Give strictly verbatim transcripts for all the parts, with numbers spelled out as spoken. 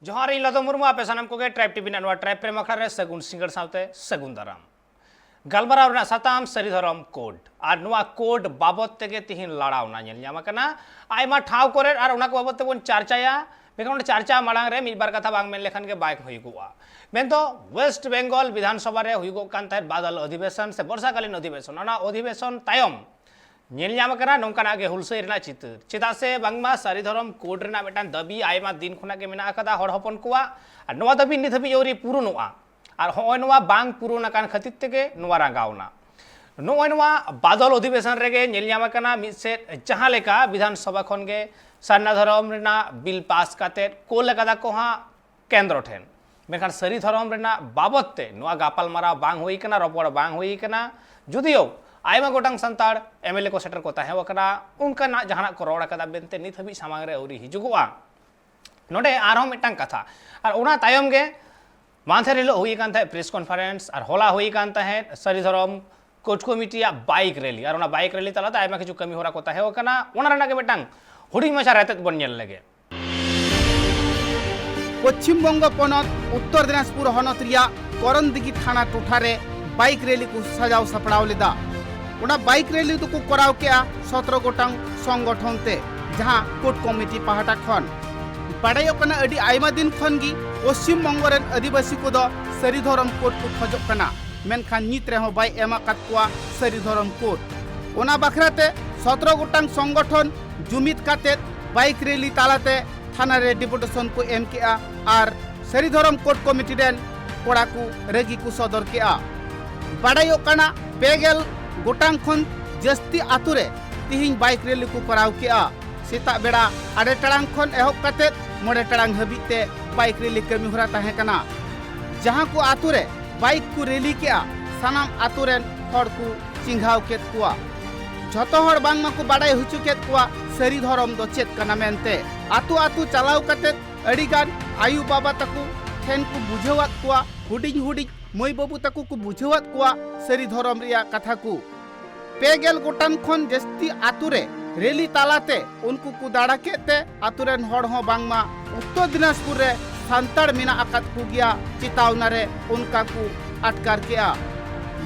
ᱡᱚᱦᱟᱨ, ᱤᱧ ᱞᱟᱫᱚ ᱢᱩᱨᱢᱩ᱾ ᱟᱯᱮ ᱥᱟᱱᱟᱢ ᱠᱚᱜᱮ ᱴᱨᱟᱭᱤᱵᱽ ᱴᱤᱵᱷᱤ ᱨᱮᱱᱟᱜ ᱱᱚᱣᱟ ᱴᱨᱟᱭᱤᱵᱽ ᱯᱨᱮᱢ ᱟᱠᱷᱲᱟ ᱨᱮ ᱥᱟᱹᱜᱩᱱ ᱥᱤᱸᱜᱟᱹᱲ ᱥᱟᱶᱛᱮ ᱥᱟᱹᱜᱩᱱ ᱫᱟᱨᱟᱢ᱾ ᱜᱟᱞᱢᱟᱨᱟᱣ ᱨᱮᱱᱟᱜ ᱥᱟᱛᱟᱢ ᱥᱟᱹᱨᱤ ᱫᱷᱚᱨᱚᱢ ᱠᱳᱰ, ᱟᱨ ᱱᱚᱣᱟ ᱠᱳᱰ ᱵᱟᱵᱚᱛ ᱛᱮᱜᱮ ᱛᱤᱦᱤᱧ ᱞᱟᱲᱟᱣᱱᱟ ᱧᱮᱞ ᱧᱟᱢ ᱟᱠᱟᱱᱟ ᱟᱭᱢᱟ ᱴᱷᱟᱶ ᱠᱚᱨᱮ, ᱟᱨ ᱚᱱᱟ ᱠᱚ ᱵᱟᱵᱚᱛ ᱛᱮᱵᱚᱱ ᱪᱟᱨᱪᱟᱭᱟ᱾ ᱢᱮᱱᱠᱷᱟᱱ ᱚᱸᱰᱮ ᱪᱟᱨᱪᱟ ᱢᱟᱲᱟᱝ ᱨᱮ ᱢᱤᱫ ᱵᱟᱨ ᱠᱟᱛᱷᱟ ᱵᱟᱝ ᱢᱮᱱ ᱞᱮᱠᱷᱟᱱ ᱜᱮ ᱵᱟᱭ ᱦᱩᱭᱩᱜᱚᱜᱼᱟ᱾ ᱢᱮᱱᱫᱚ ᱳᱭᱮᱥᱴ ᱵᱮᱝᱜᱚᱞ ᱵᱤᱫᱷᱟᱱ ᱥᱚᱵᱷᱟ ᱨᱮ ᱦᱩᱭᱩᱜᱚᱜ ᱠᱟᱱ ᱛᱟᱦᱮᱸᱫ ᱵᱟᱫᱟᱞ ᱚᱫᱷᱤᱵᱮᱥᱚᱱ ᱥᱮ ᱵᱚᱨᱥᱟᱠᱟᱞᱤᱱ ᱚᱫᱷᱤᱵᱮᱥᱚᱱ, ᱚᱱᱟ ᱚᱫᱷᱤᱵᱮᱥᱚᱱ ᱛᱟᱭᱚᱢ ᱧᱮᱞ ᱧᱟᱢ ᱟᱠᱟᱱᱟ ᱱᱚᱝᱠᱟᱱᱟᱜ ᱜᱮ ᱦᱩᱞᱥᱟᱹᱭ ᱨᱮᱱᱟᱜ ᱪᱤᱛᱟᱹᱨ᱾ ᱪᱮᱫᱟᱜ ᱥᱮ ᱵᱟᱝᱢᱟ ᱥᱟᱹᱨᱤ ᱫᱷᱚᱨᱚᱢ ᱠᱳᱰ ᱨᱮᱱᱟᱜ ᱢᱤᱫᱴᱟᱝ ᱫᱟᱹᱵᱤ ᱟᱭᱢᱟ ᱫᱤᱱ ᱠᱷᱚᱱᱟᱜ ᱜᱮ ᱢᱮᱱᱟᱜ ᱟᱠᱟᱫᱟ ᱦᱚᱲ ᱦᱚᱯᱚᱱ ᱠᱚᱣᱟᱜ, ᱟᱨ ᱱᱚᱣᱟ ᱫᱟᱹᱵᱤ ᱱᱤᱛ ᱦᱟᱹᱵᱤᱡ ᱟᱹᱣᱨᱤ ᱯᱩᱨᱩᱱᱚᱜᱼᱟ᱾ ᱟᱨ ᱦᱚᱸᱜᱼᱚᱭ ᱱᱚᱣᱟ ᱵᱟᱝ ᱯᱩᱨᱩᱱ ᱟᱠᱟᱱ ᱠᱷᱟᱹᱛᱤᱨ ᱛᱮᱜᱮ ᱱᱚᱣᱟ ᱨᱟᱸᱜᱟᱣᱱᱟ᱾ ᱱᱚᱜᱼᱚᱭ ᱱᱚᱣᱟ ᱵᱟᱫᱚᱞ ᱚᱫᱷᱤᱵᱮᱥᱚᱱ ᱨᱮᱜᱮ ᱧᱮᱞ ᱧᱟᱢ ᱟᱠᱟᱱᱟ, ᱢᱤᱫ ᱥᱮᱫ ᱡᱟᱦᱟᱸ ᱞᱮᱠᱟ ᱵᱤᱫᱷᱟᱱ ᱥᱚᱵᱷᱟ ᱠᱷᱚᱱ ᱜᱮ ᱥᱟᱨᱱᱟ ᱫᱷᱚᱨᱚᱢ ᱨᱮᱱᱟᱜ ᱵᱤᱞ ᱯᱟᱥ ᱠᱟᱛᱮᱫ ᱠᱳᱞ ᱟᱠᱟᱫᱟ ᱠᱚ ᱦᱟᱸᱜ ᱠᱮᱱᱫᱨᱚ ᱴᱷᱮᱱ, ᱢᱮᱱᱠᱷᱟᱱ ᱥᱟᱹᱨᱤ ᱫᱷᱚᱨᱚᱢ ᱨᱮᱱᱟᱜ ᱵᱟᱵᱚᱛ ᱛᱮ ᱱᱚᱣᱟ ᱜᱟᱯᱟᱞᱢᱟᱨᱟᱣ ᱵᱟᱝ ᱦᱩᱭ ᱟᱠᱟᱱᱟ, ᱨᱚᱯᱚᱲ ᱵᱟᱝ ᱦᱩᱭ ᱟᱠᱟᱱᱟ᱾ ᱡᱩᱫᱤᱭᱳ ᱟᱭᱢᱟ ᱜᱚᱴᱟᱝ ᱥᱟᱱᱛᱟᱲ ᱮᱢ ᱮᱞ ᱮ ᱠᱚ ᱥᱮᱴᱮᱨ ᱠᱚ ᱛᱟᱦᱮᱸ ᱟᱠᱟᱱᱟ, ᱚᱱᱠᱟᱱᱟᱜ ᱡᱟᱦᱟᱱᱟᱜ ᱠᱚ ᱨᱚᱲ ᱟᱠᱟᱫᱟ ᱢᱮᱱᱛᱮ ᱱᱤᱛ ᱦᱟᱹᱵᱤᱡ ᱥᱟᱢᱟᱝ ᱨᱮ ᱟᱹᱣᱨᱤ ᱦᱤᱡᱩᱜᱚᱜᱼᱟ᱾ ᱱᱚᱰᱮ ᱟᱨᱦᱚᱸ ᱢᱤᱫᱴᱟᱝ ᱠᱟᱛᱷᱟ, ᱟᱨ ᱚᱱᱟ ᱛᱟᱭᱚᱢ ᱜᱮ ᱢᱟᱱᱫᱷᱮᱨ ᱦᱤᱞᱳᱜ ᱦᱩᱭ ᱟᱠᱟᱱ ᱛᱟᱦᱮᱸᱫ ᱯᱨᱮᱥ ᱠᱚᱱᱯᱷᱟᱨᱮᱱᱥ, ᱟᱨ ᱦᱚᱞᱟ ᱦᱩᱭ ᱟᱠᱟᱱ ᱛᱟᱦᱮᱸᱫ ᱥᱟᱹᱨᱤ ᱫᱷᱚᱨᱚᱢ ᱠᱳᱰ ᱠᱚᱢᱤᱴᱤᱭᱟᱜ ᱵᱟᱭᱤᱠ ᱨᱮᱞᱤ, ᱟᱨ ᱚᱱᱟ ᱵᱟᱭᱤᱠ ᱨᱮᱞᱤ ᱛᱟᱞᱟᱛᱮ ᱟᱭᱢᱟ ᱠᱤᱪᱷᱩ ᱠᱟᱹᱢᱤ ᱦᱚᱨᱟ ᱠᱚ ᱛᱟᱦᱮᱸ ᱠᱟᱱᱟ, ᱚᱱᱟ ᱨᱮᱱᱟᱜ ᱜᱮ ᱢᱤᱫᱴᱟᱝ ᱦᱩᱰᱤᱧ ᱢᱟᱪᱷᱟ ᱨᱮᱛᱮᱫ ᱵᱚᱱ ᱧᱮᱞ ᱞᱮᱜᱮ᱾ ᱯᱚᱪᱷᱤᱢ ᱵᱚᱝᱜᱚ ᱯᱚᱱᱚᱛ ᱩᱛᱛᱚᱨ ᱫᱤᱱᱟᱡᱽᱯᱩᱨ ᱦᱚᱱᱚᱛ ᱨᱮᱭᱟᱜ ᱠᱚᱨᱚᱱᱫᱤᱜᱷᱤ ᱛᱷᱟᱱᱟ ᱴᱚᱴᱷᱟ ᱨᱮ ᱵᱟᱭᱤᱠ ᱨᱮᱞᱤ ᱠᱚ ᱥᱟᱡᱟᱣ ᱥᱟᱯᱲᱟᱣ ᱞᱮᱫᱟ᱾ ᱚᱱᱟ ᱵᱟᱭᱤᱠ ᱨᱮᱞᱤ ᱫᱚᱠᱚ ᱠᱚᱨᱟᱣ ᱠᱮᱜᱼᱟ ᱥᱚᱛᱨᱚ ᱜᱚᱴᱟᱝ ᱥᱚᱝᱜᱚᱴᱷᱚᱱ ᱛᱮ, ᱡᱟᱦᱟᱸ ᱠᱳᱰ ᱠᱚᱢᱤᱴᱤ ᱯᱟᱦᱴᱟ ᱠᱷᱚᱱ᱾ ᱵᱟᱰᱟᱭᱚᱜ ᱠᱟᱱᱟ, ᱟᱹᱰᱤ ᱟᱭᱢᱟ ᱫᱤᱱ ᱠᱷᱚᱱ ᱜᱮ ᱯᱚᱪᱷᱤᱢ ᱵᱚᱝᱜᱚ ᱨᱮᱱ ᱟᱹᱫᱤᱵᱟᱹᱥᱤ ᱠᱚᱫᱚ ᱥᱟᱹᱨᱤ ᱫᱷᱚᱨᱚᱢ ᱠᱳᱰ ᱠᱚ ᱠᱷᱚᱡᱚᱜ ᱠᱟᱱᱟ, ᱢᱮᱱᱠᱷᱟᱱ ᱱᱤᱛ ᱨᱮᱦᱚᱸ ᱵᱟᱭ ᱮᱢ ᱟᱠᱟᱫ ᱠᱚᱣᱟ ᱥᱟᱹᱨᱤ ᱫᱷᱚᱨᱚᱢ ᱠᱳᱰ᱾ ᱚᱱᱟ ᱵᱟᱠᱷᱨᱟ ᱛᱮ ᱥᱚᱛᱨᱚ ᱜᱚᱴᱟᱝ ᱥᱚᱝᱜᱚᱴᱷᱚᱱ ᱡᱩᱢᱤᱫ ᱠᱟᱛᱮᱫ ᱵᱟᱭᱤᱠ ᱨᱮᱞᱤ ᱛᱟᱞᱟᱛᱮ ᱛᱷᱟᱱᱟ ᱨᱮ ᱰᱮᱯᱩᱴᱮᱥᱚᱱ ᱠᱚ ᱮᱢ ᱠᱮᱜᱼᱟ ᱟᱨ ᱥᱟᱹᱨᱤ ᱫᱷᱚᱨᱚᱢ ᱠᱳᱰ ᱠᱚᱢᱤᱴᱤ ᱨᱮᱱ ᱠᱚᱲᱟ ᱠᱚ ᱨᱟᱹᱜᱤ ᱠᱚ ᱥᱚᱫᱚᱨ ᱠᱮᱜᱼᱟ᱾ ᱵᱟᱰᱟᱭᱚᱜ ᱠᱟᱱᱟ, ᱯᱮ ᱜᱮᱞ ᱜᱚᱴᱟᱝ ᱠᱷᱚᱱ ᱡᱟᱹᱥᱛᱤ ᱟᱛᱳ ᱨᱮ ᱛᱤᱦᱤᱧ ᱵᱟᱭᱤᱠ ᱨᱮᱞᱤ ᱠᱚ ᱠᱚᱨᱟᱣ ᱠᱮᱜᱼᱟ᱾ ᱥᱮᱛᱟᱜ ᱵᱮᱲᱟ ᱟᱨᱮ ᱴᱟᱲᱟᱝ ᱠᱷᱚᱱ ᱮᱦᱚᱵ ᱠᱟᱛᱮᱫ ᱢᱚᱬᱮ ᱴᱟᱲᱟᱝ ᱦᱟᱹᱵᱤᱡ ᱛᱮ ᱵᱟᱭᱤᱠ ᱨᱮᱞᱤ ᱠᱟᱹᱢᱤ ᱦᱚᱨᱟ ᱛᱟᱦᱮᱸ ᱠᱟᱱᱟ᱾ ᱡᱟᱦᱟᱸ ᱠᱚ ᱟᱛᱳ ᱨᱮ ᱵᱟᱭᱤᱠ ᱠᱚ ᱨᱮᱞᱤ ᱠᱮᱜᱼᱟ, ᱥᱟᱱᱟᱢ ᱟᱛᱳ ᱨᱮᱱ ᱦᱚᱲ ᱠᱚ ᱪᱤᱸᱜᱷᱟᱣ ᱠᱮᱫ ᱠᱚᱣᱟ᱾ ᱡᱷᱚᱛᱚ ᱦᱚᱲ ᱵᱟᱝᱢᱟ ᱠᱚ ᱵᱟᱰᱟᱭ ᱦᱚᱪᱚ ᱠᱮᱫ ᱠᱚᱣᱟ ᱥᱟᱹᱨᱤ ᱫᱷᱚᱨᱚᱢ ᱫᱚ ᱪᱮᱫ ᱠᱟᱱᱟ ᱢᱮᱱᱛᱮ᱾ ᱟᱛᱳ ᱟᱛᱳ ᱪᱟᱞᱟᱣ ᱠᱟᱛᱮᱫ ᱟᱹᱰᱤᱜᱟᱱ ᱟᱭᱳ ᱵᱟᱵᱟ ᱛᱟᱠᱚ ᱴᱷᱮᱱ ᱠᱚ ᱵᱩᱡᱷᱟᱹᱣᱟᱫ ᱠᱚᱣᱟ, ᱦᱩᱰᱤᱧ ᱦᱩᱰᱤᱧ ᱢᱟᱹᱭ ᱵᱟᱹᱵᱩ ᱛᱟᱠᱚ ᱠᱚ ᱵᱩᱡᱷᱟᱹᱣᱟᱫ ᱠᱚᱣᱟ ᱥᱟᱹᱨᱤ ᱫᱷᱚᱨᱚᱢ ᱨᱮᱭᱟᱜ ᱠᱟᱛᱷᱟ ᱠᱚ᱾ ᱯᱮ ᱜᱮᱞ ᱜᱚᱴᱟᱝ ᱠᱷᱚᱱ ᱡᱟᱹᱥᱛᱤ ᱟᱛᱳ ᱨᱮ ᱨᱮᱞᱤ ᱛᱟᱞᱟᱛᱮ ᱩᱱᱠᱩ ᱠᱚ ᱫᱟᱬᱟ ᱠᱮᱫ ᱛᱮ ᱟᱛᱳ ᱨᱮᱱ ᱦᱚᱲ ᱦᱚᱸ ᱵᱟᱝᱢᱟ ᱩᱛᱛᱚᱨ ᱫᱤᱱᱟᱡᱽᱯᱩᱨ ᱨᱮ ᱥᱟᱱᱛᱟᱲ ᱢᱮᱱᱟᱜ ᱟᱠᱟᱫ ᱠᱚᱜᱮᱭᱟ ᱪᱮᱛᱟᱣᱱᱟ ᱨᱮ ᱚᱱᱠᱟ ᱠᱚ ᱟᱴᱠᱟᱨ ᱠᱮᱜᱼᱟ᱾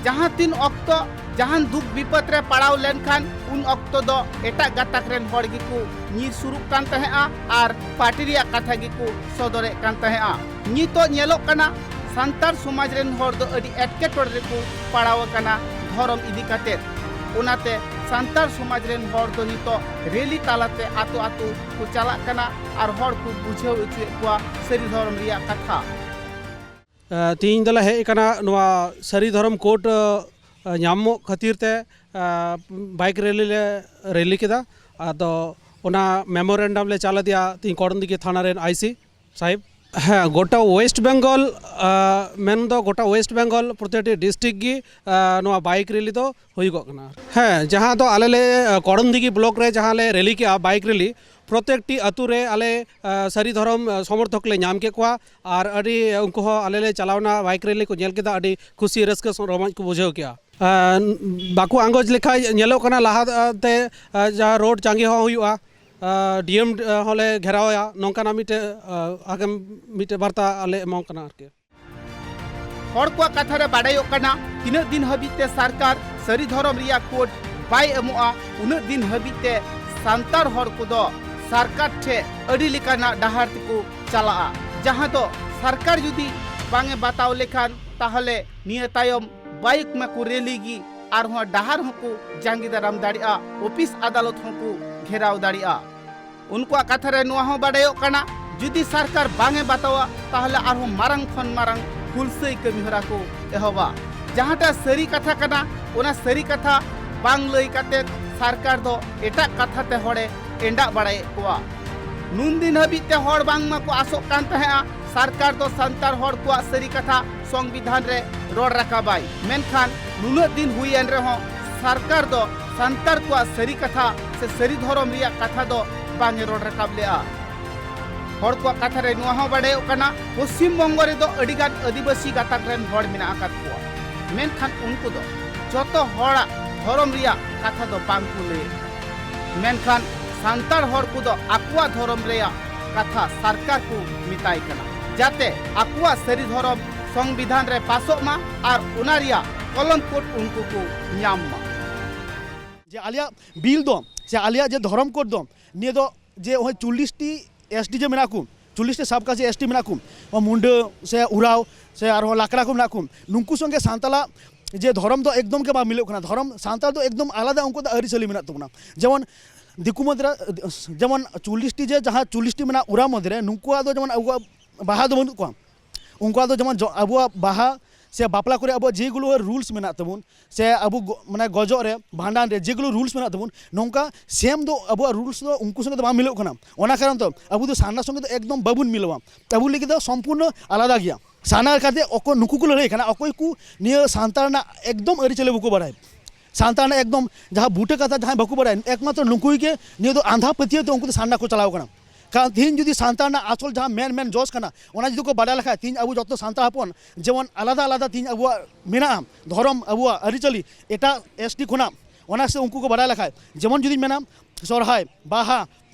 ᱡᱟᱦᱟᱸ ᱛᱤᱱ ᱚᱠᱛᱚ ᱡᱟᱦᱟᱱ ᱫᱩᱠ ᱵᱤᱯᱚᱫ ᱨᱮ ᱯᱟᱲᱟᱣ ᱞᱮᱱᱠᱷᱟᱱ ᱩᱱ ᱚᱠᱛᱚ ᱫᱚ ᱮᱴᱟᱜ ᱜᱟᱛᱟᱠ ᱨᱮᱱ ᱦᱚᱲ ᱜᱮᱠᱚ ᱧᱤᱨ ᱥᱩᱨᱩᱜ ᱠᱟᱱ ᱛᱟᱦᱮᱸᱜᱼᱟ ᱟᱨ ᱯᱟᱨᱴᱤ ᱨᱮᱭᱟᱜ ᱠᱟᱛᱷᱟ ᱜᱮᱠᱚ ᱥᱚᱫᱚᱨᱮᱫ ᱠᱟᱱ ᱛᱟᱦᱮᱸᱜᱼᱟ᱾ ᱱᱤᱛᱚᱜ ᱧᱮᱞᱚᱜ ᱠᱟᱱᱟ ᱥᱟᱱᱛᱟᱲ ᱥᱚᱢᱟᱡᱽ ᱨᱮᱱ ᱦᱚᱲ ᱫᱚ ᱟᱹᱰᱤ ᱮᱴᱠᱮᱴᱚᱬᱮ ᱨᱮᱠᱚ ᱯᱟᱲᱟᱣ ᱟᱠᱟᱱᱟ ᱫᱷᱚᱨᱚᱢ ᱤᱫᱤ ᱠᱟᱛᱮ᱾ ᱚᱱᱟᱛᱮ ᱥᱟᱱᱛᱟᱲ ᱥᱚᱢᱟᱡᱽ ᱨᱮᱱ ᱦᱚᱲ ᱫᱚ ᱱᱤᱛᱚᱜ ᱨᱮᱞᱤ ᱛᱟᱞᱟᱛᱮ ᱟᱛᱳ ᱟᱛᱳ ᱠᱚ ᱪᱟᱞᱟᱜ ᱠᱟᱱᱟ ᱟᱨ ᱦᱚᱲ ᱠᱚ ᱵᱩᱡᱷᱟᱹᱣ ᱦᱚᱪᱚᱭᱮᱫ ᱠᱚᱣᱟ ᱥᱟᱹᱨᱤ ᱫᱷᱚᱨᱚᱢ ᱨᱮᱭᱟᱜ ᱠᱟᱛᱷᱟ᱾ ᱛᱤᱦᱤᱧ ᱫᱚᱞᱮ ᱦᱮᱡ ᱟᱠᱟᱱᱟ ᱱᱚᱣᱟ ᱥᱟᱹᱨᱤ ᱫᱷᱚᱨᱚᱢ ᱠᱳᱰ ᱧᱟᱢᱚᱜ ᱠᱷᱟᱹᱛᱤᱨ ᱛᱮ ᱵᱟᱭᱤᱠ ᱨᱮᱞᱤ ᱞᱮ ᱨᱮᱞᱤ ᱠᱮᱫᱟ᱾ ᱟᱫᱚ ᱚᱱᱟ ᱢᱮᱢᱳᱨᱮᱱᱰᱟᱢ ᱞᱮ ᱪᱟᱞ ᱟᱫᱮᱭᱟ ᱛᱤᱦᱤᱧ ᱠᱚᱲᱚᱱᱫᱤᱜᱷᱤ ᱛᱷᱟᱱᱟ ᱨᱮᱱ ᱟᱭᱥᱤ ᱥᱟᱦᱮᱵᱽ᱾ ᱦᱮᱸ, ᱜᱚᱴᱟ ᱳᱭᱮᱥᱴ ᱵᱮᱝᱜᱚᱞ, ᱢᱮᱱᱫᱚ ᱜᱚᱴᱟ ᱳᱭᱮᱥᱴ ᱵᱮᱝᱜᱚᱞ ᱯᱨᱚᱛᱮᱠᱴᱤ ᱰᱤᱥᱴᱨᱤᱠᱴ ᱜᱮ ᱱᱚᱣᱟ ᱵᱟᱭᱤᱠ ᱨᱮᱞᱤ ᱫᱚ ᱦᱩᱭᱩᱜᱚᱜ ᱠᱟᱱᱟ᱾ ᱦᱮᱸ, ᱡᱟᱦᱟᱸ ᱫᱚ ᱟᱞᱮ ᱞᱮ ᱠᱚᱲᱚᱱᱫᱤᱜᱷᱤ ᱵᱞᱚᱠ ᱨᱮ ᱡᱟᱦᱟᱸ ᱞᱮ ᱨᱮᱞᱤ ᱠᱮᱜᱼᱟ ᱵᱟᱭᱤᱠ ᱨᱮᱞᱤ, ᱯᱨᱚᱛᱮᱠᱴᱤ ᱟᱛᱳ ᱨᱮ ᱟᱞᱮ ᱥᱟᱹᱨᱤ ᱫᱷᱚᱨᱚᱢ ᱥᱚᱢᱚᱨᱛᱷᱚᱠ ᱞᱮ ᱧᱟᱢ ᱠᱮᱫ ᱠᱚᱣᱟ᱾ ᱟᱨ ᱟᱹᱰᱤ ᱩᱱᱠᱩ ᱦᱚᱸ ᱟᱞᱮ ᱞᱮ ᱪᱟᱞᱟᱣᱱᱟ, ᱵᱟᱭᱤᱠ ᱨᱮᱞᱤ ᱠᱚ ᱧᱮᱞ ᱠᱮᱫᱟ, ᱟᱹᱰᱤ ᱠᱩᱥᱤ ᱨᱟᱹᱥᱠᱟᱹ ᱥᱚ- ᱨᱚᱢᱚᱡᱽ ᱠᱚ ᱵᱩᱡᱷᱟᱹᱣ ᱠᱮᱜᱼᱟ᱾ ᱵᱟᱠᱚ ᱟᱸᱜᱚᱪ ᱞᱮᱠᱷᱟᱡ ᱧᱮᱞᱚᱜ ᱠᱟᱱᱟ ᱞᱟᱦᱟ ᱛᱮ ᱡᱟᱦᱟᱸ ᱨᱳᱰ ᱡᱟᱸᱜᱮ ᱦᱚᱸ ᱦᱩᱭᱩᱜᱼᱟ, ᱰᱤ ᱮᱢ ᱦᱚᱸᱞᱮ ᱜᱷᱮᱨᱟᱣᱟ, ᱱᱚᱝᱠᱟᱱᱟᱜ ᱢᱤᱫᱴᱮᱡ ᱟᱜᱟᱢ ᱢᱤᱫᱴᱮᱡ ᱵᱟᱨᱛᱟ ᱟᱞᱮ ᱮᱢᱟᱣ ᱠᱟᱱᱟ ᱟᱨᱠᱤ᱾ ᱦᱚᱲ ᱠᱚᱣᱟᱜ ᱠᱟᱛᱷᱟ ᱨᱮ ᱵᱟᱰᱟᱭᱚᱜ ᱠᱟᱱᱟ, ᱛᱤᱱᱟᱹᱜ ᱫᱤᱱ ᱦᱟᱹᱵᱤᱡ ᱛᱮ ᱥᱚᱨᱠᱟᱨ ᱥᱟᱹᱨᱤ ᱫᱷᱚᱨᱚᱢ ᱨᱮᱭᱟᱜ ᱠᱳᱰ ᱵᱟᱭ ᱮᱢᱚᱜᱼᱟ, ᱩᱱᱟᱹᱜ ᱫᱤᱱ ᱦᱟᱹᱵᱤᱡ ᱛᱮ ᱥᱟᱱᱛᱟᱲ ᱦᱚᱲ ᱠᱚᱫᱚ ᱥᱚᱨᱠᱟᱨ ᱴᱷᱮᱱ ᱟᱹᱰᱤ ᱞᱮᱠᱟᱱᱟᱜ ᱰᱟᱦᱟᱨ ᱛᱮᱠᱚ ᱪᱟᱞᱟᱜᱼᱟ, ᱡᱟᱦᱟᱸ ᱫᱚ ᱥᱚᱨᱠᱟᱨ ᱡᱩᱫᱤ ᱵᱟᱝ ᱮ ᱵᱟᱛᱟᱣ ᱞᱮᱠᱷᱟᱱ ᱛᱟᱦᱚᱞᱮ ᱱᱤᱭᱟᱹ ᱛᱟᱭᱚᱢ ᱵᱟᱭᱤᱠ ᱢᱟᱠᱚ ᱨᱮᱞᱤ ᱜᱮ, ᱟᱨᱦᱚᱸ ᱰᱟᱦᱟᱨ ᱦᱚᱸᱠᱚ ᱡᱟᱸᱜᱮ ᱫᱟᱨᱟᱢ ᱫᱟᱲᱮᱭᱟᱜᱼᱟ, ᱚᱯᱷᱤᱥ ᱟᱫᱟᱞᱚᱛ ᱦᱚᱸᱠᱚ ᱜᱷᱮᱨᱟᱣ ᱫᱟᱲᱮᱭᱟᱜᱼᱟ᱾ ᱩᱱᱠᱩᱣᱟᱜ ᱠᱟᱛᱷᱟ ᱨᱮ ᱱᱚᱣᱟ ᱦᱚᱸ ᱵᱟᱰᱟᱭᱚᱜ ᱠᱟᱱᱟ, ᱡᱩᱫᱤ ᱥᱚᱨᱠᱟᱨ ᱵᱟᱝ ᱮ ᱵᱟᱛᱟᱣᱟ, ᱛᱟᱦᱚᱞᱮ ᱟᱨᱦᱚᱸ ᱢᱟᱨᱟᱝ ᱠᱷᱚᱱ ᱢᱟᱨᱟᱝ ᱦᱩᱞᱥᱟᱹᱭ ᱠᱟᱹᱢᱤ ᱦᱚᱨᱟ ᱠᱚ ᱮᱦᱚᱵᱟ᱾ ᱡᱟᱦᱟᱸᱴᱟᱜ ᱥᱟᱹᱨᱤ ᱠᱟᱛᱷᱟ ᱠᱟᱱᱟ, ᱚᱱᱟ ᱥᱟᱹᱨᱤ ᱠᱟᱛᱷᱟ ᱵᱟᱝ ᱞᱟᱹᱭ ᱠᱟᱛᱮ ᱥᱚᱨᱠᱟᱨ ᱫᱚ ᱮᱴᱟᱜ ᱠᱟᱛᱷᱟ ᱛᱮ ᱦᱚᱲᱮ ᱮᱸᱰᱟᱜ ᱵᱟᱲᱟᱭᱮᱫ ᱠᱚᱣᱟ᱾ ᱱᱩᱱ ᱫᱤᱱ ᱦᱟᱹᱵᱤᱡ ᱛᱮ ᱦᱚᱲ ᱵᱟᱝᱢᱟ ᱠᱚ ᱟᱥᱚᱜ ᱠᱟᱱ ᱛᱟᱦᱮᱸᱜᱼᱟ, ᱥᱚᱨᱠᱟᱨ ᱫᱚ ᱥᱟᱱᱛᱟᱲ ᱦᱚᱲ ᱠᱚᱣᱟᱜ ᱥᱟᱹᱨᱤ ᱠᱟᱛᱷᱟ ᱥᱚᱝᱵᱤᱫᱷᱟᱱ ᱨᱮ ᱨᱚᱲ ᱨᱟᱠᱟᱵᱟᱭ᱾ ᱢᱮᱱᱠᱷᱟᱱ ᱱᱩᱱᱟᱹᱜ ᱫᱤᱱ ᱦᱩᱭᱮᱱ ᱨᱮᱦᱚᱸ ᱥᱚᱨᱠᱟᱨ ᱫᱚ ᱥᱟᱱᱛᱟᱲ ᱠᱚᱣᱟᱜ ᱥᱟᱹᱨᱤ ᱠᱟᱛᱷᱟ ᱥᱮ ᱥᱟᱹᱨᱤ ᱫᱷᱚᱨᱚᱢ ᱨᱮᱭᱟᱜ ᱠᱟᱛᱷᱟ ᱫᱚ ᱵᱟᱝ ᱮ ᱨᱚᱲ ᱨᱟᱠᱟᱵ ᱞᱮᱜᱼᱟ᱾ ᱦᱚᱲ ᱠᱚᱣᱟᱜ ᱠᱟᱛᱷᱟ ᱨᱮ ᱱᱚᱣᱟ ᱦᱚᱸ ᱵᱟᱰᱟᱭᱚᱜ ᱠᱟᱱᱟ, ᱯᱚᱥᱪᱤᱢ ᱵᱚᱝᱜᱚ ᱨᱮᱫᱚ ᱟᱹᱰᱤᱜᱟᱱ ᱟᱹᱫᱤᱵᱟᱹᱥᱤ ᱜᱟᱛᱟᱠ ᱨᱮᱱ ᱦᱚᱲ ᱢᱮᱱᱟᱜ ᱟᱠᱟᱫ ᱠᱚᱣᱟ, ᱢᱮᱱᱠᱷᱟᱱ ᱩᱱᱠᱩ ᱫᱚ ᱡᱚᱛᱚ ᱦᱚᱲᱟᱜ ᱫᱷᱚᱨᱚᱢ ᱨᱮᱭᱟᱜ ᱠᱟᱛᱷᱟ ᱫᱚ ᱵᱟᱝ ᱠᱚ ᱞᱟᱹᱭᱮᱫ ᱠᱟᱱᱟ᱾ ᱢᱮᱱᱠᱷᱟᱱ ᱥᱟᱱᱛᱟᱲ ᱦᱚᱲ ᱠᱚᱫᱚ ᱟᱠᱚᱣᱟᱜ ᱫᱷᱚᱨᱚᱢ ᱨᱮᱭᱟᱜ ᱠᱟᱛᱷᱟ ᱥᱚᱨᱠᱟᱨ ᱠᱚ ᱢᱮᱛᱟᱭ ᱠᱟᱱᱟ᱾ ᱡᱟᱛᱮ ᱟᱠᱚᱣᱟᱜ ᱥᱟᱹᱨᱤ ᱫᱷᱚᱨᱚᱢ ᱥᱚᱝᱵᱤᱫᱷᱟᱱ ᱨᱮ ᱯᱟᱥᱚᱜ ᱢᱟ ᱟᱨ ᱚᱱᱟ ᱨᱮᱭᱟᱜ ᱠᱚᱞᱚᱢ ᱠᱳᱰ ᱩᱱᱠᱩ ᱠᱚ ᱧᱟᱢ ᱢᱟ᱾ ᱡᱮ ᱟᱞᱮᱭᱟᱜ ᱵᱤᱞ ᱫᱚ, ᱥᱮ ᱟᱞᱮᱭᱟᱜ ᱡᱮ ᱫᱷᱚᱨᱚᱢ ᱠᱳᱰ ᱫᱚ, ᱱᱤᱭᱟᱹ ᱫᱚ ᱡᱮ ᱱᱚᱜᱼᱚᱭ ᱪᱚᱞᱞᱤᱥ ᱴᱤ ᱮᱥ ᱴᱤ ᱡᱮ ᱢᱮᱱᱟᱜ ᱠᱚ, ᱪᱚᱞᱞᱤᱥ ᱴᱤ ᱥᱟᱵ ᱠᱟᱥᱴ ᱮᱥ ᱴᱤ ᱢᱮᱱᱟᱜ ᱠᱚ, ᱢᱩᱱᱰᱟᱹ ᱥᱮ ᱩᱨᱟᱣ ᱥᱮ ᱟᱨᱦᱚᱸ ᱞᱟᱠᱲᱟ ᱠᱚ ᱢᱮᱱᱟᱜ ᱠᱚ, ᱱᱩᱠᱩ ᱥᱚᱸᱜᱮ ᱥᱟᱱᱛᱟᱞᱟᱜ ᱡᱮ ᱫᱷᱚᱨᱚᱢ ᱫᱚ ᱮᱠᱫᱚᱢ ᱜᱮ ᱵᱟᱝ ᱢᱤᱞᱚᱜ ᱠᱟᱱᱟ᱾ ᱫᱷᱚᱨᱚᱢ ᱥᱟᱱᱛᱟᱲ ᱫᱚ ᱮᱠᱫᱚᱢ ᱟᱞᱟᱫᱟ, ᱩᱱᱠᱩ ᱫᱚ ᱟᱹᱨᱤᱪᱟᱹᱞᱤ ᱢᱮᱱᱟᱜ ᱛᱟᱵᱚᱱᱟ᱾ ᱡᱮᱢᱚᱱ ᱫᱤᱠᱩ ᱢᱚᱫᱽᱫᱷᱮ ᱨᱮ, ᱡᱮᱢᱚᱱ ᱪᱚᱞᱞᱤᱥ ᱴᱤ ᱡᱮ ᱡᱟᱦᱟᱸ ᱪᱚᱞᱞᱤᱥ ᱴᱤ ᱢᱮᱱᱟᱜ ᱩᱨᱟᱣ ᱢᱚᱫᱽᱫᱷᱮ ᱨᱮ, ᱱᱩᱠᱩᱣᱟᱜ ᱫᱚ ᱡᱮᱢᱚᱱ ᱟᱵᱚᱣᱟᱜ ᱵᱟᱦᱟ ᱫᱚ ᱵᱟᱹᱱᱩᱜ ᱠᱚᱣᱟ᱾ ᱩᱱᱠᱩᱣᱟᱜ ᱫᱚ ᱡᱮᱢᱚᱱ ᱡᱚ-, ᱟᱵᱚᱣᱟᱜ ᱵᱟᱦᱟ ᱥᱮ ᱵᱟᱯᱞᱟ ᱠᱚᱨᱮ ᱟᱵᱚᱣᱟᱜ ᱡᱮᱜᱩᱞᱳ ᱨᱩᱞᱥ ᱢᱮᱱᱟᱜ ᱛᱟᱵᱚᱱ, ᱥᱮ ᱟᱵᱚ ᱜᱚ-, ᱢᱟᱱᱮ ᱜᱚᱡᱚᱜ ᱨᱮ, ᱵᱷᱟᱸᱰᱟᱱ ᱨᱮ ᱡᱮᱜᱩᱞᱳ ᱨᱩᱞᱥ ᱢᱮᱱᱟᱜ ᱛᱟᱵᱚᱱ, ᱱᱚᱝᱠᱟ ᱥᱮᱢ ᱫᱚ ᱟᱵᱚᱣᱟᱜ ᱨᱩᱞᱥ ᱫᱚ ᱩᱱᱠᱩ ᱥᱚᱸᱜᱮ ᱫᱚ ᱵᱟᱝ ᱢᱤᱞᱚᱜ ᱠᱟᱱᱟ᱾ ᱚᱱᱟ ᱠᱟᱨᱚᱱ ᱛᱮ ᱟᱵᱚ ᱫᱚ ᱥᱟᱨᱱᱟ ᱥᱚᱸᱜᱮ ᱫᱚ ᱮᱠᱫᱚᱢ ᱵᱟᱵᱚᱱ ᱢᱤᱞᱟᱹᱣᱟ᱾ ᱟᱵᱚ ᱞᱟᱹᱜᱤᱫ ᱫᱚ ᱥᱚᱢᱯᱩᱨᱱᱚ ᱟᱞᱟᱫᱟ ᱜᱮᱭᱟ᱾ ᱥᱟᱨᱱᱟ ᱠᱟᱛᱮ ᱚᱠᱚᱭ ᱱᱩᱠᱩ ᱠᱚ ᱞᱟᱹᱲᱦᱟᱹᱭ ᱠᱟᱱᱟ, ᱚᱠᱚᱭ ᱠᱚ ᱱᱤᱭᱟᱹ ᱥᱟᱱᱛᱟᱲ ᱨᱮᱱᱟᱜ ᱮᱠᱫᱚᱢ ᱟᱹᱨᱤᱪᱟᱹᱞᱤ ᱵᱟᱠᱚ ᱵᱟᱲᱟᱭ, ᱥᱟᱱᱛᱟᱲ ᱨᱮᱱᱟᱜ ᱮᱠᱫᱚᱢ ᱡᱟᱦᱟᱸ ᱵᱩᱴᱟᱹ ᱠᱟᱛᱷᱟ ᱡᱟᱦᱟᱸᱭ ᱵᱟᱠᱚ ᱵᱟᱲᱟᱭᱟ, ᱮᱠᱢᱟᱛᱨᱚ ᱱᱩᱠᱩ ᱜᱮ ᱱᱤᱭᱟᱹ ᱫᱚ ᱟᱸᱫᱷᱟ ᱯᱟᱹᱛᱭᱟᱹᱣ ᱛᱮ ᱩᱱᱠᱩ ᱫᱚ ᱥᱟᱨᱱᱟ ᱠᱚ ᱪᱟᱞᱟᱣ ᱠᱟᱱᱟ᱾ ᱠᱟᱨᱚᱱ ᱛᱮᱦᱮᱧ ᱡᱩᱫᱤ ᱥᱟᱱᱛᱟᱲ ᱨᱮᱱᱟᱜ ᱟᱥᱚᱞ ᱡᱟᱦᱟᱸ ᱢᱮᱱ ᱢᱮᱱ ᱡᱚᱥ ᱠᱟᱱᱟ, ᱚᱱᱟ ᱡᱩᱫᱤ ᱠᱚ ᱵᱟᱰᱟᱭ ᱞᱮᱠᱷᱟᱡ, ᱛᱮᱦᱮᱧ ᱟᱵᱚ ᱡᱚᱛᱚ ᱥᱟᱱᱛᱟᱲ ᱦᱚᱯᱚᱱ ᱡᱮᱢᱚᱱ ᱟᱞᱟᱫᱟ ᱟᱞᱟᱫᱟ ᱛᱮᱦᱮᱧ ᱟᱵᱚᱣᱟᱜ ᱢᱮᱱᱟᱜᱼᱟ ᱫᱷᱚᱨᱚᱢ, ᱟᱵᱚᱣᱟᱜ ᱟᱹᱨᱤᱪᱟᱹᱞᱤ ᱮᱴᱟᱜ ᱮᱥ ᱴᱤ ᱠᱷᱚᱱᱟᱜ, ᱚᱱᱟ ᱥᱮ ᱩᱱᱠᱩ ᱠᱚ ᱵᱟᱰᱟᱭ ᱞᱮᱠᱷᱟᱡ, ᱡᱮᱢᱚᱱ ᱡᱩᱫᱤᱧ ᱢᱮᱱᱟ ᱥᱚᱨᱦᱟᱭ, ᱵᱟᱦᱟ,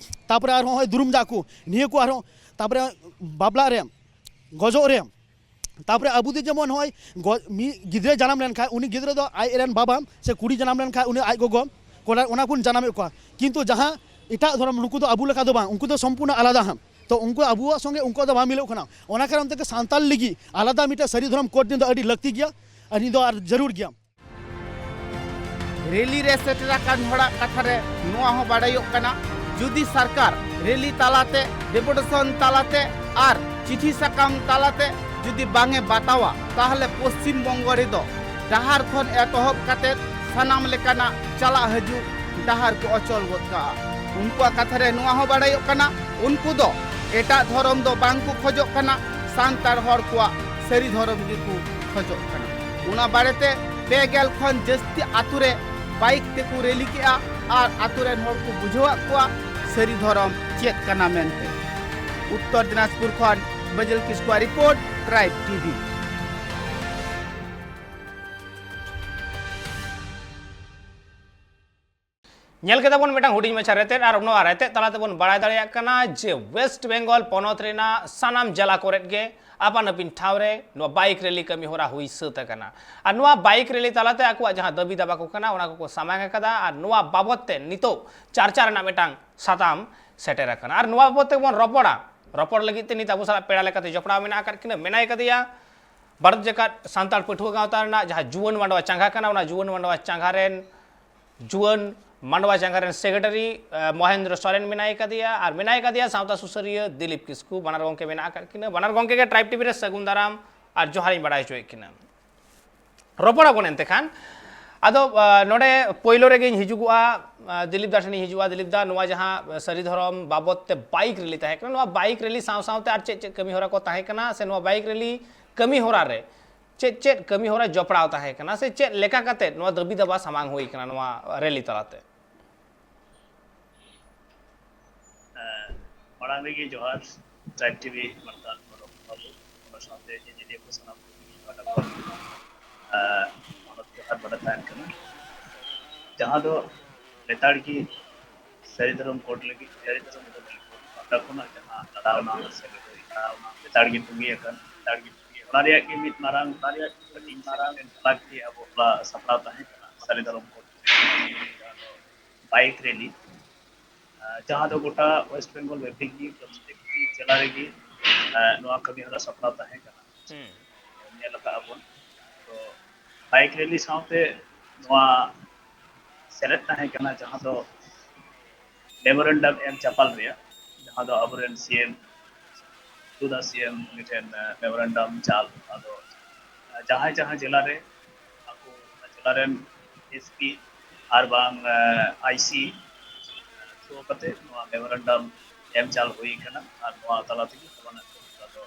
ᱛᱟᱯᱚᱨᱮ ᱟᱨᱦᱚᱸ ᱱᱚᱜᱼᱚᱭ ᱫᱩᱨᱩᱢ ᱡᱟᱜ ᱠᱚ, ᱱᱤᱭᱟᱹ ᱠᱚ ᱟᱨᱦᱚᱸ, ᱛᱟᱯᱚᱨᱮ ᱵᱟᱯᱞᱟ ᱨᱮ, ᱜᱚᱡᱚᱜ ᱨᱮ, ᱛᱟᱯᱚᱨᱮ ᱟᱵᱚ ᱫᱚ ᱡᱮᱢᱚᱱ ᱱᱚᱜᱼᱚᱭ ᱜᱚ-, ᱢᱤᱫ ᱜᱤᱫᱽᱨᱟᱹ ᱡᱟᱱᱟᱢ ᱞᱮᱱᱠᱷᱟᱱ ᱩᱱᱤ ᱜᱤᱫᱽᱨᱟᱹ ᱫᱚ ᱟᱡ ᱨᱮᱱ ᱵᱟᱵᱟ, ᱥᱮ ᱠᱩᱲᱤ ᱡᱟᱱᱟᱢ ᱞᱮᱱᱠᱷᱟᱱ ᱩᱱᱤ ᱟᱡ ᱜᱚᱜᱚ, ᱠᱚᱲᱟ, ᱚᱱᱟ ᱵᱚᱱ ᱡᱟᱱᱟᱢᱮᱫ ᱠᱚᱣᱟ᱾ ᱠᱤᱱᱛᱩ ᱡᱟᱦᱟᱸ ᱮᱴᱟᱜ ᱫᱷᱚᱨᱚᱢ, ᱱᱩᱠᱩ ᱫᱚ ᱟᱵᱚ ᱞᱮᱠᱟ ᱫᱚ ᱵᱟᱝ, ᱩᱱᱠᱩ ᱫᱚ ᱥᱚᱢᱯᱩᱨᱱᱚ ᱟᱞᱟᱫᱟ ᱦᱟᱸᱜ᱾ ᱛᱚ ᱩᱱᱠᱩ ᱟᱵᱚᱣᱟᱜ ᱥᱚᱸᱜᱮ ᱩᱱᱠᱩᱣᱟᱜ ᱫᱚ ᱵᱟᱝ ᱢᱤᱞᱚᱜ ᱠᱟᱱᱟ᱾ ᱚᱱᱟ ᱠᱟᱨᱚᱱ ᱛᱮᱜᱮ ᱥᱟᱱᱛᱟᱲ ᱞᱟᱹᱜᱤᱫ ᱟᱞᱟᱫᱟ ᱢᱤᱫᱴᱮᱱ ᱥᱟᱹᱨᱤ ᱫᱷᱚᱨᱚᱢ ᱠᱳᱰ ᱱᱤᱭᱟᱹ ᱫᱚ ᱟᱹᱰᱤ ᱞᱟᱹᱠᱛᱤ ᱜᱮᱭᱟ ᱟᱨ ᱱᱤᱭᱟᱹ ᱫᱚ ᱟᱨ ᱡᱟᱹᱨᱩᱲ ᱜᱮᱭᱟ᱾ ᱨᱮᱞᱤ ᱨᱮ ᱥᱮᱴᱮᱨ ᱟᱠᱟᱱ ᱦᱚᱲᱟᱜ ᱠᱟᱛᱷᱟ ᱨᱮ ᱱᱚᱣᱟ ᱦᱚᱸ ᱵᱟᱰᱟᱭᱚᱜ ᱠᱟᱱᱟ, ᱡᱩᱫᱤ ᱥᱚᱨᱠᱟᱨ ᱨᱮᱞᱤ ᱛᱟᱞᱟᱛᱮ, ᱰᱮᱯᱩᱴᱮᱥᱚᱱ ᱛᱟᱞᱟᱛᱮ ᱟᱨ ᱪᱤᱴᱷᱤ ᱥᱟᱠᱟᱢ ᱛᱟᱞᱟᱛᱮ ᱡᱩᱫᱤ ᱵᱟᱝ ᱮ ᱵᱟᱛᱟᱣᱟ, ᱛᱟᱦᱚᱞᱮ ᱯᱚᱥᱪᱤᱢ ᱵᱚᱝᱜᱚ ᱨᱮᱫᱚ ᱰᱟᱦᱟᱨ ᱠᱷᱚᱱ ᱮᱛᱚᱦᱚᱵ ᱠᱟᱛᱮ ᱥᱟᱱᱟᱢ ᱞᱮᱠᱟᱱᱟᱜ ᱪᱟᱞᱟᱜ ᱦᱤᱡᱩᱜ ᱰᱟᱦᱟᱨ ᱠᱚ ᱚᱪᱚᱞ ᱜᱚᱫ ᱠᱟᱜᱼᱟ᱾ ᱩᱱᱠᱩᱣᱟᱜ ᱠᱟᱛᱷᱟ ᱨᱮ ᱱᱚᱣᱟ ᱦᱚᱸ ᱵᱟᱰᱟᱭᱚᱜ ᱠᱟᱱᱟ, ᱩᱱᱠᱩ ᱫᱚ ᱮᱴᱟᱜ ᱫᱷᱚᱨᱚᱢ ᱫᱚ ᱵᱟᱝ ᱠᱚ ᱠᱷᱚᱡᱚᱜ ᱠᱟᱱᱟ, ᱥᱟᱱᱛᱟᱲ ᱦᱚᱲ ᱠᱚᱣᱟᱜ ᱥᱟᱹᱨᱤ ᱫᱷᱚᱨᱚᱢ ᱜᱮᱠᱚ ᱠᱷᱚᱡᱚᱜ ᱠᱟᱱᱟ᱾ ᱚᱱᱟ ᱵᱟᱨᱮᱛᱮ ᱯᱮ ᱜᱮᱞ ᱠᱷᱚᱱ ᱡᱟᱹᱥᱛᱤ ᱟᱛᱳ ᱨᱮ ᱵᱟᱭᱤᱠ ᱛᱮᱠᱚ ᱨᱮᱞᱤ ᱠᱮᱜᱼᱟ ᱟᱨ ᱟᱛᱳ ᱨᱮᱱ ᱦᱚᱲ ᱠᱚ ᱵᱩᱡᱷᱟᱹᱣᱟᱫ ᱠᱚᱣᱟ ᱥᱟᱹᱨᱤ ᱫᱷᱚᱨᱚᱢ ᱪᱮᱫ ᱠᱟᱱᱟ ᱢᱮᱱᱛᱮ᱾ ᱩᱛᱛᱚᱨ ᱫᱤᱱᱟᱡᱽᱯᱩᱨ ᱠᱷᱚᱱ ᱵᱟᱹᱡᱟᱹᱞ ᱠᱤᱥᱠᱩᱣᱟᱜ ᱨᱤᱯᱳᱨᱴ, ᱴᱨᱟᱭᱤᱵᱽ ᱴᱤ ᱵᱷᱤ᱾ ᱧᱮᱞ ᱠᱮᱫᱟ ᱵᱚᱱ ᱢᱤᱫᱴᱟᱝ ᱦᱩᱰᱤᱧ ᱢᱟᱪᱷᱟ ᱨᱮᱛᱮᱫ, ᱟᱨ ᱱᱚᱣᱟ ᱨᱮᱛᱮᱫ ᱛᱟᱞᱟ ᱛᱮᱵᱚᱱ ᱵᱟᱲᱟᱭ ᱫᱟᱲᱮᱭᱟᱜ ᱠᱟᱱᱟ ᱡᱮ ᱳᱭᱮᱥᱴ ᱵᱮᱝᱜᱚᱞ ᱯᱚᱱᱚᱛ ᱨᱮᱱᱟᱜ ᱥᱟᱱᱟᱢ ᱡᱮᱞᱟ ᱠᱚᱨᱮᱫ ᱜᱮ ᱟᱯᱟᱱ ᱟᱹᱯᱤᱱ ᱴᱷᱟᱶ ᱨᱮ ᱱᱚᱣᱟ ᱵᱟᱭᱤᱠ ᱨᱮᱞᱤ ᱠᱟᱹᱢᱤ ᱦᱚᱨᱟ ᱦᱩᱭ ᱥᱟᱹᱛ ᱟᱠᱟᱱᱟ᱾ ᱟᱨ ᱱᱚᱣᱟ ᱵᱟᱭᱤᱠ ᱨᱮᱞᱤ ᱛᱟᱞᱟᱛᱮ ᱟᱠᱚᱣᱟᱜ ᱡᱟᱦᱟᱸ ᱫᱟᱹᱵᱤ ᱫᱟᱵᱟ ᱠᱚ ᱠᱟᱱᱟ, ᱚᱱᱟ ᱠᱚᱠᱚ ᱥᱟᱢᱟᱝ ᱟᱠᱟᱫᱟ᱾ ᱟᱨ ᱱᱚᱣᱟ ᱵᱟᱵᱚᱛ ᱛᱮ ᱱᱤᱛᱚᱜ ᱪᱟᱨᱪᱟ ᱨᱮᱱᱟᱜ ᱢᱤᱫᱴᱟᱝ ᱥᱟᱛᱟᱢ ᱥᱮᱴᱮᱨ ᱟᱠᱟᱱᱟ᱾ ᱟᱨ ᱱᱚᱣᱟ ᱵᱟᱵᱚᱛ ᱛᱮᱵᱚᱱ ᱨᱚᱯᱚᱲᱟ, ᱨᱚᱯᱚᱲ ᱞᱟᱹᱜᱤᱫ ᱛᱮ ᱱᱤᱛ ᱟᱵᱚ ᱥᱟᱞᱟᱜ ᱯᱮᱲᱟ ᱞᱮᱠᱟᱛᱮ ᱡᱚᱯᱲᱟᱣ ᱢᱮᱱᱟᱜ ᱟᱠᱟᱫ ᱠᱤᱱᱟ, ᱢᱮᱱᱟᱭ ᱠᱟᱫᱮᱭᱟ ᱵᱷᱟᱨᱚᱛ ᱡᱟᱠᱟᱛ ᱥᱟᱱᱛᱟᱲ ᱯᱟᱹᱴᱷᱩᱣᱟᱹ ᱜᱟᱶᱛᱟ ᱨᱮᱱᱟᱜ ᱡᱟᱦᱟᱸ ᱡᱩᱣᱟᱹᱱ ᱢᱟᱰᱣᱟ ᱪᱟᱸᱜᱟ ᱠᱟᱱᱟ, ᱚᱱᱟ ᱡᱩᱣᱟᱹᱱ ᱢᱟᱰᱣᱟ ᱪᱟᱸᱜᱟ ᱨᱮᱱ ᱡᱩᱣᱟᱹᱱ ᱢᱟᱰᱣᱟ ᱪᱟᱸᱜᱟ ᱨᱮᱱ ᱥᱮᱠᱨᱮᱴᱟᱨᱤ, ᱮ, ᱢᱚᱦᱮᱱᱫᱨᱚ ᱥᱚᱨᱮᱱ ᱢᱮᱱᱟᱭ ᱠᱟᱫᱮᱭᱟ, ᱟᱨ ᱢᱮᱱᱟᱭ ᱠᱟᱫᱮᱭᱟ ᱥᱟᱶᱛᱟ ᱥᱩᱥᱟᱹᱨᱤᱭᱟᱹ ᱫᱤᱞᱤᱯ ᱠᱤᱥᱠᱩ᱾ ᱵᱟᱱᱟᱨ ᱜᱚᱢᱠᱮ ᱢᱮᱱᱟᱜ ᱟᱠᱟᱫ ᱠᱤᱱᱟ᱾ ᱵᱟᱱᱟᱨ ᱜᱚᱢᱠᱮ ᱜᱮ ᱴᱨᱟᱭᱤᱵᱽ ᱴᱤᱵᱷᱤ ᱨᱮ ᱥᱟᱹᱜᱩᱱ ᱫᱟᱨᱟᱢ ᱟᱨ ᱡᱚᱦᱟᱨᱤᱧ ᱵᱟᱲᱟᱭ ᱦᱚᱪᱚᱭᱮᱫ ᱠᱤᱱᱟ᱾ ᱨᱚᱯᱚᱲ ᱟᱵᱚᱱ ᱮᱱᱛᱮ ᱠᱷᱟᱱ᱾ ᱟᱫᱚ, ᱟ, ᱱᱚᱰᱮ ᱯᱳᱭᱞᱳ ᱨᱮᱜᱮᱧ ᱦᱤᱡᱩᱜᱚᱜᱼᱟ, ᱟ, ᱫᱤᱞᱤᱯ ᱫᱟ ᱴᱷᱮᱱᱤᱧ ᱦᱤᱡᱩᱜᱼᱟ᱾ ᱫᱤᱞᱤᱯ ᱫᱟ, ᱱᱚᱣᱟ ᱡᱟᱦᱟᱸ ᱥᱟᱹᱨᱤ ᱫᱷᱚᱨᱚᱢ ᱵᱟᱵᱚᱛ ᱛᱮ ᱵᱟᱭᱤᱠ ᱨᱮᱞᱤ ᱛᱟᱦᱮᱸ ᱠᱟᱱᱟ, ᱱᱚᱣᱟ ᱵᱟᱭᱤᱠ ᱨᱮᱞᱤ ᱥᱟᱶ ᱥᱟᱶᱛᱮ ᱟᱨ ᱪᱮᱫ ᱪᱮᱫ ᱠᱟᱹᱢᱤ ᱦᱚᱨᱟ ᱠᱚ ᱛᱟᱦᱮᱸ ᱠᱟᱱᱟ, ᱥᱮ ᱱᱚᱣᱟ ᱵᱟᱭᱤᱠ ᱨᱮᱞᱤ ᱠᱟᱹᱢᱤ ᱦᱚᱨᱟ ᱨᱮ ᱪᱮᱫ ᱪᱮᱫ ᱠᱟᱹᱢᱤ ᱦᱚᱨᱟ ᱡᱚᱯᱲᱟᱣ ᱛᱟᱦᱮᱸ ᱠᱟᱱᱟ, ᱥᱮ ᱪᱮᱫ ᱞᱮᱠᱟ ᱠᱟᱛᱮ ᱱᱚᱣᱟ ᱫᱟᱹᱵᱤ ᱫᱟᱵᱟ ᱥᱟᱢᱟᱝ ᱦᱩᱭ ᱠᱟᱱᱟ ᱱᱚᱣᱟ ᱨᱮᱞᱤ ᱛᱟᱞᱟᱛᱮ? ᱦᱮᱸ, ᱢᱟᱲᱟᱝ ᱨᱮᱜᱮ ᱡᱚᱦᱟᱨ, ᱴᱨᱟᱭᱤᱵᱽ ᱴᱤᱵᱷᱤ ᱢᱟᱨᱛᱟᱞ ᱜᱚᱲᱚ ᱵᱟᱹᱵᱩ, ᱚᱱᱟ ᱥᱟᱶᱛᱮ ᱧᱮᱧᱮᱞᱤᱭᱟᱹ ᱠᱚ ᱥᱟᱱᱟᱢ ᱠᱚᱜᱮ ᱯᱟᱦᱴᱟ ᱠᱷᱚᱱ, ᱮᱸ, ᱢᱟᱱᱚᱛ ᱡᱚᱦᱟᱨ ᱵᱟᱲᱟ ᱛᱟᱦᱮᱱ ᱠᱟᱱᱟ, ᱡᱟᱦᱟᱸ ᱫᱚ ᱞᱮᱛᱟᱲ ᱜᱮ ᱥᱟᱹᱨᱤ ᱫᱷᱚᱨᱚᱢ ᱠᱳᱰ ᱞᱟᱹᱜᱤᱫ, ᱥᱟᱹᱨᱤ ᱫᱷᱚᱨᱚᱢ ᱠᱳᱰ ᱞᱟᱹᱜᱤᱫ ᱯᱟᱦᱴᱟ ᱠᱷᱚᱱᱟᱜ ᱡᱟᱦᱟᱸ ᱞᱟᱲᱟᱣᱱᱟ ᱥᱮ ᱞᱟᱹᱲᱦᱟᱹᱭ, ᱞᱟᱲᱟᱣᱱᱟ, ᱞᱮᱛᱟᱲ ᱜᱮ ᱛᱚᱸᱜᱮ ᱟᱠᱟᱱ, ᱞᱮᱛᱟᱲ ᱜᱮ ᱛᱚᱸᱜᱮ ᱟᱠᱟᱱ᱾ ᱚᱱᱟ ᱨᱮᱭᱟᱜ ᱜᱮ ᱢᱤᱫ ᱢᱟᱨᱟᱝ, ᱚᱱᱟ ᱨᱮᱭᱟᱜ ᱜᱮ ᱢᱤᱫ ᱢᱟᱨᱟᱝ ᱞᱟᱹᱠᱛᱤ ᱟᱵᱚ ᱚᱱᱟ ᱥᱟᱯᱲᱟᱣ ᱛᱟᱦᱮᱸ ᱠᱟᱱᱟ, ᱥᱟᱹᱨᱤ ᱫᱷᱚᱨᱚᱢ ᱠᱳᱰ, ᱡᱟᱦᱟᱸ ᱫᱚ ᱵᱟᱭᱤᱠ ᱨᱮᱞᱤ, ᱟᱸ, ᱡᱟᱦᱟᱸ ᱫᱚ ᱜᱚᱴᱟ ᱳᱭᱮᱥᱴ ᱵᱮᱝᱜᱚᱞ ᱵᱮᱯᱤ ᱜᱮ ᱯᱨᱚᱛᱮᱠᱴᱤ ᱡᱮᱞᱟ ᱨᱮᱜᱮ, ᱟᱸ, ᱱᱚᱣᱟ ᱠᱟᱹᱢᱤ ᱦᱚᱨᱟ ᱥᱟᱯᱲᱟᱣ ᱛᱟᱦᱮᱸ ᱠᱟᱱᱟ᱾ ᱦᱩᱸ᱾ ᱧᱮᱞ ᱟᱠᱟᱫ ᱟᱵᱚᱱ᱾ ᱛᱚ, ᱵᱟᱭᱤᱠ ᱨᱮᱞᱤ ᱥᱟᱶᱛᱮ ᱱᱚᱣᱟ ᱥᱮᱞᱮᱫ ᱛᱟᱦᱮᱸ ᱠᱟᱱᱟ, ᱡᱟᱦᱟᱸ ᱫᱚ ᱢᱮᱢᱳᱨᱮᱱᱰᱟᱢ ᱮᱢ ᱪᱟᱯᱟᱞ ᱨᱮᱭᱟᱜ, ᱡᱟᱦᱟᱸ ᱫᱚ ᱟᱵᱚᱨᱮᱱ ᱥᱤ ᱮᱢ ᱫᱩᱫᱟ ᱥᱤ ᱮᱢ ᱩᱱᱤ ᱴᱷᱮᱱ, ᱮ, ᱢᱮᱢᱳᱨᱮᱱᱰᱟᱢ ᱪᱟᱞ, ᱟᱫᱚ, ᱮ, ᱡᱟᱦᱟᱸᱭ ᱡᱟᱦᱟᱸ ᱡᱮᱞᱟ ᱨᱮ ᱟᱠᱚ ᱚᱱᱟ ᱡᱮᱞᱟ ᱨᱮᱱ ᱮᱥ ᱯᱤ ᱟᱨ ᱵᱟᱝ, ᱮ, ᱟᱭ ᱥᱤ ᱛᱷᱨᱳ ᱠᱟᱛᱮ ᱱᱚᱣᱟ ᱢᱮᱢᱳᱨᱮᱱᱰᱟᱢ ᱮᱢ ᱪᱟᱞ ᱦᱩᱭ ᱠᱟᱱᱟ ᱟᱨ ᱱᱚᱣᱟ ᱛᱟᱞᱟ ᱛᱮᱜᱮ ᱦᱚᱞᱟᱱᱟᱜ ᱠᱟᱹᱢᱤ ᱦᱚᱨᱟ ᱫᱚ,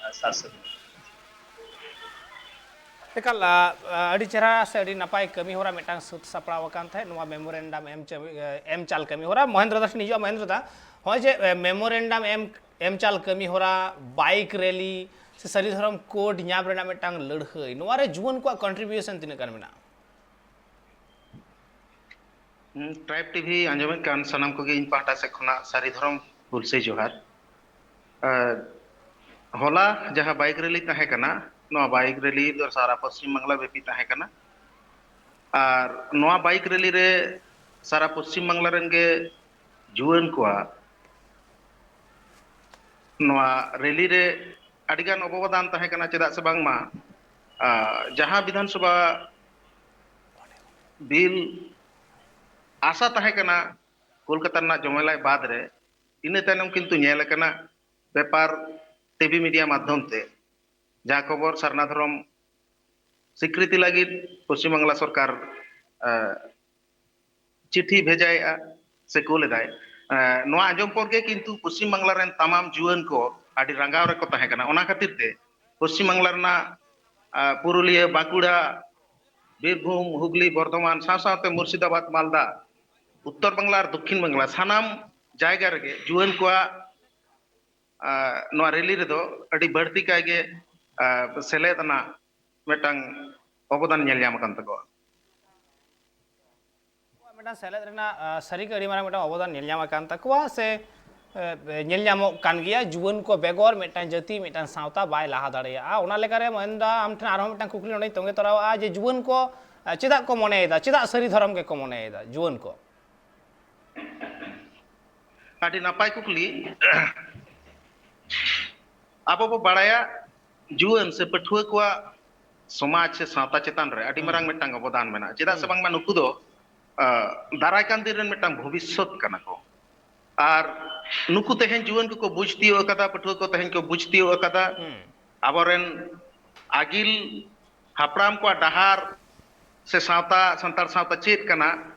ᱮ, ᱥᱟᱨ ᱥᱟᱹᱜᱩᱱ ᱟᱠᱟᱱᱟ᱾ ᱮᱠᱟᱞ, ᱟ, ᱟ, ᱟᱹᱰᱤ ᱪᱮᱦᱨᱟ ᱥᱮ ᱟᱹᱰᱤ ᱱᱟᱯᱟᱭ ᱠᱟᱹᱢᱤ ᱦᱚᱨᱟ ᱢᱤᱫᱴᱟᱝ ᱥᱟᱹᱛ ᱥᱟᱯᱲᱟᱣ ᱟᱠᱟᱱ ᱛᱟᱦᱮᱸᱫ, ᱱᱚᱣᱟ ᱢᱮᱢᱳᱨᱮᱱᱰᱟᱢ ᱮᱢ ᱪᱟ-, ᱮ, ᱮᱢ ᱪᱟᱞ ᱠᱟᱹᱢᱤ ᱦᱚᱨᱟ᱾ ᱢᱚᱦᱮᱱᱫᱨᱚ ᱫᱟ ᱴᱷᱮᱱ ᱦᱤᱡᱩᱜᱼᱟ᱾ ᱢᱚᱦᱮᱱᱫᱨᱚ ᱫᱟ, ᱱᱚᱜᱼᱚᱭ ᱡᱮ, ᱮ, ᱢᱮᱢᱳᱨᱮᱱᱰᱟᱢ ᱮᱢ, ᱮᱢ ᱪᱟᱞ ᱠᱟᱹᱢᱤ ᱦᱚᱨᱟ, ᱵᱟᱭᱤᱠ ᱨᱮᱞᱤ ᱥᱮ ᱥᱟᱹᱨᱤ ᱫᱷᱚᱨᱚᱢ ᱠᱳᱰ ᱧᱟᱢ ᱨᱮᱱᱟᱜ ᱢᱤᱫᱴᱟᱝ ᱞᱟᱹᱲᱦᱟᱹᱭ, ᱱᱚᱣᱟ ᱨᱮ ᱡᱩᱣᱟᱹᱱ ᱠᱚᱣᱟᱜ ᱠᱚᱱᱴᱨᱤᱵᱤᱭᱩᱥᱚᱱ ᱛᱤᱱᱟᱹᱜ ᱜᱟᱱ ᱢᱮᱱᱟᱜᱼᱟ? ᱦᱩᱸ, ᱴᱨᱟᱭᱤᱵᱽ ᱴᱤᱵᱷᱤ ᱟᱸᱡᱚᱢᱮᱫ ᱠᱟᱱ ᱥᱟᱱᱟᱢ ᱠᱚᱜᱮ ᱤᱧ ᱯᱟᱦᱴᱟ ᱥᱮᱫ ᱠᱷᱚᱱᱟᱜ ᱥᱟᱹᱨᱤ ᱫᱷᱚᱨᱚᱢ ᱦᱩᱞᱥᱟᱹᱭ ᱡᱚᱦᱟᱨ᱾ ᱟᱨ ᱦᱚᱞᱟ ᱡᱟᱦᱟᱸ ᱵᱟᱭᱤᱠ ᱨᱮᱞᱤ ᱛᱟᱦᱮᱸ ᱠᱟᱱᱟ, ᱱᱚᱣᱟ ᱵᱟᱭᱤᱠ ᱨᱮᱞᱤ ᱫᱚ ᱥᱟᱨᱟ ᱯᱚᱥᱪᱤᱢ ᱵᱟᱝᱞᱟ ᱵᱮᱯᱤ ᱛᱟᱦᱮᱸ ᱠᱟᱱᱟ᱾ ᱟᱨ ᱱᱚᱣᱟ ᱵᱟᱭᱤᱠ ᱨᱮᱞᱤ ᱨᱮ ᱥᱟᱨᱟ ᱯᱚᱥᱪᱤᱢ ᱵᱟᱝᱞᱟ ᱨᱮᱱ ᱜᱮ ᱡᱩᱣᱟᱹᱱ ᱠᱚᱣᱟᱜ ᱱᱚᱣᱟ ᱨᱮᱞᱤ ᱨᱮ ᱟᱹᱰᱤᱜᱟᱱ ᱚᱵᱚᱫᱟᱱ ᱛᱟᱦᱮᱸ ᱠᱟᱱᱟ᱾ ᱪᱮᱫᱟᱜ ᱥᱮ ᱵᱟᱝᱢᱟ, ᱟ, ᱡᱟᱦᱟᱸ ᱵᱤᱫᱷᱟᱱ ᱥᱚᱵᱷᱟ ᱵᱤᱞ ᱟᱥᱟ ᱛᱟᱦᱮᱸ ᱠᱟᱱᱟ ᱠᱳᱞᱠᱟᱛᱟ ᱨᱮᱱᱟᱜ ᱡᱚᱢᱮᱞᱟᱭ ᱵᱟᱫᱽ ᱨᱮ, ᱤᱱᱟᱹ ᱛᱟᱭᱱᱚᱢ ᱠᱤᱱᱛᱩ ᱧᱮᱞ ᱟᱠᱟᱱᱟ ᱯᱮᱯᱟᱨ, ᱴᱤᱵᱷᱤ ᱢᱤᱰᱤᱭᱟ ᱢᱟᱫᱽᱫᱷᱚᱢ ᱛᱮ ᱡᱟᱦᱟᱸ ᱠᱷᱚᱵᱚᱨ ᱥᱟᱨᱱᱟ ᱫᱷᱚᱨᱚᱢ ᱥᱤᱠᱨᱤᱛᱤ ᱞᱟᱹᱜᱤᱫ ᱯᱚᱥᱪᱤᱢ ᱵᱟᱝᱞᱟ ᱥᱚᱨᱠᱟᱨ, ᱟ, ᱪᱤᱴᱷᱤ ᱵᱷᱮᱡᱟᱭᱮᱫᱼᱟ ᱥᱮ ᱠᱳᱞ ᱮᱫᱟᱭ᱾ ᱮᱸ, ᱱᱚᱣᱟ ᱟᱸᱡᱚᱢ ᱯᱚᱨ ᱜᱮ ᱠᱤᱱᱛᱩ ᱯᱚᱥᱪᱤᱢ ᱵᱟᱝᱞᱟ ᱨᱮᱱ ᱛᱟᱢᱟᱢ ᱡᱩᱣᱟᱹᱱ ᱠᱚ ᱟᱹᱰᱤ ᱨᱟᱸᱜᱟᱣ ᱨᱮᱠᱚ ᱛᱟᱦᱮᱸ ᱠᱟᱱᱟ᱾ ᱚᱱᱟ ᱠᱷᱟᱹᱛᱤᱨ ᱛᱮ ᱯᱚᱥᱪᱤᱢ ᱵᱟᱝᱞᱟ ᱨᱮᱱᱟᱜ, ᱟ, ᱯᱩᱨᱩᱞᱤᱭᱟᱹ, ᱵᱟᱸᱠᱩᱲᱟ, ᱵᱤᱨᱵᱷᱩᱢ, ᱦᱩᱜᱽᱞᱤ, ᱵᱚᱨᱫᱷᱚᱢᱟᱱ ᱥᱟᱶ ᱥᱟᱶᱛᱮ ᱢᱩᱨᱥᱤᱫᱟᱵᱟᱫᱽ, ᱢᱟᱞᱫᱟ, ᱩᱛᱛᱚᱨ ᱵᱟᱝᱞᱟ ᱟᱨ ᱫᱚᱠᱠᱷᱤᱱ ᱵᱟᱝᱞᱟ ᱥᱟᱱᱟᱢ ᱡᱟᱭᱜᱟ ᱨᱮᱜᱮ ᱡᱩᱣᱟᱹᱱ ᱠᱚᱣᱟᱜ, ᱟ, ᱱᱚᱣᱟ ᱨᱮᱞᱤ ᱨᱮᱫᱚ ᱟᱹᱰᱤ ᱵᱟᱹᱲᱛᱤ ᱠᱟᱭᱜᱮ, ᱟ, ᱥᱮᱞᱮᱫ ᱨᱮᱱᱟᱜ ᱢᱤᱫᱴᱟᱝ ᱚᱵᱚᱫᱟᱱ ᱧᱮᱞ ᱧᱟᱢ ᱟᱠᱟᱱ ᱛᱟᱠᱚᱣᱟ᱾ ᱩᱱᱠᱩᱣᱟᱜ ᱢᱤᱫᱴᱟᱝ ᱥᱮᱞᱮᱫ ᱨᱮᱱᱟᱜ, ᱟ, ᱥᱟᱹᱨᱤᱜᱮ ᱟᱹᱰᱤ ᱢᱟᱨᱟᱝ ᱢᱤᱫᱴᱟᱝ ᱚᱵᱚᱫᱟᱱ ᱧᱮᱞ ᱧᱟᱢ ᱟᱠᱟᱱ ᱛᱟᱠᱚᱣᱟ ᱥᱮ, ᱮ, ᱧᱮᱞ ᱧᱟᱢᱚᱜ ᱠᱟᱱ ᱜᱮᱭᱟ᱾ ᱡᱩᱣᱟᱹᱱ ᱠᱚ ᱵᱮᱜᱚᱨ ᱢᱤᱫᱴᱟᱝ ᱡᱟᱹᱛᱤ, ᱢᱤᱫᱴᱟᱝ ᱥᱟᱶᱛᱟ ᱵᱟᱭ ᱞᱟᱦᱟ ᱫᱟᱲᱮᱭᱟᱜᱼᱟ᱾ ᱚᱱᱟ ᱞᱮᱠᱟᱨᱮ ᱢᱚᱦᱮᱱᱫᱟ, ᱟᱢ ᱴᱷᱮᱱ ᱟᱨᱦᱚᱸ ᱢᱤᱫᱴᱟᱝ ᱠᱩᱠᱞᱤ ᱱᱚᱰᱮᱧ ᱛᱚᱸᱜᱮ ᱛᱚᱨᱟᱣᱟᱜᱼᱟ ᱡᱮ ᱡᱩᱣᱟᱹᱱ ᱠᱚ, ᱟ, ᱪᱮᱫᱟᱜ ᱠᱚ ᱢᱚᱱᱮᱭᱮᱫᱟ, ᱪᱮᱫᱟᱜ ᱥᱟᱹᱨᱤ ᱫᱷᱚᱨᱚᱢ ᱜᱮᱠᱚ ᱢᱚᱱᱮᱭᱮᱫᱟ ᱡᱩᱣᱟᱹᱱ ᱠᱚ? ᱟᱹᱰᱤ ᱱᱟᱯᱟᱭ ᱠᱩᱠᱞᱤ᱾ ᱟᱵᱚ ᱵᱚ ᱵᱟᱲᱟᱭᱟ, ᱡᱩᱣᱟᱹᱱ ᱥᱮ ᱯᱟᱹᱴᱷᱩᱣᱟᱹ ᱠᱚᱣᱟᱜ ᱥᱚᱢᱟᱡᱽ ᱥᱮ ᱥᱟᱶᱛᱟ ᱪᱮᱛᱟᱱ ᱨᱮ ᱟᱹᱰᱤ ᱢᱟᱨᱟᱝ ᱢᱤᱫᱴᱟᱝ ᱚᱵᱚᱫᱟᱱ ᱢᱮᱱᱟᱜᱼᱟ᱾ ᱪᱮᱫᱟᱜ ᱥᱮ ᱵᱟᱝᱢᱟ ᱱᱩᱠᱩ ᱫᱚ, ᱟ, ᱫᱟᱨᱟᱭ ᱠᱟᱱ ᱫᱤᱱ ᱨᱮᱱ ᱢᱤᱫᱴᱟᱝ ᱵᱷᱚᱵᱤᱥᱥᱚᱛ ᱠᱟᱱᱟ ᱠᱚ᱾ ᱟᱨ ᱱᱩᱠᱩ ᱛᱮᱦᱮᱧ ᱡᱩᱣᱟᱹᱱ ᱠᱚᱠᱚ ᱵᱩᱡᱽ ᱛᱤᱭᱳᱜ ᱟᱠᱟᱫᱟ, ᱯᱟᱹᱴᱷᱩᱣᱟᱹ ᱠᱚ ᱛᱮᱦᱮᱧ ᱠᱚ ᱵᱩᱡᱽ ᱛᱤᱭᱳᱜ ᱟᱠᱟᱫᱟ᱾ ᱟᱵᱚᱨᱮᱱ ᱟᱹᱜᱤᱞ ᱦᱟᱯᱲᱟᱢ ᱠᱚᱣᱟᱜ ᱰᱟᱦᱟᱨ ᱥᱮ ᱥᱟᱶᱛᱟ, ᱥᱟᱱᱛᱟᱲ ᱥᱟᱶᱛᱟ ᱪᱮᱫ ᱠᱟᱱᱟ,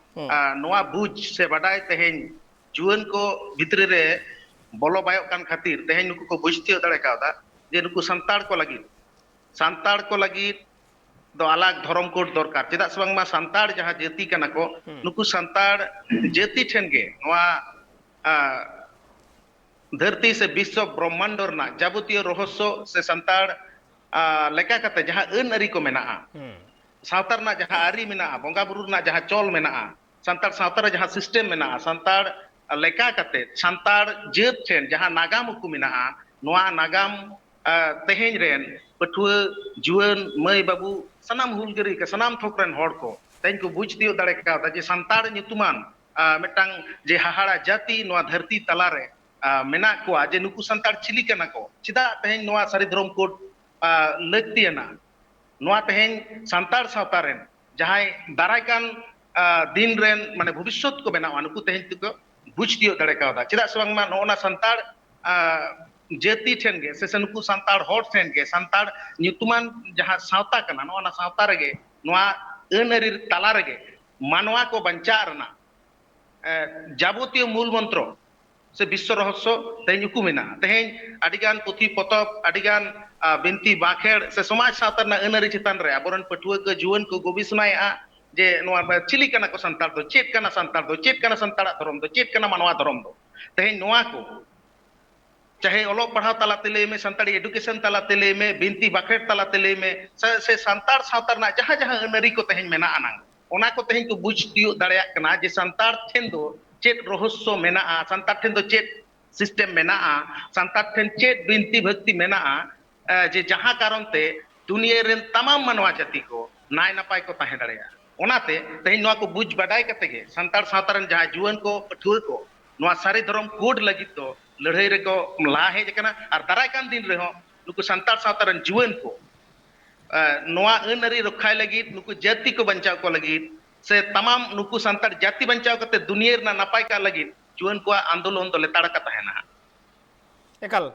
ᱟ, ᱱᱚᱣᱟ ᱵᱩᱡᱽ ᱥᱮ ᱵᱟᱰᱟᱭ ᱛᱮᱦᱮᱧ ᱡᱩᱣᱟᱹᱱ ᱠᱚ ᱵᱷᱤᱛᱨᱤ ᱨᱮ ᱵᱚᱞᱚ ᱵᱟᱭᱚᱜ ᱠᱟᱱ ᱠᱷᱟᱹᱛᱤᱨ ᱛᱮᱦᱮᱧ ᱱᱩᱠᱩ ᱠᱚ ᱵᱩᱡᱽ ᱛᱤᱭᱳᱜ ᱫᱟᱲᱮ ᱠᱟᱣᱫᱟ ᱡᱮ ᱱᱩᱠᱩ ᱥᱟᱱᱛᱟᱲ ᱠᱚ ᱞᱟᱹᱜᱤᱫ, ᱥᱟᱱᱛᱟᱲ ᱠᱚ ᱞᱟᱹᱜᱤᱫ ᱫᱚ ᱟᱞᱟᱜᱽ ᱫᱷᱚᱨᱚᱢ ᱠᱳᱰ ᱫᱚᱨᱠᱟᱨ᱾ ᱪᱮᱫᱟᱜ ᱥᱮ ᱵᱟᱝᱢᱟ ᱥᱟᱱᱛᱟᱲ ᱡᱟᱦᱟᱸ ᱡᱟᱹᱛᱤ ᱠᱟᱱᱟ ᱠᱚ, ᱱᱩᱠᱩ ᱥᱟᱱᱛᱟᱲ ᱡᱟᱹᱛᱤ ᱴᱷᱮᱱ ᱜᱮ ᱱᱚᱣᱟ, ᱟ, ᱫᱷᱟᱹᱨᱛᱤ ᱥᱮ ᱵᱤᱥᱥᱚ ᱵᱨᱚᱦᱢᱟᱱᱰᱚ ᱨᱮᱱᱟᱜ ᱡᱟᱵᱚᱛᱤᱭᱚ ᱨᱚᱦᱚᱥᱥᱚ ᱥᱮ ᱥᱟᱱᱛᱟᱲ, ᱟ, ᱞᱮᱠᱟ ᱠᱟᱛᱮ ᱡᱟᱦᱟᱸ ᱟᱹᱱ ᱟᱹᱨᱤ ᱠᱚ ᱢᱮᱱᱟᱜᱼᱟ, ᱥᱟᱶᱛᱟ ᱨᱮᱱᱟᱜ ᱡᱟᱦᱟᱸ ᱟᱹᱨᱤ ᱢᱮᱱᱟᱜᱼᱟ, ᱵᱚᱸᱜᱟ ᱵᱩᱨᱩ ᱨᱮᱱᱟᱜ ᱡᱟᱦᱟᱸ ᱪᱚᱞ ᱢᱮᱱᱟᱜᱼᱟ, ᱥᱟᱱᱛᱟᱲ ᱥᱟᱶᱛᱟ ᱨᱮ ᱡᱟᱦᱟᱸ system ᱢᱮᱱᱟᱜᱼᱟ, ᱥᱟᱱᱛᱟᱲ ᱞᱮᱠᱟ ᱠᱟᱛᱮ ᱥᱟᱱᱛᱟᱲ ᱡᱟᱹᱛ ᱴᱷᱮᱱ ᱡᱟᱦᱟᱸ ᱱᱟᱜᱟᱢ ᱩᱠᱩ ᱢᱮᱱᱟᱜᱼᱟ, ᱱᱚᱣᱟ ᱱᱟᱜᱟᱢ ᱛᱮᱦᱮᱧ ᱨᱮᱱ ᱯᱟᱹᱴᱷᱩᱣᱟᱹ, ᱡᱩᱣᱟᱹᱱ ᱢᱟᱹᱭ ᱵᱟᱹᱵᱩ, ᱥᱟᱱᱟᱢ ᱦᱩᱞᱜᱟᱹᱨᱤᱭᱟᱹ ᱠᱚ, ᱥᱟᱱᱟᱢ ᱛᱷᱚᱠ ᱨᱮᱱ ᱦᱚᱲ ᱠᱚ ᱛᱮᱦᱮᱧ ᱠᱚ ᱵᱩᱡᱽ ᱛᱤᱭᱳᱜ ᱫᱟᱲᱮ ᱠᱟᱣᱫᱟ ᱡᱮ ᱥᱟᱱᱛᱟᱲ ᱧᱩᱛᱩᱢᱟᱱ ᱢᱤᱫᱴᱟᱝ ᱡᱮ ᱦᱟᱦᱟᱲᱟ ᱡᱟᱹᱛᱤ ᱱᱚᱣᱟ ᱫᱷᱟᱹᱨᱛᱤ ᱛᱟᱞᱟᱨᱮ ᱢᱮᱱᱟᱜ ᱠᱚᱣᱟ, ᱡᱮ ᱱᱩᱠᱩ ᱥᱟᱱᱛᱟᱲ ᱪᱤᱞᱤ ᱠᱟᱱᱟ ᱠᱚ, ᱪᱮᱫᱟᱜ ᱛᱮᱦᱮᱧ ᱱᱚᱣᱟ ᱥᱟᱹᱨᱤ ᱫᱷᱚᱨᱚᱢ ᱠᱳᱰ ᱞᱟᱹᱠᱛᱤᱭᱟᱱᱟ᱾ ᱱᱚᱣᱟ ᱛᱮᱦᱮᱧ ᱥᱟᱱᱛᱟᱲ ᱥᱟᱶᱛᱟ ᱨᱮᱱ ᱡᱟᱦᱟᱸᱭ ᱫᱟᱨᱟᱭ ᱠᱟᱱ ᱫᱤᱱ ᱨᱮᱱ ᱢᱟᱱᱮ ᱵᱷᱚᱵᱤᱥᱥᱚᱛ ᱠᱚ ᱵᱮᱱᱟᱣᱟ, ᱱᱩᱠᱩ ᱛᱮᱦᱮᱧ ᱛᱮᱠᱚ ᱵᱩᱡᱽ ᱛᱤᱭᱳᱜ ᱫᱟᱲᱮ ᱠᱟᱣᱫᱟ᱾ ᱪᱮᱫᱟᱜ ᱥᱮ ᱵᱟᱝᱢᱟ ᱱᱚᱜᱼᱚ ᱱᱟ ᱥᱟᱱᱛᱟᱲ ᱡᱟᱹᱛᱤ ᱴᱷᱮᱱ ᱜᱮ ᱥᱮ ᱥᱮ ᱱᱩᱠᱩ ᱥᱟᱱᱛᱟᱲ ᱦᱚᱲ ᱴᱷᱮᱱ ᱜᱮ ᱥᱟᱱᱛᱟᱲ ᱧᱩᱛᱩᱢᱟᱱ ᱡᱟᱦᱟᱸ ᱥᱟᱶᱛᱟ ᱠᱟᱱᱟ, ᱱᱚᱜᱼᱚ ᱱᱟ ᱥᱟᱶᱛᱟ ᱨᱮᱜᱮ ᱱᱚᱣᱟ ᱟᱹᱱ ᱟᱹᱨᱤ ᱛᱟᱞᱟ ᱨᱮᱜᱮ ᱢᱟᱱᱣᱟ ᱠᱚ ᱵᱟᱧᱪᱟᱜ ᱨᱮᱱᱟᱜ ᱡᱟᱵᱚᱛᱤᱭᱚ ᱢᱩᱞ ᱢᱚᱱᱛᱨᱚ ᱥᱮ ᱵᱤᱥᱥᱚ ᱨᱚᱦᱚᱥᱥᱚ ᱛᱮᱦᱮᱧ ᱩᱠᱩ ᱢᱮᱱᱟᱜᱼᱟ᱾ ᱛᱮᱦᱮᱧ ᱟᱹᱰᱤᱜᱟᱱ ᱯᱩᱛᱷᱤ ᱯᱚᱛᱚᱵ, ᱟᱹᱰᱤᱜᱟᱱ ᱵᱤᱱᱛᱤ ᱵᱟᱸᱠᱷᱮᱲ ᱥᱮ ᱥᱚᱢᱟᱡᱽ ᱥᱟᱶᱛᱟ ᱨᱮᱱᱟᱜ ᱟᱹᱱ ᱟᱹᱨᱤ ᱪᱮᱛᱟᱱ ᱨᱮ ᱟᱵᱚᱨᱮᱱ ᱯᱟᱹᱴᱷᱩᱣᱟᱹ ᱠᱚ, ᱡᱩᱣᱟᱹᱱ ᱠᱚ ᱜᱚᱵᱤᱥᱚᱱᱟᱭᱮᱫᱼᱟ ᱡᱮ ᱱᱚᱣᱟ ᱪᱤᱞᱤ ᱠᱟᱱᱟ ᱠᱚ ᱥᱟᱱᱛᱟᱲ ᱫᱚ, ᱪᱮᱫ ᱠᱟᱱᱟ ᱥᱟᱱᱛᱟᱲ ᱫᱚ, ᱪᱮᱫ ᱠᱟᱱᱟ ᱥᱟᱱᱛᱟᱲᱟᱜ ᱫᱷᱚᱨᱚᱢ ᱫᱚ, ᱪᱮᱫ ᱠᱟᱱᱟ ᱢᱟᱱᱣᱟ ᱫᱷᱚᱨᱚᱢ ᱫᱚ᱾ ᱛᱮᱦᱮᱧ ᱱᱚᱣᱟ ᱠᱚ ᱪᱟᱦᱮ ᱚᱞᱚᱜ ᱯᱟᱲᱦᱟᱣ ᱛᱟᱞᱟᱛᱮ ᱞᱟᱹᱭ ᱢᱮ, ᱥᱟᱱᱛᱟᱲᱤ education ᱛᱟᱞᱟᱛᱮ ᱞᱟᱹᱭ ᱢᱮ, ᱵᱤᱱᱛᱤ ᱵᱟᱸᱠᱷᱮᱲ ᱛᱟᱞᱟᱛᱮ ᱞᱟᱹᱭ ᱢᱮ, ᱥᱮ, ᱥᱮ ᱥᱟᱱᱛᱟᱲ ᱥᱟᱶᱛᱟ ᱨᱮᱱᱟᱜ ᱡᱟᱦᱟᱸ ᱡᱟᱦᱟᱸ ᱟᱹᱱ ᱟᱹᱨᱤ ᱠᱚ ᱛᱮᱦᱮᱧ ᱢᱮᱱᱟᱜ ᱟᱱᱟᱝ, ᱚᱱᱟ ᱠᱚ ᱛᱮᱦᱮᱧ ᱠᱚ ᱵᱩᱡᱽ ᱛᱤᱭᱳᱜ ᱫᱟᱲᱮᱭᱟᱜ ᱠᱟᱱᱟ ᱡᱮ ᱥᱟᱱᱛᱟᱲ ᱴᱷᱮᱱ ᱫᱚ ᱪᱮᱫ ᱨᱚᱦᱚᱥᱥᱚ ᱢᱮᱱᱟᱜᱼᱟ, ᱥᱟᱱᱛᱟᱲ ᱴᱷᱮᱱ ᱫᱚ ᱪᱮᱫ system ᱢᱮᱱᱟᱜᱼᱟ, ᱥᱟᱱᱛᱟᱲ ᱴᱷᱮᱱ ᱪᱮᱫ ᱵᱤᱱᱛᱤ ᱵᱷᱟᱹᱠᱛᱤ ᱢᱮᱱᱟᱜᱼᱟ, ᱡᱮ ᱡᱟᱦᱟᱸ ᱠᱟᱨᱚᱱ ᱛᱮ ᱫᱩᱱᱤᱭᱟᱹ ᱨᱮᱱ ᱛᱟᱢᱟᱢ ᱢᱟᱱᱣᱟ ᱡᱟᱹᱛᱤ ᱠᱚ ᱱᱟᱭ ᱱᱟᱯᱟᱭ ᱠᱚ ᱛᱟᱦᱮᱸ ᱫᱟᱲᱮᱭᱟᱜᱼᱟ᱾ ᱚᱱᱟᱛᱮ ᱛᱮᱦᱮᱧ ᱱᱚᱣᱟ ᱠᱚ ᱵᱩᱡᱽ ᱵᱟᱰᱟᱭ ᱠᱟᱛᱮ ᱜᱮ ᱥᱟᱱᱛᱟᱲ ᱥᱟᱶᱛᱟ ᱨᱮᱱ ᱡᱟᱦᱟᱸᱭ ᱡᱩᱣᱟᱹᱱ ᱠᱚ, ᱯᱟᱹᱴᱷᱩᱣᱟᱹ ᱠᱚ ᱱᱚᱣᱟ ᱥᱟᱹᱨᱤ ᱫᱷᱚᱨᱚᱢ ᱠᱳᱰ ᱞᱟᱹᱜᱤᱫ ᱫᱚ ᱞᱟᱹᱲᱦᱟᱹᱭ ᱨᱮᱠᱚ ᱞᱟᱦᱟ ᱦᱮᱡ ᱟᱠᱟᱱᱟ᱾ ᱟᱨ ᱫᱟᱨᱟᱭ ᱠᱟᱱ ᱫᱤᱱ ᱨᱮᱦᱚᱸ ᱱᱩᱠᱩ ᱥᱟᱱᱛᱟᱲ ᱥᱟᱶᱛᱟ ᱨᱮᱱ ᱡᱩᱣᱟᱹᱱ ᱠᱚ ᱱᱚᱣᱟ ᱟᱹᱱ ᱟᱹᱨᱤ ᱨᱚᱠᱷᱟᱭ ᱞᱟᱹᱜᱤᱫ, ᱱᱩᱠᱩ ᱡᱟᱹᱛᱤ ᱠᱚ ᱵᱟᱧᱪᱟᱣ ᱠᱚ ᱞᱟᱹᱜᱤᱫ ᱥᱮ ᱛᱟᱢᱟᱢ ᱱᱩᱠᱩ ᱥᱟᱱᱛᱟᱲ ᱡᱟᱹᱛᱤ ᱵᱟᱧᱪᱟᱣ ᱠᱟᱛᱮ ᱫᱩᱱᱤᱭᱟᱹ ᱨᱮᱱᱟᱜ ᱱᱟᱯᱟᱭ ᱠᱟᱜ ᱞᱟᱹᱜᱤᱫ ᱡᱩᱣᱟᱹᱱ ᱠᱚᱣᱟᱜ ᱟᱱᱫᱳᱞᱚᱱ ᱫᱚ ᱞᱮᱛᱟᱲ ᱟᱠᱟ ᱛᱟᱦᱮᱱᱟ ᱦᱟᱸᱜ᱾ ᱮᱠᱟᱞ,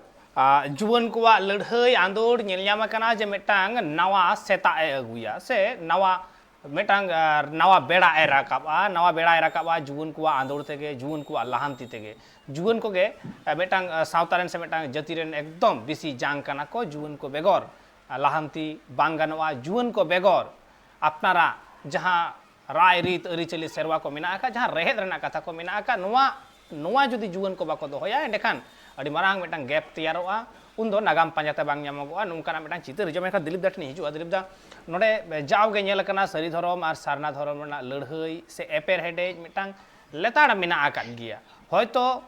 ᱡᱩᱣᱟᱹᱱ ᱠᱚᱣᱟᱜ ᱞᱟᱹᱲᱦᱟᱹᱭ ᱟᱸᱫᱳᱲ ᱧᱮᱞ ᱧᱟᱢ ᱟᱠᱟᱱᱟ ᱡᱮ ᱢᱤᱫᱴᱟᱝ ᱱᱟᱣᱟ ᱥᱮᱛᱟᱜ ᱮ ᱟᱹᱜᱩᱭᱟ ᱥᱮ ᱱᱟᱣᱟ ᱢᱤᱫᱴᱟᱝ ᱱᱟᱣᱟ ᱵᱮᱲᱟ ᱮ ᱨᱟᱠᱟᱵᱼᱟ᱾ ᱱᱟᱣᱟ ᱵᱮᱲᱟᱭ ᱨᱟᱠᱟᱵᱼᱟ ᱡᱩᱣᱟᱹᱱ ᱠᱚᱣᱟᱜ ᱟᱸᱫᱳᱲ ᱛᱮᱜᱮ, ᱡᱩᱣᱟᱹᱱ ᱠᱚᱣᱟᱜ ᱞᱟᱦᱟᱱᱛᱤ ᱛᱮᱜᱮ᱾ ᱡᱩᱣᱟᱹᱱ ᱠᱚᱜᱮ ᱢᱤᱫᱴᱟᱝ ᱥᱟᱶᱛᱟ ᱨᱮᱱ ᱥᱮ ᱢᱤᱫᱴᱟᱝ ᱡᱟᱹᱛᱤ ᱨᱮᱱ ᱮᱠᱫᱚᱢ ᱵᱮᱥᱤ ᱡᱟᱝ ᱠᱟᱱᱟ ᱠᱚ᱾ ᱡᱩᱣᱟᱹᱱ ᱠᱚ ᱵᱮᱜᱚᱨ ᱞᱟᱦᱟᱱᱛᱤ ᱵᱟᱝ ᱜᱟᱱᱚᱜᱼᱟ᱾ ᱡᱩᱣᱟᱹᱱ ᱠᱚ ᱵᱮᱜᱚᱨ ᱟᱯᱱᱟᱨᱟᱜ ᱡᱟᱦᱟᱸ ᱨᱟᱭ ᱨᱤᱛ ᱟᱹᱨᱤᱪᱟᱹᱞᱤ ᱥᱮᱨᱣᱟ ᱠᱚ ᱢᱮᱱᱟᱜ ᱟᱠᱟᱫ, ᱡᱟᱦᱟᱸ ᱨᱮᱦᱮᱫ ᱨᱮᱱᱟᱜ ᱠᱟᱛᱷᱟ ᱠᱚ ᱢᱮᱱᱟᱜ ᱟᱠᱟᱫ, ᱱᱚᱣᱟ ᱱᱚᱣᱟ ᱡᱩᱫᱤ ᱡᱩᱣᱟᱹᱱ ᱠᱚ ᱵᱟᱠᱚ ᱫᱚᱦᱚᱭᱟ, ᱮᱸᱰᱮᱠᱷᱟᱱ ᱟᱹᱰᱤ ᱢᱟᱨᱟᱝ ᱢᱤᱫᱴᱟᱝ gap ᱛᱮᱭᱟᱨᱚᱜᱼᱟ᱾ ᱩᱱᱫᱚ ᱱᱟᱜᱟᱢ ᱯᱟᱸᱡᱟᱛᱮ ᱵᱟᱝ ᱧᱟᱢᱚᱜᱚᱜᱼᱟ, ᱱᱚᱝᱠᱟᱱᱟᱜ ᱢᱤᱫᱴᱟᱝ ᱪᱤᱛᱟᱹᱨ ᱦᱤᱡᱩᱜᱼᱟ᱾ ᱢᱮᱱᱠᱷᱟᱱ ᱫᱤᱞᱤᱯ ᱫᱟ ᱴᱷᱮᱱᱤᱧ ᱦᱤᱡᱩᱜᱼᱟ᱾ ᱫᱤᱞᱤᱯ ᱫᱟ, ᱱᱚᱰᱮ ᱡᱟᱣᱜᱮ ᱧᱮᱞ ᱟᱠᱟᱱᱟ ᱥᱟᱹᱨᱤ ᱫᱷᱚᱨᱚᱢ ᱟᱨ ᱥᱟᱨᱱᱟ ᱫᱷᱚᱨᱚᱢ ᱨᱮᱱᱟᱜ ᱞᱟᱹᱲᱦᱟᱹᱭ ᱥᱮ ᱮᱯᱮᱨᱦᱮᱰᱮᱡ ᱢᱤᱫᱴᱟᱝ ᱞᱮᱛᱟᱲ ᱢᱮᱱᱟᱜ ᱟᱠᱟᱫ ᱜᱮᱭᱟ᱾ ᱦᱚᱭᱛᱚ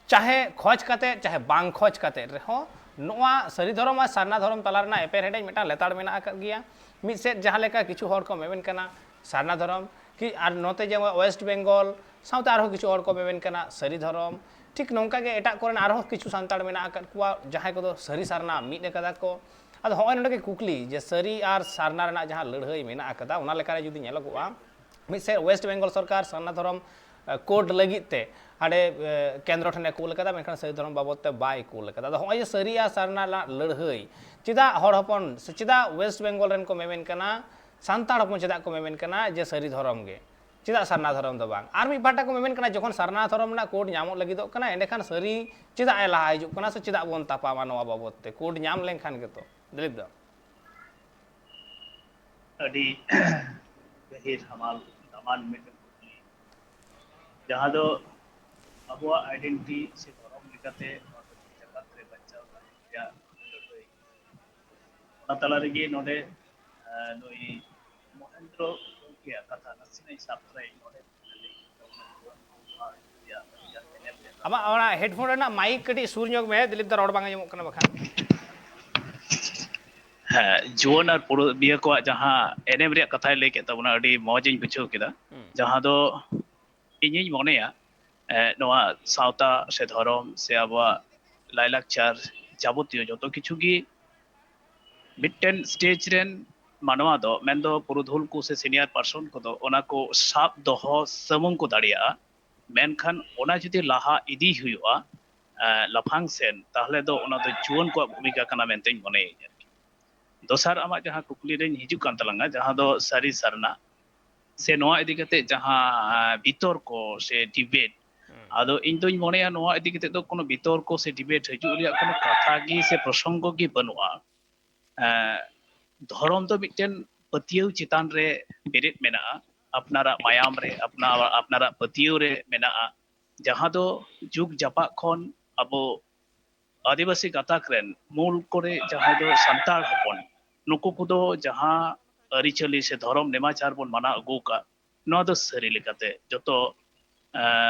ᱪᱟᱦᱮ ᱠᱷᱚᱡᱽ ᱠᱟᱛᱮ ᱪᱟᱦᱮ ᱵᱟᱝ ᱠᱷᱚᱡᱽ ᱠᱟᱛᱮ ᱨᱮᱦᱚᱸ ᱱᱚᱣᱟ ᱥᱟᱹᱨᱤ ᱫᱷᱚᱨᱚᱢ ᱟᱨ ᱥᱟᱨᱱᱟ ᱫᱷᱚᱨᱚᱢ ᱛᱟᱞᱟ ᱨᱮᱱᱟᱜ ᱮᱯᱮᱨᱦᱮᱰᱮᱡ ᱢᱤᱫᱴᱟᱝ ᱞᱮᱛᱟᱲ ᱢᱮᱱᱟᱜ ᱟᱠᱟᱫ ᱜᱮᱭᱟ᱾ ᱢᱤᱫ ᱥᱮᱫ ᱡᱟᱦᱟᱸ ᱞᱮᱠᱟ ᱠᱤᱪᱷᱩ ᱦᱚᱲ ᱠᱚ ᱢᱮᱢᱮᱱ ᱠᱟᱱᱟ ᱥᱟᱨᱱᱟ ᱫᱷᱚᱨᱚᱢ, ᱠᱤ ᱟᱨ ᱱᱚᱛᱮ ᱡᱮᱢᱚᱱ ᱳᱭᱮᱥᱴ ᱵᱮᱝᱜᱚᱞ ᱥᱟᱶᱛᱮ ᱟᱨᱦᱚᱸ ᱠᱤᱪᱷᱩ ᱦᱚᱲ ᱠᱚ ᱢᱮᱢᱮᱱ ᱠᱟᱱᱟ ᱥᱟᱹᱨᱤ ᱫᱷᱚᱨᱚᱢ᱾ ᱴᱷᱤᱠ ᱱᱚᱝᱠᱟ ᱜᱮ ᱮᱴᱟᱜ ᱠᱚᱨᱮᱱ ᱟᱨᱦᱚᱸ ᱠᱤᱪᱷᱩ ᱥᱟᱱᱛᱟᱲ ᱢᱮᱱᱟᱜ ᱟᱠᱟᱫ ᱠᱚᱣᱟ ᱡᱟᱦᱟᱸᱭ ᱠᱚᱫᱚ ᱥᱟᱹᱨᱤ ᱥᱟᱨᱱᱟ ᱢᱤᱫ ᱟᱠᱟᱫᱟ ᱠᱚ᱾ ᱟᱫᱚ ᱦᱚᱸᱜᱼᱚᱭ ᱱᱚᱰᱮ ᱜᱮ ᱠᱩᱠᱞᱤ ᱡᱮ ᱥᱟᱹᱨᱤ ᱟᱨ ᱥᱟᱨᱱᱟ ᱨᱮᱱᱟᱜ ᱡᱟᱦᱟᱸ ᱞᱟᱹᱲᱦᱟᱹᱭ ᱢᱮᱱᱟᱜ ᱟᱠᱟᱫᱟ, ᱚᱱᱟ ᱞᱮᱠᱟᱨᱮ ᱡᱩᱫᱤ ᱧᱮᱞᱚᱜᱚᱜᱼᱟ, ᱢᱤᱫ ᱥᱮᱫ ᱳᱭᱮᱥᱴ ᱵᱮᱝᱜᱚᱞ ᱥᱚᱨᱠᱟᱨ ᱥᱟᱨᱱᱟ ᱫᱷᱚᱨᱚᱢ, ᱮ, ᱠᱳᱰ ᱞᱟᱹᱜᱤᱫ ᱛᱮ ᱦᱟᱸᱰᱮ, ᱮ, ᱠᱮᱱᱫᱨᱚ ᱴᱷᱮᱱᱮ ᱠᱩᱞ ᱟᱠᱟᱫᱟ, ᱢᱮᱱᱠᱷᱟᱱ ᱥᱟᱹᱨᱤ ᱫᱷᱚᱨᱚᱢ ᱵᱟᱵᱚᱫ ᱛᱮ ᱵᱟᱭ ᱠᱩᱞ ᱟᱠᱟᱫᱟ᱾ ᱟᱫᱚ ᱦᱚᱸᱜᱼᱚᱭ ᱡᱮ ᱥᱟᱹᱨᱤ ᱟᱨ ᱥᱟᱨᱱᱟ ᱨᱮᱱᱟᱜ ᱞᱟᱹᱲᱦᱟᱹᱭ, ᱪᱮᱫᱟᱜ ᱦᱚᱲ ᱦᱚᱯᱚᱱ ᱥᱮ ᱪᱮᱫᱟᱜ ᱳᱭᱮᱥᱴ ᱵᱮᱝᱜᱚᱞ ᱨᱮᱱ ᱠᱚ ᱢᱮᱢᱮᱱ ᱠᱟᱱᱟ, ᱥᱟᱱᱛᱟᱲ ᱦᱚᱯᱚᱱ ᱪᱮᱫᱟᱜ ᱠᱚ ᱢᱮᱢᱮᱱ ᱠᱟᱱᱟ ᱡᱮ ᱥᱟᱹᱨᱤ ᱫᱷᱚᱨᱚᱢ ᱜᱮ, ᱪᱮᱫᱟᱜ ᱥᱟᱨᱱᱟ ᱫᱷᱚᱨᱚᱢ ᱫᱚ ᱵᱟᱝ? ᱟᱨ ᱢᱤᱫ ᱯᱟᱦᱴᱟ ᱠᱚ ᱢᱮᱢᱮᱱ ᱠᱟᱱᱟ ᱡᱚᱠᱷᱚᱱ ᱥᱟᱨᱱᱟ ᱫᱷᱚᱨᱚᱢ ᱨᱮᱱᱟᱜ ᱠᱳᱰ ᱧᱟᱢᱚᱜ ᱞᱟᱹᱜᱤᱫᱚᱜ ᱠᱟᱱᱟ, ᱮᱸᱰᱮᱠᱷᱟᱱ ᱥᱟᱹᱨᱤ ᱪᱮᱫᱟᱜ ᱮ ᱞᱟᱦᱟ ᱦᱤᱡᱩᱜ ᱠᱟᱱᱟ ᱥᱮ ᱪᱮᱫᱟᱜ ᱵᱚᱱ ᱛᱟᱯᱟᱢᱟ ᱱᱚᱣᱟ ᱵᱟᱵᱚᱫ ᱛᱮ? ᱠᱳᱰ ᱧᱟᱢ ᱞᱮᱱᱠᱷᱟᱱ ᱜᱮᱛᱚ᱾ ᱫᱤᱞᱤᱯ ᱫᱟ᱾ ᱟᱹᱰᱤ ᱜᱟᱹᱦᱤᱨ ᱦᱟᱢᱟᱞ ᱫᱟᱢᱟᱱ ᱢᱤᱫᱴᱮᱱ ᱠᱩᱠᱞᱤ, ᱡᱟᱦᱟᱸ ᱫᱚ ᱟᱵᱚᱣᱟᱜ ᱟᱭᱰᱮᱱᱴᱤᱴᱤ ᱥᱮ ᱫᱷᱚᱨᱚᱢ ᱞᱮᱠᱟᱛᱮ ᱱᱚᱣᱟ ᱫᱷᱟᱹᱨᱛᱤ ᱡᱟᱠᱟᱛ ᱨᱮ ᱵᱟᱧᱪᱟᱣ ᱛᱟᱦᱮᱱ ᱨᱮᱭᱟᱜ ᱞᱟᱹᱲᱦᱟᱹᱭ᱾ ᱚᱱᱟ ᱛᱟᱞᱟ ᱨᱮᱜᱮ ᱱᱚᱰᱮ, ᱮ, ᱱᱩᱭ ᱢᱚᱦᱮᱱᱫᱨᱚ ᱜᱚᱢᱠᱮᱭᱟᱜ ᱠᱟᱛᱷᱟ ᱱᱟᱥᱮᱱᱟᱜ ᱤᱧ ᱥᱟᱵ ᱛᱚᱨᱟᱭᱟ ᱱᱚᱰᱮ᱾ ᱟᱢᱟᱜ ᱚᱱᱟ ᱦᱮᱰᱯᱷᱳᱱ ᱨᱮᱱᱟᱜ ᱢᱟᱭᱤᱠ ᱠᱟᱹᱴᱤᱡ ᱥᱩᱨ ᱧᱚᱜ ᱢᱮ, ᱫᱤᱞᱤᱯ ᱫᱟ, ᱨᱚᱲ ᱵᱟᱝ ᱟᱸᱡᱚᱢᱚᱜ ᱠᱟᱱᱟ ᱵᱟᱠᱷᱟᱱ᱾ ᱦᱮᱸ, ᱡᱩᱣᱟᱹᱱ ᱟᱨ ᱯᱩᱨᱩᱫᱷᱩᱞᱤᱭᱟᱹ ᱠᱚᱣᱟᱜ ᱡᱟᱦᱟᱸ ᱮᱱᱮᱢ ᱨᱮᱭᱟᱜ ᱠᱟᱛᱷᱟᱭ ᱞᱟᱹᱭ ᱠᱮᱫ ᱛᱟᱵᱚᱱᱟ, ᱟᱹᱰᱤ ᱢᱚᱡᱽ ᱤᱧ ᱵᱩᱡᱷᱟᱹᱣ ᱠᱮᱫᱟ᱾ ᱦᱩᱸ᱾ ᱡᱟᱦᱟᱸ ᱫᱚ ᱤᱧᱤᱧ ᱢᱚᱱᱮᱭᱟ, ᱮ, ᱱᱚᱣᱟ ᱥᱟᱶᱛᱟ ᱥᱮ ᱫᱷᱚᱨᱚᱢ ᱥᱮ ᱟᱵᱚᱣᱟᱜ ᱞᱟᱭᱼᱞᱟᱠᱪᱟᱨ, ᱡᱟᱵᱚᱛᱤᱭᱚ ᱡᱚᱛᱚ ᱠᱤᱪᱷᱩ ᱜᱮ ᱢᱤᱫᱴᱮᱱ ᱥᱴᱮᱡᱽ ᱨᱮᱱ ᱢᱟᱱᱣᱟ ᱫᱚ, ᱢᱮᱱᱫᱚ ᱯᱩᱨᱩᱫᱷᱩᱞ ᱠᱚ ᱥᱮ ᱥᱤᱱᱤᱭᱟᱨ ᱯᱟᱨᱥᱚᱱ ᱠᱚᱫᱚ, ᱚᱱᱟ ᱠᱚ ᱥᱟᱵ ᱫᱚᱦᱚ ᱥᱩᱢᱩᱝ ᱠᱚ ᱫᱟᱲᱮᱭᱟᱜᱼᱟ, ᱢᱮᱱᱠᱷᱟᱱ ᱚᱱᱟ ᱡᱩᱫᱤ ᱞᱟᱦᱟ ᱤᱫᱤ ᱦᱩᱭᱩᱜᱼᱟ, ᱮ, ᱞᱟᱯᱷᱟᱝ ᱥᱮᱱ, ᱛᱟᱦᱚᱞᱮ ᱫᱚ ᱚᱱᱟ ᱫᱚ ᱡᱩᱣᱟᱹᱱ ᱠᱚᱣᱟᱜ ᱵᱷᱩᱢᱤᱠᱟ ᱠᱟᱱᱟ ᱢᱮᱱᱛᱮᱧ ᱢᱚᱱᱮᱭᱮᱫᱼᱟ ᱟᱨᱠᱤ᱾ ᱫᱚᱥᱟᱨ, ᱟᱢᱟᱜ ᱡᱟᱦᱟᱸ ᱠᱩᱠᱞᱤ ᱨᱮᱧ ᱦᱤᱡᱩᱜ ᱠᱟᱱ ᱛᱟᱞᱟᱝᱟ, ᱡᱟᱦᱟᱸ ᱫᱚ ᱥᱟᱹᱨᱤ ᱥᱟᱨᱱᱟ ᱥᱮ ᱱᱚᱣᱟ ᱤᱫᱤ ᱠᱟᱛᱮ ᱡᱟᱦᱟᱸ, ᱮ, ᱵᱤᱛᱚᱨᱠᱚ ᱥᱮ ᱰᱤᱵᱮᱴ, ᱦᱩᱸ᱾ ᱟᱫᱚ ᱤᱧ ᱫᱚᱧ ᱢᱚᱱᱮᱭᱟ ᱱᱚᱣᱟ ᱤᱫᱤ ᱠᱟᱛᱮ ᱫᱚ ᱠᱳᱱᱳ ᱵᱤᱛᱚᱨᱠᱚ ᱥᱮ ᱰᱤᱵᱮᱴ ᱦᱤᱡᱩᱜ ᱨᱮᱭᱟᱜ ᱠᱳᱱᱳ ᱠᱟᱛᱷᱟ ᱜᱮ ᱥᱮ ᱯᱨᱚᱥᱚᱝᱜᱚ ᱜᱮ ᱵᱟᱹᱱᱩᱜᱼᱟ᱾ ᱮ, ᱫᱷᱚᱨᱚᱢ ᱫᱚ ᱢᱤᱫᱴᱮᱱ ᱯᱟᱹᱛᱭᱟᱹᱣ ᱪᱮᱛᱟᱱ ᱨᱮ ᱵᱮᱨᱮᱫ ᱢᱮᱱᱟᱜᱼᱟ, ᱟᱯᱱᱟᱨᱟᱜ ᱢᱟᱭᱟᱢ ᱨᱮ, ᱟᱯᱱᱟᱨ, ᱟᱯᱱᱟᱨᱟᱜ ᱯᱟᱹᱛᱭᱟᱹᱣ ᱨᱮ ᱢᱮᱱᱟᱜᱼᱟ, ᱡᱟᱦᱟᱸ ᱫᱚ ᱡᱩᱜᱽ ᱡᱟᱯᱟᱜ ᱠᱷᱚᱱ ᱟᱵᱚ ᱟᱹᱫᱤᱵᱟᱹᱥᱤ ᱜᱟᱛᱟᱠ ᱨᱮᱱ ᱢᱩᱞ ᱠᱚᱨᱮ ᱡᱟᱦᱟᱸᱭ ᱫᱚ ᱥᱟᱱᱛᱟᱲ ᱦᱚᱯᱚᱱ, ᱱᱩᱠᱩ ᱠᱚᱫᱚ ᱡᱟᱦᱟᱸ ᱟᱹᱨᱤᱪᱟᱹᱞᱤ ᱥᱮ ᱫᱷᱚᱨᱚᱢ ᱱᱮᱢᱟᱪᱟᱨ ᱵᱚᱱ ᱢᱟᱱᱟᱣ ᱟᱹᱜᱩ ᱟᱠᱟᱫ, ᱱᱚᱣᱟ ᱫᱚ ᱥᱟᱹᱨᱤ ᱞᱮᱠᱟᱛᱮ ᱡᱚᱛᱚ, ᱮ,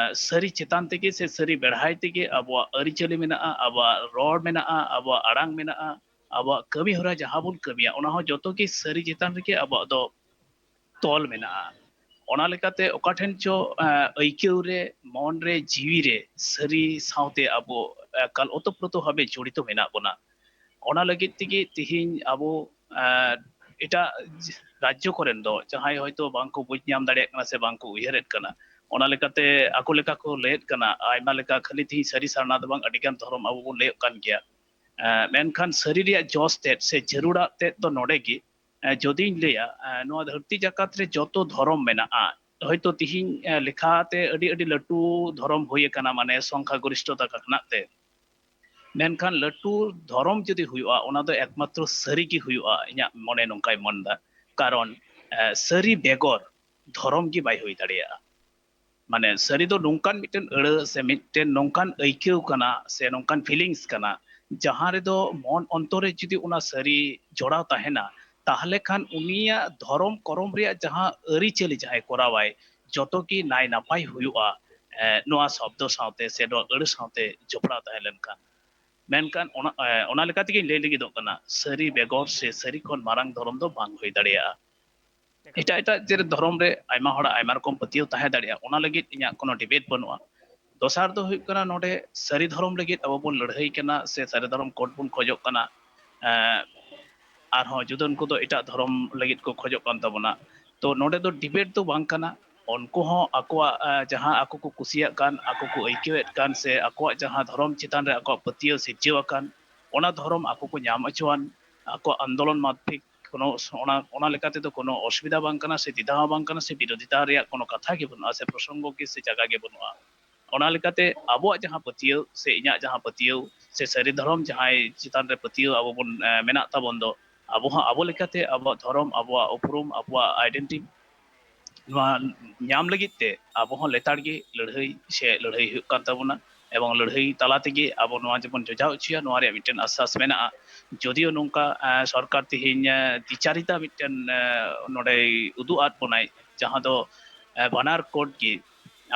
ᱥᱟᱹᱨᱤ ᱪᱮᱛᱟᱱ ᱛᱮᱜᱮ ᱥᱮ ᱥᱟᱹᱨᱤ ᱵᱮᱲᱦᱟᱭ ᱛᱮᱜᱮ ᱟᱵᱚᱣᱟᱜ ᱟᱹᱨᱤᱪᱟᱹᱞᱤ ᱢᱮᱱᱟᱜᱼᱟ, ᱟᱵᱚᱣᱟᱜ ᱨᱚᱲ ᱢᱮᱱᱟᱜᱼᱟ, ᱟᱵᱚᱣᱟᱜ ᱟᱲᱟᱝ ᱢᱮᱱᱟᱜᱼᱟ, ᱟᱵᱚᱣᱟᱜ ᱠᱟᱹᱢᱤ ᱦᱚᱨᱟ ᱡᱟᱦᱟᱸ ᱵᱚᱱ ᱠᱟᱹᱢᱤᱭᱟ, ᱚᱱᱟ ᱦᱚᱸ ᱡᱚᱛᱚ ᱜᱮ ᱥᱟᱹᱨᱤ ᱪᱮᱛᱟᱱ ᱨᱮᱜᱮ ᱟᱵᱚᱣᱟᱜ ᱫᱚ ᱛᱚᱞ ᱢᱮᱱᱟᱜᱼᱟ᱾ ᱚᱱᱟ ᱞᱮᱠᱟᱛᱮ ᱚᱠᱟ ᱴᱷᱮᱱ ᱪᱚ, ᱮ, ᱟᱹᱭᱠᱟᱹᱣ ᱨᱮ, ᱢᱚᱱ ᱨᱮ, ᱡᱤᱣᱤ ᱨᱮ ᱥᱟᱹᱨᱤ ᱥᱟᱶᱛᱮ ᱟᱵᱚ ᱮᱠᱟᱞ ᱚᱛᱚᱯᱨᱚᱛᱚ ᱵᱷᱟᱵᱮ ᱡᱚᱲᱤᱛᱚ ᱢᱮᱱᱟᱜ ᱵᱚᱱᱟ᱾ ᱚᱱᱟ ᱞᱟᱹᱜᱤᱫ ᱛᱮᱜᱮ ᱛᱤᱦᱤᱧ ᱟᱵᱚ, ᱮ, ᱮᱴᱟᱜ ᱨᱟᱡᱽᱡᱚ ᱠᱚᱨᱮᱱ ᱫᱚ ᱡᱟᱦᱟᱸᱭ ᱦᱚᱭᱛᱳ ᱵᱟᱝᱠᱚ ᱵᱩᱡᱽ ᱧᱟᱢ ᱫᱟᱲᱮᱭᱟᱜ ᱠᱟᱱᱟ ᱥᱮ ᱵᱟᱝᱠᱚ ᱩᱭᱦᱟᱹᱨᱮᱫ ᱠᱟᱱᱟ, ᱚᱱᱟ ᱞᱮᱠᱟᱛᱮ ᱟᱠᱚ ᱞᱮᱠᱟ ᱠᱚ ᱞᱟᱹᱭᱮᱫ ᱠᱟᱱᱟ ᱟᱭᱢᱟ ᱞᱮᱠᱟ, ᱠᱷᱟᱹᱞᱤ ᱛᱤᱦᱤᱧ ᱥᱟᱹᱨᱤ ᱥᱟᱨᱱᱟ ᱫᱚ ᱵᱟᱝ, ᱟᱹᱰᱤᱜᱟᱱ ᱫᱷᱚᱨᱚᱢ ᱟᱵᱚ ᱵᱚᱱ ᱞᱟᱹᱭᱚᱜ ᱠᱟᱱ ᱜᱮᱭᱟ᱾ ᱮ, ᱢᱮᱱᱠᱷᱟᱱ ᱥᱟᱹᱨᱤ ᱨᱮᱭᱟᱜ ᱡᱚᱥ ᱛᱮᱫ ᱥᱮ ᱡᱟᱹᱨᱩᱲᱟᱜ ᱛᱮᱫ ᱫᱚ ᱱᱚᱰᱮ ᱜᱮ, ᱮ, ᱡᱩᱫᱤᱧ ᱞᱟᱹᱭᱟ, ᱮ, ᱱᱚᱣᱟ ᱫᱷᱟᱹᱨᱛᱤ ᱡᱟᱠᱟᱛ ᱨᱮ ᱡᱚᱛᱚ ᱫᱷᱚᱨᱚᱢ ᱢᱮᱱᱟᱜᱼᱟ, ᱦᱚᱭᱛᱳ ᱛᱤᱦᱤᱧ, ᱮ, ᱞᱮᱠᱷᱟᱛᱮ ᱟᱹᱰᱤ ᱟᱹᱰᱤ ᱞᱟᱹᱴᱩ ᱫᱷᱚᱨᱚᱢ ᱦᱩᱭ ᱟᱠᱟᱱᱟ, ᱢᱟᱱᱮ ᱥᱚᱝᱠᱷᱟ ᱜᱚᱨᱤᱥᱴᱷᱚᱛᱟ ᱠᱷᱚᱱᱟᱜ ᱛᱮ, ᱢᱮᱱᱠᱷᱟᱱ ᱞᱟᱹᱴᱩ ᱫᱷᱚᱨᱚᱢ ᱡᱩᱫᱤ ᱦᱩᱭᱩᱜᱼᱟ, ᱚᱱᱟ ᱫᱚ ᱮᱠᱢᱟᱛᱨᱚ ᱥᱟᱹᱨᱤ ᱜᱮ ᱦᱩᱭᱩᱜᱼᱟ, ᱤᱧᱟᱹᱜ ᱢᱚᱱᱮ ᱱᱚᱝᱠᱟᱭ ᱢᱚᱱ ᱮᱫᱟ᱾ ᱠᱟᱨᱚᱱ, ᱮ, ᱥᱟᱹᱨᱤ ᱵᱮᱜᱚᱨ ᱫᱷᱚᱨᱚᱢ ᱜᱮ ᱵᱟᱭ ᱦᱩᱭ ᱫᱟᱲᱮᱭᱟᱜᱼᱟ᱾ ᱢᱟᱱᱮ ᱥᱟᱹᱨᱤ ᱫᱚ ᱱᱚᱝᱠᱟᱱ ᱢᱤᱫᱴᱮᱱ ᱟᱹᱲᱟᱹ ᱥᱮ ᱢᱤᱫᱴᱮᱱ ᱱᱚᱝᱠᱟᱱ ᱟᱹᱭᱠᱟᱹᱣ ᱠᱟᱱᱟ ᱥᱮ ᱱᱚᱝᱠᱟᱱ feelings ᱠᱟᱱᱟ, ᱡᱟᱦᱟᱸ ᱨᱮᱫᱚ ᱢᱚᱱ ᱚᱱᱛᱚᱨ ᱨᱮ ᱡᱩᱫᱤ ᱚᱱᱟ ᱥᱟᱹᱨᱤ ᱡᱚᱲᱟᱣ ᱛᱟᱦᱮᱱᱟ, ᱛᱟᱦᱞᱮ ᱠᱷᱟᱱ ᱩᱱᱤᱭᱟᱜ ᱫᱷᱚᱨᱚᱢ ᱠᱚᱨᱚᱢ ᱨᱮᱭᱟᱜ ᱡᱟᱦᱟᱸ ᱟᱹᱨᱤᱪᱟᱹᱞᱤ ᱡᱟᱦᱟᱸᱭ ᱠᱚᱨᱟᱣᱟᱭ, ᱡᱚᱛᱚ ᱜᱮ ᱱᱟᱭ ᱱᱟᱯᱟᱭ ᱦᱩᱭᱩᱜᱼᱟ, ᱮ, ᱱᱚᱣᱟ ᱥᱚᱵᱫᱚ ᱥᱟᱶᱛᱮ ᱥᱮ ᱱᱚᱣᱟ ᱟᱹᱲᱟᱹ ᱥᱟᱶᱛᱮ ᱡᱚᱯᱲᱟᱣ ᱛᱟᱦᱮᱸ ᱞᱮᱱᱠᱷᱟᱱ᱾ ᱢᱮᱱᱠᱷᱟᱱ ᱚᱱᱟ, ᱮ, ᱚᱱᱟ ᱞᱮᱠᱟ ᱛᱮᱜᱮᱧ ᱞᱟᱹᱭ ᱞᱟᱹᱜᱤᱫᱚᱜ ᱠᱟᱱᱟ, ᱥᱟᱹᱨᱤ ᱵᱮᱜᱚᱨ ᱥᱮ ᱥᱟᱹᱨᱤ ᱠᱷᱚᱱ ᱢᱟᱨᱟᱝ ᱫᱷᱚᱨᱚᱢ ᱫᱚ ᱵᱟᱝ ᱦᱩᱭ ᱫᱟᱲᱮᱭᱟᱜᱼᱟ᱾ ᱮᱴᱟᱜ ᱮᱴᱟᱜ ᱡᱮ ᱫᱷᱚᱨᱚᱢ ᱨᱮ ᱟᱭᱢᱟ ᱦᱚᱲᱟᱜ ᱟᱭᱢᱟ ᱨᱚᱠᱚᱢ ᱯᱟᱹᱛᱭᱟᱹᱣ ᱛᱟᱦᱮᱸ ᱫᱟᱲᱮᱭᱟᱜᱼᱟ, ᱚᱱᱟ ᱞᱟᱹᱜᱤᱫ ᱤᱧᱟᱹᱜ ᱠᱳᱱᱳ debate ᱵᱟᱹᱱᱩᱜᱼᱟ᱾ ᱫᱚᱥᱟᱨ ᱫᱚ ᱦᱩᱭᱩᱜ ᱠᱟᱱᱟ, ᱱᱚᱰᱮ ᱥᱟᱹᱨᱤ ᱫᱷᱚᱨᱚᱢ ᱞᱟᱹᱜᱤᱫ ᱟᱵᱚ ᱵᱚᱱ ᱞᱟᱹᱲᱦᱟᱹᱭ ᱠᱟᱱᱟ ᱥᱮ ᱥᱟᱹᱨᱤ ᱫᱷᱚᱨᱚᱢ code ᱵᱚᱱ ᱠᱷᱚᱡᱚᱜ ᱠᱟᱱᱟ, ᱮᱸ, ᱟᱨᱦᱚᱸ ᱡᱩᱫᱟᱹ ᱩᱱᱠᱩ ᱫᱚ ᱮᱴᱟᱜ ᱫᱷᱚᱨᱚᱢ ᱞᱟᱹᱜᱤᱫ ᱠᱚ ᱠᱷᱚᱡᱚᱜ ᱠᱟᱱ ᱛᱟᱵᱚᱱᱟ᱾ ᱛᱚ ᱱᱚᱰᱮ ᱫᱚ debate ᱫᱚ ᱵᱟᱝ ᱠᱟᱱᱟ, ᱩᱱᱠᱩ ᱦᱚᱸ ᱟᱠᱚᱣᱟᱜ, ᱮᱸ, ᱡᱟᱦᱟᱸ ᱟᱠᱚ ᱠᱚ ᱠᱩᱥᱤᱭᱟᱜ ᱠᱟᱱ, ᱟᱠᱚ ᱠᱚ ᱟᱹᱭᱠᱟᱹᱣᱮᱫ ᱠᱟᱱ ᱥᱮ ᱟᱠᱚᱣᱟᱜ ᱡᱟᱦᱟᱸ ᱫᱷᱚᱨᱚᱢ ᱪᱮᱛᱟᱱ ᱨᱮ ᱟᱠᱚᱣᱟᱜ ᱯᱟᱹᱛᱭᱟᱹᱣ ᱥᱤᱨᱡᱟᱹᱣ ᱟᱠᱟᱱ, ᱚᱱᱟ ᱫᱷᱚᱨᱚᱢ ᱟᱠᱚ ᱠᱚ ᱧᱟᱢ ᱦᱚᱪᱚᱣᱟᱱ, ᱟᱠᱚᱣᱟᱜ ᱟᱱᱫᱳᱞᱚᱱ ᱢᱟᱯᱷᱤᱠ ᱠᱳᱱᱳ ᱚᱱᱟ, ᱚᱱᱟ ᱞᱮᱠᱟ ᱛᱮᱫᱚ ᱠᱳᱱᱳ ᱚᱥᱩᱵᱤᱫᱷᱟ ᱵᱟᱝ ᱠᱟᱱᱟ ᱥᱮ ᱫᱤᱫᱷᱟ ᱦᱚᱸ ᱵᱟᱝ ᱠᱟᱱᱟ ᱥᱮ ᱵᱤᱨᱳᱫᱷᱤᱛᱟ ᱨᱮᱭᱟᱜ ᱠᱳᱱᱳ ᱠᱟᱛᱷᱟ ᱜᱮ ᱵᱟᱹᱱᱩᱜᱼᱟ ᱥᱮ ᱯᱨᱚᱥᱚᱝᱜᱚ ᱜᱮ ᱥᱮ ᱡᱟᱭᱜᱟ ᱜᱮ ᱵᱟᱹᱱᱩᱜᱼᱟ᱾ ᱚᱱᱟ ᱞᱮᱠᱟᱛᱮ ᱟᱵᱚᱣᱟᱜ ᱡᱟᱦᱟᱸ ᱯᱟᱹᱛᱭᱟᱹᱣ ᱥᱮ ᱤᱧᱟᱹᱜ ᱡᱟᱦᱟᱸ ᱯᱟᱹᱛᱭᱟᱹᱣ ᱥᱮ ᱥᱟᱹᱨᱤ ᱫᱷᱚᱨᱚᱢ ᱡᱟᱦᱟᱸᱭ ᱪᱮᱛᱟᱱ ᱨᱮ ᱯᱟᱹᱛᱭᱟᱹᱣ ᱟᱵᱚ ᱵᱚᱱ, ᱮ, ᱢᱮᱱᱟᱜ ᱛᱟᱵᱚᱱ ᱫᱚ, ᱟᱵᱚ ᱦᱚᱸ ᱟᱵᱚ ᱞᱮᱠᱟᱛᱮ ᱟᱵᱚᱣᱟᱜ ᱫᱷᱚᱨᱚᱢ, ᱟᱵᱚᱣᱟᱜ ᱩᱯᱨᱩᱢ, ᱟᱵᱚᱣᱟᱜ identity ᱱᱚᱣᱟ ᱧᱟᱢ ᱞᱟᱹᱜᱤᱫ ᱛᱮ ᱟᱵᱚ ᱦᱚᱸ ᱞᱮᱛᱟᱲ ᱜᱮ ᱞᱟᱹᱲᱦᱟᱹᱭ ᱥᱮ ᱞᱟᱹᱲᱦᱟᱹᱭ ᱦᱩᱭᱩᱜ ᱠᱟᱱ ᱛᱟᱵᱚᱱᱟ᱾ ᱮᱵᱚᱝ ᱞᱟᱹᱲᱦᱟᱹᱭ ᱛᱟᱞᱟ ᱛᱮᱜᱮ ᱟᱵᱚ ᱱᱚᱣᱟ ᱡᱮᱵᱚᱱ ᱡᱚᱡᱟᱣ ᱦᱚᱪᱚᱭᱟ, ᱱᱚᱣᱟ ᱨᱮᱭᱟᱜ ᱢᱤᱫᱴᱮᱱ ᱟᱥᱥᱟᱥ ᱢᱮᱱᱟᱜᱼᱟ᱾ ᱡᱚᱫᱤᱭᱳ ᱱᱚᱝᱠᱟ ᱥᱚᱨᱠᱟᱨ ᱛᱮᱦᱮᱧ ᱫᱤᱪᱟᱨᱤᱛᱟ ᱢᱤᱫᱴᱮᱱ ᱱᱚᱰᱮᱭ ᱩᱫᱩᱜ ᱟᱫ ᱵᱚᱱᱟᱭ, ᱡᱟᱦᱟᱸ ᱫᱚ ᱵᱟᱱᱟᱨ ᱠᱳᱨᱴ ᱜᱮ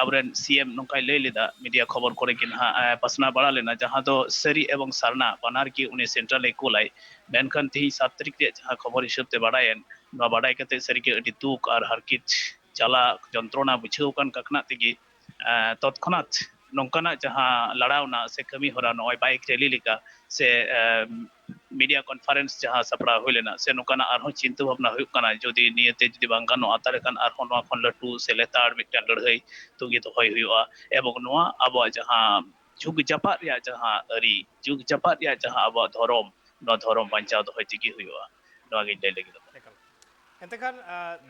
ᱟᱵᱚᱨᱮᱱ ᱥᱤ ᱮᱢ ᱱᱚᱝᱠᱟᱭ ᱞᱟᱹᱭ ᱞᱮᱫᱟ, ᱢᱤᱰᱤᱭᱟ ᱠᱷᱚᱵᱚᱨ ᱠᱚᱨᱮ ᱜᱮ ᱱᱟᱦᱟᱜ ᱯᱟᱥᱱᱟᱣ ᱵᱟᱲᱟ ᱞᱮᱱᱟ, ᱡᱟᱦᱟᱸ ᱫᱚ ᱥᱟᱹᱨᱤ ᱮᱵᱚᱝ ᱥᱟᱨᱱᱟ ᱵᱟᱱᱟᱨ ᱜᱮ ᱩᱱᱤ ᱥᱮᱱᱴᱨᱟᱞ ᱮ ᱠᱳᱞᱟᱭ᱾ ᱢᱮᱱᱠᱷᱟᱱ ᱛᱮᱦᱮᱧ ᱥᱟᱛ ᱛᱟᱹᱨᱤᱠᱷ ᱨᱮᱭᱟᱜ ᱡᱟᱦᱟᱸ ᱠᱷᱚᱵᱚᱨ ᱦᱤᱥᱟᱹᱵ ᱛᱮ ᱵᱟᱲᱟᱭᱮᱱ, ᱱᱚᱣᱟ ᱵᱟᱰᱟᱭ ᱠᱟᱛᱮ ᱥᱟᱹᱨᱤᱜᱮ ᱟᱹᱰᱤ ᱫᱩᱠ ᱟᱨ ᱦᱟᱨᱠᱮᱛ ᱡᱟᱞᱟ ᱡᱚᱱᱛᱨᱚᱱᱟ ᱵᱩᱡᱷᱟᱹᱣ ᱟᱠᱟᱱ ᱠᱟᱠᱷᱱᱟ ᱛᱮᱜᱮ ᱛᱚᱛᱠᱷᱚᱱᱟᱛ ᱱᱚᱝᱠᱟᱱᱟᱜ ᱡᱟᱦᱟᱸ ᱞᱟᱲᱟᱣᱱᱟ ᱥᱮ ᱠᱟᱹᱢᱤ ᱦᱚᱨᱟ, ᱱᱚᱜᱼᱚᱭ ᱵᱟᱭᱤᱠ ᱨᱮᱞᱤ ᱞᱮᱠᱟ ᱥᱮ ᱢᱤᱰᱤᱭᱟ ᱠᱚᱱᱯᱷᱟᱨᱮᱱᱥ ᱡᱟᱦᱟᱸ ᱥᱟᱯᱲᱟᱣ ᱦᱩᱭ ᱞᱮᱱᱟ, ᱥᱮ ᱱᱚᱝᱠᱟᱱᱟᱜ ᱟᱨᱦᱚᱸ ᱪᱤᱱᱛᱟᱹ ᱵᱷᱟᱵᱽᱱᱟ ᱦᱩᱭᱩᱜ ᱠᱟᱱᱟ, ᱡᱩᱫᱤ ᱱᱤᱭᱟᱹᱛᱮ ᱡᱩᱫᱤ ᱵᱟᱝ ᱜᱟᱱᱚᱜᱼᱟ, ᱛᱟᱦᱚᱞᱮ ᱠᱷᱟᱱ ᱟᱨᱦᱚᱸ ᱱᱚᱣᱟ ᱠᱷᱚᱱ ᱞᱟᱹᱴᱩ ᱥᱮ ᱞᱮᱛᱟᱲ ᱢᱤᱫᱴᱟᱝ ᱞᱟᱹᱲᱦᱟᱹᱭ ᱛᱩᱸᱜᱤ ᱫᱚᱦᱚᱭ ᱦᱩᱭᱩᱜᱼᱟ᱾ ᱮᱵᱚᱝ ᱱᱚᱣᱟ ᱟᱵᱚᱣᱟᱜ ᱡᱟᱦᱟᱸ ᱡᱩᱜᱽ ᱡᱟᱯᱟᱜ ᱨᱮᱭᱟᱜ ᱡᱟᱦᱟᱸ ᱟᱹᱨᱤ, ᱡᱩᱜᱽ ᱡᱟᱯᱟᱜ ᱨᱮᱭᱟᱜ ᱡᱟᱦᱟᱸ ᱟᱵᱚᱣᱟᱜ ᱫᱷᱚᱨᱚᱢ, ᱱᱚᱣᱟ ᱫᱷᱚᱨᱚᱢ ᱵᱟᱧᱪᱟᱣ ᱫᱚᱦᱚᱭ ᱛᱮᱜᱮ ᱦᱩᱭᱩᱜᱼᱟ᱾ ᱱᱚᱣᱟ ᱜᱤᱧ ᱞᱟᱹᱭ ᱞᱟᱹᱜᱤᱫᱚᱜ ᱠᱟᱱᱟ᱾ ᱮᱱᱛᱮᱠᱷᱟᱱ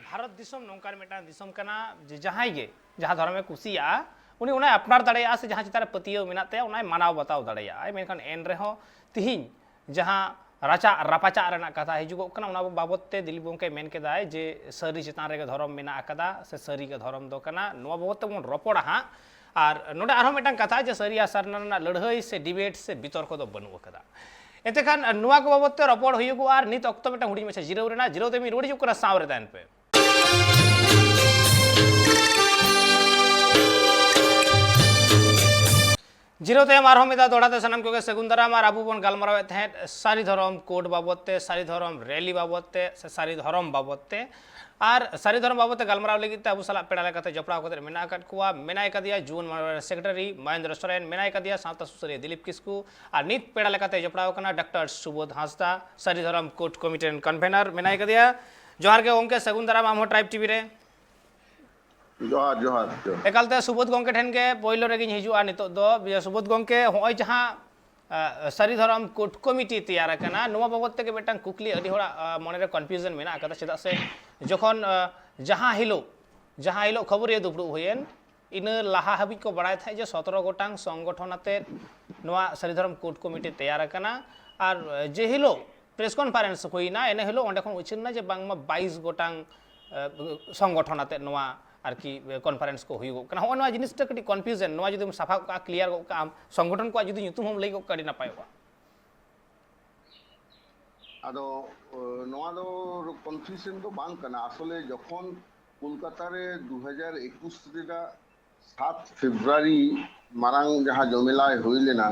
ᱵᱷᱟᱨᱚᱛ ᱫᱤᱥᱚᱢ ᱱᱚᱝᱠᱟᱱ ᱢᱤᱫᱴᱟᱝ ᱫᱤᱥᱚᱢ ᱠᱟᱱᱟ ᱡᱮ ᱡᱟᱦᱟᱸᱭ ᱜᱮ ᱡᱟᱦᱟᱸ ᱫᱷᱚᱨᱚᱢᱮ ᱠᱩᱥᱤᱭᱟᱜᱼᱟ, ᱩᱱᱤ ᱚᱱᱟᱭ ᱟᱯᱱᱟᱨ ᱫᱟᱲᱮᱭᱟᱜᱼᱟ ᱥᱮ ᱡᱟᱦᱟᱸ ᱪᱮᱛᱟᱱ ᱨᱮ ᱯᱟᱹᱛᱭᱟᱹᱣ ᱢᱮᱱᱟᱜ ᱛᱟᱭᱟ ᱚᱱᱟᱭ ᱢᱟᱱᱟᱣ ᱵᱟᱛᱟᱣ ᱫᱟᱲᱮᱭᱟᱜᱼᱟ᱾ ᱢᱮᱱᱠᱷᱟᱱ ᱮᱱ ᱨᱮᱦᱚᱸ ᱛᱤᱦᱤᱧ ᱡᱟᱦᱟᱸ ᱨᱟᱪᱟᱜ ᱨᱟᱯᱟᱪᱟᱜ ᱨᱮᱱᱟᱜ ᱠᱟᱛᱷᱟ ᱦᱤᱡᱩᱜᱚᱜ ᱠᱟᱱᱟ, ᱚᱱᱟ ᱵᱟᱵᱚᱛ ᱛᱮ ᱫᱤᱞᱤᱯ ᱜᱚᱢᱠᱮ ᱢᱮᱱ ᱠᱮᱫᱟᱭ ᱡᱮ ᱥᱟᱹᱨᱤ ᱪᱮᱛᱟᱱ ᱨᱮᱜᱮ ᱫᱷᱚᱨᱚᱢ ᱢᱮᱱᱟᱜ ᱟᱠᱟᱫᱟ ᱥᱮ ᱥᱟᱹᱨᱤ ᱜᱮ ᱫᱷᱚᱨᱚᱢ ᱫᱚ ᱠᱟᱱᱟ, ᱱᱚᱣᱟ ᱵᱟᱵᱚᱛ ᱛᱮᱵᱚᱱ ᱨᱚᱯᱚᱲᱟ ᱦᱟᱸᱜ᱾ ᱟᱨ ᱱᱚᱰᱮ ᱟᱨᱦᱚᱸ ᱢᱤᱫᱴᱟᱝ ᱠᱟᱛᱷᱟ ᱡᱮ ᱥᱟᱹᱨᱤ ᱟᱨ ᱥᱟᱨᱱᱟ ᱨᱮᱱᱟᱜ ᱞᱟᱹᱲᱦᱟᱹᱭ ᱥᱮ ᱰᱤᱵᱮᱴ ᱥᱮ ᱵᱤᱛᱚᱨᱠᱚ ᱫᱚ ᱵᱟᱹᱱᱩᱜ ᱟᱠᱟᱫᱟ᱾ ᱮᱱᱛᱮᱠᱷᱟᱱ ᱱᱚᱣᱟ ᱠᱚ ᱵᱟᱵᱚᱛ ᱛᱮ ᱨᱚᱯᱚᱲ ᱦᱩᱭᱩᱜᱼᱟ᱾ ᱟᱨ ᱱᱤᱛ ᱚᱠᱛᱚ ᱢᱤᱫᱴᱟᱝ ᱦᱩᱰᱤᱧ ᱢᱟᱪᱷᱟ ᱡᱤᱨᱟᱹᱣ ᱨᱮᱱᱟᱜ, ᱡᱤᱨᱟᱹᱣ ᱛᱮ ᱢᱤᱫ ᱨᱩᱣᱟᱹᱲ ᱦᱤᱡᱩᱜ ᱠᱟᱱᱟ, ᱥᱟᱶ ᱨᱮ ᱛᱟᱦᱮᱱ ᱯᱮ᱾ ᱡᱤᱨᱟᱹᱣ ᱛᱟᱭᱚᱢ ᱟᱨᱦᱚᱸ ᱢᱤᱫ ᱫᱷᱟᱣ ᱫᱚᱦᱲᱟ ᱛᱮ ᱥᱟᱱᱟᱢ ᱠᱚᱜᱮ ᱥᱟᱹᱜᱩᱱ ᱫᱟᱨᱟᱢ᱾ ᱟᱨ ᱟᱵᱚ ᱵᱚᱱ ᱜᱟᱞᱢᱟᱨᱟᱣᱮᱫ ᱛᱟᱦᱮᱸᱫ ᱥᱟᱹᱨᱤ ᱫᱷᱚᱨᱚᱢ ᱠᱳᱰ ᱵᱟᱵᱚᱛ ᱛᱮ, ᱥᱟᱹᱨᱤ ᱫᱷᱚᱨᱚᱢ ᱨᱮᱞᱤ ᱵᱟᱵᱚᱛ ᱛᱮ, ᱥᱮ ᱥᱟᱹᱨᱤ ᱫᱷᱚᱨᱚᱢ ᱵᱟᱵᱚᱛ ᱛᱮ᱾ ᱟᱨ ᱥᱟᱹᱨᱤ ᱫᱷᱚᱨᱚᱢ ᱵᱟᱵᱚᱛ ᱛᱮ ᱜᱟᱞᱢᱟᱨᱟᱣ ᱞᱟᱹᱜᱤᱫ ᱛᱮ ᱟᱵᱚ ᱥᱟᱞᱟᱜ ᱯᱮᱲᱟ ᱞᱮᱠᱟᱛᱮ ᱡᱚᱯᱲᱟᱣ ᱠᱟᱛᱮ ᱢᱮᱱᱟᱜ ᱟᱠᱟᱫ ᱠᱚᱣᱟ, ᱢᱮᱱᱟᱭ ᱠᱟᱫᱮᱭᱟ ᱡᱩᱣᱟᱹᱱ ᱢᱟᱰᱣᱟ ᱨᱮᱱ ᱥᱮᱠᱨᱮᱴᱟᱨᱤ ᱢᱚᱦᱮᱱᱫᱨᱚ ᱥᱚᱨᱮᱱ, ᱢᱮᱱᱟᱭ ᱠᱟᱫᱮᱭᱟ ᱥᱟᱶᱛᱟ ᱥᱩᱥᱟᱹᱨᱤᱭᱟᱹ ᱫᱤᱞᱤᱯ ᱠᱤᱥᱠᱩ, ᱟᱨ ᱱᱤᱛ ᱯᱮᱲᱟ ᱞᱮᱠᱟᱛᱮ ᱡᱚᱯᱲᱟᱣ ᱟᱠᱟᱱᱟ ᱰᱟᱠᱛᱟᱨ ᱥᱩᱵᱳᱫᱷ ᱦᱟᱸᱥᱫᱟ, ᱥᱟᱹᱨᱤ ᱫᱷᱚᱨᱚᱢ ᱠᱳᱰ ᱠᱚᱢᱤᱴᱤ ᱨᱮᱱ ᱠᱚᱱᱵᱷᱮᱱᱟᱨ ᱢᱮᱱᱟᱭ ᱠᱟᱫᱮᱭᱟ᱾ ᱡᱚᱦᱟᱨ ᱜᱮ ᱜᱚᱢᱠᱮ, ᱥᱟᱹᱜᱩᱱ ᱫᱟᱨᱟᱢ ᱟᱢ ᱦᱚᱸ ᱴᱨᱟᱭᱤᱵᱽ ᱴᱤᱵᱷᱤ ᱨᱮ᱾ ᱡᱚᱦᱟᱨ, ᱡᱚᱦᱟᱨ, ᱡᱚᱦᱟᱨ᱾ ᱮᱠᱟᱞᱛᱮ ᱥᱩᱵᱳᱫᱷ ᱜᱚᱢᱠᱮ ᱴᱷᱮᱱ ᱜᱮ ᱯᱳᱭᱞᱳ ᱨᱮᱜᱮᱧ ᱦᱤᱡᱩᱜᱼᱟ ᱱᱤᱛᱚᱜ ᱫᱚ᱾ ᱥᱩᱵᱳᱫᱷ ᱜᱚᱢᱠᱮ, ᱦᱚᱸᱜᱼᱚᱭ ᱡᱟᱦᱟᱸ ᱟᱸ, ᱥᱟᱹᱨᱤ ᱫᱷᱚᱨᱚᱢ ᱠᱳᱰ ᱠᱚᱢᱤᱴᱤ ᱛᱮᱭᱟᱨ ᱟᱠᱟᱱᱟ, ᱱᱚᱣᱟ ᱵᱟᱵᱚᱛ ᱛᱮᱜᱮ ᱢᱤᱫᱴᱟᱝ ᱠᱩᱠᱞᱤ ᱟᱹᱰᱤ ᱦᱚᱲᱟᱜ ᱟᱸ, ᱢᱚᱱᱮᱨᱮ ᱠᱚᱱᱯᱷᱤᱭᱩᱡᱚᱱ ᱢᱮᱱᱟᱜ ᱟᱠᱟᱫᱟ᱾ ᱪᱮᱫᱟᱜ ᱥᱮ ᱡᱚᱠᱷᱚᱱ ᱟᱸ, ᱡᱟᱦᱟᱸ ᱦᱤᱞᱳᱜ ᱡᱟᱦᱟᱸ ᱦᱤᱞᱳᱜ ᱠᱷᱚᱵᱚᱨᱤᱭᱟᱹ ᱫᱩᱯᱲᱩᱵ ᱦᱩᱭᱮᱱ, ᱤᱱᱟᱹ ᱞᱟᱦᱟ ᱦᱟᱹᱵᱤᱡ ᱠᱚ ᱵᱟᱲᱟᱭ ᱛᱟᱦᱮᱸᱫ ᱡᱮ ᱥᱚᱛᱨᱚ ᱜᱚᱴᱟᱝ ᱥᱚᱝᱜᱚᱴᱷᱚᱱ ᱟᱛᱮᱫ ᱱᱚᱣᱟ ᱥᱟᱹᱨᱤ ᱫᱷᱚᱨᱚᱢ ᱠᱳᱰ ᱠᱚᱢᱤᱴᱤ ᱛᱮᱭᱟᱨ ᱟᱠᱟᱱᱟ᱾ ᱟᱨ ᱡᱮ ᱦᱤᱞᱳᱜ ᱯᱨᱮᱥ ᱠᱚᱱᱯᱷᱟᱨᱮᱱᱥ ᱦᱩᱭᱱᱟ, ᱤᱱᱟᱹ ᱦᱤᱞᱳᱜ ᱚᱸᱰᱮ ᱠᱷᱚᱱ ᱩᱪᱷᱟᱹᱱ ᱮᱱᱟ ᱡᱮ ᱵᱟᱝᱢᱟ ᱵᱟᱭᱤᱥ ᱜᱚᱴᱟᱝ ᱟᱸ, ᱥᱚᱝᱜᱚᱴᱷᱚᱱ ᱟᱛᱮᱫ ᱱᱚᱣᱟ ᱟᱨᱠᱤ ᱠᱚᱱᱯᱷᱟᱨᱮᱱᱥ ᱠᱚ ᱦᱩᱭᱩᱜᱚᱜ ᱠᱟᱱᱟ᱾ ᱦᱚᱸᱜᱼᱚ ᱱᱚᱣᱟ ᱡᱤᱱᱤᱥᱴᱟ ᱠᱟᱹᱴᱤᱡ ᱠᱚᱱᱯᱷᱤᱭᱩᱡᱚᱱ, ᱱᱚᱣᱟ ᱡᱩᱫᱤᱢ ᱥᱟᱯᱷᱟ ᱠᱚᱜ ᱠᱟᱜᱼᱟ, ᱠᱞᱤᱭᱟᱨ ᱜᱚᱜ ᱠᱟᱜᱼᱟᱢ, ᱥᱚᱝᱜᱚᱴᱷᱚᱱ ᱠᱚᱣᱟᱜ ᱡᱩᱫᱤ ᱧᱩᱛᱩᱢ ᱦᱚᱸᱢ ᱞᱟᱹᱭ ᱜᱚᱜ ᱠᱟᱜᱼᱟ, ᱟᱹᱰᱤ ᱱᱟᱯᱟᱭᱚᱜᱼᱟ᱾ ᱟᱫᱚ, ᱱᱚᱣᱟ ᱫᱚ ᱠᱚᱱᱯᱷᱤᱭᱩᱡᱚᱱ ᱫᱚ ᱵᱟᱝ ᱠᱟᱱᱟ᱾ ᱟᱥᱚᱞᱮ ᱡᱚᱠᱷᱚᱱ ᱠᱳᱞᱠᱟᱛᱟ ᱨᱮ ᱫᱩ ᱦᱟᱡᱟᱨ ᱮᱠᱩᱥ ᱨᱮᱱᱟᱜ ᱥᱟᱛ ᱯᱷᱮᱵᱽᱨᱩᱣᱟᱨᱤ ᱢᱟᱨᱟᱝ ᱡᱟᱦᱟᱸ ᱡᱚᱢᱮᱞᱟᱭ ᱦᱩᱭ ᱞᱮᱱᱟ,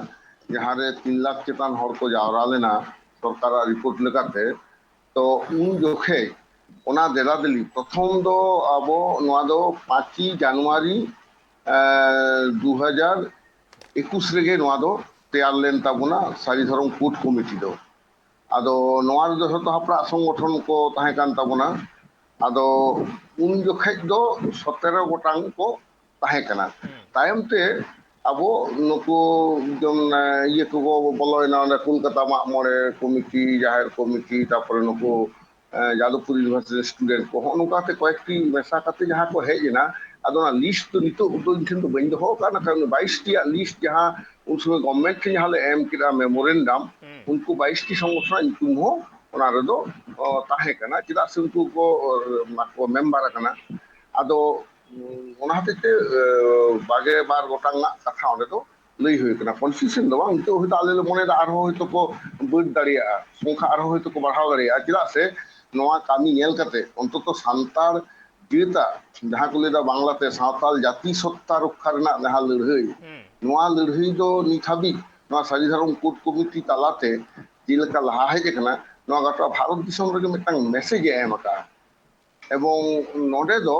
ᱡᱟᱦᱟᱸᱨᱮ ᱛᱤᱱ ᱞᱟᱠᱷ ᱪᱮᱛᱟᱱ ᱦᱚᱲ ᱠᱚ ᱡᱟᱣᱨᱟ ᱞᱮᱱᱟ ᱥᱚᱨᱠᱟᱨᱟᱜ ᱨᱤᱯᱳᱨᱴ ᱞᱮᱠᱟᱛᱮ, ᱛᱚ ᱩᱱ ᱡᱚᱠᱷᱮᱡ ᱚᱱᱟ ᱫᱮᱞᱟ ᱫᱮᱞᱤ ᱯᱨᱚᱛᱷᱚᱢ ᱫᱚ ᱟᱵᱚ ᱱᱚᱣᱟ ᱫᱚ ᱯᱟᱸᱪᱚᱭ ᱡᱟᱱᱩᱣᱟᱨᱤ, ᱮᱸ, ᱫᱩ ᱦᱟᱡᱟᱨ ᱮᱠᱩᱥ ᱨᱮᱜᱮ ᱱᱚᱣᱟ ᱫᱚ ᱛᱮᱭᱟᱨ ᱞᱮᱱ ᱛᱟᱵᱚᱱᱟ ᱥᱟᱹᱨᱤ ᱫᱷᱚᱨᱚᱢ ᱠᱳᱰ ᱠᱚᱢᱤᱴᱤ ᱫᱚ᱾ ᱟᱫᱚ ᱱᱚᱣᱟ ᱨᱮᱫᱚ ᱡᱷᱚᱛᱚ ᱦᱟᱯᱲᱟᱜ ᱥᱚᱝᱜᱚᱴᱷᱚᱱ ᱠᱚ ᱛᱟᱦᱮᱸ ᱠᱟᱱ ᱛᱟᱵᱚᱱᱟ᱾ ᱟᱫᱚ ᱩᱱ ᱡᱚᱠᱷᱮᱡ ᱫᱚ ᱥᱚᱛᱮᱨᱚ ᱜᱚᱴᱟᱝ ᱠᱚ ᱛᱟᱦᱮᱸ ᱠᱟᱱᱟ᱾ ᱦᱩᱸ᱾ ᱛᱟᱭᱚᱢ ᱛᱮ ᱟᱵᱚ ᱱᱩᱠᱩ ᱡᱮᱢᱚᱱ, ᱮ, ᱤᱭᱟᱹ ᱠᱚᱠᱚ ᱵᱚᱞᱚᱭᱮᱱᱟ, ᱚᱸᱰᱮ ᱠᱳᱞᱠᱟᱛᱟ ᱢᱟᱜ ᱢᱚᱬᱮ ᱠᱚᱢᱤᱴᱤ, ᱡᱟᱦᱮᱨ ᱠᱚᱢᱤᱴᱤ, ᱛᱟᱨᱯᱚᱨᱮ ᱱᱩᱠᱩ, ᱮ, ᱡᱟᱫᱚᱵᱯᱩᱨ ᱤᱭᱩᱱᱤᱵᱷᱟᱨᱥᱤᱴᱤ ᱨᱮᱱ ᱥᱴᱩᱰᱮᱱᱴ ᱠᱚ, ᱦᱚᱸᱜᱼᱚ ᱱᱚᱝᱠᱟ ᱠᱟᱛᱮ ᱠᱚᱭᱮᱠᱴᱤ ᱢᱮᱥᱟ ᱠᱟᱛᱮ ᱡᱟᱦᱟᱸ ᱠᱚ ᱦᱮᱡ ᱮᱱᱟ, ᱟᱫᱚ ᱚᱱᱟ ᱞᱤᱥᱴ ᱫᱚ ᱱᱤᱛᱚᱜ ᱫᱚ ᱤᱧ ᱴᱷᱮᱱ ᱫᱚ ᱵᱟᱹᱧ ᱫᱚᱦᱚ ᱟᱠᱟᱫᱼᱟ, ᱠᱟᱨᱚᱱ ᱵᱟᱭᱤᱥ ᱴᱤᱭᱟᱜ ᱞᱤᱥᱴ ᱡᱟᱦᱟᱸ ᱩᱱ ᱥᱚᱢᱚᱭ ᱜᱚᱵᱷᱢᱮᱱᱴ ᱴᱷᱮᱱ ᱡᱟᱦᱟᱸ ᱞᱮ ᱮᱢ ᱠᱮᱫᱟ ᱢᱮᱢᱳᱨᱮᱱᱰᱟᱢ, ᱦᱩᱸ᱾ ᱩᱱᱠᱩ ᱵᱟᱭᱤᱥ ᱴᱤ ᱥᱚᱝᱜᱚᱴᱷᱚᱱᱟᱜ ᱧᱩᱛᱩᱢ ᱦᱚᱸ ᱚᱱᱟ ᱨᱮᱫᱚ, ᱚ, ᱛᱟᱦᱮᱸ ᱠᱟᱱᱟ, ᱪᱮᱫᱟᱜ ᱥᱮ ᱩᱱᱠᱩ ᱠᱚ, ᱚ, ᱠᱚ ᱢᱮᱢᱵᱟᱨ ᱟᱠᱟᱱᱟ᱾ ᱟᱫᱚ, ᱩᱸ, ᱚᱱᱟ ᱦᱚᱛᱮᱡ ᱛᱮ, ᱮ, ᱵᱟᱜᱮ ᱵᱟᱨ ᱜᱚᱴᱟᱝ ᱨᱮᱱᱟᱜ ᱠᱟᱛᱷᱟ ᱚᱸᱰᱮ ᱫᱚ ᱞᱟᱹᱭ ᱦᱩᱭ ᱠᱟᱱᱟ᱾ ᱠᱚᱱᱥᱴᱤᱴᱤᱭᱩᱥᱚᱱ ᱫᱚ ᱵᱟᱝ, ᱱᱤᱛᱚᱜ ᱦᱚᱭᱛᱳ ᱟᱞᱮ ᱞᱮ ᱢᱚᱱᱮᱭᱮᱫᱟ ᱟᱨᱦᱚᱸ ᱦᱚᱭᱛᱳ ᱠᱚ ᱵᱟᱹᱲ ᱫᱟᱲᱮᱭᱟᱜᱼᱟ, ᱥᱚᱝᱠᱷᱟ ᱟᱨᱦᱚᱸ ᱦᱚᱭᱛᱳ ᱠᱚ ᱵᱟᱲᱦᱟᱣ ᱫᱟᱲᱮᱭᱟᱜᱼᱟ᱾ ᱪᱮᱫᱟᱜ ᱥᱮ ᱱᱚᱣᱟ ᱠᱟᱹᱢᱤ ᱧᱮᱞ ᱠᱟᱛᱮ ᱚᱱᱛᱚᱛᱚ ᱥᱟᱱᱛᱟᱲ ᱡᱟᱹᱛᱟᱜ ᱡᱟᱦᱟᱸ ᱠᱚ ᱞᱟᱹᱭᱫᱟ ᱵᱟᱝᱞᱟᱛᱮ ᱥᱟᱶᱛᱟᱞ ᱡᱟᱹᱛᱤ ᱥᱚᱛᱛᱟ ᱨᱚᱠᱠᱷᱟ ᱨᱮᱱᱟᱜ ᱡᱟᱦᱟᱸ ᱞᱟᱹᱲᱦᱟᱹᱭ, ᱦᱩᱸ᱾ ᱱᱚᱣᱟ ᱞᱟᱹᱲᱦᱟᱹᱭ ᱫᱚ ᱱᱤᱛ ᱦᱟᱹᱵᱤᱡ ᱱᱚᱣᱟ ᱥᱟᱹᱨᱤ ᱫᱷᱚᱨᱚᱢ ᱠᱳᱰ ᱠᱚᱢᱤᱴᱤ ᱛᱟᱞᱟᱛᱮ ᱡᱮᱞᱮᱠᱟ ᱞᱟᱦᱟ ᱦᱮᱡ ᱟᱠᱟᱱᱟ, ᱱᱚᱣᱟ ᱜᱚᱴᱟ ᱵᱷᱟᱨᱚᱛ ᱫᱤᱥᱚᱢ ᱨᱮᱜᱮ ᱢᱤᱫᱴᱟᱝ ᱢᱮᱥᱮᱡ ᱮ ᱮᱢ ᱟᱠᱟᱫᱼᱟ᱾ ᱮᱵᱚᱝ ᱱᱚᱰᱮ ᱫᱚ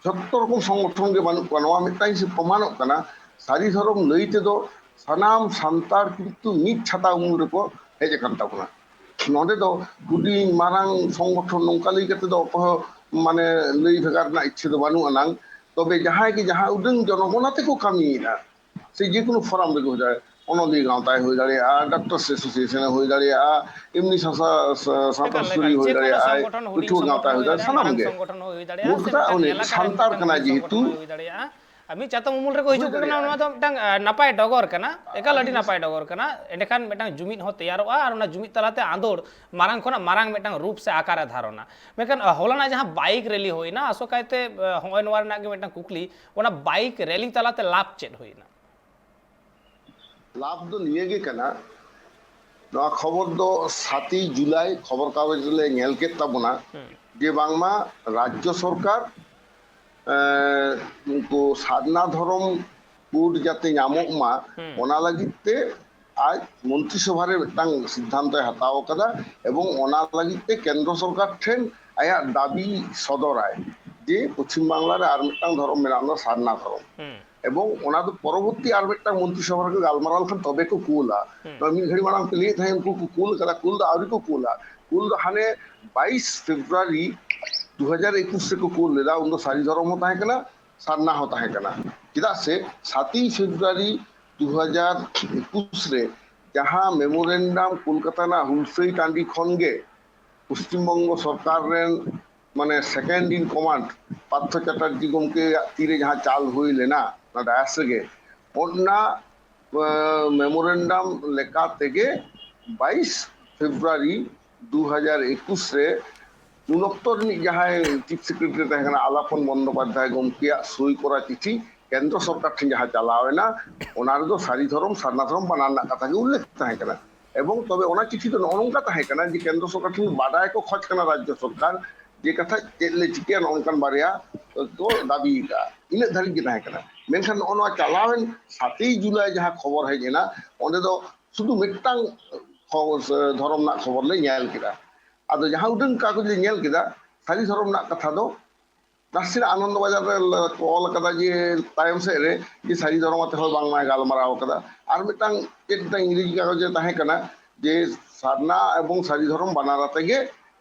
ᱡᱷᱚᱛᱚ ᱨᱚᱠᱚᱢ ᱥᱚᱝᱜᱚᱴᱷᱚᱱ ᱜᱮ ᱵᱟᱹᱱᱩᱜ ᱠᱚᱣᱟ᱾ ᱱᱚᱣᱟ ᱢᱤᱫᱴᱟᱝ ᱦᱤᱥᱟᱹᱵ ᱯᱨᱚᱢᱟᱱᱚᱜ ᱠᱟᱱᱟ, ᱥᱟᱹᱨᱤ ᱫᱷᱚᱨᱚᱢ ᱞᱟᱹᱭ ᱛᱮᱫᱚ ᱥᱟᱱᱟᱢ ᱥᱟᱱᱛᱟᱲ ᱠᱤᱱᱛᱩ ᱢᱤᱫ ᱪᱷᱟᱛᱟ ᱩᱢᱩᱞ ᱨᱮᱠᱚ ᱦᱮᱡ ᱟᱠᱟᱱ ᱛᱟᱵᱚᱱᱟ᱾ ᱱᱚᱰᱮ ᱫᱚ ᱦᱩᱰᱤᱧ ᱢᱟᱨᱟᱝ ᱥᱚᱝᱜᱚᱴᱷᱚᱱ ᱱᱚᱝᱠᱟ ᱞᱟᱹᱭ ᱠᱟᱛᱮ ᱫᱚ ᱚᱠᱚᱭ ᱦᱚᱸ ᱢᱟᱱᱮ ᱞᱟᱹᱭ ᱵᱷᱮᱜᱟᱨ ᱨᱮᱱᱟᱜ ᱤᱪᱪᱷᱟᱹ ᱫᱚ ᱵᱟᱹᱱᱩᱜ ᱟᱱᱟᱝ᱾ ᱛᱚᱵᱮ ᱡᱟᱦᱟᱸᱭ ᱜᱮ ᱡᱟᱦᱟᱸ ᱩᱰᱟᱹᱝ ᱡᱚᱱᱚᱜᱚᱬ ᱟᱛᱮ ᱠᱚ ᱠᱟᱹᱢᱤᱭᱮᱫᱟ, ᱥᱮ ᱡᱮᱠᱳᱱᱳ ᱯᱷᱳᱨᱟᱢ ᱨᱮᱜᱮ ᱦᱩᱭ ᱫᱟᱲᱮᱭᱟᱜᱼᱟ, ᱚᱱᱚᱞᱤᱭᱟᱹ ᱜᱟᱶᱛᱟᱭ ᱦᱩᱭ ᱫᱟᱲᱮᱭᱟᱜᱼᱟ, ᱰᱟᱠᱛᱟᱨᱥ ᱮᱥᱳᱥᱤᱭᱮᱥᱚᱱᱮ ᱦᱩᱭ ᱫᱟᱲᱮᱭᱟᱜᱼᱟ, ᱮᱢᱱᱤ ᱥᱟᱥᱟ-, ᱥᱟ-, ᱥᱟᱶᱛᱟ ᱮᱠᱟᱞ, ᱥᱩᱥᱟᱹᱨᱤᱭᱟᱹ ᱮᱠᱟᱞ, ᱦᱩᱭ ᱡᱮᱠᱳᱱᱳ ᱫᱟᱲᱮᱭᱟᱜᱼᱟᱭ, ᱥᱚᱝᱜᱚᱴᱷᱚᱱ, ᱦᱩᱰᱤᱧ ᱯᱟᱹᱴᱷᱩᱣᱟᱹ ᱥᱚᱝᱜᱚᱴᱷᱚᱱ ᱜᱟᱶᱛᱟᱭ ᱦᱩᱭ ᱦᱩᱭ ᱫᱟᱲᱮᱭᱟᱜᱼᱟ, ᱫᱟᱲᱮᱭᱟᱜᱼᱟ, ᱥᱟᱱᱟᱢ ᱢᱟᱨᱟᱝ ᱜᱮ᱾ ᱥᱚᱝᱜᱚᱴᱷᱚᱱ ᱦᱚᱸ ᱦᱩᱭ ᱫᱟᱲᱮᱭᱟᱜᱼᱟ, ᱢᱳᱴ ᱥᱮ ᱠᱟᱛᱷᱟ ᱢᱤᱫᱴᱟᱝ ᱩᱱᱤ ᱮᱞᱟᱠᱟ ᱥᱟᱱᱛᱟᱲ ᱨᱮᱱᱟᱜ ᱠᱟᱱᱟᱭ ᱢᱤᱫᱴᱟᱝ ᱡᱮᱦᱮᱛᱩ, ᱥᱚᱝᱜᱚᱴᱷᱚᱱ ᱦᱚᱸ ᱦᱩᱭ ᱫᱟᱲᱮᱭᱟᱜᱼᱟ᱾ ᱟᱨ ᱢᱤᱫ ᱪᱟᱛᱚᱢ ᱩᱢᱩᱞ ᱨᱮᱠᱚ ᱦᱤᱡᱩᱜ ᱠᱟᱱᱟ᱾ ᱱᱚᱣᱟ ᱫᱚ ᱢᱤᱫᱴᱟᱝ ᱱᱟᱯᱟᱭ ᱰᱚᱜᱚᱨ ᱠᱟᱱᱟ, ᱮᱠᱟᱞ ᱟᱹᱰᱤ ᱱᱟᱯᱟᱭ ᱰᱚᱜᱚᱨ ᱠᱟᱱᱟ᱾ ᱮᱸᱰᱮᱠᱷᱟᱱ ᱢᱤᱫᱴᱟᱝ ᱡᱩᱢᱤᱫ ᱦᱚᱸ ᱛᱮᱭᱟᱨᱚᱜᱼᱟ ᱟᱨ ᱚᱱᱟ ᱡᱩᱢᱤᱫ ᱛᱟᱞᱟᱛᱮ ᱟᱸᱫᱳᱲ ᱢᱟᱨᱟᱝ ᱠᱷᱚᱱᱟᱜ ᱢᱟᱨᱟᱝ ᱢᱤᱫᱴᱟᱝ ᱨᱩᱯ ᱥᱮ ᱟᱠᱟᱨ ᱮ ᱫᱷᱟᱨᱚᱱᱟ᱾ ᱢᱮᱱᱠᱷᱟᱱ ᱦᱚᱞᱟᱱᱟᱜ ᱡᱟᱦᱟᱸ ᱵᱟᱭᱤᱠ ᱨᱮᱞᱤ ᱦᱩᱭᱱᱟ, ᱟᱥᱚᱠᱟᱭᱛᱮ ᱦᱚᱸᱜᱼᱚᱭ ᱱᱚᱣᱟ ᱨᱮᱱᱟᱜ ᱜᱮ ᱢᱤᱫᱴᱟᱝ ᱠᱩᱠᱞᱤ, ᱚᱱᱟ ᱵᱟᱭᱤᱠ ᱨᱮᱞᱤ ᱛᱟᱞᱟᱛᱮ ᱞᱟᱵᱷ ᱪᱮᱫ ᱦᱩᱭᱱᱟ? ᱞᱟᱵᱷ ᱫᱚ ᱱᱤᱭᱟᱹ ᱜᱮ ᱠᱟᱱᱟ, ᱱᱚᱣᱟ ᱠᱷᱚᱵᱚᱨ ᱫᱚ ᱥᱟᱛᱮᱭ ᱡᱩᱞᱟᱭ ᱠᱷᱚᱵᱚᱨ ᱠᱟᱜᱚᱡᱽ ᱨᱮᱞᱮ ᱧᱮᱞ ᱠᱮᱫ ᱛᱟᱵᱚᱱᱟ, ᱡᱮ ᱵᱟᱝᱢᱟ ᱨᱟᱡᱽᱡᱚ ᱥᱚᱨᱠᱟᱨ ᱩᱱᱠᱩ ᱥᱟᱨᱱᱟ ᱫᱷᱚᱨᱚᱢ ᱠᱳᱰ ᱡᱟᱛᱮ ᱧᱟᱢᱚᱜ ᱢᱟ, ᱚᱱᱟ ᱞᱟᱹᱜᱤᱫ ᱛᱮ ᱟᱡ ᱢᱚᱱᱛᱨᱤ ᱥᱚᱵᱷᱟ ᱨᱮ ᱢᱤᱫᱴᱟᱝ ᱥᱤᱫᱽᱫᱷᱟᱱᱛᱚᱭ ᱦᱟᱛᱟᱣ ᱟᱠᱟᱫᱟ᱾ ᱮᱵᱚᱝ ᱚᱱᱟ ᱞᱟᱹᱜᱤᱫ ᱛᱮ ᱠᱮᱱᱫᱨᱚ ᱥᱚᱨᱠᱟᱨ ᱴᱷᱮᱱ ᱟᱭᱟᱜ ᱫᱟᱹᱵᱤ ᱥᱚᱫᱚᱨᱟᱭ ᱡᱮ ᱯᱚᱪᱷᱤᱢ ᱵᱟᱝᱞᱟ ᱨᱮ ᱟᱨ ᱢᱤᱫᱴᱟᱝ ᱫᱷᱚᱨᱚᱢ ᱢᱮᱱᱟᱜᱼᱟ, ᱚᱱᱟ ᱥᱟᱨᱱᱟ ᱫᱷᱚᱨᱚᱢ᱾ ᱮᱵᱚᱝ ᱚᱱᱟ ᱫᱚ ᱯᱚᱨᱚᱵᱚᱨᱛᱤ ᱟᱨ ᱢᱤᱫᱴᱟᱝ ᱢᱚᱱᱛᱨᱤ ᱥᱚᱵᱷᱟ ᱨᱮᱠᱚ ᱜᱟᱞᱢᱟᱨᱟᱣ ᱞᱮᱠᱷᱟᱱ ᱛᱚᱵᱮ ᱠᱚ ᱠᱩᱞᱟ᱾ ᱱᱚᱣᱟ ᱢᱤᱫ ᱜᱷᱟᱹᱲᱤ ᱢᱟᱲᱟᱝ ᱯᱮ ᱞᱟᱹᱭᱮᱫ ᱛᱟᱦᱮᱸᱫ ᱩᱱᱠᱩ ᱠᱚ ᱠᱩᱞ ᱠᱟᱫᱟ, ᱠᱩᱞ ᱫᱚ ᱟᱹᱣᱨᱤ ᱠᱚ ᱠᱩᱞᱟ᱾ ᱠᱩᱞ ᱫᱚ ᱦᱟᱱᱮ ᱵᱟᱭᱤᱥ ᱯᱷᱮᱵᱽᱨᱩᱣᱟᱨᱤ ᱫᱩ ᱦᱟᱡᱟᱨ ᱮᱠᱩᱥ ᱨᱮᱠᱚ ᱠᱩᱞ ᱞᱮᱫᱟ᱾ ᱩᱱᱫᱚ ᱥᱟᱹᱨᱤ ᱫᱷᱚᱨᱚᱢ ᱦᱚᱸ ᱛᱟᱦᱮᱸ ᱠᱟᱱᱟ, ᱥᱟᱨᱱᱟ ᱦᱚᱸ ᱛᱟᱦᱮᱸ ᱠᱟᱱᱟ᱾ ᱪᱮᱫᱟᱜ ᱥᱮ ᱥᱟᱛᱮᱭ ᱯᱷᱮᱵᱽᱨᱩᱣᱟᱨᱤ ᱫᱩ ᱦᱟᱡᱟᱨ ᱮᱠᱩᱥ ᱨᱮ ᱡᱟᱦᱟᱸ ᱢᱮᱢᱳᱨᱮᱱᱰᱟᱢ ᱠᱳᱞᱠᱟᱛᱟ ᱨᱮᱱᱟᱜ ᱦᱩᱞᱥᱟᱹᱭ ᱴᱟᱺᱰᱤ ᱠᱷᱚᱱ ᱜᱮ ᱯᱚᱥᱪᱤᱢ ᱵᱚᱝᱜᱚ ᱥᱚᱨᱠᱟᱨ ᱨᱮᱱ ᱢᱟᱱᱮ second in command Partho Chatterjee ᱜᱚᱢᱠᱮᱭᱟᱜ ᱛᱤᱨᱮ ᱡᱟᱦᱟᱸ ᱪᱟᱞ ᱦᱩᱭ ᱞᱮᱱᱟ ᱚᱱᱟ ᱰᱟᱭᱟᱥ ᱨᱮᱜᱮ, ᱚᱱᱟ ᱢᱮᱢᱳᱨᱮᱱᱰᱟᱢ ᱞᱮᱠᱟ ᱛᱮᱜᱮ ᱵᱟᱭᱤᱥ ᱯᱷᱮᱵᱽᱨᱩᱣᱟᱨᱤ ᱫᱩ ᱦᱟᱡᱟᱨ ᱮᱠᱩᱥ ᱨᱮ ᱩᱱ ᱚᱠᱛᱚ ᱨᱤᱱᱤᱡ ᱡᱟᱦᱟᱸᱭ ᱪᱤᱯ ᱥᱮᱠᱨᱮᱴᱟᱨᱤ ᱛᱟᱦᱮᱸ ᱠᱟᱱᱟ ᱟᱞᱟᱯᱚᱱ ᱵᱚᱱᱫᱚᱯᱟᱫᱽᱫᱷᱟᱭ ᱜᱚᱢᱠᱮᱭᱟᱜ ᱥᱳᱭ ᱠᱚᱨᱟ ᱪᱤᱴᱷᱤ ᱠᱮᱱᱫᱨᱚ ᱥᱚᱨᱠᱟᱨ ᱴᱷᱮᱱ ᱡᱟᱦᱟᱸ ᱪᱟᱞᱟᱣ ᱮᱱᱟ, ᱚᱱᱟ ᱨᱮᱫᱚ ᱥᱟᱹᱨᱤ ᱫᱷᱚᱨᱚᱢ ᱥᱟᱨᱱᱟ ᱫᱷᱚᱨᱚᱢ ᱵᱟᱱᱟᱨ ᱨᱮᱱᱟᱜ ᱠᱟᱛᱷᱟ ᱜᱮ ᱩᱞᱞᱮᱠᱷ ᱛᱟᱦᱮᱸ ᱠᱟᱱᱟ᱾ ᱮᱵᱚᱝ ᱛᱚᱵᱮ ᱚᱱᱟ ᱪᱤᱴᱷᱤ ᱫᱚ ᱱᱚᱜᱼᱚ ᱱᱚᱝᱠᱟ ᱛᱟᱦᱮᱸ ᱠᱟᱱᱟ ᱡᱮ ᱠᱮᱱᱫᱨᱚ ᱥᱚᱨᱠᱟᱨ ᱴᱷᱮᱱ ᱵᱟᱰᱟᱭ ᱠᱚ ᱠᱷᱚᱡᱽ ᱠᱟᱱᱟ ᱨᱟᱡᱽᱡᱚ ᱥᱚᱨᱠᱟᱨ, ᱡᱮ ᱠᱟᱛᱷᱟ ᱪᱮᱫ ᱞᱮ ᱪᱤᱠᱟᱹᱭᱟ, ᱱᱚᱜᱼᱚ ᱱᱚᱝᱠᱟᱱ ᱵᱟᱨᱭᱟ ᱠᱚ ᱫᱟᱹᱵᱤ ᱟᱠᱟᱫᱼᱟ᱾ ᱤᱱᱟᱹᱜ ᱫᱷᱟᱹᱨᱤᱡ ᱜᱮ ᱛᱟᱦᱮᱸ ᱠᱟᱱᱟ᱾ ᱢᱮᱱᱠᱷᱟᱱ ᱱᱚᱜᱼᱚ ᱱᱚᱣᱟ ᱪᱟᱞᱟᱣᱮᱱ ᱥᱟᱛᱮᱭ ᱡᱩᱞᱟᱭ ᱡᱟᱦᱟᱸ ᱠᱷᱚᱵᱚᱨ ᱦᱮᱡ ᱮᱱᱟ, ᱚᱸᱰᱮ ᱫᱚ ᱥᱩᱫᱷᱩ ᱢᱤᱫᱴᱟᱝ ᱠᱷᱚᱵᱚᱨ, ᱫᱷᱚᱨᱚᱢ ᱨᱮᱱᱟᱜ ᱠᱷᱚᱵᱚᱨ ᱞᱮ ᱧᱮᱞ ᱠᱮᱫᱟ᱾ ᱟᱫᱚ ᱡᱟᱦᱟᱸ ᱩᱰᱟᱹᱝ ᱠᱟᱜᱚᱡᱽ ᱞᱮ ᱧᱮᱞ ᱠᱮᱫᱟ, ᱥᱟᱹᱨᱤ ᱫᱷᱚᱨᱚᱢ ᱨᱮᱱᱟᱜ ᱠᱟᱛᱷᱟ ᱫᱚ ᱱᱟᱥᱮᱱᱟᱜ ᱟᱱᱚᱱᱫᱚ ᱵᱟᱡᱟᱨ ᱨᱮ ᱠᱚ ᱚᱞ ᱟᱠᱟᱫᱟ ᱡᱮ ᱛᱟᱭᱚᱢ ᱥᱮᱫ ᱨᱮ ᱡᱮ ᱥᱟᱹᱨᱤ ᱫᱷᱚᱨᱚᱢ ᱟᱛᱮ ᱦᱚᱸ ᱵᱟᱝᱢᱟᱭ ᱜᱟᱞᱢᱟᱨᱟᱣ ᱟᱠᱟᱫᱟ᱾ ᱟᱨ ᱢᱤᱫᱴᱟᱝ ᱪᱮᱫ ᱢᱤᱫᱴᱟᱝ ᱤᱝᱨᱮᱡᱤ ᱠᱟᱜᱚᱡᱽ ᱨᱮ ᱛᱟᱦᱮᱸ ᱠᱟᱱᱟ ᱡᱮ ᱥᱟᱨᱱᱟ ᱮᱵᱚᱝ ᱥᱟᱹᱨᱤ ᱫᱷᱚᱨᱚᱢ ᱵᱟᱱᱟᱨ ᱟᱛᱮ ᱜᱮ,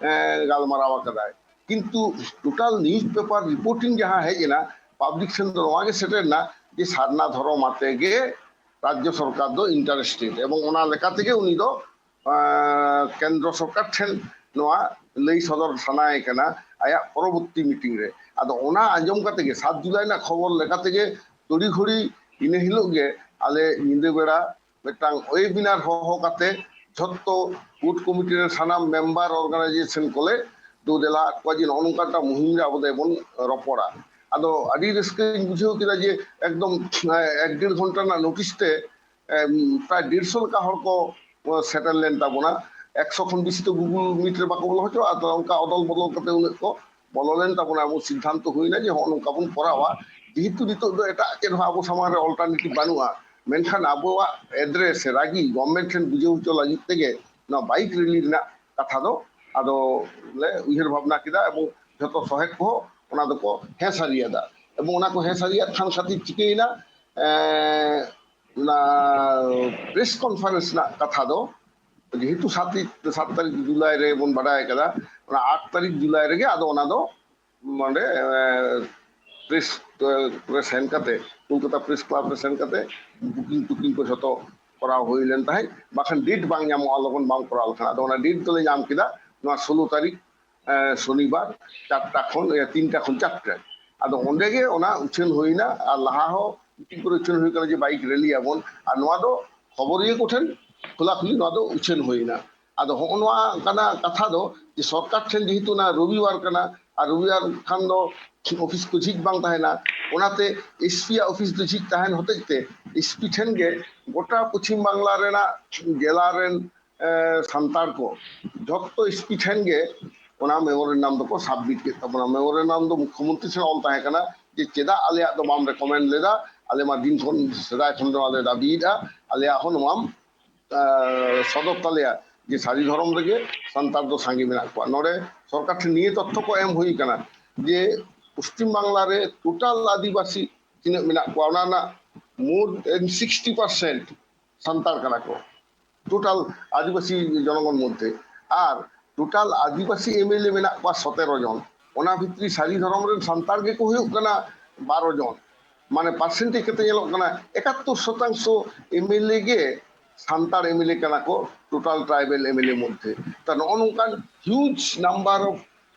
ᱮᱸ, ᱜᱟᱞᱢᱟᱨᱟᱣ ᱟᱠᱟᱫᱟᱭ᱾ ᱠᱤᱱᱛᱩ total news paper reporting ᱡᱟᱦᱟᱸ ᱦᱮᱡ ᱮᱱᱟ, ᱯᱟᱵᱽᱞᱤᱠ ᱴᱷᱮᱱ ᱫᱚ ᱱᱚᱣᱟ ᱜᱮ ᱥᱮᱴᱮᱨ ᱮᱱᱟ ᱡᱮ ᱥᱟᱨᱱᱟ ᱫᱷᱚᱨᱚᱢ ᱟᱛᱮ ᱜᱮ ᱨᱟᱡᱽᱡᱚ ᱥᱚᱨᱠᱟᱨ ᱫᱚ interested, ᱮᱵᱚᱝ ᱚᱱᱟ ᱞᱮᱠᱟ ᱛᱮᱜᱮ ᱩᱱᱤ ᱫᱚ, ᱟᱸ, ᱠᱮᱱᱫᱨᱚ ᱥᱚᱨᱠᱟᱨ ᱴᱷᱮᱱ ᱱᱚᱣᱟ ᱞᱟᱹᱭ ᱥᱚᱫᱚᱨ ᱥᱟᱱᱟᱭᱮ ᱠᱟᱱᱟ᱾ ᱟᱭᱟᱜ ᱯᱚᱨᱚᱵᱚᱨᱛᱤ ᱢᱤᱴᱤᱝ ᱨᱮ᱾ ᱟᱫᱚ ᱚᱱᱟ ᱟᱸᱡᱚᱢ ᱠᱟᱛᱮ ᱜᱮ ᱥᱟᱛ ᱡᱩᱞᱟᱭ ᱨᱮᱱᱟᱜ ᱠᱷᱚᱵᱚᱨ ᱞᱮᱠᱟ ᱛᱮᱜᱮ ᱛᱚᱲᱤᱜᱷᱚᱲᱤ ᱤᱱᱟᱹ ᱦᱤᱞᱳᱜ ᱜᱮ ᱟᱞᱮ ᱧᱤᱫᱟᱹ ᱵᱮᱲᱟ ᱢᱤᱫᱴᱟᱝ ᱳᱭᱮᱵᱤᱱᱟᱨ ᱦᱚᱦᱚ ᱠᱟᱛᱮ ᱡᱷᱚᱛᱚ ᱠᱳᱨᱴ ᱠᱚᱢᱤᱴᱤ ᱨᱮᱱ ᱥᱟᱱᱟᱢ ᱢᱮᱢᱵᱟᱨ ᱚᱨᱜᱟᱱᱟᱭᱡᱮᱥᱚᱱ ᱠᱚᱞᱮ ᱫᱩ ᱫᱮᱞᱟ ᱟᱫ ᱠᱚᱣᱟ ᱡᱮ ᱱᱚᱜᱼᱚ ᱱᱚᱝᱠᱟ ᱢᱤᱫᱴᱟᱝ ᱢᱩᱦᱤᱢ ᱨᱮ ᱟᱵᱚ ᱫᱚᱵᱚᱱ ᱨᱚᱯᱚᱲᱟ᱾ ᱟᱫᱚ ᱟᱹᱰᱤ ᱨᱟᱹᱥᱠᱟᱹᱧ ᱵᱩᱡᱷᱟᱹᱣ ᱠᱮᱫᱟ ᱡᱮ ᱮᱠᱫᱚᱢ ᱮᱠ ᱰᱮᱲ ᱜᱷᱚᱱᱴᱟ ᱨᱮᱱᱟᱜ ᱱᱳᱴᱤᱥ ᱛᱮ ᱮᱢ, ᱯᱨᱟᱭ ᱰᱮᱲᱥᱚ ᱞᱮᱠᱟ ᱦᱚᱲ ᱠᱚ ᱥᱮᱴᱮᱨ ᱞᱮᱱ ᱛᱟᱵᱚᱱᱟ᱾ ᱮᱠᱥᱚ ᱠᱷᱚᱱ ᱵᱮᱥᱤ ᱫᱚ ᱜᱩᱜᱩᱞ ᱢᱤᱴ ᱨᱮ ᱵᱟᱠᱚ ᱵᱚᱞᱚ ᱦᱚᱪᱚᱣᱟᱜᱼᱟ᱾ ᱛᱚ ᱚᱱᱠᱟ ᱚᱫᱚᱞ ᱵᱚᱫᱚᱞ ᱠᱟᱛᱮ ᱩᱱᱟᱹᱜ ᱠᱚ ᱵᱚᱞᱚ ᱞᱮᱱ ᱛᱟᱵᱚᱱᱟ᱾ ᱟᱵᱚ ᱥᱤᱫᱽᱫᱷᱟᱱᱛᱚ ᱦᱩᱭᱱᱟ ᱡᱮ ᱦᱚᱸᱜᱼᱚ ᱱᱚᱝᱠᱟ ᱵᱚᱱ ᱠᱚᱨᱟᱣᱟ, ᱡᱮᱦᱮᱛᱩ ᱱᱤᱛᱚᱜ ᱫᱚ ᱮᱴᱟᱜ ᱪᱮᱫ ᱦᱚᱸ ᱟᱵᱚ ᱥᱟᱢᱟᱝ ᱨᱮ ᱚᱞᱴᱟᱨᱱᱮᱴᱤᱵᱷ ᱵᱟᱹᱱᱩᱜᱼᱟ᱾ ᱢᱮᱱᱠᱷᱟᱱ ᱟᱵᱚᱣᱟᱜ ᱮᱫᱽᱨᱮ ᱥᱮ ᱨᱟᱹᱜᱤ ᱜᱚᱵᱷᱢᱮᱱᱴ ᱴᱷᱮᱱ ᱵᱩᱡᱷᱟᱹᱣ ᱦᱚᱪᱚ ᱞᱟᱹᱜᱤᱫ ᱛᱮᱜᱮ ᱱᱚᱣᱟ ᱵᱟᱭᱤᱠ ᱨᱮᱞᱤ ᱨᱮᱱᱟᱜ ᱠᱟᱛᱷᱟ ᱫᱚ ᱟᱫᱚ ᱞᱮ ᱩᱭᱦᱟᱹᱨ ᱵᱷᱟᱵᱽᱱᱟ ᱠᱮᱫᱟ ᱮᱵᱚᱝ ᱡᱷᱚᱛᱚ ᱥᱚᱦᱮᱫ ᱠᱚᱦᱚᱸ ᱚᱱᱟ ᱫᱚᱠᱚ ᱦᱮᱸ ᱥᱟᱹᱨᱤᱭᱟᱫᱟ᱾ ᱮᱵᱚᱝ ᱚᱱᱟ ᱠᱚ ᱦᱮᱸ ᱥᱟᱹᱨᱤᱭᱟᱫ ᱠᱷᱟᱱ ᱠᱷᱟᱹᱛᱤᱨ ᱪᱤᱠᱟᱹᱭᱮᱱᱟ, ᱮᱸ, ᱚᱱᱟ ᱯᱨᱮᱥ ᱠᱚᱱᱯᱷᱟᱨᱮᱱᱥ ᱨᱮᱱᱟᱜ ᱠᱟᱛᱷᱟ ᱫᱚ ᱡᱮᱦᱮᱛᱩ ᱥᱟᱛ ᱛᱟᱹᱨᱤᱠᱷ, ᱥᱟᱛ ᱛᱟᱹᱨᱤᱠᱷ ᱡᱩᱞᱟᱭ ᱨᱮ ᱵᱚᱱ ᱵᱟᱰᱟᱭ ᱠᱟᱫᱟ, ᱚᱱᱟ ᱟᱴ ᱛᱟᱹᱨᱤᱠᱷ ᱡᱩᱞᱟᱭ ᱨᱮᱜᱮ ᱟᱫᱚ ᱚᱱᱟ ᱫᱚ ᱱᱚᱰᱮ ᱯᱨᱮᱥ ᱨᱮ ᱥᱮᱱ ᱠᱟᱛᱮ, ᱠᱳᱞᱠᱟᱛᱟ ᱯᱨᱮᱥ ᱠᱞᱟᱵᱽ ᱨᱮ ᱥᱮᱱ ᱠᱟᱛᱮ ᱵᱩᱠᱤᱝ ᱴᱩᱠᱤᱝ ᱠᱚ ᱡᱷᱚᱛᱚ ᱠᱚᱨᱟᱣ ᱦᱩᱭ ᱞᱮᱱ ᱛᱟᱦᱮᱸᱫ, ᱵᱟᱠᱷᱟᱱ ᱰᱮᱴ ᱵᱟᱝ ᱧᱟᱢᱚᱜᱼᱟ ᱞᱚᱜᱚᱱ ᱵᱟᱝ ᱠᱚᱨᱟᱣ ᱞᱮᱠᱷᱟᱱ᱾ ᱟᱫᱚ ᱚᱱᱟ ᱰᱮᱴ ᱫᱚᱞᱮ ᱧᱟᱢ ᱠᱮᱫᱟ ᱱᱚᱣᱟ ᱥᱳᱞᱳ ᱛᱟᱹᱨᱤᱠᱷ, ᱮ, ᱥᱚᱱᱤᱵᱟᱨ, ᱪᱟᱨᱴᱟ ᱠᱷᱚᱱ, ᱮ, ᱛᱤᱱᱴᱟ ᱠᱷᱚᱱ ᱪᱟᱨᱴᱟ᱾ ᱟᱫᱚ ᱚᱸᱰᱮ ᱜᱮ ᱚᱱᱟ ᱩᱪᱷᱟᱹᱱ ᱦᱩᱭᱱᱟ᱾ ᱟᱨ ᱞᱟᱦᱟ ᱦᱚᱸ ᱢᱤᱴᱤᱝ ᱠᱚᱨᱮ ᱩᱪᱷᱟᱹᱱ ᱦᱩᱭ ᱠᱟᱱᱟ ᱡᱮ ᱵᱟᱭᱤᱠ ᱨᱮᱞᱤ ᱟᱵᱚᱱ, ᱟᱨ ᱱᱚᱣᱟ ᱫᱚ ᱠᱷᱚᱵᱚᱨᱤᱭᱟᱹ ᱠᱚᱴᱷᱮᱱ ᱠᱷᱳᱞᱟᱠᱷᱩᱞᱤ ᱱᱚᱣᱟ ᱫᱚ ᱩᱪᱷᱟᱹᱱ ᱦᱩᱭᱱᱟ᱾ ᱟᱫᱚ ᱦᱚᱸᱜᱼᱚ ᱱᱚᱣᱟ ᱠᱟᱱᱟ ᱠᱟᱛᱷᱟ ᱫᱚ ᱡᱮ ᱥᱚᱨᱠᱟᱨ ᱴᱷᱮᱱ ᱡᱮᱦᱮᱛᱩ ᱚᱱᱟ ᱨᱚᱵᱤᱵᱟᱨ ᱠᱟᱱᱟ, ᱟᱨ ᱨᱚᱵᱤᱵᱟᱨ ᱠᱷᱟᱱ ᱫᱚ ᱚᱯᱷᱤᱥ ᱠᱚ ᱡᱷᱤᱡ ᱵᱟᱝ ᱛᱟᱦᱮᱱᱟ, ᱚᱱᱟᱛᱮ ᱮᱥᱯᱤ ᱟᱜ ᱚᱯᱷᱤᱥ ᱫᱚ ᱡᱷᱤᱡ ᱛᱟᱦᱮᱱ ᱦᱚᱛᱮᱡ ᱛᱮ ᱮᱥᱯᱤ ᱴᱷᱮᱱ ᱜᱮ ᱜᱚᱴᱟ ᱯᱚᱪᱷᱤᱢ ᱵᱟᱝᱞᱟ ᱨᱮᱱᱟᱜ ᱡᱮᱞᱟ ᱨᱮᱱ, ᱮ, ᱥᱟᱱᱛᱟᱲ ᱠᱚ ᱡᱷᱚᱛᱚ ᱮᱥᱯᱤ ᱴᱷᱮᱱ ᱜᱮ ᱚᱱᱟ ᱢᱮᱢᱳᱨᱮᱱᱰᱟᱢ ᱫᱚᱠᱚ ᱥᱟᱵᱢᱤᱴ ᱠᱮᱫ ᱛᱟᱵᱚᱱᱟ᱾ ᱢᱮᱢᱳᱨᱮᱱᱰᱟᱢ ᱫᱚ ᱢᱩᱠᱠᱷᱚᱢᱚᱱᱛᱨᱤ ᱴᱷᱮᱱ ᱚᱞ ᱛᱟᱦᱮᱸ ᱠᱟᱱᱟ ᱡᱮ ᱪᱮᱫᱟᱜ ᱟᱞᱮᱭᱟᱜ ᱫᱚ ᱵᱟᱢ ᱨᱮᱠᱚᱢᱮᱱᱰ ᱞᱮᱫᱟ, ᱟᱞᱮ ᱢᱟ ᱫᱤᱱ ᱠᱷᱚᱱ ᱥᱮᱫᱟᱭ ᱠᱷᱚᱱ ᱱᱚᱣᱟ ᱞᱮ ᱫᱟᱹᱵᱤᱭᱮᱫᱼᱟ, ᱟᱞᱮᱭᱟᱜ ᱦᱚᱸ ᱱᱚᱣᱟᱢ ᱟᱨ ᱥᱚᱫᱚᱨ ᱛᱟᱞᱮᱭᱟ ᱡᱮ ᱥᱟᱹᱨᱤ ᱫᱷᱚᱨᱚᱢ ᱨᱮᱜᱮ ᱥᱟᱱᱛᱟᱲ ᱫᱚ ᱥᱟᱸᱜᱮ ᱢᱮᱱᱟᱜ ᱠᱚᱣᱟ᱾ ᱱᱚᱰᱮ ᱥᱚᱨᱠᱟᱨ ᱴᱷᱮᱱ ᱱᱤᱭᱟᱹ ᱛᱚᱛᱛᱷᱚ ᱠᱚ ᱮᱢ ᱦᱩᱭ ᱠᱟᱱᱟ ᱡᱮ ᱯᱚᱥᱪᱤᱢ ᱵᱟᱝᱞᱟ ᱨᱮ ᱴᱳᱴᱟᱞ ᱟᱹᱫᱤᱵᱟᱹᱥᱤ ᱛᱤᱱᱟᱹᱜ ᱢᱮᱱᱟᱜ ᱠᱚᱣᱟ, ᱚᱱᱟ ᱨᱮᱱᱟᱜ more than sixty percent Santal ᱠᱟᱱᱟ ᱠᱚ᱾ ᱴᱳᱴᱟᱞ ᱟᱹᱫᱤᱵᱟᱹᱥᱤ ᱡᱚᱱᱚᱜᱚᱱ ᱢᱚᱫᱽᱫᱷᱮ᱾ ᱟᱨ ᱴᱳᱴᱟᱞ ᱟᱹᱫᱤᱵᱟᱹᱥᱤ ᱮᱢᱮᱞᱮ ᱢᱮᱱᱟᱜ ᱠᱚᱣᱟ ᱥᱚᱛᱮᱨᱚ ᱡᱚᱱ, ᱚᱱᱟ ᱵᱷᱤᱛᱨᱤ ᱥᱟᱹᱨᱤ ᱫᱷᱚᱨᱚᱢ ᱨᱮᱱ ᱥᱟᱱᱛᱟᱲ ᱜᱮᱠᱚ ᱦᱩᱭᱩᱜ ᱠᱟᱱᱟ ᱵᱟᱨᱚ ᱡᱚᱱ᱾ ᱢᱟᱱᱮ ᱯᱟᱨᱥᱮᱱᱴᱮᱡᱽ ᱠᱟᱛᱮ ᱧᱮᱞᱚᱜ ᱠᱟᱱᱟ ᱮᱠᱟᱛᱛᱳᱨ ᱥᱚᱛᱟᱝᱥᱚ ᱮᱢᱮᱞᱮ ᱜᱮ ᱥᱟᱱᱛᱟᱲ ᱮᱢᱮᱞᱮ ᱠᱟᱱᱟ ᱠᱚ ᱴᱳᱴᱟᱞ ᱴᱨᱟᱭᱵᱮᱞ ᱮᱢᱮᱞᱮ ᱢᱚᱫᱽᱫᱷᱮ᱾ ᱛᱟ ᱱᱚᱜᱼᱚ ᱱᱚᱝᱠᱟᱱ huge number of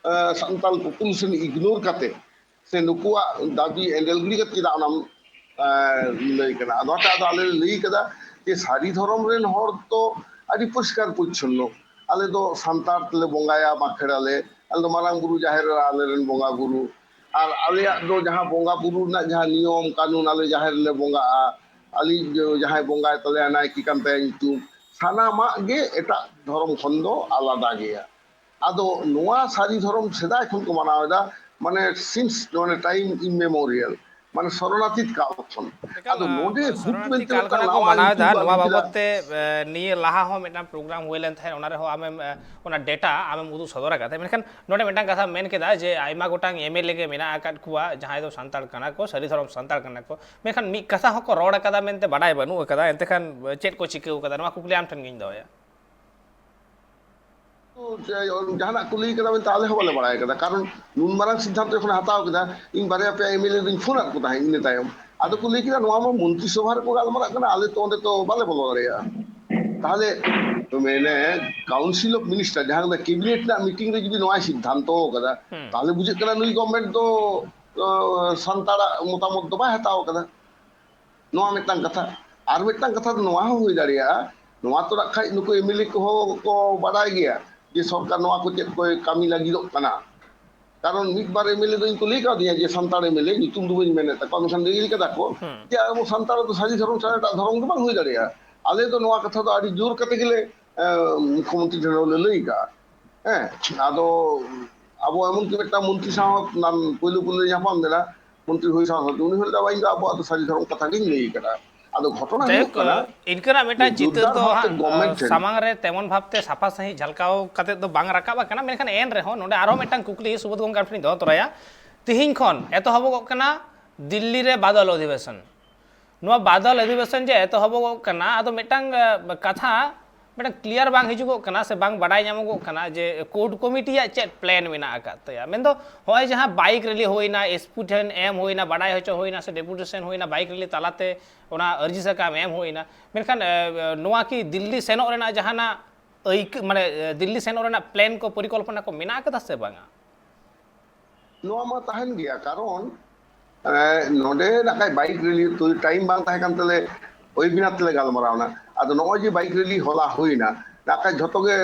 Santal population ignore ᱠᱟᱛᱮ ᱥᱮ ᱱᱩᱠᱩᱣᱟᱜ ᱫᱟᱹᱵᱤ ᱮᱸᱰᱮᱞ ᱜᱤᱰᱤ ᱠᱟᱛᱮ ᱪᱮᱫᱟᱜ ᱚᱱᱟᱢ ᱞᱟᱹᱭ ᱠᱟᱱᱟ? ᱱᱚᱣᱟᱛᱮ ᱟᱫᱚ ᱟᱞᱮ ᱞᱮ ᱞᱟᱹᱭ ᱠᱟᱫᱟ ᱡᱮ ᱥᱟᱹᱨᱤ ᱫᱷᱚᱨᱚᱢ ᱨᱮᱱ ᱦᱚᱲ ᱫᱚ ᱟᱹᱰᱤ ᱯᱚᱨᱤᱥᱠᱟᱨ ᱯᱚᱨᱤᱪᱷᱚᱱᱱᱚ᱾ ᱟᱞᱮ ᱫᱚ ᱥᱟᱱᱛᱟᱲ ᱛᱮᱞᱮ ᱵᱚᱸᱜᱟᱭᱟ, ᱵᱟᱸᱠᱷᱮᱲᱟᱞᱮ᱾ ᱟᱞᱮ ᱫᱚ ᱢᱟᱨᱟᱝ ᱵᱩᱨᱩ, ᱡᱟᱦᱮᱨ ᱮᱨᱟ, ᱟᱞᱮ ᱨᱮᱱ ᱵᱚᱸᱜᱟ ᱵᱩᱨᱩ᱾ ᱟᱨ ᱟᱞᱮᱭᱟᱜ ᱫᱚ ᱡᱟᱦᱟᱸ ᱵᱚᱸᱜᱟ ᱵᱩᱨᱩ ᱨᱮᱱᱟᱜ ᱡᱟᱦᱟᱸ ᱱᱤᱭᱚᱢ ᱠᱟᱹᱱᱩᱱ, ᱟᱞᱮ ᱡᱟᱦᱮᱨ ᱨᱮᱞᱮ ᱵᱚᱸᱜᱟᱜᱼᱟ, ᱟᱞᱮ ᱡᱟᱦᱟᱸᱭ ᱵᱚᱸᱜᱟᱭ ᱛᱟᱞᱮᱭᱟ ᱱᱟᱭᱠᱮ ᱠᱟᱱ ᱛᱟᱭᱟ ᱧᱩᱛᱩᱢ, ᱥᱟᱱᱟᱢᱟᱜ ᱜᱮ ᱮᱴᱟᱜ ᱫᱷᱚᱨᱚᱢ ᱠᱷᱚᱱ ᱫᱚ ᱟᱞᱟᱫᱟ ᱜᱮᱭᱟ᱾ ᱟᱫᱚ ᱱᱚᱣᱟ ᱥᱟᱹᱨᱤ ᱫᱷᱚᱨᱚᱢ ᱥᱮᱫᱟᱭ ᱠᱷᱚᱱ ᱠᱚ ᱢᱟᱱᱟᱣ ᱮᱫᱟ, ᱢᱟᱱᱮ since, ᱢᱟᱱᱮ time immemorial, ᱢᱟᱱᱮ ᱥᱚᱨᱚᱱᱟᱛᱤᱛ ᱠᱟᱞ ᱠᱷᱚᱱ᱾ ᱮᱠᱟᱞ, ᱟᱫᱚ ᱱᱚᱰᱮ ᱦᱩᱴ ᱥᱚᱨᱚᱱᱟᱛᱤ ᱢᱮᱱᱛᱮ ᱠᱟᱞ ᱢᱤᱫᱴᱟᱝ ᱠᱷᱚᱱᱟᱜ ᱠᱚ ᱱᱟᱣᱟ ᱢᱟᱱᱟᱣ ᱧᱩᱛᱩᱢ ᱮᱫᱟ᱾ ᱠᱚ ᱟᱹᱜᱩ ᱱᱚᱣᱟ ᱠᱮᱫᱟ᱾ ᱵᱟᱵᱚᱫ ᱛᱮ, ᱮ, ᱱᱤᱭᱟᱹ ᱞᱟᱦᱟ ᱦᱚᱸ ᱢᱤᱫᱴᱟᱝ ᱯᱨᱳᱜᱨᱟᱢ ᱦᱩᱭ ᱞᱮᱱ ᱛᱟᱦᱮᱸᱫ, ᱚᱱᱟ ᱨᱮᱦᱚᱸ ᱟᱢᱮᱢ, ᱮ, ᱚᱱᱟ ᱰᱮᱴᱟ ᱟᱢᱮᱢ ᱩᱫᱩᱜ ᱥᱚᱫᱚᱨ ᱟᱠᱟᱫ ᱛᱟᱦᱮᱸᱫ᱾ ᱢᱮᱱᱠᱷᱟᱱ ᱱᱚᱰᱮ ᱢᱤᱫᱴᱟᱝ ᱠᱟᱛᱷᱟ ᱢᱮᱱ ᱠᱮᱫᱟ ᱡᱮ ᱟᱭᱢᱟ ᱜᱚᱴᱟᱝ ᱮᱢ ᱮᱞ ᱮ ᱜᱮ ᱢᱮᱱᱟᱜ ᱟᱠᱟᱫ ᱠᱚᱣᱟ ᱡᱟᱦᱟᱸᱭ ᱫᱚ ᱥᱟᱱᱛᱟᱲ ᱠᱟᱱᱟ ᱠᱚ, ᱥᱟᱹᱨᱤ ᱫᱷᱚᱨᱚᱢ ᱥᱟᱱᱛᱟᱲ ᱠᱟᱱᱟ ᱠᱚ, ᱢᱮᱱᱠᱷᱟᱱ ᱢᱤᱫ ᱠᱟᱛᱷᱟ ᱦᱚᱸᱠᱚ ᱨᱚᱲ ᱟᱠᱟᱫᱟ ᱢᱮᱱᱛᱮ ᱵᱟᱰᱟᱭ ᱵᱟᱹᱱᱩᱜ ᱟᱠᱟᱫᱟ᱾ ᱮᱱᱛᱮ ᱠᱷᱟᱱ ᱪᱮᱫ ᱠᱚ ᱪᱤᱠᱟᱹ ᱟᱠᱟᱫᱟ, ᱱᱚᱣᱟ ᱠᱩᱠᱞᱤ ᱟᱢ ᱴᱷᱮᱱ ᱜᱤᱧ ᱫᱚᱦᱚᱭᱟ᱾ ᱡᱟᱦᱟᱱᱟᱜ ᱠᱚ ᱞᱟᱹᱭ ᱠᱟᱫᱟ ᱢᱮᱱᱛᱮ ᱟᱞᱮ ᱦᱚᱸ ᱵᱟᱞᱮ ᱵᱟᱲᱟᱭ ᱠᱟᱫᱟ, ᱠᱟᱨᱚᱱ ᱱᱩᱱ ᱢᱟᱨᱟᱝ ᱥᱤᱫᱽᱫᱷᱟᱱᱛᱚ ᱡᱚᱠᱷᱚᱱ ᱦᱟᱛᱟᱣ ᱠᱮᱫᱟ, ᱤᱧ ᱵᱟᱨᱭᱟ ᱯᱮᱭᱟ ᱮᱢ ᱮᱞ ᱮ ᱫᱚᱧ ᱯᱷᱳᱱ ᱟᱫ ᱠᱚ ᱛᱟᱦᱮᱸᱫ ᱤᱱᱟᱹ ᱛᱟᱭᱚᱢ᱾ ᱟᱫᱚ ᱠᱚ ᱞᱟᱹᱭ ᱠᱮᱫᱟ, "ᱱᱚᱣᱟ ᱢᱟ ᱢᱚᱱᱛᱨᱤ ᱥᱚᱵᱷᱟ ᱨᱮᱠᱚ ᱜᱟᱞᱢᱟᱨᱟᱜ ᱠᱟᱱᱟ, ᱟᱞᱮ ᱛᱚ ᱚᱸᱰᱮ ᱛᱚ ᱵᱟᱞᱮ ᱵᱚᱞᱚ ᱫᱟᱲᱮᱭᱟᱜᱼᱟ᱾" ᱛᱟᱦᱞᱮ ᱢᱟᱱᱮ Council of Minister, ᱡᱟᱦᱟᱸ ᱫᱚ ᱠᱮᱵᱤᱱᱮᱴ ᱨᱮᱱᱟᱜ ᱢᱤᱴᱤᱝ ᱨᱮ ᱡᱩᱫᱤ ᱱᱚᱣᱟᱭ ᱥᱤᱫᱽᱫᱷᱟᱱᱛᱚ ᱠᱟᱫᱟ, ᱦᱩᱸ᱾ ᱛᱟᱦᱞᱮ ᱵᱩᱡᱷᱟᱹᱜ ᱠᱟᱱᱟ ᱱᱩᱭ ᱜᱚᱵᱷᱢᱮᱱᱴ ᱫᱚ, ᱟᱸ, ᱥᱟᱱᱛᱟᱲᱟᱜ ᱢᱚᱛᱟᱢᱚᱛ ᱫᱚ ᱵᱟᱭ ᱦᱟᱛᱟᱣ ᱠᱟᱫᱟ᱾ ᱱᱚᱣᱟ ᱢᱤᱫᱴᱟᱝ ᱠᱟᱛᱷᱟ᱾ ᱟᱨ ᱢᱤᱫᱴᱟᱝ ᱠᱟᱛᱷᱟ ᱫᱚ ᱱᱚᱣᱟ ᱦᱚᱸ ᱦᱩᱭ ᱫᱟᱲᱮᱭᱟᱜᱼᱟ, ᱱᱚᱣᱟ ᱛᱚ ᱱᱟᱜ ᱠᱷᱟᱡ ᱱᱩᱠᱩ ᱮᱢ ᱮᱞ ᱮ ᱠᱚᱦᱚᱸ ᱠᱚ ᱵᱟᱰᱟᱭ ᱜᱮᱭᱟ ᱡᱮ ᱥᱚᱨᱠᱟᱨ ᱱᱚᱣᱟ ᱠᱚ ᱪᱮᱫ ᱠᱚᱭ ᱠᱟᱹᱢᱤ ᱞᱟᱹᱜᱤᱫᱚᱜ ᱠᱟᱱᱟ᱾ ᱠᱟᱨᱚᱱ ᱢᱤᱫ ᱵᱟᱨ ᱮᱢ ᱮᱞ ᱮ ᱫᱚᱧ ᱠᱩᱞᱤ ᱠᱟᱣᱫᱤᱧᱟ ᱡᱮ ᱥᱟᱱᱛᱟᱲ ᱮᱢ ᱮᱞ ᱮ, ᱧᱩᱛᱩᱢ ᱫᱚ ᱵᱟᱹᱧ ᱢᱮᱱᱮᱫ ᱛᱟᱠᱚᱣᱟ, ᱢᱮᱱᱠᱷᱟᱱ ᱞᱟᱹᱭ ᱠᱟᱫᱟ ᱠᱚ ᱦᱩᱸ᱾ ᱡᱮ ᱟᱵᱚ ᱥᱟᱱᱛᱟᱲ ᱫᱚ ᱥᱟᱹᱨᱤ ᱫᱷᱚᱨᱚᱢ ᱪᱷᱟᱲᱟ ᱮᱴᱟᱜ ᱫᱷᱚᱨᱚᱢ ᱫᱚ ᱵᱟᱝ ᱦᱩᱭ ᱫᱟᱲᱮᱭᱟᱜᱼᱟ᱾ ᱟᱞᱮ ᱫᱚ ᱱᱚᱣᱟ ᱠᱟᱛᱷᱟ ᱫᱚ ᱟᱹᱰᱤ ᱡᱳᱨ ᱠᱟᱛᱮ ᱜᱮᱞᱮ, ᱮᱸ, ᱢᱩᱠᱷᱭᱚᱢᱚᱱᱛᱨᱤ ᱴᱷᱮᱱ ᱦᱚᱸᱞᱮ ᱞᱟᱹᱭ ᱠᱟᱜᱼᱟ᱾ ᱦᱮᱸ, ᱟᱫᱚ ᱟᱵᱚ ᱮᱢᱚᱱ ᱠᱤ ᱢᱤᱫᱴᱟᱝ ᱢᱚᱱᱛᱨᱤ ᱥᱟᱶ ᱦᱚᱸ ᱯᱳᱭᱞᱳ ᱯᱳᱭᱞᱳ ᱧᱟᱯᱟᱢ ᱞᱮᱱᱟ, ᱢᱚᱱᱛᱨᱤ ᱦᱩᱭ ᱥᱟᱶ ᱥᱟᱶᱛᱮ ᱩᱱᱤ ᱦᱚᱸ ᱞᱟᱹᱭᱫᱟ, "ᱵᱟᱝ, ᱤᱧ ᱫᱚ ᱟᱵᱚᱣᱟᱜ ᱫᱚ ᱥᱟᱹᱨᱤ ᱫᱷᱚᱨᱚᱢ ᱠᱟᱛᱷᱟ ᱜᱤᱧ ᱞᱟᱹᱭ ᱠᱟᱫᱟ᱾" ᱟᱫᱚ ᱜᱷᱚᱴᱚᱱᱟ ᱦᱩᱭᱩᱜ ᱡᱟᱭᱦᱳᱠ, ᱠᱟᱱᱟ ᱤᱱᱠᱟᱹᱱᱟᱜ ᱢᱤᱫᱴᱟᱝ ᱡᱮ ᱪᱤᱛᱟᱹᱨ ᱡᱳᱨᱫᱟᱨ ᱫᱚ ᱵᱷᱟᱵᱽᱛᱮ ᱦᱟᱸᱜ, ᱜᱚᱵᱷᱢᱮᱱᱴ ᱴᱷᱮᱱ ᱥᱟᱢᱟᱝ ᱨᱮ ᱛᱮᱢᱚᱱ ᱵᱷᱟᱵᱽᱛᱮ ᱥᱟᱯᱷᱟ ᱥᱟᱺᱦᱤᱡ ᱡᱷᱟᱞᱠᱟᱣ ᱠᱟᱛᱮ ᱫᱚ ᱵᱟᱝ ᱨᱟᱠᱟᱵ ᱟᱠᱟᱱᱟ, ᱢᱮᱱᱠᱷᱟᱱ ᱮᱱ ᱨᱮᱦᱚᱸ ᱱᱚᱰᱮ ᱟᱨᱦᱚᱸ ᱢᱤᱫᱴᱟᱝ ᱠᱩᱠᱞᱤ ᱥᱩᱵᱳᱫᱷ ᱜᱚᱢᱠᱮ ᱟᱢ ᱴᱷᱮᱱᱤᱧ ᱫᱚᱦᱚ ᱛᱚᱨᱟᱭᱟ᱾ ᱛᱤᱦᱤᱧ ᱠᱷᱚᱱ ᱮᱛᱚᱦᱚᱵᱚᱜ ᱠᱟᱱᱟ ᱫᱤᱞᱞᱤ ᱨᱮ ᱵᱟᱫᱚᱞ ᱚᱫᱷᱤᱵᱮᱥᱚᱱ᱾ ᱱᱚᱣᱟ ᱵᱟᱫᱚᱞ ᱚᱫᱷᱤᱵᱮᱥᱚᱱ ᱡᱮ ᱮᱛᱚᱦᱚᱵᱚᱜ ᱠᱟᱱᱟ, ᱟᱫᱚ ᱢᱤᱫᱴᱟᱝ, ᱮ, ᱠᱟᱛᱷᱟ ᱢᱤᱫᱴᱟᱝ ᱠᱞᱤᱭᱟᱨ ᱵᱟᱝ ᱦᱤᱡᱩᱜᱚᱜ ᱠᱟᱱᱟ ᱥᱮ ᱵᱟᱝ ᱵᱟᱰᱟᱭ ᱧᱟᱢᱚᱜᱚᱜ ᱠᱟᱱᱟ ᱡᱮ ᱠᱳᱨ ᱠᱚᱢᱤᱴᱤᱭᱟᱜ ᱪᱮᱫ ᱯᱞᱮᱱ ᱢᱮᱱᱟᱜ ᱟᱠᱟᱫ ᱛᱟᱭᱟ᱾ ᱢᱮᱱᱫᱚ ᱦᱚᱸᱜᱼᱚᱭ ᱡᱟᱦᱟᱸ ᱵᱟᱭᱤᱠ ᱨᱮᱞᱤ ᱦᱩᱭᱱᱟ, ᱮᱥ ᱯᱤ ᱴᱷᱮᱱ ᱮᱢ ᱦᱩᱭᱱᱟ, ᱵᱟᱰᱟᱭ ᱦᱚᱪᱚ ᱦᱩᱭᱱᱟ ᱥᱮ ᱰᱮᱯᱩᱴᱮᱥᱚᱱ ᱦᱩᱭᱱᱟ, ᱵᱟᱭᱤᱠ ᱨᱮᱞᱤ ᱛᱟᱞᱟᱛᱮ ᱚᱱᱟ ᱟᱹᱨᱡᱤ ᱥᱟᱠᱟᱢ ᱮᱢ ᱦᱩᱭᱱᱟ, ᱢᱮᱱᱠᱷᱟᱱ, ᱮ, ᱱᱚᱣᱟ ᱠᱤ ᱫᱤᱞᱞᱤ ᱥᱮᱱᱚᱜ ᱨᱮᱱᱟᱜ ᱡᱟᱦᱟᱱᱟᱜ ᱟᱹᱭᱠᱟᱹ ᱢᱟᱱᱮ ᱫᱤᱞᱞᱤ ᱥᱮᱱᱚᱜ ᱨᱮᱱᱟᱜ ᱯᱞᱮᱱ ᱠᱚ, ᱯᱚᱨᱤᱠᱚᱞᱯᱚᱱᱟ ᱠᱚ ᱢᱮᱱᱟᱜ ᱟᱠᱟᱫᱟ ᱥᱮ ᱵᱟᱝᱟ? ᱱᱚᱣᱟ ᱢᱟ ᱛᱟᱦᱮᱱ ᱜᱮᱭᱟ, ᱠᱟᱨᱚᱱ ᱱᱚᱰᱮ ᱱᱟᱠᱷᱟᱡ ᱵᱟᱭᱤᱠ ᱨᱮᱞᱤ ᱛᱚ ᱴᱟᱭᱤᱢ ᱵᱟᱝ ᱛᱟᱦᱮᱸ ᱠᱟᱱ ᱛᱟᱞᱮ, ᱳᱭᱮᱵᱤᱱᱟᱨ ᱛᱮᱞᱮ ᱜᱟᱞᱢᱟᱨᱟᱣ ᱮᱱᱟ᱾ ᱟᱫᱚ ᱱᱚᱜᱼᱚᱭ ᱡᱮ ᱵᱟᱭᱤᱠ ᱨᱮᱞᱤ ᱦᱚᱞᱟ ᱦᱩᱭᱱᱟ, ᱱᱟᱠᱷᱟᱡ ᱡᱷᱚᱛᱚ ᱜᱮ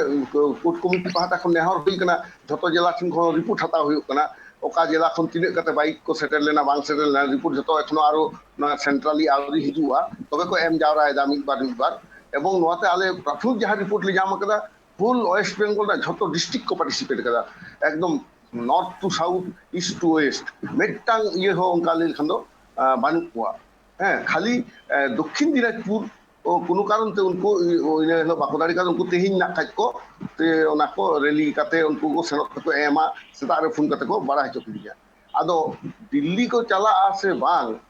ᱠᱳᱨᱴ ᱠᱚᱢᱤᱴᱤ ᱯᱟᱦᱴᱟ ᱠᱷᱚᱱ ᱱᱮᱦᱚᱨ ᱦᱩᱭ ᱠᱟᱱᱟ, ᱡᱷᱚᱛᱚ ᱡᱮᱞᱟ ᱴᱷᱮᱱ ᱠᱷᱚᱱ ᱨᱤᱯᱳᱨᱴ ᱦᱟᱛᱟᱣ ᱦᱩᱭᱩᱜ ᱠᱟᱱᱟ, ᱚᱠᱟ ᱡᱮᱞᱟ ᱠᱷᱚᱱ ᱛᱤᱱᱟᱹᱜ ᱠᱟᱛᱮ ᱵᱟᱭᱤᱠ ᱠᱚ ᱥᱮᱴᱮᱨ ᱞᱮᱱᱟ ᱵᱟᱝ ᱥᱮᱴᱮᱨ ᱞᱮᱱᱟ, ᱨᱤᱯᱳᱨᱴ ᱡᱷᱚᱛᱚ ᱮᱠᱷᱚᱱᱳ ᱟᱨᱚ ᱱᱚᱣᱟ ᱥᱮᱱᱴᱨᱟᱞᱤ ᱟᱹᱣᱨᱤ ᱦᱤᱡᱩᱜᱼᱟ, ᱛᱚᱵᱮ ᱠᱚ ᱮᱢ ᱡᱟᱣᱨᱟᱭᱮᱫᱟ ᱢᱤᱫ ᱵᱟᱨ ᱢᱤᱫ ᱵᱟᱨ᱾ ᱮᱵᱚᱝ ᱱᱚᱣᱟᱛᱮ ᱟᱞᱮ ᱯᱨᱟᱛᱷᱚᱢᱤᱠ ᱡᱟᱦᱟᱸ ᱨᱤᱯᱳᱨᱴ ᱞᱮ ᱧᱟᱢ ᱟᱠᱟᱫᱟ, ᱦᱳᱞ ᱳᱭᱮᱥᱴ ᱵᱮᱝᱜᱚᱞ ᱨᱮᱱᱟᱜ ᱡᱷᱚᱛᱚ ᱰᱤᱥᱴᱨᱤᱠᱴ ᱠᱚ ᱯᱟᱨᱴᱤᱥᱤᱯᱮᱴ ᱠᱟᱫᱟ, ᱮᱠᱫᱚᱢ north two South, East two West, ᱢᱤᱫᱴᱟᱝ ᱤᱭᱟᱹ ᱦᱚᱸ ᱚᱱᱠᱟ ᱞᱟᱹᱭ ᱞᱮᱠᱷᱟᱱ ᱫᱚ ᱵᱟᱹᱱᱩᱜ ᱠᱚᱣᱟ᱾ ᱦᱮᱸ, ᱠᱷᱟᱹᱞᱤ ᱫᱚᱠᱠᱷᱤᱱ ᱫᱤᱱᱟᱡᱽᱯᱩᱨ ᱠᱳᱱᱳ ᱠᱟᱨᱚᱱ ᱛᱮ ᱩᱱᱠᱩ ᱤᱱᱟᱹ ᱦᱤᱞᱳᱜ ᱵᱟᱠᱚ ᱫᱟᱲᱮ ᱠᱟᱣᱫᱟ, ᱩᱱᱠᱩ ᱛᱮᱦᱮᱧ ᱱᱟᱜ ᱠᱷᱟᱡ ᱠᱚ ᱚᱱᱟ ᱠᱚ ᱨᱮᱞᱤ ᱠᱟᱛᱮ ᱩᱱᱠᱩ ᱠᱚ ᱥᱮᱱᱚᱜ ᱛᱮᱠᱚ ᱮᱢᱟ, ᱥᱮᱛᱟᱜ ᱨᱮ ᱯᱷᱳᱱ ᱠᱟᱛᱮ ᱠᱚ ᱵᱟᱲᱟᱭ ᱦᱚᱪᱚ ᱠᱤᱫᱤᱧᱟ᱾ ᱟᱫᱚ ᱫᱤᱞᱞᱤ ᱠᱚ ᱪᱟᱞᱟᱜᱼᱟ ᱥᱮ ᱵᱟᱝ,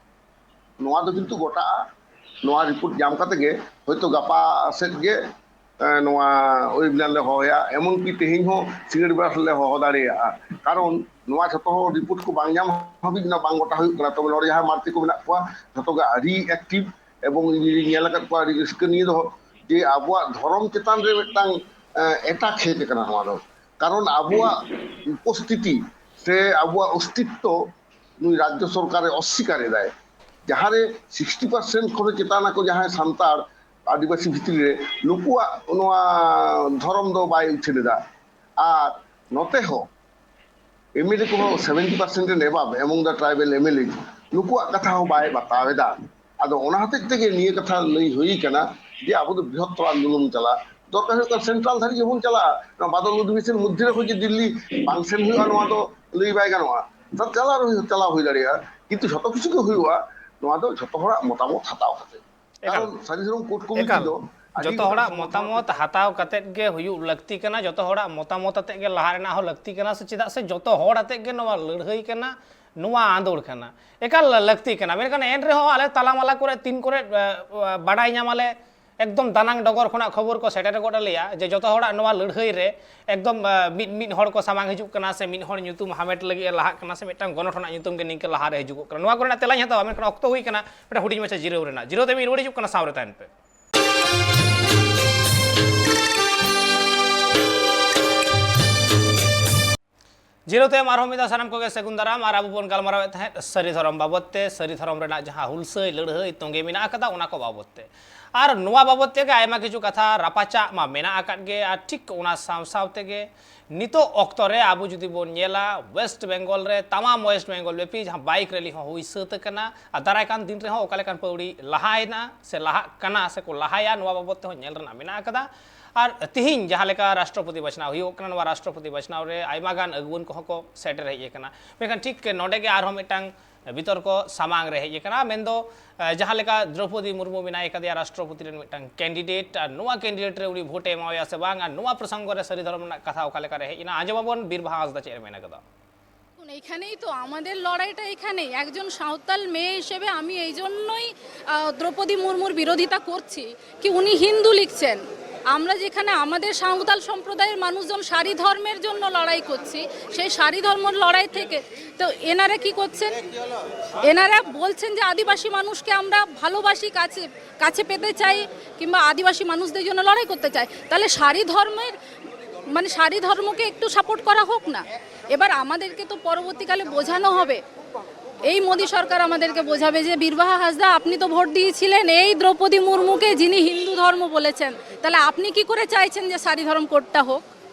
ᱱᱚᱣᱟ ᱫᱚ ᱠᱤᱱᱛᱩ ᱜᱚᱴᱟᱜᱼᱟ᱾ ᱱᱚᱣᱟ ᱨᱤᱯᱳᱨᱴ ᱧᱟᱢ ᱠᱟᱛᱮ ᱜᱮ ᱦᱚᱭᱛᱳ ᱜᱟᱯᱟ ᱥᱮᱫ ᱜᱮ ᱱᱚᱣᱟ ᱳᱭᱮᱵᱤᱱᱟᱨ ᱞᱮ ᱦᱚᱦᱚᱭᱟ, ᱮᱢᱚᱱᱠᱤ ᱛᱮᱦᱮᱧ ᱦᱚᱸ ᱥᱤᱸᱜᱟᱹᱲ ᱵᱮᱲᱟ ᱞᱮ ᱦᱚᱦᱚ ᱫᱟᱲᱮᱭᱟᱜᱼᱟ᱾ ᱠᱟᱨᱚᱱ ᱱᱚᱣᱟ ᱡᱷᱚᱛᱚ ᱦᱚᱲ ᱨᱤᱯᱳᱨᱴ ᱠᱚ ᱵᱟᱝ ᱧᱟᱢ ᱦᱟᱹᱵᱤᱡ ᱚᱱᱟ ᱵᱟᱝ ᱜᱚᱴᱟ ᱦᱩᱭᱩᱜ ᱠᱟᱱᱟ᱾ ᱛᱚᱵᱮ ᱱᱚᱰᱮ ᱡᱟᱦᱟᱸ ᱢᱟᱹᱨᱛᱤ ᱠᱚ ᱢᱮᱱᱟᱜ ᱠᱚᱣᱟ, ᱡᱷᱚᱛᱚ ᱜᱮ ᱟᱹᱰᱤ ᱮᱠᱴᱤᱵᱷ, ᱮᱵᱚᱝ ᱤᱧ ᱧᱮᱞ ᱟᱠᱟᱫ ᱠᱚᱣᱟ ᱟᱹᱰᱤ ᱨᱟᱹᱥᱠᱟᱹ ᱱᱤᱭᱟᱹ ᱫᱚ, ᱡᱮ ᱟᱵᱚᱣᱟᱜ ᱫᱷᱚᱨᱚᱢ ᱪᱮᱛᱟᱱ ᱨᱮ ᱢᱤᱫᱴᱟᱝ ᱮᱴᱟᱠ ᱦᱮᱡ ᱟᱠᱟᱱᱟ ᱱᱚᱣᱟ ᱫᱚ᱾ ᱠᱟᱨᱚᱱ ᱟᱵᱚᱣᱟᱜ ᱩᱯᱚᱥᱛᱷᱤᱛᱤ ᱥᱮ ᱟᱵᱚᱣᱟᱜ ᱚᱥᱛᱤᱛᱛᱚ ᱱᱩᱭ ᱨᱟᱡᱽᱡᱚ ᱥᱚᱨᱠᱟᱨᱮ ᱚᱥᱥᱤᱠᱟᱨ ᱮᱫᱟᱭ᱾ ᱡᱟᱦᱟᱸᱨᱮ ᱥᱤᱠᱥᱴᱤ ᱯᱟᱨᱥᱮᱱᱴ ᱠᱷᱚᱱ ᱪᱮᱛᱟᱱ ᱟᱠᱚ ᱡᱟᱦᱟᱸᱭ ᱥᱟᱱᱛᱟᱲ ᱟᱹᱫᱤᱵᱟᱹᱥᱤ ᱵᱷᱤᱛᱨᱤ ᱨᱮ, ᱱᱩᱠᱩᱣᱟᱜ ᱱᱚᱣᱟ ᱫᱷᱚᱨᱚᱢ ᱫᱚ ᱵᱟᱭ ᱩᱪᱷᱟᱹᱱ ᱮᱫᱟ᱾ ᱟᱨ ᱱᱚᱛᱮ ᱦᱚᱸ ᱮᱢᱮᱞᱮ ᱠᱚᱦᱚᱸ ᱥᱮᱵᱷᱮᱱᱴᱤ ᱯᱟᱨᱥᱮᱱᱴ ᱨᱮᱱ ᱮᱵᱟᱵ ᱮᱢᱚᱝ ᱫᱟ ᱴᱨᱟᱭᱵᱮᱞ ᱮᱢᱮᱞᱮ, ᱱᱩᱠᱩᱣᱟᱜ ᱠᱟᱛᱷᱟ ᱦᱚᱸ ᱵᱟᱭ ᱵᱟᱛᱟᱣ ᱮᱫᱟ᱾ ᱟᱫᱚ ᱚᱱᱟ ᱦᱚᱛᱮᱡ ᱛᱮᱜᱮ ᱱᱤᱭᱟᱹ ᱠᱟᱛᱷᱟ ᱞᱟᱹᱭ ᱦᱩᱭ ᱠᱟᱱᱟ ᱡᱮ ᱟᱵᱚ ᱫᱚ ᱵᱨᱤᱦᱚᱛᱛᱚᱨ ᱟᱱᱫᱳᱞᱚᱱ ᱪᱟᱞᱟᱜᱼᱟ᱾ ᱫᱚᱨᱠᱟᱨ ᱦᱩᱭᱩᱜ ᱠᱟᱱᱟ ᱥᱮᱱᱴᱨᱟᱞ ᱫᱷᱟᱹᱨᱤᱡ ᱜᱮᱵᱚᱱ ᱪᱟᱞᱟᱜᱼᱟ᱾ ᱱᱚᱣᱟ ᱵᱟᱫᱚᱞ ᱚᱫᱷᱤᱵᱮᱥᱚᱱ ᱢᱚᱫᱽᱫᱷᱮ ᱨᱮᱦᱚᱸ ᱡᱮ ᱫᱤᱞᱞᱤ ᱵᱟᱝ ᱥᱮᱱ ᱦᱩᱭᱩᱜᱼᱟ, ᱱᱚᱣᱟ ᱫᱚ ᱞᱟᱹᱭ ᱵᱟᱭ ᱜᱟᱱᱚᱜᱼᱟ᱾ ᱛᱟ ᱪᱟᱞᱟᱣ ᱨᱮᱦᱚᱸ ᱪᱟᱞᱟᱣ ᱦᱩᱭ ᱫᱟᱲᱮᱭᱟᱜᱼᱟ, ᱠᱤᱱᱛᱩ ᱡᱷᱚᱛᱚ ᱠᱤᱪᱷᱩ ᱜᱮ ᱦᱩᱭᱩᱜᱼᱟ ᱱᱚᱣᱟ ᱫᱚ ᱡᱷᱚᱛᱚ ᱦᱚᱲᱟᱜ ᱢᱚᱛᱟᱢᱚᱛ ᱦᱟᱛᱟᱣ ᱠᱟᱛᱮ᱾ ᱮᱠᱟᱞ᱾ ᱠᱟᱨᱚᱱ ᱥᱟᱹᱨᱤ ᱥᱟᱹᱨᱩᱢ ᱠᱳᱨᱴ ᱠᱚᱢᱤᱴᱤ ᱮᱠᱟᱞ᱾ ᱫᱚ ᱟᱹᱰᱤ ᱡᱚᱛᱚ ᱜᱚᱴᱟᱝ ᱦᱚᱲᱟᱜ ᱥᱚᱢᱚᱥᱥᱟ ᱢᱚᱛᱟᱢᱚᱛ ᱦᱟᱛᱟᱣ ᱠᱟᱛᱮᱫ ᱜᱮ ᱦᱩᱭᱩᱜ ᱞᱟᱹᱠᱛᱤ ᱠᱟᱱᱟ, ᱡᱚᱛᱚ ᱦᱚᱲᱟᱜ ᱢᱚᱛᱟᱢᱚᱛ ᱟᱛᱮᱫ ᱜᱮ ᱞᱟᱦᱟ ᱨᱮᱱᱟᱜ ᱦᱚᱸ ᱞᱟᱹᱠᱛᱤ ᱠᱟᱱᱟ, ᱥᱮ ᱪᱮᱫᱟᱜ ᱥᱮ ᱡᱚᱛᱚ ᱦᱚᱲ ᱟᱛᱮᱫ ᱜᱮ ᱱᱚᱣᱟ ᱞᱟᱹᱲᱦᱟᱹᱭ ᱠᱟᱱᱟ, ᱱᱚᱣᱟ ᱟᱸᱫᱳᱲ ᱠᱟᱱᱟ, ᱮᱠᱟᱞ ᱞᱟᱹᱠᱛᱤ ᱠᱟᱱᱟ᱾ ᱢᱮᱱᱠᱷᱟᱱ ᱮᱱ ᱨᱮᱦᱚᱸ ᱟᱞᱮ ᱛᱟᱞᱟᱢᱟᱞᱟ ᱠᱚᱨᱮ ᱛᱤᱱ ᱠᱚᱨᱮ ᱮ, ᱮ, ᱵᱟᱰᱟᱭ ᱧᱟᱢᱟᱞᱮ, ᱮᱠᱫᱚᱢ ᱫᱟᱱᱟᱝ ᱰᱚᱜᱚᱨ ᱠᱷᱚᱱᱟᱜ ᱠᱷᱚᱵᱚᱨ ᱠᱚ ᱥᱮᱴᱮᱨ ᱜᱚᱫ ᱟᱞᱮᱭᱟ ᱡᱮ ᱡᱚᱛᱚ ᱦᱚᱲᱟᱜ ᱱᱚᱣᱟ ᱞᱟᱹᱲᱦᱟᱹᱭ ᱨᱮ ᱮᱠᱫᱚᱢ ᱮ, ᱢᱤᱫ ᱢᱤᱫ ᱦᱚᱲ ᱠᱚ ᱥᱟᱢᱟᱝ ᱦᱤᱡᱩᱜ ᱠᱟᱱᱟ, ᱥᱮ ᱢᱤᱫ ᱦᱚᱲ ᱧᱩᱛᱩᱢ ᱦᱟᱢᱮᱴ ᱞᱟᱹᱜᱤᱫ ᱮ ᱞᱟᱦᱟᱜ ᱠᱟᱱᱟ, ᱥᱮ ᱢᱤᱫᱴᱟᱝ ᱜᱚᱱᱚᱴᱷᱚᱱᱟᱜ ᱧᱩᱛᱩᱢ ᱜᱮ ᱱᱤᱝᱠᱟᱹ ᱞᱟᱦᱟᱨᱮ ᱦᱤᱡᱩᱜᱚᱜ ᱠᱟᱱᱟ᱾ ᱱᱚᱣᱟ ᱠᱚᱨᱮᱱᱟᱜ ᱛᱮᱞᱟᱧ ᱦᱟᱛᱟᱣᱟ, ᱢᱮᱱᱠᱷᱟᱱ ᱚᱠᱛᱚ ᱦᱩᱭ ᱠᱟᱱᱟ ᱢᱤᱫᱴᱟᱝ ᱦᱩᱰᱤᱧ ᱢᱟᱪᱷᱟ ᱡᱤᱨᱟᱹᱣ ᱨᱮᱱᱟᱜ᱾ ᱡᱤᱨᱟᱹᱣ ᱛᱟᱭᱚᱢ ᱤᱧ ᱨᱩᱣᱟᱹᱲ ᱦᱤᱡᱩᱜ ᱠᱟᱱᱟ, ᱥᱟᱶᱨᱮ ᱛᱟᱦᱮᱱ ᱯᱮ᱾ ᱡᱤᱨᱟᱹᱣ ᱛᱟᱭᱚᱢ ᱟᱨᱦᱚᱸ ᱢᱤᱫ ᱫᱷᱟᱣ ᱥᱟᱱᱟᱢ ᱠᱚᱜᱮ ᱥᱟᱹᱜᱩᱱ ᱫᱟᱨᱟᱢ᱾ ᱟᱨ ᱟᱵᱚ ᱵᱚᱱ ᱜᱟᱞᱢᱟᱨᱟᱣᱮᱫ ᱛᱟᱦᱮᱸᱫ ᱥᱟᱹᱨᱤ ᱫᱷᱚᱨᱚᱢ ᱵᱟᱵᱚᱛ ᱛᱮ, ᱥᱟᱹᱨᱤ ᱫᱷᱚᱨᱚᱢ ᱨᱮᱱᱟᱜ ᱡᱟᱦᱟᱸ ᱦᱩᱞᱥᱟᱹᱭ ᱞᱟᱹᱲᱦᱟᱹᱭ ᱛᱚᱸᱜᱮ ᱢᱮᱱᱟᱜ ᱟᱠᱟᱫᱟ, ᱚᱱᱟ ᱠᱚ ᱵᱟᱵᱚᱛ ᱛᱮ᱾ ᱟᱨ ᱱᱚᱣᱟ ᱵᱟᱵᱚᱛ ᱛᱮᱜᱮ ᱟᱭᱢᱟ ᱠᱤᱪᱷᱩ ᱠᱟᱛᱷᱟ ᱨᱟᱯᱟᱪᱟᱜ ᱢᱟ ᱢᱮᱱᱟᱜ ᱟᱠᱟᱫ ᱜᱮ, ᱟᱨ ᱴᱷᱤᱠ ᱚᱱᱟ ᱥᱟᱶ ᱥᱟᱶ ᱛᱮᱜᱮ ᱱᱤᱛᱚᱜ ᱚᱠᱛᱚ ᱨᱮ ᱟᱵᱚ ᱡᱩᱫᱤ ᱵᱚᱱ ᱧᱮᱞᱟ, ᱣᱮᱥᱴ ᱵᱮᱝᱜᱚᱞ ᱨᱮ ᱛᱟᱢᱟᱢ ᱣᱮᱥᱴ ᱵᱮᱝᱜᱚᱞ ᱵᱮᱯᱤ ᱡᱟᱦᱟᱸ ᱵᱟᱭᱤᱠ ᱨᱮᱞᱤ ᱦᱚᱸ ᱦᱩᱭ ᱥᱟᱹᱛ ᱟᱠᱟᱱᱟ, ᱟᱨ ᱫᱟᱨᱟᱭ ᱠᱟᱱ ᱫᱤᱱ ᱨᱮᱦᱚᱸ ᱚᱠᱟ ᱞᱮᱠᱟᱱ ᱯᱟᱹᱣᱲᱤ ᱞᱟᱦᱟᱭᱮᱱᱟ ᱥᱮ ᱞᱟᱦᱟᱜ ᱠᱟᱱᱟ ᱥᱮ ᱠᱚ ᱞᱟᱦᱟᱭᱟ, ᱱᱚᱣᱟ ᱵᱟᱵᱚᱛ ᱛᱮᱦᱚᱸ ᱧᱮᱞ ᱨᱮᱱᱟᱜ ᱢᱮᱱᱟᱜ ᱟᱠᱟᱫᱟ᱾ ᱟᱨ ᱛᱤᱦᱤᱧ ᱡᱟᱦᱟᱸ ᱞᱮᱠᱟ ᱨᱟᱥᱴᱨᱚᱯᱚᱛᱤ ᱵᱟᱪᱷᱱᱟᱣ ᱦᱩᱭᱩᱜ ᱠᱟᱱᱟ, ᱱᱚᱣᱟ ᱨᱟᱥᱴᱨᱚᱯᱚᱛᱤ ᱵᱟᱪᱷᱱᱟᱣ ᱨᱮ ᱟᱭᱢᱟ ᱜᱟᱱ ᱟᱹᱜᱩᱣᱟᱹᱱ ᱠᱚᱦᱚᱸ ᱠᱚ ᱥᱮᱴᱮᱨ ᱦᱮᱡ ᱟᱠᱟᱱᱟ᱾ ᱢᱮᱱᱠᱷᱟᱱ ᱴᱷᱤᱠ ᱱᱚᱰᱮ ᱜᱮ ᱟᱨᱦᱚᱸ ᱢᱤᱫᱴᱟᱝ ᱵᱤᱛᱚᱨᱠᱚ ᱥᱟᱢᱟᱝ ᱨᱮ ᱦᱮᱡ ᱟᱠᱟᱱᱟ, ᱢᱮᱱᱫᱚ, ᱮ, ᱡᱟᱦᱟᱸ ᱞᱮᱠᱟ ᱫᱨᱚᱯᱚᱫᱤ ᱢᱩᱨᱢᱩ ᱢᱮᱱᱟᱭ ᱠᱟᱫᱮᱭᱟ ᱨᱟᱥᱴᱨᱚᱯᱚᱛᱤ ᱨᱮᱱ ᱢᱤᱫᱴᱟᱝ ᱠᱮᱱᱰᱤᱰᱮᱴ, ᱟᱨ ᱱᱚᱣᱟ ᱠᱮᱱᱰᱤᱰᱮᱴ ᱨᱮ ᱩᱱᱤ ᱵᱷᱳᱴ ᱮ ᱮᱢᱟᱣᱟᱭᱟ ᱥᱮ ᱵᱟᱝ, ᱟᱨ ᱱᱚᱣᱟ ᱯᱨᱚᱥᱚᱝᱜᱚ ᱨᱮ ᱥᱟᱹᱨᱤ ᱫᱷᱚᱨᱚᱢ ᱨᱮᱱᱟᱜ ᱠᱟᱛᱷᱟ ᱚᱠᱟ ᱞᱮᱠᱟ ᱨᱮ ᱦᱮᱡ ᱮᱱᱟ, ᱟᱸᱡᱚᱢ ᱟᱵᱚᱱ ᱵᱤᱨᱵᱟᱦᱟ ᱦᱟᱸᱥᱫᱟ ᱪᱮᱫ ᱮ ᱢᱮᱱ ᱟᱠᱟᱫᱟ᱾ দেখুন, এইখানেই তো আমাদের লড়াইটা, এখানেই একজন সাঁওতাল মেয়ে হিসেবে আমি এই জন্যই আহ, দ্রৌপদী মুর্মুর বিরোধিতা করছি কি উনি হিন্দু লিখছেন। আমরা যেখানে আমাদের সাঁওতাল সম্প্রদায়ের মানুষজন সারি ধর্মের জন্য লড়াই করছি, সেই সারি ধর্মের লড়াই থেকে তো এনারা কি করছেন? এনারা বলছেন যে আদিবাসী মানুষকে আমরা ভালোবাসি, কাছে কাছে পেতে চাই, কিংবা আদিবাসী মানুষদের জন্য লড়াই করতে চাই। তাহলে সারি ধর্মের, মানে, সারি ধর্মকে একটু সাপোর্ট করা হোক না। এবার আমাদেরকে তো পরবর্তীকালে বোঝানো হবে, এই মোদী সরকার আমাদেরকে বোঝাবে যে, "বীরবাহা হাসদা, আপনি তো ভোট দিয়েছিলেন এই দ্রৌপদী মুর্মুকে, যিনি হিন্দু ধর্ম বলেছেন, তাহলে আপনি কি করে চাইছেন যে সারি ধর্ম কোডটা হোক?"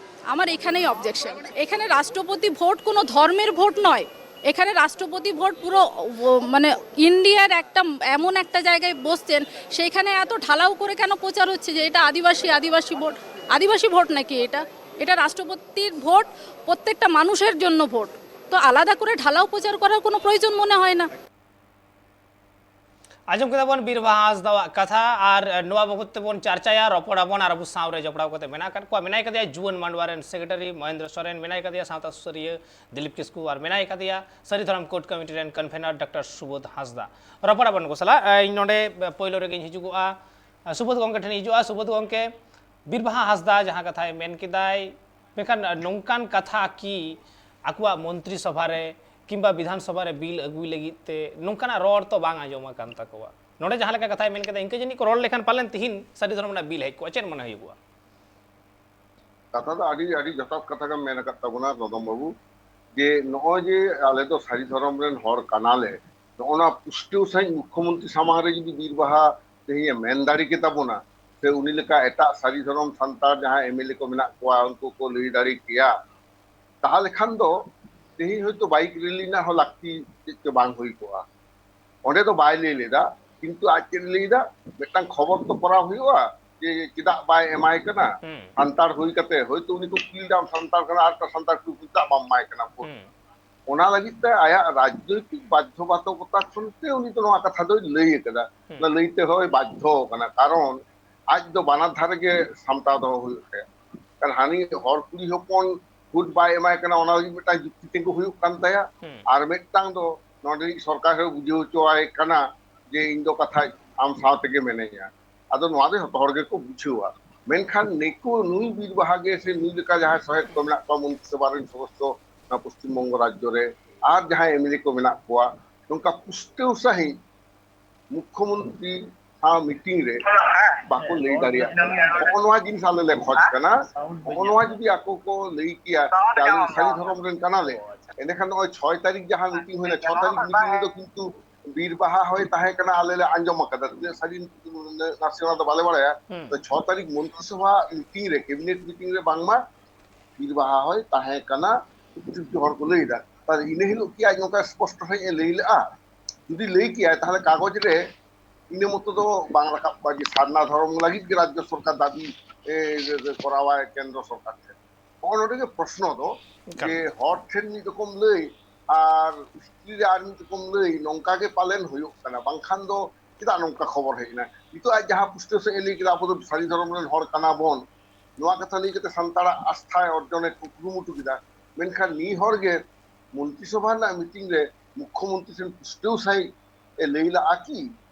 আমার এখানেই অবজেকশন। এখানে রাষ্ট্রপতি ভোট কোনো ধর্মের ভোট নয়, এখানে রাষ্ট্রপতি ভোট পুরো ও, মানে, ইন্ডিয়ার একটা এমন একটা জায়গায় বসছেন, সেইখানে এত ঢালাও করে কেন প্রচার হচ্ছে যে এটা আদিবাসী, আদিবাসী ভোট? আদিবাসী ভোট নাকি এটা? এটা রাষ্ট্রপতির ভোট, প্রত্যেকটা মানুষের জন্য ভোট। তো আলাদা করে ঢালাও প্রচার করার কোনো প্রয়োজন মনে হয় না। ᱟᱸᱡᱚᱢ ᱠᱮᱫᱟ ᱵᱚᱱ ᱵᱤᱨᱵᱟᱦᱟ ᱦᱟᱸᱥᱫᱟᱣᱟᱜ ᱠᱟᱛᱷᱟ, ᱟᱨ ᱱᱚᱣᱟ ᱵᱟᱵᱚᱛ ᱛᱮᱵᱚᱱ ᱪᱟᱨᱪᱟᱭᱟ, ᱨᱚᱯᱚᱲ ᱟᱵᱚᱱ, ᱟᱨ ᱟᱵᱚ ᱥᱟᱶ ᱨᱮ ᱡᱚᱯᱲᱟᱣ ᱠᱟᱛᱮ ᱢᱮᱱᱟᱜ ᱟᱠᱟᱫ ᱠᱚᱣᱟ᱾ ᱢᱮᱱᱟᱭ ᱠᱟᱫᱮᱭᱟ ᱡᱩᱣᱟᱹᱱ ᱢᱟᱰᱣᱟ ᱨᱮᱱ ᱥᱮᱠᱨᱮᱴᱟᱨᱤ ᱢᱚᱦᱮᱱᱫᱨᱚ ᱥᱚᱨᱮᱱ, ᱢᱮᱱᱟᱭ ᱠᱟᱫᱮᱭᱟ ᱥᱟᱶᱛᱟ ᱥᱩᱥᱟᱹᱨᱤᱭᱟᱹ ᱫᱤᱞᱤᱯ ᱠᱤᱥᱠᱩ, ᱟᱨ ᱢᱮᱱᱟᱭ ᱠᱟᱫᱮᱭᱟ ᱥᱟᱹᱨᱤ ᱫᱷᱚᱨᱚᱢ ᱠᱳᱰ ᱠᱚᱢᱤᱴᱤ ᱨᱮᱱ ᱠᱚᱱᱵᱷᱮᱱᱟᱨ ᱰᱚᱠᱴᱚᱨ ᱥᱩᱵᱳᱫᱷ ᱦᱟᱸᱥᱫᱟ᱾ ᱨᱚᱯᱚᱲ ᱟᱵᱚᱱ ᱩᱱᱠᱩ ᱥᱟᱞᱟᱜ᱾ ᱤᱧ ᱱᱚᱰᱮ ᱯᱳᱭᱞᱳ ᱨᱮᱜᱮᱧ ᱦᱤᱡᱩᱜᱚᱜᱼᱟ, ᱥᱩᱵᱳᱫᱷ ᱜᱚᱢᱠᱮ ᱴᱷᱮᱱ ᱦᱤᱡᱩᱜᱼᱟ᱾ ᱥᱩᱵᱳᱫᱷ ᱜᱚᱢᱠᱮ, ᱵᱤᱨᱵᱟᱦᱟ ᱦᱟᱸᱥᱫᱟ ᱡᱟᱦᱟᱸ ᱠᱟᱛᱷᱟᱭ ᱢᱮᱱ ᱠᱮᱫᱟᱭ, ᱢᱮᱱᱠᱷᱟᱱ ᱱᱚᱝᱠᱟᱱ ᱠᱟᱛᱷᱟ ᱠᱤ ᱟᱠᱚᱣᱟᱜ ᱢᱚᱱᱛᱨᱤ ᱥᱚᱵᱷᱟ ᱨᱮ ᱠᱤᱝᱵᱟ ᱵᱤᱫᱷᱟᱱ ᱥᱚᱵᱷᱟ ᱨᱮ ᱵᱤᱞ ᱟᱹᱜᱩᱭ ᱞᱟᱹᱜᱤᱫ ᱛᱮ ᱱᱚᱝᱠᱟᱱᱟᱜ ᱨᱚᱲ ᱛᱚ ᱵᱟᱝ ᱟᱸᱡᱚᱢ ᱟᱠᱟᱱ ᱛᱟᱠᱚᱣᱟ? ᱱᱚᱰᱮ ᱡᱟᱦᱟᱸ ᱞᱮᱠᱟ ᱠᱟᱛᱷᱟᱭ ᱢᱮᱱ ᱠᱮᱫᱟ, ᱤᱱᱠᱟᱹ ᱡᱟᱹᱱᱤᱡ ᱠᱚ ᱨᱚᱲ ᱞᱮᱠᱷᱟᱱ ᱯᱟᱞᱮᱱ ᱛᱤᱦᱤᱧ ᱥᱟᱹᱨᱤ ᱫᱷᱚᱨᱚᱢ ᱨᱮᱱᱟᱜ ᱵᱤᱞ ᱦᱮᱡ ᱠᱚᱜᱼᱟ᱾ ᱪᱮᱫ ᱢᱚᱱᱮ ᱦᱩᱭᱩᱜᱚᱜᱼᱟ? ᱠᱟᱛᱷᱟ ᱫᱚ ᱟᱹᱰᱤ, ᱟᱹᱰᱤ ᱡᱚᱛᱷᱟᱛ ᱠᱟᱛᱷᱟ ᱜᱮᱢ ᱢᱮᱱ ᱟᱠᱟᱫ ᱛᱟᱵᱚᱱᱟ, ᱫᱚᱫᱚᱢ ᱵᱟᱹᱵᱩ᱾ ᱡᱮ ᱱᱚᱜᱼᱚᱭ ᱡᱮ ᱟᱞᱮ ᱫᱚ ᱥᱟᱹᱨᱤ ᱫᱷᱚᱨᱚᱢ ᱨᱮᱱ ᱦᱚᱲ ᱠᱟᱱᱟᱞᱮ, ᱱᱚᱜᱼᱚ ᱱᱚᱣᱟ ᱯᱩᱥᱴᱟᱹᱣ ᱥᱟᱺᱦᱤᱡ ᱢᱩᱠᱠᱷᱚᱢᱚᱱᱛᱨᱤ ᱥᱟᱢᱟᱝ ᱨᱮ ᱡᱩᱫᱤ ᱵᱤᱨ ᱵᱟᱦᱟ ᱛᱮᱦᱮᱧ ᱮ ᱢᱮᱱ ᱫᱟᱲᱮ ᱠᱮᱛᱟ ᱵᱚᱱᱟ, ᱥᱮ ᱩᱱᱤ ᱞᱮᱠᱟ ᱮᱴᱟᱜ ᱥᱟᱹᱨᱤ ᱫᱷᱚᱨᱚᱢ ᱥᱟᱱᱛᱟᱲ ᱡᱟᱦᱟᱸ ᱮᱢᱮᱞᱮ ᱠᱚ ᱢᱮᱱᱟᱜ ᱠᱚᱣᱟ, ᱩᱱᱠᱩ ᱠᱚ ᱞᱟᱹᱭ ᱫᱟᱲᱮ ᱠᱮᱭᱟ, ᱛᱟᱦᱚᱞᱮ ᱠᱷᱟᱱ ᱫᱚ ᱛᱮᱦᱮᱧ ᱦᱚᱭᱛᱳ ᱵᱟᱭᱤᱠ ᱨᱮᱞᱤ ᱨᱮᱱᱟᱜ ᱦᱚᱸ ᱞᱟᱹᱠᱛᱤ ᱪᱮᱫ ᱪᱚ ᱵᱟᱝ ᱦᱩᱭ ᱠᱚᱜᱼᱟ᱾ ᱚᱸᱰᱮ ᱫᱚ ᱵᱟᱭ ᱞᱟᱹᱭ ᱞᱮᱫᱟ, ᱠᱤᱱᱛᱩ ᱟᱡ ᱪᱮᱫ ᱮ ᱞᱟᱹᱭ ᱮᱫᱟ, ᱢᱤᱫᱴᱟᱝ ᱠᱷᱚᱵᱚᱨ ᱛᱚ ᱠᱚᱨᱟᱣ ᱦᱩᱭᱩᱜᱼᱟ ᱡᱮ ᱪᱮᱫᱟᱜ ᱵᱟᱭ ᱮᱢᱟᱭ ᱠᱟᱱᱟ᱾ ᱦᱩᱸ᱾ ᱥᱟᱱᱛᱟᱲ ᱦᱩᱭ ᱠᱟᱛᱮ ᱦᱚᱭᱛᱳ ᱩᱱᱤ ᱠᱚ ᱠᱩᱞᱤ ᱞᱮᱫᱟ, "ᱟᱢ ᱥᱟᱱᱛᱟᱲ ᱠᱟᱱᱟ, ᱟᱨ ᱢᱤᱫᱴᱟᱝ ᱥᱟᱱᱛᱟᱲ ᱠᱩᱲᱤ ᱪᱮᱫᱟᱜ ᱵᱟᱢ ᱮᱢᱟᱭ ᱠᱟᱱᱟ ᱵᱷᱳᱴ?" ᱦᱩᱸ᱾ ᱚᱱᱟ ᱞᱟᱹᱜᱤᱫ ᱛᱮ ᱟᱭᱟᱜ ᱨᱟᱡᱽᱱᱳᱭᱛᱤᱠ ᱵᱟᱫᱽᱫᱷᱚᱵᱟᱫᱷᱚᱠᱚᱛᱟ ᱠᱷᱚᱱ ᱛᱮ ᱩᱱᱤ ᱫᱚ ᱱᱚᱣᱟ ᱠᱟᱛᱷᱟ ᱫᱚᱭ ᱞᱟᱹᱭ ᱟᱠᱟᱫᱟ᱾ ᱦᱩᱸ᱾ ᱚᱱᱟ ᱞᱟᱹᱭ ᱛᱮ ᱦᱚᱸᱭ ᱵᱟᱫᱽᱫᱷᱚ ᱟᱠᱟᱱᱟ, ᱠᱟᱨᱚᱱ ᱟᱡ ᱫᱚ ᱵᱟᱱᱟᱨ ᱫᱷᱟᱨᱮ ᱜᱮ ᱥᱟᱢᱴᱟᱣ ᱫᱚᱦᱚ ᱦᱩᱭᱩᱜ ᱛᱟᱭᱟ᱾ ᱠᱟᱨᱚᱱ ᱦᱟᱹᱱᱤ ᱦᱚᱲ ᱠᱩᱲᱤ ᱦᱚᱯᱚᱱ ᱵᱷᱳᱴ ᱵᱟᱭ ᱮᱢᱟᱭ ᱠᱟᱱᱟ, ᱚᱱᱟ ᱞᱟᱹᱜᱤᱫ ᱢᱤᱫᱴᱟᱝ ᱡᱩᱠᱛᱤ ᱛᱤᱸᱜᱩ ᱦᱩᱭᱩᱜ ᱠᱟᱱ ᱛᱟᱭᱟ᱾ ᱦᱩᱸ᱾ ᱟᱨ ᱢᱤᱫᱴᱟᱝ ᱫᱚ ᱱᱚᱰᱮ ᱨᱤᱡ ᱥᱚᱨᱠᱟᱨ ᱦᱚᱸ ᱵᱩᱡᱷᱟᱹᱣ ᱦᱚᱪᱚᱣᱟᱭ ᱠᱟᱱᱟ ᱡᱮ ᱤᱧ ᱫᱚ ᱠᱟᱛᱷᱟ ᱟᱢ ᱥᱟᱶ ᱛᱮᱜᱮ ᱢᱮᱱᱟᱹᱧᱟ᱾ ᱟᱫᱚ ᱱᱚᱣᱟ ᱫᱚ ᱡᱷᱚᱛᱚ ᱦᱚᱲ ᱜᱮᱠᱚ ᱵᱩᱡᱷᱟᱹᱣᱟ᱾ ᱢᱮᱱᱠᱷᱟᱱ ᱱᱤᱠᱩ ᱱᱩᱭ ᱵᱤᱨ ᱵᱟᱦᱟ ᱜᱮ ᱥᱮ ᱱᱩᱭ ᱞᱮᱠᱟ ᱡᱟᱦᱟᱸᱭ ᱥᱚᱦᱮᱫ ᱠᱚ ᱢᱮᱱᱟᱜ ᱠᱚᱣᱟ, ᱢᱚᱱᱛᱨᱤ ᱥᱚᱵᱷᱟ ᱨᱮᱱ ᱥᱚᱫᱚᱥᱥᱚ, ᱱᱚᱣᱟ ᱯᱚᱥᱪᱤᱢ ᱵᱚᱝᱜᱚ ᱨᱟᱡᱽᱡᱚ ᱨᱮ, ᱟᱨ ᱡᱟᱦᱟᱸᱭ ᱮᱢᱮᱞᱮ ᱠᱚ ᱢᱮᱱᱟᱜ ᱠᱚᱣᱟ, ᱱᱚᱝᱠᱟ ᱯᱩᱥᱴᱟᱹᱣ ᱥᱟᱺᱦᱤᱡ ᱢᱩᱠᱠᱷᱚᱢᱚᱱᱛᱨᱤ ᱥᱟᱶ ᱢᱤᱴᱤᱝ ᱨᱮ ᱵᱟᱠᱚ ᱞᱟᱹᱭ ᱫᱟᱲᱮᱭᱟᱜ ᱠᱟᱱᱟ᱾ ᱱᱚᱜᱼᱚ ᱱᱚᱣᱟ ᱡᱤᱱᱤᱥ ᱟᱞᱮ ᱞᱮ ᱠᱷᱚᱡᱽ ᱠᱟᱱᱟ᱾ ᱱᱚᱜᱼᱚ ᱱᱚᱣᱟ ᱡᱩᱫᱤ ᱟᱠᱚ ᱠᱚ ᱞᱟᱹᱭ ᱠᱮᱭᱟ ᱡᱮ ᱟᱞᱮ ᱫᱚ ᱥᱟᱹᱨᱤ ᱫᱷᱚᱨᱚᱢ ᱨᱮᱱ ᱠᱟᱱᱟᱞᱮ, ᱮᱸᱰᱮᱠᱷᱟᱱ ᱱᱚᱜᱼᱚᱭ ᱪᱷᱚᱭ ᱛᱟᱹᱨᱤᱠᱷ ᱡᱟᱦᱟᱸ ᱢᱤᱴᱤᱝ ᱦᱩᱭᱱᱟ, ᱪᱷᱚ ᱛᱟᱹᱨᱤᱠᱷ ᱢᱤᱴᱤᱝ ᱨᱮᱫᱚ ᱠᱤᱱᱛᱩ ᱵᱤᱨ ᱵᱟᱦᱟ ᱦᱚᱸᱭ ᱛᱟᱦᱮᱸ ᱠᱟᱱᱟ, ᱟᱞᱮ ᱞᱮ ᱟᱸᱡᱚᱢ ᱟᱠᱟᱫᱟ᱾ ᱛᱤᱱᱟᱹᱜ ᱥᱟᱹᱨᱤ ᱱᱟᱥᱮ ᱚᱱᱟ ᱫᱚ ᱵᱟᱞᱮ ᱵᱟᱲᱟᱭᱟ᱾ ᱦᱩᱸ᱾ ᱛᱚ ᱪᱷᱚ ᱛᱟᱹᱨᱤᱠᱷ ᱢᱚᱱᱛᱨᱤ ᱥᱚᱵᱷᱟ ᱢᱤᱴᱤᱝ ᱨᱮ, ᱠᱮᱵᱤᱱᱮᱴ ᱢᱤᱴᱤᱝ ᱨᱮ ᱵᱟᱝᱢᱟ ᱵᱤᱨ ᱵᱟᱦᱟ ᱦᱚᱸᱭ ᱛᱟᱦᱮᱸ ᱠᱟᱱᱟ, ᱩᱱᱠᱩ ᱦᱚᱲ ᱠᱚ ᱞᱟᱹᱭ ᱮᱫᱟ᱾ ᱛᱟᱦᱞᱮ ᱤᱱᱟᱹ ᱦᱤᱞᱳᱜ ᱠᱤ ᱟᱡ ᱱᱚᱝᱠᱟ ᱥᱯᱚᱥᱴᱚ ᱥᱟᱺᱦᱤᱡ ᱮ ᱞᱟᱹᱭ ᱞᱮᱜᱼᱟ? ᱡᱩᱫᱤ ᱞᱟᱹᱭ ᱠᱮᱭᱟᱭ, ᱛᱟᱦᱞᱮ ᱠᱟᱜᱚᱡᱽ ᱨᱮ ᱤᱱᱟᱹ ᱢᱚᱛᱚ ᱫᱚ ᱵᱟᱝ ᱨᱟᱠᱟᱵ ᱠᱚᱜᱼᱟ ᱡᱮ ᱥᱟᱨᱱᱟ ᱫᱷᱚᱨᱚᱢ ᱞᱟᱹᱜᱤᱫ ᱜᱮ ᱨᱟᱡᱽᱡᱚ ᱥᱚᱨᱠᱟᱨ ᱫᱟᱹᱵᱤ, ᱮ, ᱠᱚᱨᱟᱣᱟᱭ ᱠᱮᱱᱫᱨᱚ ᱥᱚᱨᱠᱟᱨ ᱴᱷᱮᱱ᱾ ᱱᱚᱜᱼᱚ ᱱᱚᱰᱮ ᱜᱮ ᱯᱨᱚᱥᱱᱚ ᱫᱚ, ᱮᱠᱟᱞ᱾ ᱡᱮ ᱦᱚᱲ ᱴᱷᱮᱱ ᱢᱤᱫ ᱨᱚᱠᱚᱢ ᱞᱟᱹᱭ ᱟᱨ ᱵᱷᱤᱛᱨᱤ ᱨᱮ ᱟᱨ ᱢᱤᱫ ᱨᱚᱠᱚᱢ ᱞᱟᱹᱭ, ᱱᱚᱝᱠᱟ ᱜᱮ ᱯᱟᱞᱮᱱ ᱦᱩᱭᱩᱜ ᱠᱟᱱᱟ᱾ ᱵᱟᱝᱠᱷᱟᱱ ᱫᱚ ᱪᱮᱫᱟᱜ ᱱᱚᱝᱠᱟ ᱠᱷᱚᱵᱚᱨ ᱦᱮᱡ ᱮᱱᱟ? ᱱᱤᱛᱚᱜ ᱟᱡ ᱡᱟᱦᱟᱸ ᱯᱩᱥᱴᱟᱹᱣ ᱥᱟᱺᱦᱤᱡ ᱮ ᱞᱟᱹᱭ ᱠᱮᱫᱟ, "ᱟᱵᱚ ᱫᱚ ᱥᱟᱹᱨᱤ ᱫᱷᱚᱨᱚᱢ ᱨᱮᱱ ᱦᱚᱲ ᱠᱟᱱᱟ ᱵᱚᱱ", ᱱᱚᱣᱟ ᱠᱟᱛᱷᱟ ᱞᱟᱹᱭ ᱠᱟᱛᱮ ᱥᱟᱱᱛᱟᱲᱟᱜ ᱟᱥᱛᱷᱟᱭ ᱚᱨᱡᱚᱱᱮ ᱠᱩᱨᱩᱢᱩᱴᱩ ᱠᱮᱫᱟ᱾ ᱢᱮᱱᱠᱷᱟᱱ ᱱᱤᱭᱟᱹ ᱦᱚᱲ ᱜᱮ ᱢᱚᱱᱛᱨᱤ ᱥᱚᱵᱷᱟ ᱨᱮᱱᱟᱜ ᱢᱤᱴᱤᱝ ᱨᱮ ᱢᱩᱠᱠᱷᱚᱢᱚᱱᱛᱨᱤ ᱴᱷᱮᱱ ᱯᱩᱥᱴᱟᱹᱣ ᱥᱟᱺᱦᱤᱡ ᱮ ᱞᱟᱹᱭ ᱞᱟᱜᱼᱟ ᱠᱤ?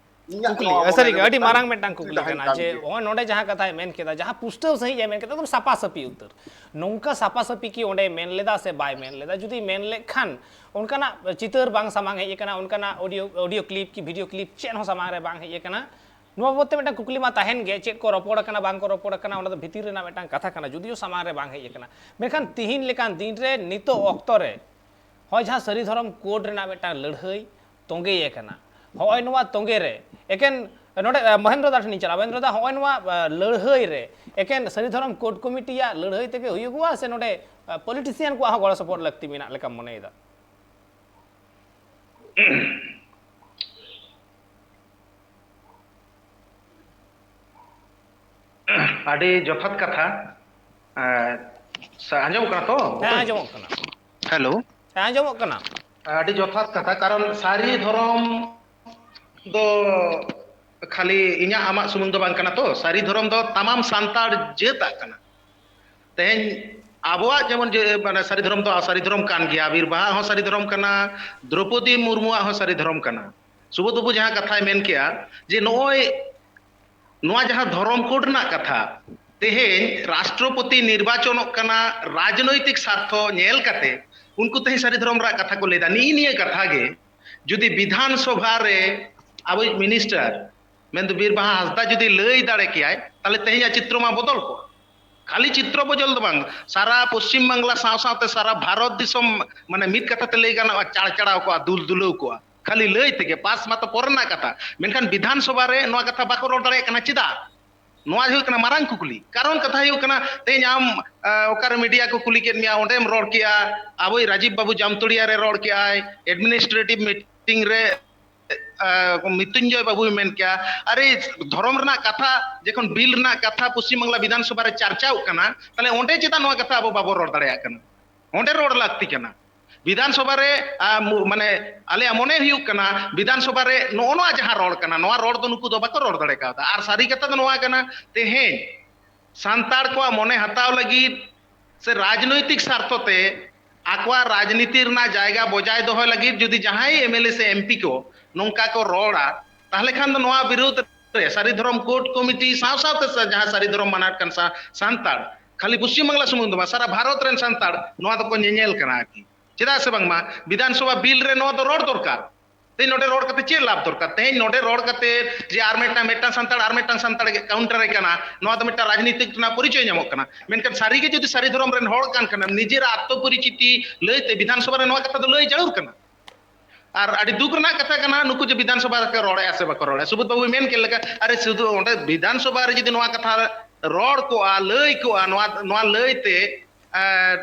ᱤᱧᱟᱹᱜ ᱠᱩᱠᱞᱤ, ᱱᱚᱣᱟ ᱢᱚᱱᱮ ᱥᱟᱹᱨᱤ ᱨᱮ ᱜᱮ ᱟᱹᱰᱤ ᱢᱤᱫᱴᱟᱝ ᱢᱟᱨᱟᱝ ᱢᱤᱫᱴᱟᱝ ᱠᱩᱠᱞᱤ ᱠᱩᱠᱞᱤ ᱛᱟᱦᱮᱱ ᱠᱟᱱᱟ ᱠᱟᱱ ᱡᱮ ᱜᱮᱭᱟ᱾ ᱱᱚᱜᱼᱚᱭ ᱱᱚᱰᱮ ᱡᱟᱦᱟᱸ ᱠᱟᱛᱷᱟᱭ ᱢᱮᱱ ᱠᱮᱫᱟ, ᱡᱟᱦᱟᱸ ᱯᱩᱥᱴᱟᱹᱣ ᱥᱟᱺᱦᱤᱡ ᱮ ᱢᱮᱱ ᱠᱮᱫᱟ, ᱮᱠᱫᱚᱢ ᱥᱟᱯᱟ ᱥᱟᱹᱯᱤ ᱩᱛᱟᱹᱨ᱾ ᱱᱚᱝᱠᱟ ᱥᱟᱯᱟ ᱥᱟᱹᱯᱤ ᱠᱤ ᱚᱸᱰᱮ ᱢᱮᱱ ᱞᱮᱫᱟ ᱥᱮ ᱵᱟᱭ ᱢᱮᱱ ᱞᱮᱫᱟ? ᱡᱩᱫᱤ ᱢᱮᱱ ᱞᱮᱫ ᱠᱷᱟᱱ, ᱚᱱᱠᱟᱱᱟᱜ ᱪᱤᱛᱟᱹᱨ ᱵᱟᱝ ᱥᱟᱢᱟᱝ ᱦᱮᱡ ᱟᱠᱟᱱᱟ, ᱚᱱᱠᱟᱱᱟᱜ ᱚᱰᱤᱭᱳ, ᱚᱰᱤᱭᱳ ᱠᱞᱤᱯ ᱠᱤ ᱵᱷᱤᱰᱤᱭᱳ ᱠᱞᱤᱯ ᱪᱮᱫ ᱦᱚᱸ ᱥᱟᱢᱟᱝ ᱨᱮ ᱵᱟᱝ ᱦᱮᱡ ᱟᱠᱟᱱᱟ᱾ ᱱᱚᱣᱟ ᱵᱟᱵᱚᱫ ᱛᱮ ᱢᱤᱫᱴᱟᱝ ᱠᱩᱠᱞᱤ ᱢᱟ ᱛᱟᱦᱮᱱ ᱜᱮ, ᱪᱮᱫ ᱠᱚ ᱨᱚᱯᱚᱲ ᱟᱠᱟᱱᱟ, ᱵᱟᱝ ᱠᱚ ᱨᱚᱯᱚᱲ ᱟᱠᱟᱱᱟ, ᱚᱱᱟ ᱫᱚ ᱵᱷᱤᱛᱤᱨ ᱨᱮᱱᱟᱜ ᱢᱤᱫᱴᱟᱝ ᱠᱟᱛᱷᱟ ᱠᱟᱱᱟ, ᱡᱩᱫᱤᱭᱳ ᱥᱟᱢᱟᱝ ᱨᱮ ᱵᱟᱝ ᱦᱮᱡ ᱟᱠᱟᱱᱟ᱾ ᱢᱮᱱᱠᱷᱟᱱ ᱛᱤᱦᱤᱧ ᱞᱮᱠᱟᱱ ᱫᱤᱱ ᱨᱮ, ᱱᱤᱛᱚᱜ ᱚᱠᱛᱚ ᱨᱮ ᱱᱚᱜᱼᱚᱭ ᱡᱟᱦᱟᱸ ᱥᱟᱹᱨᱤ ᱫᱷᱚᱨᱚᱢ ᱠᱳᱰ ᱨᱮᱱᱟᱜ ᱢᱤᱫᱴᱟᱝ ᱞᱟᱹᱲᱦᱟᱹᱭ ᱛᱚᱸᱜᱮ ᱟᱠᱟᱱᱟ, ᱦᱚᱸᱜᱼᱚᱭ ᱱᱚᱣᱟ ᱛᱚᱸᱜᱮ ᱨᱮ ᱮᱠᱮᱱ ᱱᱚᱰᱮ, ᱟᱸ, ᱢᱚᱦᱮᱱᱫᱨᱚ ᱫᱟ ᱴᱷᱮᱱ ᱤᱧ ᱪᱟᱞᱟᱜᱼᱟ᱾ ᱢᱚᱦᱮᱱᱫᱨᱚ ᱫᱟ, ᱦᱚᱸᱜᱼᱚᱭ ᱱᱚᱣᱟ, ᱟᱸ, ᱞᱟᱹᱲᱦᱟᱹᱭ ᱨᱮ ᱮᱠᱮᱱ ᱥᱟᱹᱨᱤ ᱫᱷᱚᱨᱚᱢ ᱠᱳᱰ ᱠᱚᱢᱤᱴᱤᱭᱟᱜ ᱞᱟᱹᱲᱦᱟᱹᱭ ᱛᱮᱜᱮ ᱦᱩᱭᱩᱜᱚᱜᱼᱟ ᱥᱮ ᱱᱚᱰᱮ, ᱟᱸ, ᱯᱚᱞᱤᱴᱤᱥᱤᱭᱟᱱ ᱠᱚᱣᱟᱜ ᱦᱚᱸ ᱜᱚᱲᱚ ᱥᱚᱯᱚᱦᱚᱫ ᱞᱟᱹᱠᱛᱤ ᱢᱮᱱᱟᱜ ᱞᱮᱠᱟᱢ ᱢᱚᱱᱮᱭᱮᱫᱟ? ᱟᱹᱰᱤ ᱡᱚᱛᱷᱟᱛ ᱠᱟᱛᱷᱟ᱾ ᱮᱸ, ᱥᱟ-, ᱟᱸᱡᱚᱢᱚᱜ ᱠᱟᱱᱟ ᱛᱚ? ᱦᱮᱸ, ᱟᱸᱡᱚᱢᱚᱜ ᱠᱟᱱᱟ᱾ ᱦᱮᱞᱳ᱾ ᱦᱮᱸ, ᱟᱸᱡᱚᱢᱚᱜ ᱠᱟᱱᱟ᱾ ᱟᱹᱰᱤ ᱡᱚᱛᱷᱟᱛ ᱠᱟᱛᱷᱟ, ᱠᱟᱨᱚᱱ ᱥᱟᱹᱨᱤ ᱫᱷᱚᱨᱚᱢ ᱫᱚ ᱠᱷᱟᱹᱞᱤ ᱤᱧᱟᱹᱜ ᱟᱢᱟᱜ ᱥᱩᱢᱩᱝ ᱫᱚ ᱵᱟᱝ ᱠᱟᱱᱟ ᱛᱚ, ᱥᱟᱹᱨᱤ ᱫᱷᱚᱨᱚᱢ ᱫᱚ ᱛᱟᱢᱟᱢ ᱥᱟᱱᱛᱟᱲ ᱡᱟᱹᱛᱟᱜ ᱠᱟᱱᱟ᱾ ᱛᱮᱦᱮᱧ ᱟᱵᱚᱣᱟᱜ ᱡᱮᱢᱚᱱ ᱡᱮ, ᱢᱟᱱᱮ, ᱥᱟᱹᱨᱤ ᱫᱷᱚᱨᱚᱢ ᱫᱚ ᱥᱟᱹᱨᱤ ᱫᱷᱚᱨᱚᱢ ᱠᱟᱱ ᱜᱮᱭᱟ, ᱵᱤᱨ ᱵᱟᱦᱟᱣᱟᱜ ᱦᱚᱸ ᱥᱟᱹᱨᱤ ᱫᱷᱚᱨᱚᱢ ᱠᱟᱱᱟ, ᱫᱨᱚᱯᱚᱫᱤ ᱢᱩᱨᱢᱩᱣᱟᱜ ᱦᱚᱸ ᱥᱟᱹᱨᱤ ᱫᱷᱚᱨᱚᱢ ᱠᱟᱱᱟ᱾ ᱥᱩᱵᱳᱫᱷ ᱵᱟᱵᱩ ᱡᱟᱦᱟᱸ ᱠᱟᱛᱷᱟᱭ ᱢᱮᱱ ᱠᱮᱜᱼᱟ ᱡᱮ ᱱᱚᱜᱼᱚᱭ ᱱᱚᱣᱟ ᱡᱟᱦᱟᱸ ᱫᱷᱚᱨᱚᱢ ᱠᱳᱰ ᱨᱮᱱᱟᱜ ᱠᱟᱛᱷᱟ, ᱛᱮᱦᱮᱧ ᱨᱟᱥᱴᱨᱚᱯᱚᱛᱤ ᱱᱤᱨᱵᱟᱪᱚᱱᱚᱜ ᱠᱟᱱᱟ, ᱨᱟᱡᱽᱱᱳᱭᱛᱤᱠ ᱥᱟᱨᱛᱷᱚ ᱧᱮᱞ ᱠᱟᱛᱮ ᱩᱱᱠᱩ ᱛᱮᱦᱮᱧ ᱥᱟᱹᱨᱤ ᱫᱷᱚᱨᱚᱢ ᱨᱮᱱᱟᱜ ᱠᱟᱛᱷᱟ ᱠᱚ ᱞᱟᱹᱭᱫᱟ᱾ ᱱᱤᱜᱼᱤ ᱱᱤᱭᱟᱹ ᱠᱟᱛᱷᱟ ᱜᱮ ᱡᱩᱫᱤ ᱵᱤᱫᱷᱟᱱ ᱥᱚᱵᱷᱟ ᱨᱮ ᱟᱵᱚᱭᱤᱡ ᱢᱤᱱᱤᱥᱴᱟᱨ ᱢᱮᱱᱫᱚ ᱵᱤᱨ ᱵᱟᱦᱟ ᱦᱟᱸᱥᱫᱟ ᱡᱩᱫᱤ ᱞᱟᱹᱭ ᱫᱟᱲᱮ ᱠᱮᱭᱟᱭ, ᱛᱟᱦᱞᱮ ᱛᱮᱦᱮᱧᱟᱜ ᱪᱤᱛᱨᱚ ᱢᱟ ᱵᱚᱫᱚᱞ ᱠᱚᱜᱼᱟ᱾ ᱠᱷᱟᱹᱞᱤ ᱪᱤᱛᱨᱚ ᱵᱚᱫᱚᱞ ᱫᱚ ᱵᱟᱝ, ᱥᱟᱨᱟ ᱯᱚᱥᱪᱤᱢ ᱵᱟᱝᱞᱟ ᱥᱟᱶ ᱥᱟᱶᱛᱮ ᱥᱟᱨᱟ ᱵᱷᱟᱨᱚᱛ ᱫᱤᱥᱚᱢ, ᱢᱟᱱᱮ, ᱢᱤᱫ ᱠᱟᱛᱷᱟ ᱛᱮ ᱞᱟᱹᱭ ᱜᱟᱱᱚᱜᱼᱟ, ᱪᱟᱲᱪᱟᱲᱟᱣ ᱠᱚᱜᱼᱟ, ᱫᱩᱞ ᱫᱩᱞᱟᱹᱣ ᱠᱚᱜᱼᱟ᱾ ᱠᱷᱟᱹᱞᱤ ᱞᱟᱹᱭ ᱛᱮᱜᱮ, ᱯᱟᱥ ᱢᱟᱛᱚ ᱯᱚᱨᱮ ᱨᱮᱱᱟᱜ ᱠᱟᱛᱷᱟ, ᱢᱮᱱᱠᱷᱟᱱ ᱵᱤᱫᱷᱟᱱ ᱥᱚᱵᱷᱟ ᱨᱮ ᱱᱚᱣᱟ ᱠᱟᱛᱷᱟ ᱵᱟᱠᱚ ᱨᱚᱲ ᱫᱟᱲᱮᱭᱟᱜ ᱠᱟᱱᱟ᱾ ᱪᱮᱫᱟᱜ? ᱱᱚᱣᱟ ᱦᱩᱭᱩᱜ ᱠᱟᱱᱟ ᱢᱟᱨᱟᱝ ᱠᱩᱠᱞᱤ᱾ ᱠᱟᱨᱚᱱ ᱠᱟᱛᱷᱟ ᱦᱩᱭᱩᱜ ᱠᱟᱱᱟ, ᱛᱮᱦᱮᱧ ᱟᱢ, ᱟᱸ, ᱚᱠᱟᱨᱮ ᱢᱤᱰᱤᱭᱟ ᱠᱚ ᱠᱩᱞᱤ ᱠᱮᱫ ᱢᱮᱭᱟ, ᱚᱸᱰᱮᱢ ᱨᱚᱲ ᱠᱮᱜᱼᱟ, ᱟᱵᱚᱭᱤᱡ ᱨᱟᱡᱤᱵ ᱵᱟᱵᱩ ᱡᱟᱢᱛᱚᱲᱤᱭᱟ ᱨᱮ ᱨᱚᱲ ᱠᱮᱜᱼᱟᱭ, ᱮᱰᱢᱤᱱᱤᱥᱴᱨᱮᱴᱤᱵᱷ ᱢᱤᱴᱤᱝ ᱨᱮ ᱟᱸ, ᱢᱤᱛᱩᱧᱡᱚᱭ ᱵᱟᱹᱵᱩᱭ ᱢᱮᱱ ᱠᱮᱜᱼᱟ, ᱟᱨᱮ, ᱫᱷᱚᱨᱚᱢ ᱨᱮᱱᱟᱜ ᱠᱟᱛᱷᱟ ᱡᱚᱠᱷᱚᱱ ᱵᱤᱞ ᱨᱮᱱᱟᱜ ᱠᱟᱛᱷᱟ ᱯᱚᱥᱪᱤᱢ ᱵᱟᱝᱞᱟ ᱵᱤᱫᱷᱟᱱ ᱥᱚᱵᱷᱟ ᱨᱮ ᱪᱟᱨᱪᱟᱣᱜ ᱠᱟᱱᱟ, ᱛᱟᱦᱞᱮ ᱚᱸᱰᱮ ᱪᱮᱫᱟᱜ ᱱᱚᱣᱟ ᱠᱟᱛᱷᱟ ᱟᱵᱚ ᱵᱟᱵᱚ ᱨᱚᱲ ᱫᱟᱲᱮᱭᱟᱜ ᱠᱟᱱᱟ? ᱚᱸᱰᱮ ᱨᱚᱲ ᱞᱟᱹᱠᱛᱤ ᱠᱟᱱᱟ᱾ ᱵᱤᱫᱷᱟᱱ ᱥᱚᱵᱷᱟ ᱨᱮ, ᱟ, ᱢᱩ-, ᱢᱟᱱᱮ, ᱟᱞᱮᱭᱟᱜ ᱢᱚᱱᱮ ᱦᱩᱭᱩᱜ ᱠᱟᱱᱟ, ᱵᱤᱫᱷᱟᱱ ᱥᱚᱵᱷᱟ ᱨᱮ ᱱᱚᱜᱼᱚ ᱱᱚᱣᱟ ᱡᱟᱦᱟᱸ ᱨᱚᱲ ᱠᱟᱱᱟ, ᱱᱚᱣᱟ ᱨᱚᱲ ᱫᱚ ᱱᱩᱠᱩ ᱫᱚ ᱵᱟᱠᱚ ᱨᱚᱲ ᱫᱟᱲᱮ ᱠᱟᱣᱫᱟ᱾ ᱟᱨ ᱥᱟᱹᱨᱤ ᱠᱟᱛᱷᱟ ᱫᱚ ᱱᱚᱣᱟ ᱠᱟᱱᱟ, ᱛᱮᱦᱮᱧ ᱥᱟᱱᱛᱟᱲ ᱠᱚᱣᱟᱜ ᱢᱚᱱᱮ ᱦᱟᱛᱟᱣ ᱞᱟᱹᱜᱤᱫ ᱥᱮ ᱨᱟᱡᱽᱱᱳᱭᱛᱤᱠ ᱥᱟᱨᱛᱷᱚ ᱛᱮ ᱟᱠᱚᱣᱟᱜ ᱨᱟᱡᱽᱱᱤᱛᱤ ᱨᱮᱱᱟᱜ ᱡᱟᱭᱜᱟ ᱵᱚᱡᱟᱭ ᱫᱚᱦᱚᱭ ᱞᱟᱹᱜᱤᱫ ᱡᱩᱫᱤ ᱡᱟᱦᱟᱸᱭ ᱮᱢ ᱮᱞ ᱮ ᱥᱮ ᱮᱢ ᱯᱤ ᱠᱚ ᱱᱚᱝᱠᱟ ᱠᱚ ᱨᱚᱲᱟ, ᱛᱟᱦᱞᱮ ᱠᱷᱟᱱ ᱫᱚ ᱱᱚᱣᱟ ᱵᱤᱨᱩᱫᱷ ᱨᱮ ᱥᱟᱹᱨᱤ ᱫᱷᱚᱨᱚᱢ ᱠᱳᱰ ᱠᱚᱢᱤᱴᱤ ᱥᱟᱶ ᱥᱟᱶᱛᱮ ᱥᱟ-, ᱡᱟᱦᱟᱸ ᱥᱟᱹᱨᱤ ᱫᱷᱚᱨᱚᱢ ᱢᱟᱱᱟᱣᱮᱫ ᱠᱟᱱ ᱥᱟ-, ᱥᱟᱱᱛᱟᱲ, ᱠᱷᱟᱹᱞᱤ ᱯᱚᱥᱪᱤᱢ ᱵᱟᱝᱞᱟ ᱥᱩᱢᱩᱝ ᱫᱚ ᱵᱟᱝ, ᱥᱟᱨᱟ ᱵᱷᱟᱨᱚᱛ ᱨᱮᱱ ᱥᱟᱱᱛᱟᱲ ᱱᱚᱣᱟ ᱫᱚᱠᱚ ᱧᱮᱧᱮᱞ ᱠᱟᱱᱟ ᱟᱨᱠᱤ᱾ ᱪᱮᱫᱟᱜ ᱥᱮ ᱵᱟᱝᱢᱟ ᱵᱤᱫᱷᱟᱱ ᱥᱚᱵᱷᱟ ᱵᱤᱞ ᱨᱮ ᱱᱚᱣᱟ ᱫᱚ ᱨᱚᱲ ᱫᱚᱨᱠᱟᱨ᱾ ᱛᱮᱦᱮᱧ ᱱᱚᱰᱮ ᱨᱚᱲ ᱠᱟᱛᱮ ᱪᱮᱫ ᱞᱟᱵᱷ ᱫᱚᱨᱠᱟᱨ? ᱛᱮᱦᱮᱧ ᱱᱚᱰᱮ ᱨᱚᱲ ᱠᱟᱛᱮ ᱡᱮ ᱟᱨ ᱢᱤᱫᱴᱟᱝ, ᱢᱤᱫᱴᱟᱝ ᱥᱟᱱᱛᱟᱲ ᱟᱨ ᱢᱤᱫᱴᱟᱝ ᱥᱟᱱᱛᱟᱲ ᱜᱮ ᱠᱟᱣᱩᱱᱴᱟᱨ ᱮ ᱠᱟᱱᱟ, ᱱᱚᱣᱟ ᱫᱚ ᱢᱤᱫᱴᱟᱝ ᱨᱟᱡᱽᱱᱤᱛᱤᱠ ᱨᱮᱱᱟᱜ ᱯᱚᱨᱤᱪᱚᱭ ᱧᱟᱢᱚᱜ ᱠᱟᱱᱟ᱾ ᱢᱮᱱᱠᱷᱟᱱ ᱥᱟᱹᱨᱤ ᱜᱮ ᱡᱩᱫᱤ ᱥᱟᱹᱨᱤ ᱫᱷᱚᱨᱚᱢ ᱨᱮᱱ ᱦᱚᱲ ᱠᱟᱱ ᱠᱷᱟᱱᱮᱢ, ᱱᱤᱡᱮᱨᱟᱜ ᱟᱛᱛᱚ ᱯᱚᱨᱤᱪᱤᱛᱤ ᱞᱟᱹᱭᱛᱮ ᱵᱤᱫᱷᱟᱱ ᱥᱚᱵᱷᱟ ᱨᱮ ᱱᱚᱣᱟ ᱠᱟᱛᱷᱟ ᱫᱚ ᱞᱟᱹᱭ ᱡᱟᱹᱨᱩᱲ ᱠᱟᱱᱟ᱾ ᱟᱨ ᱟᱹᱰᱤ ᱫᱩᱠ ᱨᱮᱱᱟᱜ ᱠᱟᱛᱷᱟ ᱠᱟᱱᱟ, ᱱᱩᱠᱩ ᱡᱮ ᱵᱤᱫᱷᱟᱱ ᱥᱚᱵᱷᱟ ᱨᱮᱠᱚ ᱨᱚᱲᱮᱫᱼᱟ ᱥᱮ ᱵᱟᱠᱚ ᱨᱚᱲᱮᱫᱼᱟ, ᱥᱩᱵᱳᱫ ᱵᱟᱵᱩᱭ ᱢᱮᱱ ᱠᱮᱫ ᱞᱮᱠᱟ, ᱟᱨᱮ ᱥᱩᱫᱷᱩ ᱚᱸᱰᱮ ᱵᱤᱫᱷᱟᱱ ᱥᱚᱵᱷᱟ ᱨᱮ ᱡᱩᱫᱤ ᱱᱚᱣᱟ ᱠᱟᱛᱷᱟ ᱨᱚᱲ ᱠᱚᱜᱼᱟ, ᱞᱟᱹᱭ ᱠᱚᱜᱼᱟ, ᱱᱚᱣᱟ, ᱱᱚᱣᱟ ᱞᱟᱹᱭᱛᱮ, ᱮᱸ,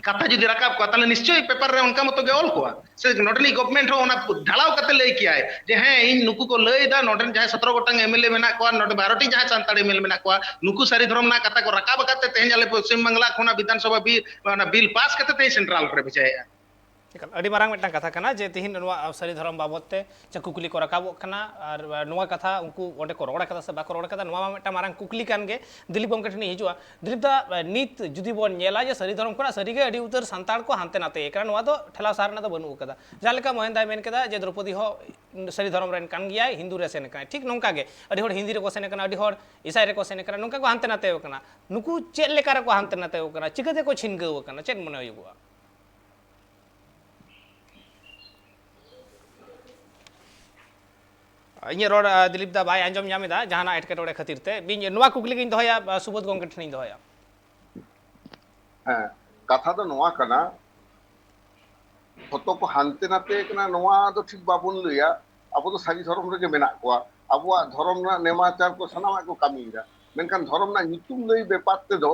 ᱠᱟᱛᱷᱟ ᱡᱩᱫᱤ ᱨᱟᱠᱟᱵ ᱠᱚᱜᱼᱟ, ᱛᱟᱦᱞᱮ ᱱᱤᱥᱪᱳᱭ ᱯᱮᱯᱟᱨ ᱨᱮ ᱚᱱᱠᱟ ᱢᱚᱛᱚ ᱜᱮ ᱚᱞ ᱠᱚᱜᱼᱟ᱾ ᱥᱮ ᱱᱚᱰᱮᱱᱤᱡ ᱜᱚᱵᱷᱢᱮᱱᱴ ᱦᱚᱸ ᱚᱱᱟ ᱰᱷᱟᱞᱟᱣ ᱠᱟᱛᱮ ᱞᱟᱹᱭ ᱠᱮᱭᱟᱭ ᱡᱮ, ᱦᱮᱸ, ᱤᱧ ᱱᱩᱠᱩ ᱠᱚ ᱞᱟᱹᱭ ᱮᱫᱟ, ᱱᱚᱰᱮᱱ ᱡᱟᱦᱟᱸᱭ ᱥᱚᱛᱨᱚ ᱜᱚᱴᱟᱝ ᱮᱢ ᱮᱞ ᱮ ᱢᱮᱱᱟᱜ ᱠᱚᱣᱟ, ᱱᱚᱰᱮ ᱵᱟᱨᱚ ᱴᱤ ᱡᱟᱦᱟᱸᱭ ᱥᱟᱱᱛᱟᱲ ᱮᱢ ᱮᱞ ᱮ ᱢᱮᱱᱟᱜ ᱠᱚᱣᱟ, ᱱᱩᱠᱩ ᱥᱟᱹᱨᱤ ᱫᱷᱚᱨᱚᱢ ᱨᱮᱱᱟᱜ ᱠᱟᱛᱷᱟ ᱠᱚ ᱨᱟᱠᱟᱵ ᱟᱠᱟᱫ ᱛᱮ ᱛᱮᱦᱮᱧ ᱟᱞᱮ ᱯᱚᱥᱪᱤᱢ ᱵᱟᱝᱞᱟ ᱠᱷᱚᱱᱟᱜ ᱵᱤᱫᱷᱟᱱ ᱥᱚᱵᱷᱟ ᱵᱤ-, ᱚᱱᱟ ᱵᱤᱞ ᱯᱟᱥ ᱠᱟᱛᱮ ᱛᱮᱦᱮᱧ ᱥᱮᱱᱴᱨᱟᱞ ᱨᱮ ᱵᱷᱮᱡᱟᱭᱮᱫᱼᱟ᱾ ᱮᱠᱟᱞ, ᱟᱹᱰᱤ ᱢᱟᱨᱟᱝ ᱢᱤᱫᱴᱟᱝ ᱠᱟᱛᱷᱟ ᱠᱟᱱᱟ ᱡᱮ ᱛᱤᱦᱤᱧ ᱱᱚᱣᱟ ᱥᱟᱹᱨᱤ ᱫᱷᱚᱨᱚᱢ ᱵᱟᱵᱚᱫ ᱛᱮ ᱡᱟᱦᱟᱸ ᱠᱩᱠᱞᱤ ᱠᱚ ᱨᱟᱠᱟᱵᱚᱜ ᱠᱟᱱᱟ, ᱟᱨ ᱱᱚᱣᱟ ᱠᱟᱛᱷᱟ ᱩᱱᱠᱩ ᱚᱸᱰᱮ ᱠᱚ ᱨᱚᱲ ᱟᱠᱟᱫᱟ ᱥᱮ ᱵᱟᱠᱚ ᱨᱚᱲ ᱟᱠᱟᱫᱟ, ᱱᱚᱣᱟ ᱢᱟ ᱢᱤᱫᱴᱟᱝ ᱢᱟᱨᱟᱝ ᱠᱩᱠᱞᱤ ᱠᱟᱱ ᱜᱮ᱾ ᱫᱤᱞᱤᱯ ᱜᱚᱢᱠᱮ ᱴᱷᱮᱱᱤᱧ ᱦᱤᱡᱩᱜᱼᱟ᱾ ᱫᱤᱞᱤᱯ ᱫᱟ, ᱱᱤᱛ ᱡᱩᱫᱤ ᱵᱚᱱ ᱧᱮᱞᱟ ᱡᱮ ᱥᱟᱹᱨᱤ ᱫᱷᱚᱨᱚᱢ ᱠᱷᱚᱱᱟᱜ ᱥᱟᱹᱨᱤ ᱜᱮ ᱟᱹᱰᱤ ᱩᱛᱟᱹᱨ ᱥᱟᱱᱛᱟᱲ ᱠᱚ ᱦᱟᱱᱛᱮ ᱱᱟᱛᱮ ᱟᱠᱟᱱᱟ, ᱱᱚᱣᱟ ᱫᱚ ᱴᱷᱮᱞᱟᱣ ᱥᱟᱦ ᱨᱮᱱᱟᱜ ᱫᱚ ᱵᱟᱹᱱᱩᱜ ᱟᱠᱟᱫᱟ᱾ ᱡᱟᱦᱟᱸ ᱞᱮᱠᱟ ᱢᱚᱦᱮᱱ ᱫᱟᱭ ᱢᱮᱱ ᱠᱮᱫᱟ ᱡᱮ ᱫᱨᱚᱯᱚᱫᱤ ᱦᱚᱸ ᱥᱟᱹᱨᱤ ᱫᱷᱚᱨᱚᱢ ᱨᱮᱱ ᱠᱟᱱ ᱜᱮᱭᱟᱭ, ᱦᱤᱱᱫᱩ ᱨᱮ ᱥᱮᱱ ᱟᱠᱟᱱᱟᱭ, ᱴᱷᱤᱠ ᱱᱚᱝᱠᱟ ᱜᱮ ᱟᱹᱰᱤ ᱦᱚᱲ ᱦᱤᱱᱫᱤ ᱨᱮᱠᱚ ᱥᱮᱱ ᱟᱠᱟᱱᱟ, ᱟᱹᱰᱤ ᱦᱚᱲ ᱤᱥᱟᱭ ᱨᱮᱠᱚ ᱥᱮᱱ ᱟᱠᱟᱱᱟ, ᱱᱚᱝᱠᱟ ᱠᱚ ᱦᱟᱱᱛᱮ ᱱᱟᱛᱮ ᱟᱠᱟᱱᱟ᱾ ᱱᱩᱠᱩ ᱪᱮᱫ ᱞᱮᱠᱟ ᱨᱮᱠᱚ ᱦᱟᱱᱛᱮ ᱱᱟᱛᱮ ᱟᱠᱟᱱᱟ, ᱪᱤᱠᱟᱹ ᱛᱮᱠᱚ ᱪᱷᱤᱱᱜᱟᱹᱣ ᱟᱠᱟᱱᱟ, ᱪᱮᱫ ᱢᱚᱱᱮ ᱦᱩᱭᱩᱜᱼᱟ? ᱤᱧᱟᱹᱜ ᱨᱚᱲ, ᱟᱸ, ᱫᱤᱞᱤᱯ ᱫᱟ ᱵᱟᱭ ᱟᱸᱡᱚᱢ ᱧᱟᱢ ᱮᱫᱟ ᱡᱟᱦᱟᱱᱟᱜ ᱮᱴᱠᱮᱴᱚᱬᱮ ᱠᱷᱟᱹᱛᱤᱨ ᱛᱮ᱾ ᱤᱧ ᱱᱚᱣᱟ ᱠᱩᱠᱞᱤ ᱜᱤᱧ ᱫᱚᱦᱚᱭᱟ, ᱟᱸ, ᱥᱩᱵᱳᱫᱷ ᱜᱚᱢᱠᱮ ᱴᱷᱮᱱᱤᱧ ᱫᱚᱦᱚᱭᱟ᱾ ᱦᱮᱸ, ᱠᱟᱛᱷᱟ ᱫᱚ ᱱᱚᱣᱟ ᱠᱟᱱᱟ, ᱡᱷᱚᱛᱚ ᱠᱚ ᱦᱟᱱᱛᱮ ᱱᱟᱛᱮ ᱠᱟᱱᱟ, ᱱᱚᱣᱟ ᱫᱚ ᱴᱷᱤᱠ ᱵᱟᱵᱚᱱ ᱞᱟᱹᱭᱟ᱾ ᱟᱵᱚ ᱫᱚ ᱥᱟᱹᱨᱤ ᱫᱷᱚᱨᱚᱢ ᱨᱮᱜᱮ ᱢᱮᱱᱟᱜ ᱠᱚᱣᱟ, ᱟᱵᱚᱣᱟᱜ ᱫᱷᱚᱨᱚᱢ ᱨᱮᱱᱟᱜ ᱱᱮᱢᱟᱪᱟᱨ ᱠᱚ ᱥᱟᱱᱟᱢᱟᱜ ᱠᱚ ᱠᱟᱹᱢᱤᱭᱮᱫᱟ, ᱢᱮᱱᱠᱷᱟᱱ ᱫᱷᱚᱨᱚᱢ ᱨᱮᱱᱟᱜ ᱧᱩᱛᱩᱢ ᱞᱟᱹᱭ ᱵᱮᱯᱟᱨ ᱛᱮᱫᱚ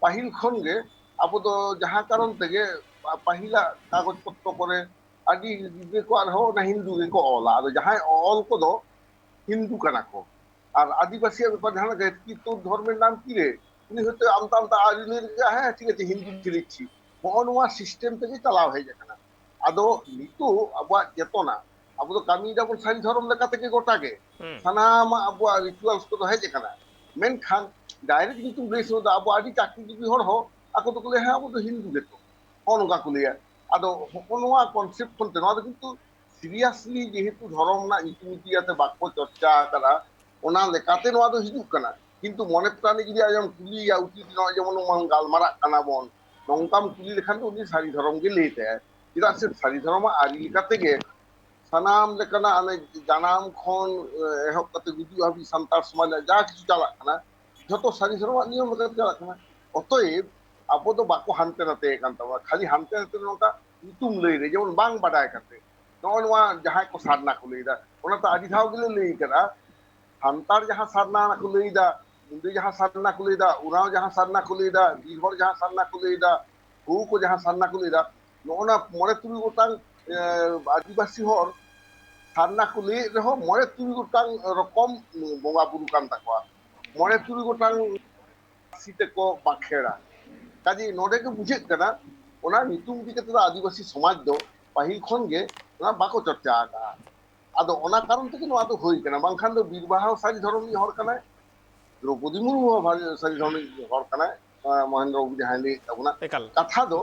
ᱯᱟᱹᱦᱤᱞ ᱠᱷᱚᱱ ᱜᱮ ᱟᱵᱚ ᱫᱚ ᱡᱟᱦᱟᱸ ᱠᱟᱨᱚᱱ ᱛᱮᱜᱮ ᱯᱟ-, ᱯᱟᱹᱦᱤᱞᱟᱜ ᱠᱟᱜᱚᱡᱽ ᱯᱚᱛᱨᱚ ᱠᱚᱨᱮ ᱟᱹᱰᱤ ᱜᱤᱫᱽᱨᱟᱹ ᱠᱚ ᱟᱨᱦᱚᱸ ᱚᱱᱟ ᱦᱤᱱᱫᱩ ᱜᱮᱠᱚ ᱚᱞᱟ᱾ ᱟᱫᱚ ᱡᱟᱦᱟᱸᱭ ᱚᱞ ᱠᱚᱫᱚ ᱦᱤᱱᱫᱩ ᱠᱟᱱᱟ ᱠᱚ᱾ ᱟᱨ ᱟᱹᱫᱤᱵᱟᱹᱥᱤᱭᱟᱜ ᱵᱮᱯᱟᱨ ᱡᱟᱦᱟᱸ ᱞᱮᱠᱟ, ᱠᱤ ᱛᱳᱨ ᱫᱷᱚᱨᱢᱮᱨ ᱱᱟᱢ ᱠᱤ ᱨᱮ? ᱩᱱᱤ ᱦᱚᱭᱛᱳ ᱟᱢᱫᱟ ᱟᱢᱫᱟ ᱟᱹᱨᱤ ᱞᱟᱹᱭ ᱞᱮᱠᱟ, ᱦᱮᱸ, ᱴᱷᱤᱠ ᱟᱪᱷᱮ, ᱦᱤᱱᱫᱩ ᱪᱷᱤᱞᱤᱠ ᱪᱷᱤ᱾ ᱦᱚᱸᱜᱼᱚ ᱱᱚᱣᱟ ᱥᱤᱥᱴᱮᱢ ᱛᱮᱜᱮ ᱪᱟᱞᱟᱣ ᱦᱮᱡ ᱟᱠᱟᱱᱟ᱾ ᱟᱫᱚ ᱱᱤᱛᱚᱜ ᱟᱵᱚᱣᱟᱜ ᱪᱮᱛᱚᱱᱟ, ᱟᱵᱚ ᱫᱚ ᱠᱟᱹᱢᱤᱭ ᱫᱟᱵᱚᱱ ᱥᱟᱹᱨᱤ ᱫᱷᱚᱨᱚᱢ ᱞᱮᱠᱟ ᱛᱮᱜᱮ ᱜᱚᱴᱟ ᱜᱮ᱾ ᱦᱩᱸ᱾ ᱥᱟᱱᱟᱢᱟᱜ ᱟᱵᱚᱣᱟᱜ ᱨᱤᱪᱩᱣᱟᱞᱥ ᱠᱚᱫᱚ ᱦᱮᱡ ᱟᱠᱟᱱᱟ᱾ ᱢᱮᱱᱠᱷᱟᱱ ᱰᱟᱭᱨᱮᱠᱴ ᱧᱩᱛᱩᱢ ᱞᱟᱹᱭ ᱥᱚᱢᱚᱭ ᱫᱚ ᱟᱵᱚ ᱟᱹᱰᱤ ᱪᱟᱹᱠᱨᱤᱡᱤᱵᱤ ᱦᱚᱲ ᱦᱚᱸ ᱟᱠᱚ ᱫᱚᱠᱚ ᱞᱟᱹᱭᱟ, "ᱦᱮᱸ, ᱟᱵᱚ ᱫᱚ ᱦᱤᱱᱫᱩ ᱜᱮᱛᱚ", ᱦᱚᱸᱜᱼᱚ ᱱᱚᱝᱠᱟ ᱠᱚ ᱞᱟᱹᱭᱟ᱾ ᱟᱫᱚ ᱦᱚᱸᱜᱼᱚ ᱱᱚᱣᱟ ᱠᱚᱱᱥᱮᱯᱴ ᱠᱷᱚᱱ ᱛᱮ ᱱᱚᱣᱟ ᱫᱚ ᱠᱤᱱᱛᱩ ᱥᱤᱨᱤᱭᱟᱥᱞᱤ ᱡᱮᱦᱮᱛᱩ ᱫᱷᱚᱨᱚᱢ ᱨᱮᱱᱟᱜ ᱧᱩᱛᱩᱢ ᱤᱫᱤ ᱠᱟᱛᱮ ᱵᱟᱠᱚ ᱪᱚᱨᱪᱟ ᱟᱠᱟᱫᱟ, ᱚᱱᱟ ᱞᱮᱠᱟᱛᱮ ᱱᱚᱣᱟ ᱫᱚ ᱦᱤᱡᱩᱜ ᱠᱟᱱᱟ᱾ ᱠᱤᱱᱛᱩ ᱢᱚᱱᱮ ᱯᱨᱟᱱᱮ ᱡᱩᱫᱤ ᱟᱡᱮᱢ ᱠᱩᱞᱤᱭᱮᱭᱟ, ᱩᱪᱤᱛ ᱱᱚᱜᱼᱚᱭ ᱡᱮᱢᱚᱱ ᱱᱚᱣᱟ ᱜᱟᱞᱢᱟᱨᱟᱜ ᱠᱟᱱᱟ ᱵᱚᱱ, ᱱᱚᱝᱠᱟᱢ ᱠᱩᱞᱤ ᱞᱮᱠᱷᱟᱱ ᱫᱚ ᱩᱱᱤ ᱥᱟᱹᱨᱤ ᱫᱷᱚᱨᱚᱢ ᱜᱮ ᱞᱟᱹᱭ ᱛᱟᱭᱟ᱾ ᱪᱮᱫᱟᱜ ᱥᱮ ᱥᱟᱹᱨᱤ ᱫᱷᱚᱨᱚᱢᱟᱜ ᱟᱹᱨᱤ ᱞᱮᱠᱟ ᱛᱮᱜᱮ ᱥᱟᱱᱟᱢ ᱞᱮᱠᱟᱱᱟᱜ ᱚᱱᱮ ᱡᱟᱱᱟᱢ ᱠᱷᱚᱱ ᱮᱦᱚᱵ ᱠᱟᱛᱮ ᱜᱩᱡᱩᱜ ᱦᱟᱹᱵᱤᱡ ᱥᱟᱱᱛᱟᱲ ᱥᱚᱢᱟᱡᱽ ᱨᱮᱱᱟᱜ ᱡᱟ ᱠᱤᱪᱷᱩ ᱪᱟᱞᱟᱜ ᱠᱟᱱᱟ, ᱡᱷᱚᱛᱚ ᱥᱟᱹᱨᱤ ᱫᱷᱚᱨᱚᱢᱟᱜ ᱱᱤᱭᱚᱢ ᱞᱮᱠᱟᱛᱮ ᱪᱟᱞᱟᱜ ᱠᱟᱱᱟ᱾ ᱚᱛᱚᱮᱵ ᱟᱵᱚ ᱫᱚ ᱵᱟᱠᱚ ᱦᱟᱱᱛᱮ ᱱᱟᱛᱮ ᱠᱟᱱ ᱛᱟᱵᱚᱱᱟ, ᱠᱷᱟᱹᱞᱤ ᱦᱟᱱᱛᱮ ᱱᱟᱛᱮ ᱱᱚᱝᱠᱟ ᱧᱩᱛᱩᱢ ᱞᱟᱹᱭ ᱨᱮ, ᱡᱮᱢᱚᱱ ᱵᱟᱝ ᱵᱟᱰᱟᱭ ᱠᱟᱛᱮ ᱱᱚᱜᱼᱚ ᱱᱚᱣᱟ ᱡᱟᱦᱟᱸᱭ ᱠᱚ ᱥᱟᱨᱱᱟ ᱠᱚ ᱞᱟᱹᱭᱫᱟ, ᱚᱱᱟ ᱛᱚ ᱟᱹᱰᱤ ᱫᱷᱟᱣ ᱜᱮᱞᱮ ᱞᱟᱹᱭ ᱠᱟᱫᱟ, ᱥᱟᱱᱛᱟᱲ ᱡᱟᱦᱟᱸ ᱥᱟᱨᱱᱟ ᱨᱮᱱᱟᱜ ᱠᱚ ᱞᱟᱹᱭᱫᱟ, ᱢᱩᱱᱰᱟᱹ ᱡᱟᱦᱟᱸ ᱥᱟᱨᱱᱟ ᱠᱚ ᱞᱟᱹᱭᱫᱟ, ᱩᱨᱟᱣ ᱡᱟᱦᱟᱸ ᱥᱟᱨᱱᱟ ᱠᱚ ᱞᱟᱹᱭᱫᱟ, ᱵᱤᱨ ᱦᱚᱲ ᱡᱟᱦᱟᱸ ᱥᱟᱨᱱᱟ ᱠᱚ ᱞᱟᱹᱭᱫᱟ, ᱦᱳ ᱠᱚ ᱡᱟᱦᱟᱸ ᱥᱟᱨᱱᱟ ᱠᱚ ᱞᱟᱹᱭᱫᱟ, ᱱᱚᱜᱼᱚ ᱱᱟ ᱢᱚᱬᱮ ᱛᱩᱨᱩᱭ ᱜᱚᱴᱟᱝ ᱟᱹᱫᱤᱵᱟᱹᱥᱤ ᱦᱚᱲ ᱥᱟᱨᱱᱟ ᱠᱚ ᱞᱟᱹᱭᱮᱫ ᱨᱮᱦᱚᱸ ᱢᱚᱬᱮ ᱛᱩᱨᱩᱭ ᱜᱚᱴᱟᱝ ᱨᱚᱠᱚᱢ ᱵᱚᱸᱜᱟ ᱵᱩᱨᱩ ᱠᱟᱱ ᱛᱟᱠᱚᱣᱟ, ᱢᱚᱬᱮ ᱛᱩᱨᱩᱭ ᱜᱚᱴᱟᱝ ᱯᱟᱹᱨᱥᱤ ᱛᱮᱠᱚ ᱵᱟᱸᱠᱷᱮᱲᱟ᱾ ᱠᱟᱡᱮ ᱱᱚᱰᱮ ᱜᱮ ᱵᱩᱡᱷᱟᱹᱜ ᱠᱟᱱᱟ, ᱚᱱᱟ ᱧᱩᱛᱩᱢ ᱤᱫᱤ ᱠᱟᱛᱮ ᱫᱚ ᱟᱹᱫᱤᱵᱟᱹᱥᱤ ᱥᱚᱢᱟᱡᱽ ᱫᱚ ᱯᱟᱹᱦᱤᱞ ᱠᱷᱚᱱ ᱜᱮ ᱚᱱᱟ ᱵᱟᱠᱚ ᱪᱚᱨᱪᱟ ᱟᱠᱟᱫᱼᱟ᱾ ᱟᱫᱚ ᱚᱱᱟ ᱠᱟᱨᱚᱱ ᱛᱮᱜᱮ ᱱᱚᱣᱟ ᱫᱚ ᱦᱩᱭ ᱠᱟᱱᱟ, ᱵᱟᱝᱠᱷᱟᱱ ᱫᱚ ᱵᱤᱨ ᱵᱟᱦᱟ ᱦᱚᱸ ᱥᱟᱹᱨᱤ ᱫᱷᱚᱨᱚᱢ ᱨᱤᱱᱤᱡ ᱦᱚᱲ ᱠᱟᱱᱟᱭ, ᱫᱨᱚᱣᱯᱚᱫᱤ ᱢᱩᱨᱢᱩ ᱦᱚᱸ ᱵᱷᱟᱨ-, ᱥᱟᱹᱨᱤ ᱫᱷᱚᱨᱚᱢ ᱨᱤᱱᱤᱡ ᱦᱚᱲ ᱠᱟᱱᱟᱭ, ᱢᱚᱦᱮᱱᱫᱨᱚ ᱵᱟᱵᱩ ᱡᱟᱦᱟᱸᱭ ᱞᱟᱹᱭᱮᱫ ᱛᱟᱵᱚᱱᱟ᱾ ᱮᱠᱟᱞ᱾ ᱠᱟᱛᱷᱟ ᱫᱚ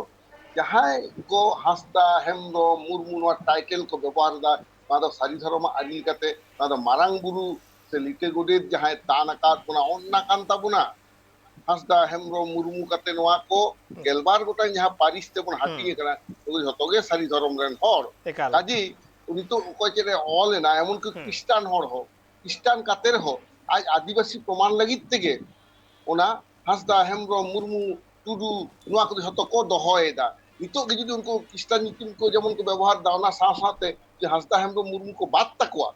ᱡᱟᱦᱟᱸᱭ ᱠᱚ ᱦᱟᱸᱥᱫᱟ, ᱦᱮᱢᱵᱨᱚᱢ, ᱢᱩᱨᱢᱩ ᱱᱚᱣᱟ ᱴᱟᱭᱴᱮᱞ ᱠᱚ ᱵᱮᱵᱚᱦᱟᱨ ᱮᱫᱟ, ᱱᱚᱣᱟ ᱫᱚ ᱥᱟᱹᱨᱤ ᱫᱷᱚᱨᱚᱢᱟᱜ ᱟᱹᱨᱤ ᱞᱮᱠᱟᱛᱮ ᱱᱚᱣᱟ ᱫᱚ ᱢᱟᱨᱟᱝ ᱵᱩᱨᱩ ᱥᱮ ᱞᱤᱴᱟᱹ ᱜᱚᱰᱮᱛ ᱡᱟᱦᱟᱸᱭ ᱫᱟᱱ ᱟᱠᱟᱫ ᱵᱚᱱᱟ, ᱚᱱᱟ ᱠᱟᱱ ᱛᱟᱵᱚᱱᱟ᱾ ᱦᱟᱸᱥᱫᱟ, ᱦᱮᱢᱵᱨᱚᱢ, ᱢᱩᱨᱢᱩ ᱠᱟᱛᱮ ᱱᱚᱣᱟ ᱠᱚ ᱜᱮᱞᱵᱟᱨ ᱜᱚᱴᱟᱝ ᱡᱟᱦᱟᱸ ᱯᱟᱹᱨᱤᱥ ᱛᱮᱵᱚᱱ ᱦᱟᱹᱴᱤᱧ ᱟᱠᱟᱱᱟ, ᱩᱱᱠᱩ ᱡᱷᱚᱛᱚ ᱜᱮ ᱥᱟᱹᱨᱤ ᱫᱷᱚᱨᱚᱢ ᱨᱮᱱ ᱦᱚᱲ᱾ ᱮᱠᱟᱞ᱾ ᱠᱟᱡᱮ ᱩᱱᱤ ᱛᱚ ᱚᱠᱚᱭ ᱪᱮᱫ ᱮ ᱚᱞ ᱮᱱᱟ, ᱮᱢᱚᱱᱠᱤ ᱠᱷᱨᱤᱥᱴᱟᱱ ᱦᱚᱲ ᱦᱚᱸ, ᱠᱷᱨᱤᱥᱴᱟᱱ ᱠᱟᱛᱮ ᱨᱮᱦᱚᱸ ᱟᱡ ᱟᱹᱫᱤᱵᱟᱹᱥᱤ ᱯᱨᱚᱢᱟᱱ ᱞᱟᱹᱜᱤᱫ ᱛᱮᱜᱮ ᱚᱱᱟ ᱦᱟᱸᱥᱫᱟ, ᱦᱮᱢᱵᱨᱚᱢ, ᱢᱩᱨᱢᱩ, ᱴᱩᱰᱩ, ᱱᱚᱣᱟ ᱠᱚᱫᱚ ᱡᱷᱚᱛᱚ ᱠᱚ ᱫᱚᱦᱚᱭᱮᱫᱟ᱾ ᱱᱤᱛᱚᱜ ᱜᱮ ᱡᱩᱫᱤ ᱩᱱᱠᱩ ᱠᱷᱨᱤᱥᱴᱟᱱ ᱧᱩᱛᱩᱢ ᱠᱚ ᱡᱮᱢᱚᱱ ᱠᱚ ᱵᱮᱵᱚᱦᱟᱨ ᱮᱫᱟ, ᱚᱱᱟ ᱥᱟᱶ ᱥᱟᱶᱛᱮ ᱡᱩᱫᱤ ᱦᱟᱸᱥᱫᱟ, ᱦᱮᱢᱵᱨᱚᱢ, ᱢᱩᱨᱢᱩ ᱠᱚ ᱵᱟᱫ ᱛᱟᱠᱚᱣᱟ,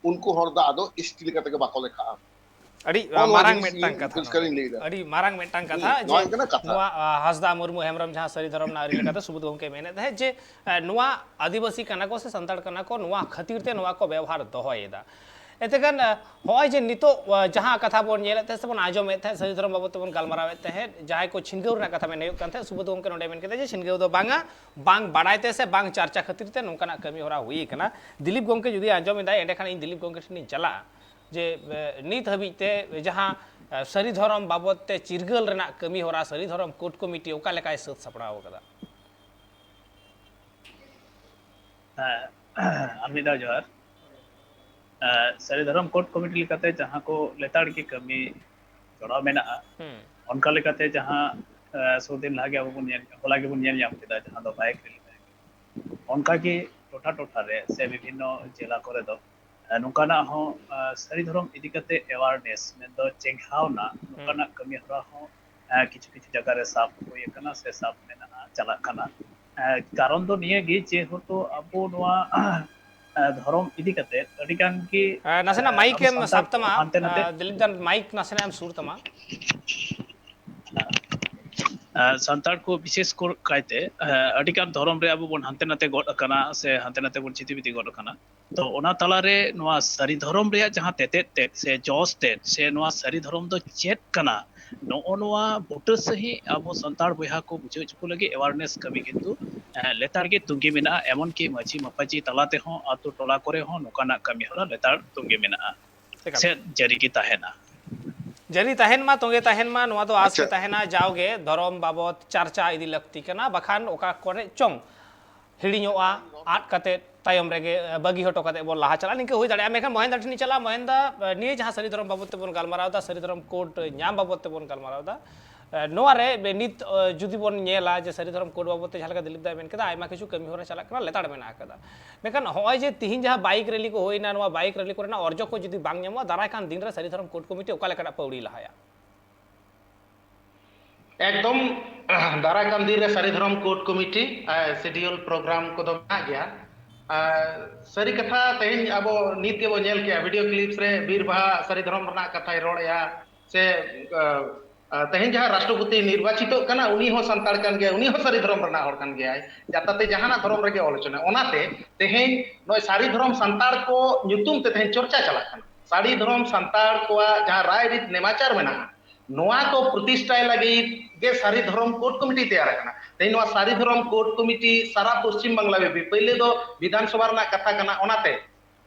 ᱩᱱᱠᱩ ᱦᱚᱲ ᱫᱚ ᱟᱫᱚ ᱮᱥ ᱴᱤ ᱞᱮᱠᱟ ᱛᱮᱜᱮ ᱵᱟᱠᱚ ᱞᱮᱠᱷᱟᱜᱼᱟ᱾ ᱟᱹᱰᱤ, ᱱᱚᱜᱼᱚ ᱱᱚᱣᱟ ᱢᱟᱨᱟᱝ ᱡᱤᱱᱤᱥ ᱢᱤᱫᱴᱟᱝ ᱤᱧ ᱠᱟᱛᱷᱟ ᱯᱚᱨᱤᱥᱠᱟᱨᱤᱧ ᱱᱚᱰᱮ᱾ ᱞᱟᱹᱭᱫᱟ᱾ ᱟᱹᱰᱤ ᱢᱟᱨᱟᱝ ᱢᱤᱫᱴᱟᱝ ᱠᱟᱛᱷᱟ ᱦᱩᱸ, ᱡᱮ ᱱᱚᱣᱟ ᱦᱩᱭᱩᱜ ᱠᱟᱱᱟ ᱠᱟᱛᱷᱟ᱾ ᱱᱚᱣᱟ, ᱟ, ᱦᱟᱸᱥᱫᱟ, ᱢᱩᱨᱢᱩ, ᱦᱮᱢᱵᱨᱚᱢ ᱡᱟᱦᱟᱸ ᱥᱟᱹᱨᱤ ᱫᱷᱚᱨᱚᱢ ᱨᱮᱱᱟᱜ ᱟᱹᱨᱤ ᱞᱮᱠᱟᱛᱮ ᱥᱩᱵᱳᱫᱷ ᱜᱚᱢᱠᱮ ᱢᱮᱱᱮᱫ ᱛᱟᱦᱮᱸᱫ ᱡᱮ, ᱟ, ᱱᱚᱣᱟ ᱟᱹᱫᱤᱵᱟᱹᱥᱤ ᱠᱟᱱᱟ ᱠᱚ ᱥᱮ ᱥᱟᱱᱛᱟᱲ ᱠᱟᱱᱟ ᱠᱚ, ᱱᱚᱣᱟ ᱠᱷᱟᱹᱛᱤᱨ ᱛᱮ ᱱᱚᱣᱟ ᱠᱚ ᱵᱮᱣᱦᱟᱨ ᱫᱚᱦᱚᱭᱮᱫᱟ᱾ ᱮᱱᱛᱮ ᱠᱷᱟᱱ, ᱟ, ᱦᱚᱸᱜᱼᱚᱭ ᱡᱮ ᱱᱤᱛᱚᱜ, ᱟ, ᱡᱟᱦᱟᱸ ᱠᱟᱛᱷᱟ ᱵᱚᱱ ᱧᱮᱞᱮᱫ ᱛᱟᱦᱮᱸᱫ ᱥᱮ ᱵᱚᱱ ᱟᱸᱡᱚᱢᱮᱫ ᱛᱟᱦᱮᱸᱫ, ᱥᱟᱹᱨᱤ ᱫᱷᱚᱨᱚᱢ ᱵᱟᱵᱚᱫ ᱛᱮᱵᱚᱱ ᱜᱟᱞᱢᱟᱨᱟᱣᱮᱫ ᱛᱟᱦᱮᱸᱫ, ᱡᱟᱦᱟᱸᱭ ᱠᱚ ᱪᱷᱤᱱᱜᱟᱹᱣ ᱨᱮᱱᱟᱜ ᱠᱟᱛᱷᱟ ᱢᱮᱱ ᱦᱩᱭᱩᱜ ᱠᱟᱱ ᱛᱟᱦᱮᱸᱫ, ᱥᱩᱵᱳᱫᱷ ᱜᱚᱢᱠᱮ ᱱᱚᱰᱮ ᱢᱮᱱ ᱠᱮᱫᱟ ᱡᱮ ᱪᱷᱤᱱᱜᱟᱹᱣ ᱫᱚ ᱵᱟᱝᱟ, ᱵᱟᱝ ᱵᱟᱲᱟᱭ ᱛᱮ ᱥᱮ ᱵᱟᱝ ᱪᱟᱨᱪᱟ ᱠᱷᱟᱹᱛᱤᱨ ᱛᱮ ᱱᱚᱝᱠᱟᱱᱟᱜ ᱠᱟᱹᱢᱤ ᱦᱚᱨᱟ ᱦᱩᱭ ᱟᱠᱟᱱᱟ᱾ ᱫᱤᱞᱤᱯ ᱜᱚᱢᱠᱮ ᱡᱩᱫᱤ ᱟᱸᱡᱚᱢ ᱮᱫᱟᱭ, ᱮᱸᱰᱮᱠᱷᱟᱱ ᱤᱧ ᱫᱤᱞᱤᱯ ᱜᱚᱢᱠᱮ ᱴᱷᱮᱱᱤᱧ ᱪᱟᱞᱟᱜᱼᱟ᱾ ᱡᱮ, ᱮ, ᱱᱤᱛ ᱦᱟᱹᱵᱤᱡ ᱛᱮ ᱡᱟᱦᱟᱸ, ᱮ, ᱥᱟᱹᱨᱤ ᱫᱷᱚᱨᱚᱢ ᱵᱟᱵᱚᱫ ᱛᱮ ᱪᱤᱨᱜᱟᱹᱞ ᱨᱮᱱᱟᱜ ᱠᱟᱹᱢᱤ ᱦᱚᱨᱟ, ᱥᱟᱹᱨᱤ ᱫᱷᱚᱨᱚᱢ ᱠᱳᱰ ᱠᱚᱢᱤᱴᱤ ᱚᱠᱟ ᱞᱮᱠᱟᱭ ᱥᱟᱹᱛ ᱥᱟᱯᱲᱟᱣ ᱟᱠᱟᱫᱟ? ᱦᱮᱸ, ᱟᱨ ᱢᱤᱫ ᱫᱷᱟᱣ ᱡᱚᱦᱟᱨ᱾ ᱮ, ᱥᱟᱹᱨᱤ ᱫᱷᱚᱨᱚᱢ ᱠᱳᱰ ᱠᱚᱢᱤᱴᱤ ᱞᱮᱠᱟᱛᱮ ᱡᱟᱦᱟᱸ ᱠᱚ ᱞᱮᱛᱟᱲ ᱜᱮ ᱠᱟᱹᱢᱤ ᱡᱚᱲᱟᱣ ᱢᱮᱱᱟᱜᱼᱟ, ᱦᱩᱸ᱾ ᱚᱱᱠᱟ ᱞᱮᱠᱟᱛᱮ ᱡᱟᱦᱟᱸ, ᱮ, ᱥᱩᱨ ᱫᱤᱱ ᱞᱟᱦᱟ ᱜᱮ ᱟᱵᱚ ᱵᱚᱱ ᱧᱮᱞ, ᱦᱚᱞᱟ ᱜᱮᱵᱚᱱ ᱧᱮᱞ ᱧᱟᱢ ᱠᱮᱫᱟ, ᱡᱟᱦᱟᱸ ᱫᱚ bike rally ᱛᱟᱦᱮᱸ ᱠᱟᱱᱟ᱾ ᱚᱱᱠᱟ ᱜᱮ ᱴᱚᱴᱷᱟ ᱴᱚᱴᱷᱟ ᱨᱮ ᱥᱮ ᱵᱤᱵᱷᱤᱱᱱᱚ ᱡᱮᱞᱟ ᱠᱚᱨᱮ ᱫᱚ ᱱᱚᱝᱠᱟᱱᱟᱜ ᱦᱚᱸ ᱥᱟᱹᱨᱤ ᱫᱷᱚᱨᱚᱢ ᱤᱫᱤ ᱠᱟᱛᱮ awareness ᱢᱮᱱᱫᱚ ᱪᱮᱸᱜᱷᱟᱣᱱᱟ ᱱᱚᱝᱠᱟᱱᱟᱜ ᱠᱟᱹᱢᱤ ᱦᱚᱨᱟ ᱦᱚᱸ ᱠᱤᱪᱷᱩ ᱠᱤᱪᱷᱩ ᱡᱟᱭᱜᱟ ᱨᱮ ᱥᱟᱵ ᱦᱩᱭ ᱟᱠᱟᱱᱟ ᱥᱮ ᱥᱟᱵ ᱢᱮᱱᱟᱜᱼᱟ, ᱪᱟᱞᱟᱜ ᱠᱟᱱᱟ᱾ ᱠᱟᱨᱚᱱ ᱫᱚ ᱱᱤᱭᱟᱹ ᱜᱮ, ᱡᱮᱦᱮᱛᱩ ᱟᱵᱚ ᱱᱚᱣᱟ ᱫᱷᱚᱨᱚᱢ ᱤᱫᱤ ᱠᱟᱛᱮ ᱟᱹᱰᱤ ᱜᱟᱱ ᱜᱮ ᱱᱟᱥᱮᱱᱟᱜ ᱢᱟᱭᱤᱠ ᱮᱢ ᱥᱟᱵ ᱛᱟᱢᱟ, ᱦᱟᱱᱛᱮ ᱱᱟᱛᱮ ᱫᱤᱞᱤᱯ ᱫᱟ, ᱢᱟᱭᱤᱠ ᱱᱟᱥᱮᱱᱟᱜ ᱮᱢ ᱥᱩᱨ ᱛᱟᱢᱟ᱾ ᱥᱟᱱᱛᱟᱲ ᱠᱚ ᱵᱤᱥᱮᱥ ᱠᱟᱭᱛᱮ ᱟᱹᱰᱤ ᱜᱟᱱ ᱫᱷᱚᱨᱚᱢ ᱨᱮ ᱟᱵᱚ ᱵᱚᱱ ᱦᱟᱱᱛᱮ ᱱᱟᱛᱮ ᱜᱚᱫ ᱟᱠᱟᱱᱟ ᱥᱮ ᱦᱟᱱᱛᱮ ᱱᱟᱛᱮ ᱵᱚᱱ ᱪᱷᱤᱛᱤ ᱵᱤᱛᱤ ᱜᱚᱫ ᱟᱠᱟᱱᱟ᱾ ᱛᱚ ᱚᱱᱟ ᱛᱟᱞᱟᱨᱮ ᱱᱚᱣᱟ ᱥᱟᱹᱨᱤ ᱫᱷᱚᱨᱚᱢ ᱨᱮᱭᱟᱜ ᱡᱟᱦᱟᱸ ᱛᱮᱛᱮᱫ ᱛᱮᱫ ᱥᱮ ᱡᱚᱥ ᱛᱮᱫ ᱥᱮ ᱱᱚᱣᱟ ᱥᱟᱹᱨᱤ ᱫᱷᱚᱨᱚᱢ ᱫᱚ ᱪᱮᱫ ᱠᱟᱱᱟ, ᱱᱚᱜᱼᱚ ᱱᱚᱣᱟ ᱵᱩᱴᱟᱹ ᱥᱟᱺᱦᱤᱡ ᱟᱵᱚ ᱥᱟᱱᱛᱟᱲ ᱵᱚᱭᱦᱟ ᱠᱚ ᱵᱩᱡᱷᱟᱹᱣ ᱦᱚᱪᱚ ᱠᱚ ᱞᱟᱹᱜᱤᱫ awareness ᱠᱟᱹᱢᱤ ᱠᱤᱱᱛᱩ ᱞᱮᱛᱟᱲ ᱜᱮ ᱛᱩᱸᱜᱮ ᱢᱮᱱᱟᱜᱼᱟ᱾ ᱮᱢᱚᱱᱠᱤ ᱢᱟᱹᱡᱷᱤ ᱢᱟᱯᱟᱡᱷᱤ ᱛᱟᱞᱟ ᱛᱮᱦᱚᱸ ᱟᱛᱳ ᱴᱚᱞᱟ ᱠᱚᱨᱮ ᱦᱚᱸ ᱱᱚᱝᱠᱟᱱᱟᱜ ᱠᱟᱹᱢᱤ ᱦᱚᱨᱟ ᱞᱮᱛᱟᱲ ᱛᱩᱸᱜᱮ ᱢᱮᱱᱟᱜᱼᱟ ᱥᱮ ᱡᱟᱹᱨᱤ ᱜᱮ ᱛᱟᱦᱮᱱᱟ᱾ ᱡᱟᱹᱨᱤ ᱛᱟᱦᱮᱱ ᱢᱟ, ᱛᱚᱸᱜᱮ ᱛᱟᱦᱮᱱ ᱢᱟ, ᱱᱚᱣᱟ ᱫᱚ ᱟᱥ ᱜᱮ ᱛᱟᱦᱮᱱᱟ᱾ ᱡᱟᱣᱜᱮ ᱫᱷᱚᱨᱚᱢ ᱵᱟᱵᱚᱫ ᱪᱟᱨᱪᱟ ᱤᱫᱤ ᱞᱟᱹᱠᱛᱤ ᱠᱟᱱᱟ, ᱵᱟᱠᱷᱟᱱ ᱚᱠᱟ ᱠᱚᱨᱮ ᱪᱚᱝ ᱦᱤᱲᱤᱧᱚᱜᱼᱟ, ᱟᱫ ᱠᱟᱛᱮ ᱛᱟᱭᱚᱢ ᱨᱮᱜᱮ ᱵᱟᱹᱜᱤ ᱦᱚᱴᱚ ᱠᱟᱛᱮ ᱵᱚᱱ ᱞᱟᱦᱟ ᱪᱟᱞᱟᱜᱼᱟ, ᱱᱤᱝᱠᱟᱹ ᱦᱩᱭ ᱫᱟᱲᱮᱭᱟᱜᱼᱟ᱾ ᱢᱮᱱᱠᱷᱟᱱ ᱢᱚᱦᱮᱱᱫᱟ ᱴᱷᱮᱱ ᱤᱧ ᱪᱟᱞᱟᱜᱼᱟ᱾ ᱢᱚᱦᱮᱱᱫᱟ, ᱱᱤᱭᱟᱹ ᱡᱟᱦᱟᱸ ᱥᱟᱹᱨᱤ ᱫᱷᱚᱨᱚᱢ ᱵᱟᱵᱚᱫ ᱛᱮᱵᱚᱱ ᱜᱟᱞᱢᱟᱨᱟᱣ ᱮᱫᱟ, ᱥᱟᱹᱨᱤ ᱫᱷᱚᱨᱚᱢ ᱠᱳᱰ ᱧᱟᱢ ᱵᱟᱵᱚᱫ ᱛᱮᱵᱚᱱ ᱜᱟᱞᱢᱟᱨᱟᱣ ᱮᱫᱟ, ᱱᱚᱣᱟ ᱨᱮ ᱱᱤᱛ ᱡᱩᱫᱤ ᱵᱚᱱ ᱧᱮᱞᱟ ᱡᱮ ᱥᱟᱹᱨᱤ ᱫᱷᱚᱨᱚᱢ ᱠᱳᱰ ᱵᱟᱵᱚᱫ ᱛᱮ ᱡᱟᱦᱟᱸ ᱞᱮᱠᱟ ᱫᱤᱞᱤᱯ ᱫᱟᱭ ᱢᱮᱱ ᱠᱮᱫᱟ, ᱟᱭᱢᱟ ᱠᱤᱪᱷᱩ ᱠᱟᱹᱢᱤ ᱦᱚᱨᱟ ᱪᱟᱞᱟᱜ ᱠᱟᱱᱟ, ᱞᱮᱛᱟᱲ ᱢᱮᱱᱟᱜ ᱟᱠᱟᱫᱟ᱾ ᱢᱮᱱᱠᱷᱟᱱ ᱱᱚᱜᱼᱚᱭ ᱡᱮ ᱛᱤᱦᱤᱧ ᱡᱟᱦᱟᱸ ᱵᱟᱭᱤᱠ ᱨᱮᱞᱤ ᱠᱚ ᱦᱩᱭᱱᱟ, ᱱᱚᱣᱟ ᱵᱟᱭᱤᱠ ᱨᱮᱞᱤ ᱠᱚᱨᱮᱱᱟᱜ ᱚᱨᱡᱚ ᱠᱚ ᱡᱩᱫᱤ ᱵᱟᱝ ᱧᱟᱢᱚᱜᱼᱟ, ᱫᱟᱨᱟᱭ ᱠᱟᱱ ᱫᱤᱱ ᱨᱮ ᱥᱟᱹᱨᱤ ᱫᱷᱚᱨᱚᱢ ᱠᱳᱰ ᱠᱚᱢᱤᱴᱤ ᱚᱠᱟ ᱞᱮᱠᱟᱱᱟᱜ ᱯᱟᱹᱣᱲᱤ ᱞᱟᱦᱟᱭᱟ? ᱮᱠᱫᱚᱢ, ᱫᱟᱨᱟᱭ ᱠᱟᱱ ᱫᱤᱱ ᱨᱮ ᱥᱟᱹᱨᱤ ᱫᱷᱚᱨᱚᱢ ᱠᱳᱰ ᱠᱚᱢᱤᱴᱤ ᱥᱤᱰᱤᱭᱩᱞ ᱯᱨᱳᱜᱨᱟᱢ ᱠᱚᱫᱚ ᱢᱮᱱᱟᱜ ᱜᱮᱭᱟ᱾ ᱟᱨ ᱥᱟᱹᱨᱤ ᱠᱟᱛᱷᱟ, ᱛᱮᱦᱮᱧ ᱟᱵᱚ ᱱᱤᱛ ᱜᱮᱵᱚ ᱧᱮᱞ ᱠᱮᱜᱼᱟ ᱵᱷᱤᱰᱤᱭᱳ ᱠᱞᱤᱯᱥ ᱨᱮ ᱵᱤᱨ ᱵᱟᱦᱟ ᱥᱟᱹᱨᱤ ᱫᱷᱚᱨᱚᱢ ᱨᱮᱱᱟᱜ ᱠᱟᱛᱷᱟᱭ ᱨᱚᱲᱮᱜᱼᱟ, ᱥᱮ ᱛᱮᱦᱮᱧ ᱡᱟᱦᱟᱸ ᱨᱟᱥᱴᱨᱚᱯᱚᱛᱤ ᱱᱤᱨᱵᱟᱪᱤᱛᱚᱜ ᱠᱟᱱᱟ, ᱩᱱᱤ ᱦᱚᱸ ᱥᱟᱱᱛᱟᱲ ᱠᱟᱱ ᱜᱮᱭᱟᱭ, ᱩᱱᱤ ᱦᱚᱸ ᱥᱟᱹᱨᱤ ᱫᱷᱚᱨᱚᱢ ᱨᱮᱱᱟᱜ ᱦᱚᱲ ᱠᱟᱱ ᱜᱮᱭᱟᱭ, ᱡᱟᱛᱟᱛᱮ ᱡᱟᱦᱟᱱᱟᱜ ᱫᱷᱚᱨᱚᱢ ᱨᱮᱜᱮ ᱚᱞ ᱦᱚᱪᱚᱱᱟ᱾ ᱚᱱᱟᱛᱮ ᱛᱮᱦᱮᱧ ᱱᱚᱜᱼᱚᱭ ᱥᱟᱹᱨᱤ ᱫᱷᱚᱨᱚᱢ ᱥᱟᱱᱛᱟᱲ ᱠᱚ ᱧᱩᱛᱩᱢ ᱛᱮ ᱛᱮᱦᱮᱧ ᱪᱚᱨᱪᱟ ᱪᱟᱞᱟᱜ ᱠᱟᱱᱟ᱾ ᱥᱟᱹᱨᱤ ᱫᱷᱚᱨᱚᱢ ᱥᱟᱱᱛᱟᱲ ᱠᱚᱣᱟᱜ ᱡᱟᱦᱟᱸ ᱨᱟᱭ ᱨᱤᱛ ᱱᱮᱢᱟᱪᱟᱨ ᱢᱮᱱᱟᱜᱼᱟ, ᱱᱚᱣᱟ ᱠᱚ ᱯᱨᱚᱛᱤᱥᱴᱷᱟᱭ ᱞᱟᱹᱜᱤᱫ ᱜᱮ ᱥᱟᱹᱨᱤ ᱫᱷᱚᱨᱚᱢ ᱠᱳᱰ ᱠᱚᱢᱤᱴᱤ ᱛᱮᱭᱟᱨ ᱟᱠᱟᱱᱟ᱾ ᱛᱮᱦᱮᱧ ᱱᱚᱣᱟ ᱥᱟᱹᱨᱤ ᱫᱷᱚᱨᱚᱢ ᱠᱳᱰ ᱠᱚᱢᱤᱴᱤ ᱥᱟᱨᱟ ᱯᱚᱥᱪᱤᱢ ᱵᱟᱝᱞᱟ ᱵᱮᱯᱤ, ᱯᱳᱭᱞᱳ ᱫᱚ ᱵᱤᱫᱷᱟᱱ ᱥᱚᱵᱷᱟ ᱨᱮᱱᱟᱜ ᱠᱟᱛᱷᱟ ᱠᱟᱱᱟ, ᱚᱱᱟᱛᱮ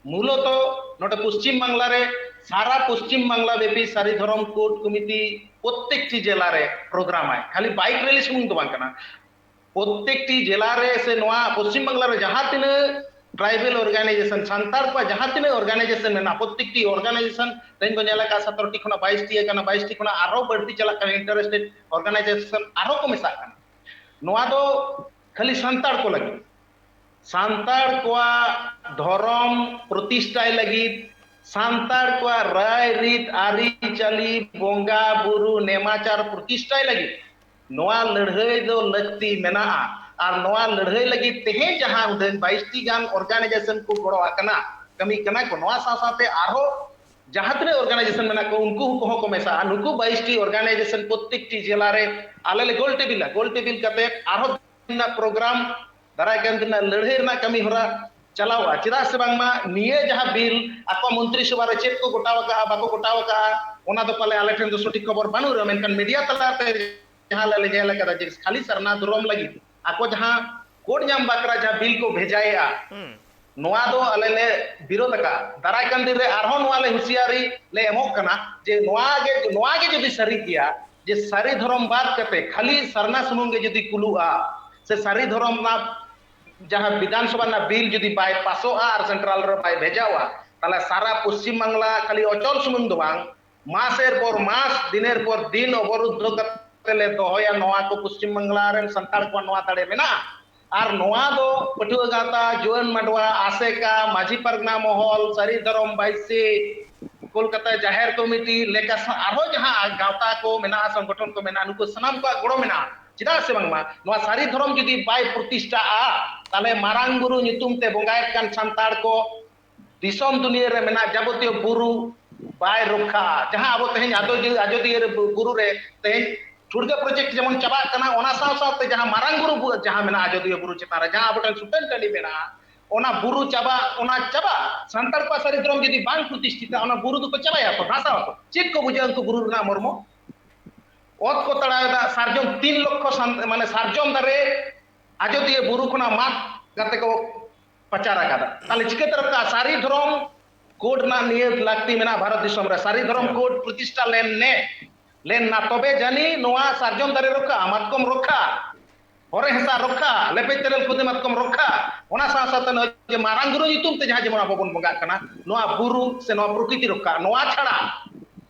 ᱢᱩᱞᱚᱛᱚ ᱱᱚᱰᱮ ᱯᱚᱥᱪᱤᱢ ᱵᱟᱝᱞᱟ ᱨᱮ ᱥᱟᱨᱟ ᱯᱚᱥᱪᱤᱢ ᱵᱟᱝᱞᱟ ᱵᱮᱯᱤ ᱥᱟᱹᱨᱤ ᱫᱷᱚᱨᱚᱢ ᱠᱳᱰ ᱠᱚᱢᱤᱴᱤ ᱯᱨᱚᱛᱮᱠᱴᱤ ᱡᱮᱞᱟ ᱨᱮ ᱯᱨᱳᱜᱨᱟᱢ ᱟᱭ, ᱠᱷᱟᱹᱞᱤ ᱵᱟᱭᱤᱠ ᱨᱮᱞᱤ ᱥᱩᱢᱩᱝ ᱫᱚ ᱵᱟᱝ ᱠᱟᱱᱟ᱾ ᱯᱨᱚᱛᱮᱠᱴᱤ ᱡᱮᱞᱟ ᱨᱮ ᱥᱮ ᱱᱚᱣᱟ ᱯᱚᱥᱪᱤᱢ ᱵᱟᱝᱞᱟ ᱨᱮ ᱡᱟᱦᱟᱸ ᱛᱤᱱᱟᱹᱜ ᱴᱨᱟᱭᱵᱮᱞ ᱚᱨᱜᱟᱱᱟᱭᱡᱮᱥᱚᱱ, ᱥᱟᱱᱛᱟᱲ ᱠᱚᱣᱟᱜ ᱡᱟᱦᱟᱸ ᱛᱤᱱᱟᱹᱜ ᱚᱨᱜᱟᱱᱟᱭᱡᱮᱥᱚᱱ ᱢᱮᱱᱟᱜᱼᱟ, ᱯᱨᱚᱛᱮᱠᱴᱤ ᱚᱨᱜᱟᱱᱟᱭᱡᱮᱥᱚᱱ, ᱛᱮᱦᱮᱧ ᱵᱚᱱ ᱧᱮᱞ ᱟᱠᱟᱫ ᱥᱚᱛᱨᱚ ᱴᱤ ᱠᱷᱚᱱᱟᱜ ᱵᱟᱭᱤᱥ ᱴᱤ ᱟᱠᱟᱱᱟ, ᱵᱟᱭᱤᱥ ᱴᱤ ᱠᱷᱚᱱᱟᱜ ᱟᱨᱦᱚᱸ ᱵᱟᱹᱲᱛᱤ ᱪᱟᱞᱟᱜ ᱠᱟᱱᱟ, ᱤᱱᱴᱟᱨ ᱥᱴᱮᱴ ᱚᱨᱜᱟᱱᱟᱭᱡᱮᱥᱚᱱ ᱟᱨᱦᱚᱸ ᱠᱚ ᱢᱮᱥᱟᱜ ᱠᱟᱱᱟ᱾ ᱱᱚᱣᱟ ᱫᱚ ᱠᱷᱟᱹᱞᱤ ᱥᱟᱱᱛᱟᱲ ᱠᱚ ᱞᱟᱹᱜᱤᱫ᱾ ᱥᱟᱱᱛᱟᱲ ᱠᱚᱣᱟᱜ ᱫᱷᱚᱨᱚᱢ ᱯᱨᱚᱛᱤᱥᱴᱷᱟᱭ ᱞᱟᱹᱜᱤᱫ, ᱥᱟᱱᱛᱟᱲ ᱠᱚᱣᱟᱜ ᱨᱟᱭ ᱨᱤᱛ, ᱟᱹᱨᱤᱪᱟᱹᱞᱤ, ᱵᱚᱸᱜᱟ ᱵᱩᱨᱩ, ᱱᱮᱢᱟᱪᱟᱨ ᱯᱨᱚᱛᱤᱥᱴᱷᱟᱭ ᱞᱟᱹᱜᱤᱫ ᱱᱚᱣᱟ ᱞᱟᱹᱲᱦᱟᱹᱭ ᱫᱚ ᱞᱟᱹᱠᱛᱤ ᱢᱮᱱᱟᱜᱼᱟ᱾ ᱟᱨ ᱱᱚᱣᱟ ᱞᱟᱹᱲᱦᱟᱹᱭ ᱞᱟᱹᱜᱤᱫ ᱛᱮᱦᱮᱧ ᱡᱟᱦᱟᱸ ᱩᱰᱟᱹᱝ ᱵᱟᱭᱤᱥ ᱴᱤ ᱜᱟᱱ organization ᱠᱚ ᱜᱚᱲᱚ ᱟᱠᱟᱱᱟ, ᱠᱟᱹᱢᱤ ᱠᱟᱱᱟ ᱠᱚ, ᱱᱚᱣᱟ ᱥᱟᱶ ᱥᱟᱶᱛᱮ ᱟᱨᱦᱚᱸ ᱡᱟᱦᱟᱸ ᱛᱤᱱᱟᱹᱜ organization ᱢᱮᱱᱟᱜ ᱠᱚ, ᱩᱱᱠᱩ ᱠᱚᱦᱚᱸ ᱠᱚ ᱢᱮᱥᱟᱜᱼᱟ᱾ ᱱᱩᱠᱩ ᱵᱟᱭᱤᱥ ᱴᱤ organization ᱯᱨᱚᱛᱮᱠᱴᱤ ᱡᱮᱞᱟ ᱨᱮ ᱟᱞᱮ ᱞᱮ ᱜᱳᱞ ᱴᱮᱵᱤᱞᱟ᱾ ᱜᱳᱞ ᱴᱮᱵᱤᱞ ᱠᱟᱛᱮ ᱟᱨᱦᱚᱸ ᱨᱮᱱᱟᱜ ᱯᱨᱳᱜᱨᱟᱢ, ᱫᱟᱨᱟᱭ ᱠᱟᱱ ᱫᱤᱱ ᱨᱮᱱᱟᱜ ᱞᱟᱹᱲᱦᱟᱹᱭ ᱨᱮᱱᱟᱜ ᱠᱟᱹᱢᱤ ᱦᱚᱨᱟ ᱪᱟᱞᱟᱣᱼᱟ᱾ ᱪᱮᱫᱟᱜ ᱥᱮ ᱵᱟᱝᱢᱟ ᱱᱤᱭᱟᱹ ᱡᱟᱦᱟᱸ ᱵᱤᱞ ᱟᱠᱚ ᱢᱚᱱᱛᱨᱤ ᱥᱚᱵᱷᱟ ᱨᱮ ᱪᱮᱫ ᱠᱚ ᱜᱚᱴᱟᱣ ᱟᱠᱟᱫᱼᱟ, ᱵᱟᱠᱚ ᱜᱚᱴᱟᱣ ᱟᱠᱟᱫᱼᱟ, ᱚᱱᱟ ᱫᱚ ᱯᱟᱞᱮ ᱟᱞᱮ ᱴᱷᱮᱱ ᱫᱚ ᱥᱚᱴᱷᱤᱠ ᱠᱷᱚᱵᱚᱨ ᱵᱟᱹᱱᱩᱜ ᱨᱮᱦᱚᱸ, ᱢᱮᱱᱠᱷᱟᱱ ᱢᱤᱰᱤᱭᱟ ᱛᱟᱞᱟᱛᱮ ᱡᱟᱦᱟᱸ ᱞᱮ ᱧᱮᱞ ᱟᱠᱟᱫᱟ ᱡᱮ ᱠᱷᱟᱹᱞᱤ ᱥᱟᱨᱱᱟ ᱫᱷᱚᱨᱚᱢ ᱞᱟᱹᱜᱤᱫ ᱟᱠᱚ ᱡᱟᱦᱟᱸ ᱠᱳᱰ ᱧᱟᱢ ᱵᱟᱠᱷᱨᱟ ᱡᱟᱦᱟᱸ ᱵᱤᱞ ᱠᱚ ᱵᱷᱮᱡᱟᱭᱮᱫᱼᱟ, ᱱᱚᱣᱟ ᱫᱚ ᱟᱞᱮ ᱞᱮ ᱵᱤᱨᱳᱫ ᱟᱠᱟᱫᱼᱟ᱾ ᱫᱟᱨᱟᱭ ᱠᱟᱱ ᱫᱤᱱ ᱨᱮ ᱟᱨᱦᱚᱸ ᱱᱚᱣᱟ ᱞᱮ ᱦᱩᱸᱥᱤᱭᱟᱨᱤ ᱞᱮ ᱮᱢᱚᱜ ᱠᱟᱱᱟ ᱡᱮ ᱱᱚᱣᱟ ᱜᱮ, ᱱᱚᱣᱟ ᱜᱮ ᱡᱩᱫᱤ ᱥᱟᱹᱨᱤ ᱜᱮᱭᱟ ᱡᱮ ᱥᱟᱹᱨᱤ ᱫᱷᱚᱨᱚᱢ ᱵᱟᱫ ᱠᱟᱛᱮ ᱠᱷᱟᱹᱞᱤ ᱥᱟᱨᱱᱟ ᱥᱩᱢᱩᱝ ᱜᱮ ᱡᱩᱫᱤ ᱠᱩᱞᱩᱜᱼᱟ, ᱥᱮ ᱥᱟᱹᱨᱤ ᱫᱷᱚᱨᱚᱢ ᱨᱮᱱᱟᱜ ᱡᱟᱦᱟᱸ ᱵᱤᱫᱷᱟᱱ ᱥᱚᱵᱷᱟ ᱨᱮᱱᱟᱜ ᱵᱤᱞ ᱡᱩᱫᱤ ᱵᱟᱭ ᱯᱟᱥᱚᱜᱼᱟ ᱟᱨ ᱥᱮᱱᱴᱨᱟᱞ ᱨᱮ ᱵᱟᱭ ᱵᱷᱮᱡᱟᱣᱟ, ᱛᱟᱦᱚᱞᱮ ᱥᱟᱨᱟ ᱯᱚᱥᱪᱤᱢ ᱵᱟᱝᱞᱟ ᱠᱷᱟᱹᱞᱤ ᱚᱪᱚᱞ ᱥᱩᱢᱩᱝ ᱫᱚ ᱵᱟᱝ, ᱢᱟᱥᱮᱨ ᱯᱚᱨ ᱢᱟᱥ, ᱫᱤᱱᱮᱨ ᱯᱚᱨ ᱫᱤᱱ ᱚᱵᱚᱨᱩᱫᱷ ᱠᱟᱛᱮ ᱞᱮ ᱫᱚᱦᱚᱭᱟ᱾ ᱱᱚᱣᱟ ᱠᱚ ᱯᱚᱥᱪᱤᱢ ᱵᱟᱝᱞᱟ ᱨᱮᱱ ᱥᱟᱱᱛᱟᱲ ᱠᱚᱣᱟᱜ ᱱᱚᱣᱟ ᱫᱟᱲᱮ ᱢᱮᱱᱟᱜᱼᱟ᱾ ᱟᱨ ᱱᱚᱣᱟ ᱫᱚ ᱯᱟᱹᱴᱷᱩᱣᱟᱹ ᱜᱟᱶᱛᱟ, ᱡᱩᱣᱟᱹᱱ ᱢᱟᱰᱣᱟ, ᱟᱥᱮᱠᱟ, ᱢᱟᱹᱡᱷᱤ ᱯᱟᱨᱜᱟᱱᱟ ᱢᱚᱦᱚᱞ, ᱥᱟᱹᱨᱤ ᱫᱷᱚᱨᱚᱢ ᱵᱟᱭᱥᱤ, ᱠᱳᱞᱠᱟᱛᱟ ᱡᱟᱦᱮᱨ ᱠᱚᱢᱤᱴᱤ ᱞᱮᱠᱟ ᱥᱟ-, ᱟᱨᱦᱚᱸ ᱡᱟᱦᱟᱸ ᱜᱟᱶᱛᱟ ᱠᱚ ᱢᱮᱱᱟᱜᱼᱟ, ᱥᱚᱝᱜᱚᱴᱷᱚᱱ ᱠᱚ ᱢᱮᱱᱟᱜᱼᱟ, ᱱᱩᱠᱩ ᱥᱟᱱᱟᱢ ᱠᱚᱣᱟᱜ ᱜᱚᱲᱚ ᱢᱮᱱᱟᱜᱼᱟ᱾ ᱪᱮᱫᱟᱜ ᱥᱮ ᱵᱟᱝᱢᱟ ᱱᱚᱣᱟ ᱥᱟᱹᱨᱤ ᱫᱷᱚᱨᱚᱢ ᱡᱩᱫᱤ ᱵᱟᱭ ᱯᱨᱚᱛᱤᱥᱴᱷᱟᱜᱼᱟ, ᱛᱟᱦᱞᱮ ᱢᱟᱨᱟᱝ ᱵᱩᱨᱩ ᱧᱩᱛᱩᱢ ᱛᱮ ᱵᱚᱸᱜᱟᱭᱮᱫ ᱠᱟᱱ ᱥᱟᱱᱛᱟᱲ ᱠᱚ ᱫᱤᱥᱚᱢ ᱫᱩᱱᱤᱭᱟᱹ ᱨᱮ ᱢᱮᱱᱟᱜ ᱡᱟᱵᱚᱛᱤᱭᱚ ᱵᱩᱨᱩ ᱵᱟᱭ ᱨᱚᱠᱠᱷᱟᱜᱼᱟ᱾ ᱡᱟᱦᱟᱸ ᱟᱵᱚ ᱛᱮᱦᱮᱧ ᱟᱡᱚᱫᱤᱭᱟᱹ, ᱟᱡᱚᱫᱤᱭᱟᱹ ᱨᱮ ᱵᱩ-, ᱵᱩᱨᱩ ᱨᱮ ᱛᱮᱦᱮᱧ ᱴᱷᱩᱲᱜᱟᱹ ᱯᱨᱚᱡᱮᱠᱴ ᱡᱮᱢᱚᱱ ᱪᱟᱵᱟᱜ ᱠᱟᱱᱟ, ᱚᱱᱟ ᱥᱟᱶ ᱥᱟᱶᱛᱮ ᱡᱟᱦᱟᱸ ᱢᱟᱨᱟᱝ ᱵᱩᱨᱩ ᱵᱩ-, ᱡᱟᱦᱟᱸ ᱢᱮᱱᱟᱜᱼᱟ ᱟᱡᱚᱫᱤᱭᱟᱹ ᱵᱩᱨᱩ ᱪᱮᱛᱟᱱ ᱨᱮ, ᱡᱟᱦᱟᱸ ᱟᱵᱚ ᱴᱷᱮᱱ ᱥᱩᱛᱟᱹᱱ ᱴᱟᱺᱰᱤ ᱢᱮᱱᱟᱜᱼᱟ, ᱚᱱᱟ ᱵᱩᱨᱩ ᱪᱟᱵᱟᱜ, ᱚᱱᱟ ᱪᱟᱵᱟᱜ᱾ ᱥᱟᱱᱛᱟᱲ ᱠᱚᱣᱟᱜ ᱥᱟᱹᱨᱤ ᱫᱷᱚᱨᱚᱢ ᱡᱩᱫᱤ ᱵᱟᱝ ᱯᱨᱚᱛᱤᱥᱴᱷᱤᱛᱟ, ᱚᱱᱟ ᱵᱩᱨᱩ ᱫᱚᱠᱚ ᱪᱟᱵᱟᱭᱟ, ᱠᱚ ᱫᱷᱟᱥᱟᱣ ᱟᱠᱚ᱾ ᱪᱮᱫ ᱠᱚ ᱵᱩᱡᱷᱟᱹᱣᱟ ᱩᱱᱠᱩ ᱵᱩᱨᱩ ᱨᱮᱱᱟᱜ ᱢᱚᱨᱢᱚ? ᱚᱛ ᱠᱚ ᱛᱟᱲᱟᱣ ᱮᱫᱟ, ᱥᱟᱨᱡᱚᱢ ᱛᱤᱱ ᱞᱚᱠᱠᱷᱚ ᱥᱟᱱ-, ᱢᱟᱱᱮ ᱥᱟᱨᱡᱚᱢ ᱫᱟᱨᱮ ᱟᱡᱚᱫᱤᱭᱟᱹ ᱵᱩᱨᱩ ᱠᱷᱚᱱᱟᱜ ᱢᱟᱜ ᱠᱟᱛᱮ ᱠᱚ ᱯᱟᱪᱟᱨ ᱟᱠᱟᱫᱟ᱾ ᱛᱟᱦᱞᱮ ᱪᱤᱠᱟᱹᱛᱮ ᱨᱚᱠᱠᱷᱟᱜᱼᱟ? ᱥᱟᱹᱨᱤ ᱫᱷᱚᱨᱚᱢ ᱠᱳᱰ ᱨᱮᱱᱟᱜ ᱱᱤᱭᱟᱹ ᱞᱟᱹᱠᱛᱤ ᱢᱮᱱᱟᱜᱼᱟ ᱵᱷᱟᱨᱚᱛ ᱫᱤᱥᱚᱢ ᱨᱮ᱾ ᱥᱟᱹᱨᱤ ᱫᱷᱚᱨᱚᱢ ᱦᱮᱸ᱾ ᱠᱳᱰ ᱯᱨᱚᱛᱤᱥᱴᱷᱟ ᱞᱮᱱ ᱱᱮ, ᱞᱮᱱ ᱱᱟ, ᱛᱚᱵᱮ ᱡᱟᱹᱱᱤ ᱱᱚᱣᱟ ᱥᱟᱨᱡᱚᱢ ᱫᱟᱨᱮ ᱨᱚᱠᱠᱷᱟ, ᱢᱟᱛᱠᱚᱢ ᱨᱚᱠᱠᱷᱟ, ᱦᱚᱨᱮ ᱦᱮᱸᱥᱟᱜ ᱨᱚᱠᱠᱷᱟ, ᱞᱮᱯᱮᱡ ᱛᱮᱨᱮᱞ ᱠᱷᱩᱫᱤ ᱢᱟᱛᱠᱚᱢ ᱨᱚᱠᱠᱷᱟ, ᱚᱱᱟ ᱥᱟᱶ ᱥᱟᱶᱛᱮ ᱱᱚᱜᱼᱚᱭ ᱡᱮ ᱢᱟᱨᱟᱝ ᱵᱩᱨᱩ ᱧᱩᱛᱩᱢ ᱛᱮ ᱡᱟᱦᱟᱸ ᱡᱮᱢᱚᱱ ᱟᱵᱚ ᱵᱚᱱ ᱵᱚᱸᱜᱟᱜ ᱠᱟᱱᱟ, ᱱᱚᱣᱟ ᱵᱩᱨᱩ ᱥᱮ ᱱᱚᱣᱟ ᱯᱨᱚᱠᱨᱤᱛᱤ ᱨᱚᱠᱠᱷᱟ, ᱱᱚᱣᱟ ᱪᱷᱟᱲᱟ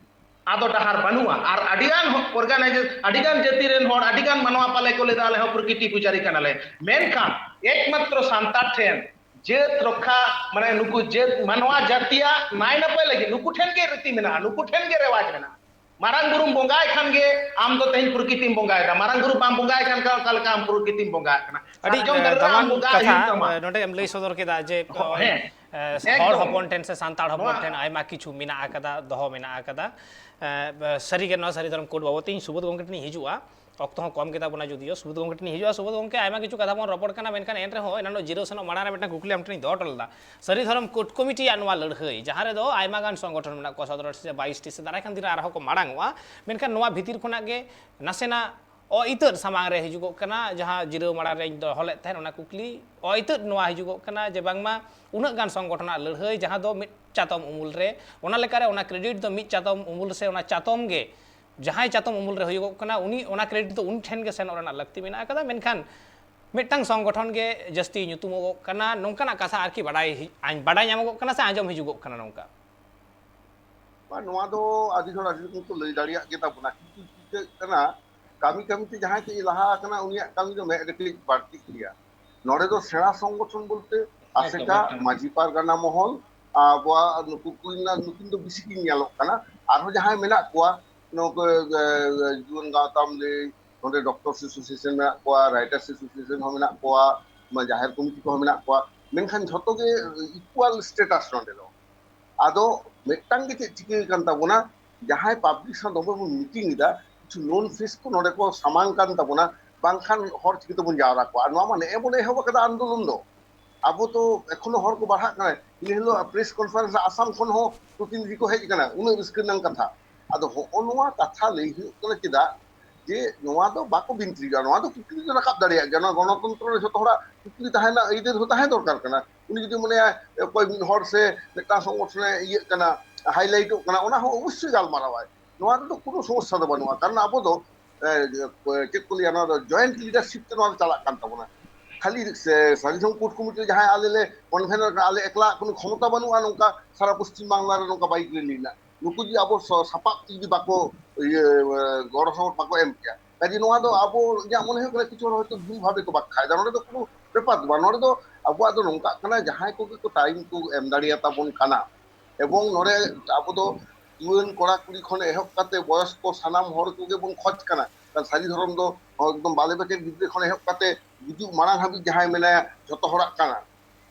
ᱟᱫᱚ ᱰᱟᱦᱟᱨ ᱵᱟᱹᱱᱩᱜᱼᱟ᱾ ᱟᱨ ᱟᱹᱰᱤᱜᱟᱱ organization, ᱟᱹᱰᱤᱜᱟᱱ ᱡᱟᱹᱛᱤ ᱨᱮᱱ ᱦᱚᱲ, ᱟᱹᱰᱤᱜᱟᱱ ᱢᱟᱱᱣᱟ ᱯᱟᱞᱮ ᱠᱚ ᱞᱟᱹᱭᱫᱟ, "ᱟᱞᱮ ᱦᱚᱸ ᱯᱨᱚᱠᱨᱤᱛᱤ ᱯᱩᱡᱟᱨᱤ ᱠᱟᱱᱟᱞᱮ", ᱢᱮᱱᱠᱷᱟᱱ ᱮᱠᱢᱟᱛᱨᱚ ᱥᱟᱱᱛᱟᱲ ᱴᱷᱮᱱ ᱡᱟᱹᱛ ᱨᱚᱠᱠᱷᱟ, ᱢᱟᱱᱮ ᱱᱩᱠᱩ ᱡᱟᱹᱛ ᱢᱟᱱᱣᱟ ᱡᱟᱹᱛᱤᱭᱟᱜ ᱱᱟᱭ ᱱᱟᱯᱟᱭ ᱞᱟᱹᱜᱤᱫ ᱱᱩᱠᱩ ᱴᱷᱮᱱ ᱜᱮ ᱨᱤᱛᱤ ᱢᱮᱱᱟᱜᱼᱟ, ᱱᱩᱠᱩ ᱴᱷᱮᱱ ᱜᱮ ᱨᱮᱣᱟᱡᱽ ᱢᱮᱱᱟᱜᱼᱟ᱾ ᱢᱟᱨᱟᱝ ᱵᱩᱨᱩᱢ ᱵᱚᱸᱜᱟᱭ ᱠᱷᱟᱱ ᱜᱮ ᱟᱢ ᱫᱚ ᱛᱮᱦᱮᱧ ᱯᱨᱚᱠᱨᱤᱛᱤᱢ ᱵᱚᱸᱜᱟᱭᱮᱫᱟ, ᱢᱟᱨᱟᱝ ᱵᱩᱨᱩ ᱵᱟᱢ ᱵᱚᱸᱜᱟᱭ ᱠᱷᱟᱱ ᱚᱠᱟ ᱞᱮᱠᱟ ᱟᱢ ᱯᱨᱚᱠᱨᱤᱛᱤᱢ ᱵᱚᱸᱜᱟ ᱟᱠᱟᱱᱟ? ᱟᱹᱰᱤ ᱥᱟᱨᱡᱚᱢ ᱫᱟᱨᱮ ᱨᱮ ᱟᱢ ᱫᱟᱢᱟᱱ ᱵᱚᱸᱜᱟ ᱠᱟᱛᱷᱟ ᱦᱩᱭᱩᱜ ᱛᱟᱢᱟ᱾ ᱱᱚᱰᱮ ᱮᱢ ᱞᱟᱹᱭ ᱥᱚᱫᱚᱨ ᱠᱮᱫᱟ ᱡᱮ ᱦᱮᱸ, ᱦᱚᱲ ᱮᱠᱫᱚᱢ᱾ ᱦᱚᱯᱚᱱ ᱴᱷᱮᱱ ᱥᱮ ᱥᱟᱱᱛᱟᱲ ᱦᱚᱯᱚᱱ ᱱᱚᱣᱟ ᱴᱷᱮᱱ ᱟᱭᱢᱟ ᱠᱤᱪᱷᱩ ᱢᱮᱱᱟᱜ ᱟᱠᱟᱫᱟ, ᱫᱚᱦᱚ ᱢᱮᱱᱟᱜ ᱟᱠᱟᱫᱟ᱾ ᱥᱟᱹᱨᱤᱜᱮ ᱱᱚᱣᱟ ᱥᱟᱹᱨᱤ ᱫᱷᱚᱨᱚᱢ ᱠᱳᱰ ᱵᱟᱵᱚᱛ ᱤᱧ ᱥᱩᱵᱳᱫᱷ ᱜᱚᱢᱠᱮ ᱴᱷᱮᱱ ᱤᱧ ᱦᱤᱡᱩᱜᱼᱟ, ᱚᱠᱛᱚ ᱦᱚᱸ ᱠᱚᱢ ᱜᱮᱛᱟ ᱵᱚᱱᱟ᱾ ᱡᱩᱫᱤᱭᱳ ᱥᱩᱵᱳᱫᱷ ᱜᱚᱢᱠᱮ ᱴᱷᱮᱱ ᱤᱧ ᱦᱤᱡᱩᱜᱼᱟ, ᱥᱩᱵᱳᱫᱷ ᱜᱚᱢᱠᱮ, ᱟᱭᱢᱟ ᱠᱤᱪᱷᱩ ᱠᱟᱛᱷᱟ ᱵᱚᱱ ᱨᱚᱯᱚᱲ ᱠᱟᱱᱟ, ᱢᱮᱱᱠᱷᱟᱱ ᱮᱱ ᱨᱮᱦᱚᱸ ᱮᱱᱟᱱᱚᱜ ᱡᱤᱨᱟᱹᱣ ᱥᱮᱱᱚᱜ ᱢᱟᱲᱟᱝ ᱨᱮ ᱢᱤᱫᱴᱟᱝ ᱠᱩᱠᱞᱤ ᱟᱢ ᱴᱷᱮᱱᱤᱧ ᱫᱚᱦᱚ ᱦᱚᱴᱚ ᱞᱮᱫᱟ᱾ ᱥᱟᱹᱨᱤ ᱫᱷᱚᱨᱚᱢ ᱠᱳᱰ ᱠᱚᱢᱤᱴᱤᱭᱟᱜ ᱱᱚᱣᱟ ᱞᱟᱹᱲᱦᱟᱹᱭ, ᱡᱟᱦᱟᱸ ᱨᱮᱫᱚ ᱟᱭᱢᱟ ᱜᱟᱱ ᱥᱚᱝᱜᱚᱴᱷᱚᱱ ᱢᱮᱱᱟᱜ ᱠᱚᱣᱟ, ᱥᱚᱛᱨᱚ ᱴᱤ ᱥᱮ ᱵᱟᱭᱤᱥ ᱴᱤ ᱥᱮ ᱫᱟᱨᱟᱭ ᱠᱟᱱ ᱫᱤᱱ ᱨᱮ ᱟᱨᱦᱚᱸ ᱠᱚ ᱢᱟᱲᱟᱝ ᱚᱜᱼᱟ, ᱢᱮᱱᱠᱷᱟᱱ ᱱᱚᱣᱟ ᱵᱷᱤᱛᱤᱨ ᱠᱷᱚᱱᱟᱜ ᱜᱮ ᱱᱟᱥᱮᱱᱟᱜ ᱚ ᱤᱛᱟᱹᱫ ᱥᱟᱢᱟᱝ ᱨᱮ ᱦᱤᱡᱩᱜᱚᱜ ᱠᱟᱱᱟ, ᱡᱟᱦᱟᱸ ᱡᱤᱨᱟᱹᱣ ᱢᱟᱲᱟᱝ ᱨᱮᱧ ᱫᱚᱦᱚ ᱞᱮᱫ ᱛᱟᱦᱮᱸᱫ ᱚᱱᱟ ᱠᱩᱠᱞᱤ, ᱚ ᱤᱛᱟᱹᱫ ᱱᱚᱣᱟ ᱦᱤᱡᱩᱜᱚᱜ ᱠᱟᱱᱟ ᱡᱮ ᱵᱟᱝᱢᱟ ᱩᱱᱟᱹᱜ ᱜᱟᱱ ᱥᱚᱝᱜᱚᱴᱷᱚᱱᱟᱜ ᱞᱟᱹᱲᱦᱟᱹᱭ, ᱡᱟᱦᱟᱸ ᱫᱚ ᱢᱤᱫ ᱪᱟᱛᱚᱢ ᱩᱢᱩᱞ ᱨᱮ, ᱚᱱᱟ ᱞᱮᱠᱟᱨᱮ ᱚᱱᱟ ᱠᱨᱮᱰᱤᱴ ᱫᱚ ᱢᱤᱫ ᱪᱟᱛᱚᱢ ᱩᱢᱩᱞ ᱥᱮ ᱚᱱᱟ ᱪᱟᱛᱚᱢ ᱜᱮ, ᱡᱟᱦᱟᱸᱭ ᱪᱟᱛᱚᱢ ᱩᱢᱩᱞ ᱨᱮ ᱦᱩᱭᱩᱜᱚᱜ ᱠᱟᱱᱟ, ᱩᱱᱤ, ᱚᱱᱟ ᱠᱨᱮᱰᱤᱴ ᱫᱚ ᱩᱱᱤ ᱴᱷᱮᱱ ᱜᱮ ᱥᱮᱱᱚᱜ ᱨᱮᱱᱟᱜ ᱞᱟᱹᱠᱛᱤ ᱢᱮᱱᱟᱜ ᱟᱠᱟᱫᱟ᱾ ᱢᱮᱱᱠᱷᱟᱱ ᱢᱤᱫᱴᱟᱝ ᱥᱚᱝᱜᱚᱴᱷᱚᱱ ᱜᱮ ᱡᱟᱹᱥᱛᱤ ᱧᱩᱛᱩᱢᱚᱜᱚᱜ ᱠᱟᱱᱟ, ᱱᱚᱝᱠᱟᱱᱟᱜ ᱠᱟᱛᱷᱟ ᱟᱨᱠᱤ ᱵᱟᱰᱟᱭ ᱦᱤ-, ᱟᱸ-, ᱵᱟᱰᱟᱭ ᱧᱟᱢᱚᱜᱚᱜ ᱠᱟᱱᱟ ᱥᱮ ᱟᱸᱡᱚᱢ ᱦᱤᱡᱩᱜᱚᱜ ᱠᱟᱱᱟ ᱱᱚᱝᱠᱟ? ᱵᱟᱝ, ᱱᱚᱣᱟ ᱫᱚ ᱟᱹᱰᱤ ᱦᱚᱲ ᱟᱹᱰᱤ ᱨᱚᱠᱚᱢ ᱠᱚ ᱞᱟᱹᱭ ᱫᱟᱲᱮᱭᱟᱜ ᱜᱮ ᱛᱟᱵᱚᱱᱟ, ᱠᱤᱱᱛᱩ ᱪᱤᱠᱟᱹᱜ ᱠᱟᱱᱟ, ᱠᱟᱹᱢᱤ ᱠᱟᱹᱢᱤ ᱛᱮ ᱡᱟᱦᱟᱸᱭ ᱠᱟᱹᱡ ᱞᱟᱦᱟ ᱟᱠᱟᱱᱟ, ᱩᱱᱤᱭᱟᱜ ᱠᱟᱹᱢᱤ ᱫᱚ ᱢᱮᱫ ᱨᱮ ᱠᱟᱹᱡ ᱵᱟᱹᱲᱛᱤᱜ ᱜᱮᱭᱟ᱾ ᱱᱚᱰᱮ ᱫᱚ ᱥᱮᱬᱟ ᱥᱚᱝᱜᱚᱴᱷᱚᱱ ᱵᱚᱞᱛᱮ ᱮᱠᱫᱚᱢ, ᱟᱥᱮᱠᱟ, ᱮᱠᱫᱚᱢ᱾ ᱢᱟᱹᱡᱷᱤ ᱯᱟᱨᱜᱟᱱᱟ ᱢᱚᱦᱚᱞ, ᱟᱵᱚᱣᱟᱜ ᱱᱩᱠᱩ ᱠᱚ ᱨᱮᱱᱟᱜ ᱱᱩᱠᱤᱱ ᱫᱚ ᱵᱮᱥᱤ ᱠᱤᱱ ᱧᱮᱞᱚᱜ ᱠᱟᱱᱟ᱾ ᱟᱨᱦᱚᱸ ᱡᱟᱦᱟᱸᱭ ᱢᱮᱱᱟᱜ ᱠᱚᱣᱟ, ᱱᱩᱠᱩ, ᱮ, ᱮ, ᱡᱩᱣᱟᱹᱱ ᱜᱟᱶᱛᱟᱢ ᱞᱟᱹᱭ, ᱱᱚᱰᱮ ᱰᱚᱠᱴᱚᱨᱥ ᱮᱥᱳᱥᱤᱭᱮᱥᱚᱱ ᱢᱮᱱᱟᱜ ᱠᱚᱣᱟ, ᱨᱟᱭᱴᱟᱨᱥ ᱮᱥᱳᱥᱤᱭᱮᱥᱚᱱ ᱦᱚᱸ ᱢᱮᱱᱟᱜ ᱠᱚᱣᱟ, ᱢᱟ-, ᱡᱟᱦᱮᱨ ᱠᱚᱢᱤᱴᱤ ᱠᱚᱦᱚᱸ ᱢᱮᱱᱟᱜ ᱠᱚᱣᱟ, ᱢᱮᱱᱠᱷᱟᱱ ᱡᱷᱚᱛᱚ ᱜᱮ ᱤᱠᱩᱣᱟᱞ ᱥᱴᱮᱴᱟᱥ ᱱᱚᱰᱮ ᱫᱚ᱾ ᱟᱫᱚ ᱢᱤᱫᱴᱟᱝ ᱜᱮ ᱪᱮᱫ ᱪᱤᱠᱟᱹ ᱟᱠᱟᱱ ᱛᱟᱵᱚᱱᱟ, ᱡᱟᱦᱟᱸᱭ ᱯᱟᱵᱽᱞᱤᱠ ᱥᱟᱶ ᱫᱚᱢᱮ ᱵᱚᱱ ᱢᱤᱴᱤᱝ ᱮᱫᱟ, ᱠᱤᱪᱷᱩ ᱱᱳᱱ ᱯᱷᱮᱥ ᱠᱚ ᱱᱚᱰᱮ ᱠᱚ ᱥᱟᱢᱟᱝ ᱠᱟᱱ ᱛᱟᱵᱚᱱᱟ, ᱵᱟᱝᱠᱷᱟᱱ ᱦᱚᱲ ᱪᱤᱠᱟᱹ ᱛᱮᱵᱚᱱ ᱡᱟᱣᱨᱟ ᱠᱚᱣᱟ? ᱟᱨ ᱱᱚᱣᱟ ᱢᱟ ᱱᱮᱜᱼᱮ ᱵᱚᱱ ᱮᱦᱚᱵ ᱟᱠᱟᱫᱟ ᱟᱱᱫᱳᱞᱚᱱ ᱫᱚ᱾ ᱟᱵᱚ ᱛᱚ ᱮᱠᱷᱚᱱᱳ ᱦᱚᱲ ᱠᱚ ᱵᱟᱲᱦᱟᱜ ᱠᱟᱱᱟ᱾ ᱤᱱᱟᱹ ᱦᱤᱞᱳᱜ ᱯᱨᱮᱥ ᱠᱚᱱᱯᱷᱟᱨᱮᱱᱥ ᱨᱮ ᱟᱥᱟᱢ ᱠᱷᱚᱱ ᱦᱚᱸ ᱯᱨᱚᱛᱤᱱᱤᱫᱷᱤ ᱠᱚ ᱦᱮᱡ ᱟᱠᱟᱱᱟ, ᱩᱱᱟᱹᱜ ᱨᱟᱹᱥᱠᱟᱹ ᱨᱮᱱᱟᱜ ᱠᱟᱛᱷᱟ᱾ ᱟᱫᱚ ᱦᱚᱸᱜᱼᱚ ᱱᱚᱣᱟ ᱠᱟᱛᱷᱟ ᱞᱟᱹᱭ ᱦᱩᱭᱩᱜ ᱠᱟᱱᱟ ᱪᱮᱫᱟᱜ? ᱡᱮ ᱱᱚᱣᱟ ᱫᱚ ᱵᱟᱠᱚ ᱵᱤᱱᱛᱤᱨᱤᱜᱼᱟ, ᱱᱚᱣᱟ ᱫᱚ ᱠᱩᱠᱞᱤ ᱫᱚ ᱨᱟᱠᱟᱵ ᱫᱟᱲᱮᱭᱟᱜ ᱜᱮᱭᱟ᱾ ᱱᱚᱣᱟ ᱜᱚᱱᱚᱛᱚᱱᱛᱨᱚ ᱨᱮ ᱡᱷᱚᱛᱚ ᱦᱚᱲᱟᱜ ᱠᱩᱠᱞᱤ ᱛᱟᱦᱮᱱᱟ, ᱟᱹᱭᱫᱟᱹᱨ ᱦᱚᱸ ᱛᱟᱦᱮᱸ ᱫᱚᱨᱠᱟᱨ ᱠᱟᱱᱟ᱾ ᱩᱱᱤ ᱡᱩᱫᱤ ᱢᱚᱱᱮᱭᱟ ᱚᱠᱚᱭ ᱢᱤᱫ ᱦᱚᱲ ᱥᱮ ᱢᱤᱫᱴᱟᱝ ᱥᱚᱝᱜᱚᱴᱷᱚᱱᱮ ᱤᱭᱟᱹᱜ ᱠᱟᱱᱟ, ᱦᱟᱭᱞᱟᱭᱤᱴᱚᱜ ᱠᱟᱱᱟ, ᱚᱱᱟ ᱦᱚᱸ ᱚᱵᱚᱥᱥᱳᱭ ᱜᱟᱞᱢᱟᱨᱟᱣᱟᱭ᱾ ᱱᱚᱣᱟ ᱨᱮᱫᱚ ᱠᱳᱱᱳ ᱥᱚᱢᱚᱥᱥᱟ ᱫᱚ ᱵᱟᱹᱱᱩᱜᱼᱟ, ᱠᱟᱨᱚᱱ ᱟᱵᱚ ᱫᱚ, ᱮ, ᱪᱮᱫ ᱠᱚ ᱞᱟᱹᱭᱟ, ᱱᱚᱣᱟ ᱫᱚ ᱡᱚᱭᱮᱱᱴ ᱞᱤᱰᱟᱨᱥᱤᱯ ᱛᱮ ᱱᱚᱣᱟ ᱫᱚ ᱪᱟᱞᱟᱜ ᱠᱟᱱ ᱛᱟᱵᱚᱱᱟ᱾ ᱠᱷᱟᱹᱞᱤ ᱥᱮ ᱥᱟᱹᱨᱤ ᱫᱷᱚᱨᱚᱢ ᱠᱳᱰ ᱠᱚᱢᱤᱴᱤ ᱨᱮ ᱡᱟᱦᱟᱸᱭ ᱟᱞᱮ ᱞᱮ ᱠᱚᱱᱵᱷᱮᱱᱟᱨ ᱠᱟᱱᱟ, ᱟᱞᱮ ᱮᱠᱞᱟ ᱠᱳᱱᱳ ᱠᱷᱚᱢᱚᱛᱟ ᱵᱟᱹᱱᱩᱜᱼᱟ ᱱᱚᱝᱠᱟ ᱥᱟᱨᱟ ᱯᱚᱥᱪᱤᱢ ᱵᱟᱝᱞᱟ ᱨᱮ ᱱᱚᱝᱠᱟ ᱵᱟᱭᱤᱠ ᱨᱮᱞᱤ ᱨᱮᱱᱟᱜ᱾ ᱱᱩᱠᱩ ᱡᱩᱫᱤ ᱟᱵᱚ ᱥᱚ- ᱥᱟᱯᱟᱵ ᱛᱮ ᱡᱩᱫᱤ ᱵᱟᱠᱚ ᱤᱭᱟᱹ ᱜᱚᱲᱚ ᱥᱚᱯᱚᱦᱚᱫ ᱵᱟᱠᱚ ᱮᱢ ᱠᱮᱭᱟ᱾ ᱠᱟᱡᱮ ᱱᱚᱣᱟ ᱫᱚ ᱟᱵᱚ, ᱤᱧᱟᱹᱜ ᱢᱚᱱᱮ ᱦᱩᱭᱩᱜ ᱠᱟᱱᱟ ᱠᱤᱪᱷᱩ ᱦᱚᱲ ᱦᱚᱭᱛᱳ ᱵᱷᱩᱞ ᱵᱷᱟᱵᱮ ᱠᱚ ᱵᱟᱠᱷᱟᱭᱮᱫᱟ᱾ ᱱᱚᱰᱮ ᱫᱚ ᱠᱳᱱᱳ ᱵᱮᱯᱟᱨ ᱫᱚ ᱵᱟᱝ᱾ ᱱᱚᱰᱮ ᱫᱚ ᱟᱵᱚᱣᱟᱜ ᱫᱚ ᱱᱚᱝᱠᱟᱜ ᱠᱟᱱᱟ, ᱡᱟᱦᱟᱸᱭ ᱠᱚᱜᱮ ᱠᱚ ᱴᱟᱭᱤᱢ ᱠᱚ ᱮᱢ ᱫᱟᱲᱮᱭᱟᱛᱟ ᱵᱚᱱ ᱠᱟᱱᱟ, ᱮᱵᱚᱝ ᱱᱚᱰᱮ ᱟᱵᱚ ᱫᱚ ᱡᱩᱣᱟᱹᱱ ᱠᱚᱲᱟ ᱠᱩᱲᱤ ᱠᱷᱚᱱ ᱮᱦᱚᱵ ᱠᱟᱛᱮ ᱵᱚᱭᱚᱥ ᱠᱚ ᱥᱟᱱᱟᱢ ᱦᱚᱲ ᱠᱚᱜᱮ ᱵᱚᱱ ᱠᱷᱚᱡᱽ ᱠᱟᱱᱟ᱾ ᱠᱟᱨᱚᱱ ᱥᱟᱹᱨᱤ ᱫᱷᱚᱨᱚᱢ ᱫᱚ ᱮᱠᱫᱚᱢ ᱵᱟᱞᱮ ᱵᱮᱠᱮᱨ ᱜᱤᱫᱽᱨᱟᱹ ᱠᱷᱚᱱ ᱮᱦᱚᱵ ᱠᱟᱛᱮ ᱜᱩᱡᱩᱜ ᱢᱟᱲᱟᱝ ᱦᱟᱹᱵᱤᱡ ᱡᱟᱦᱟᱸᱭ ᱢᱮᱱᱟᱭᱟ, ᱡᱷᱚᱛᱚ ᱦᱚᱲᱟᱜ ᱠᱟᱱᱟ᱾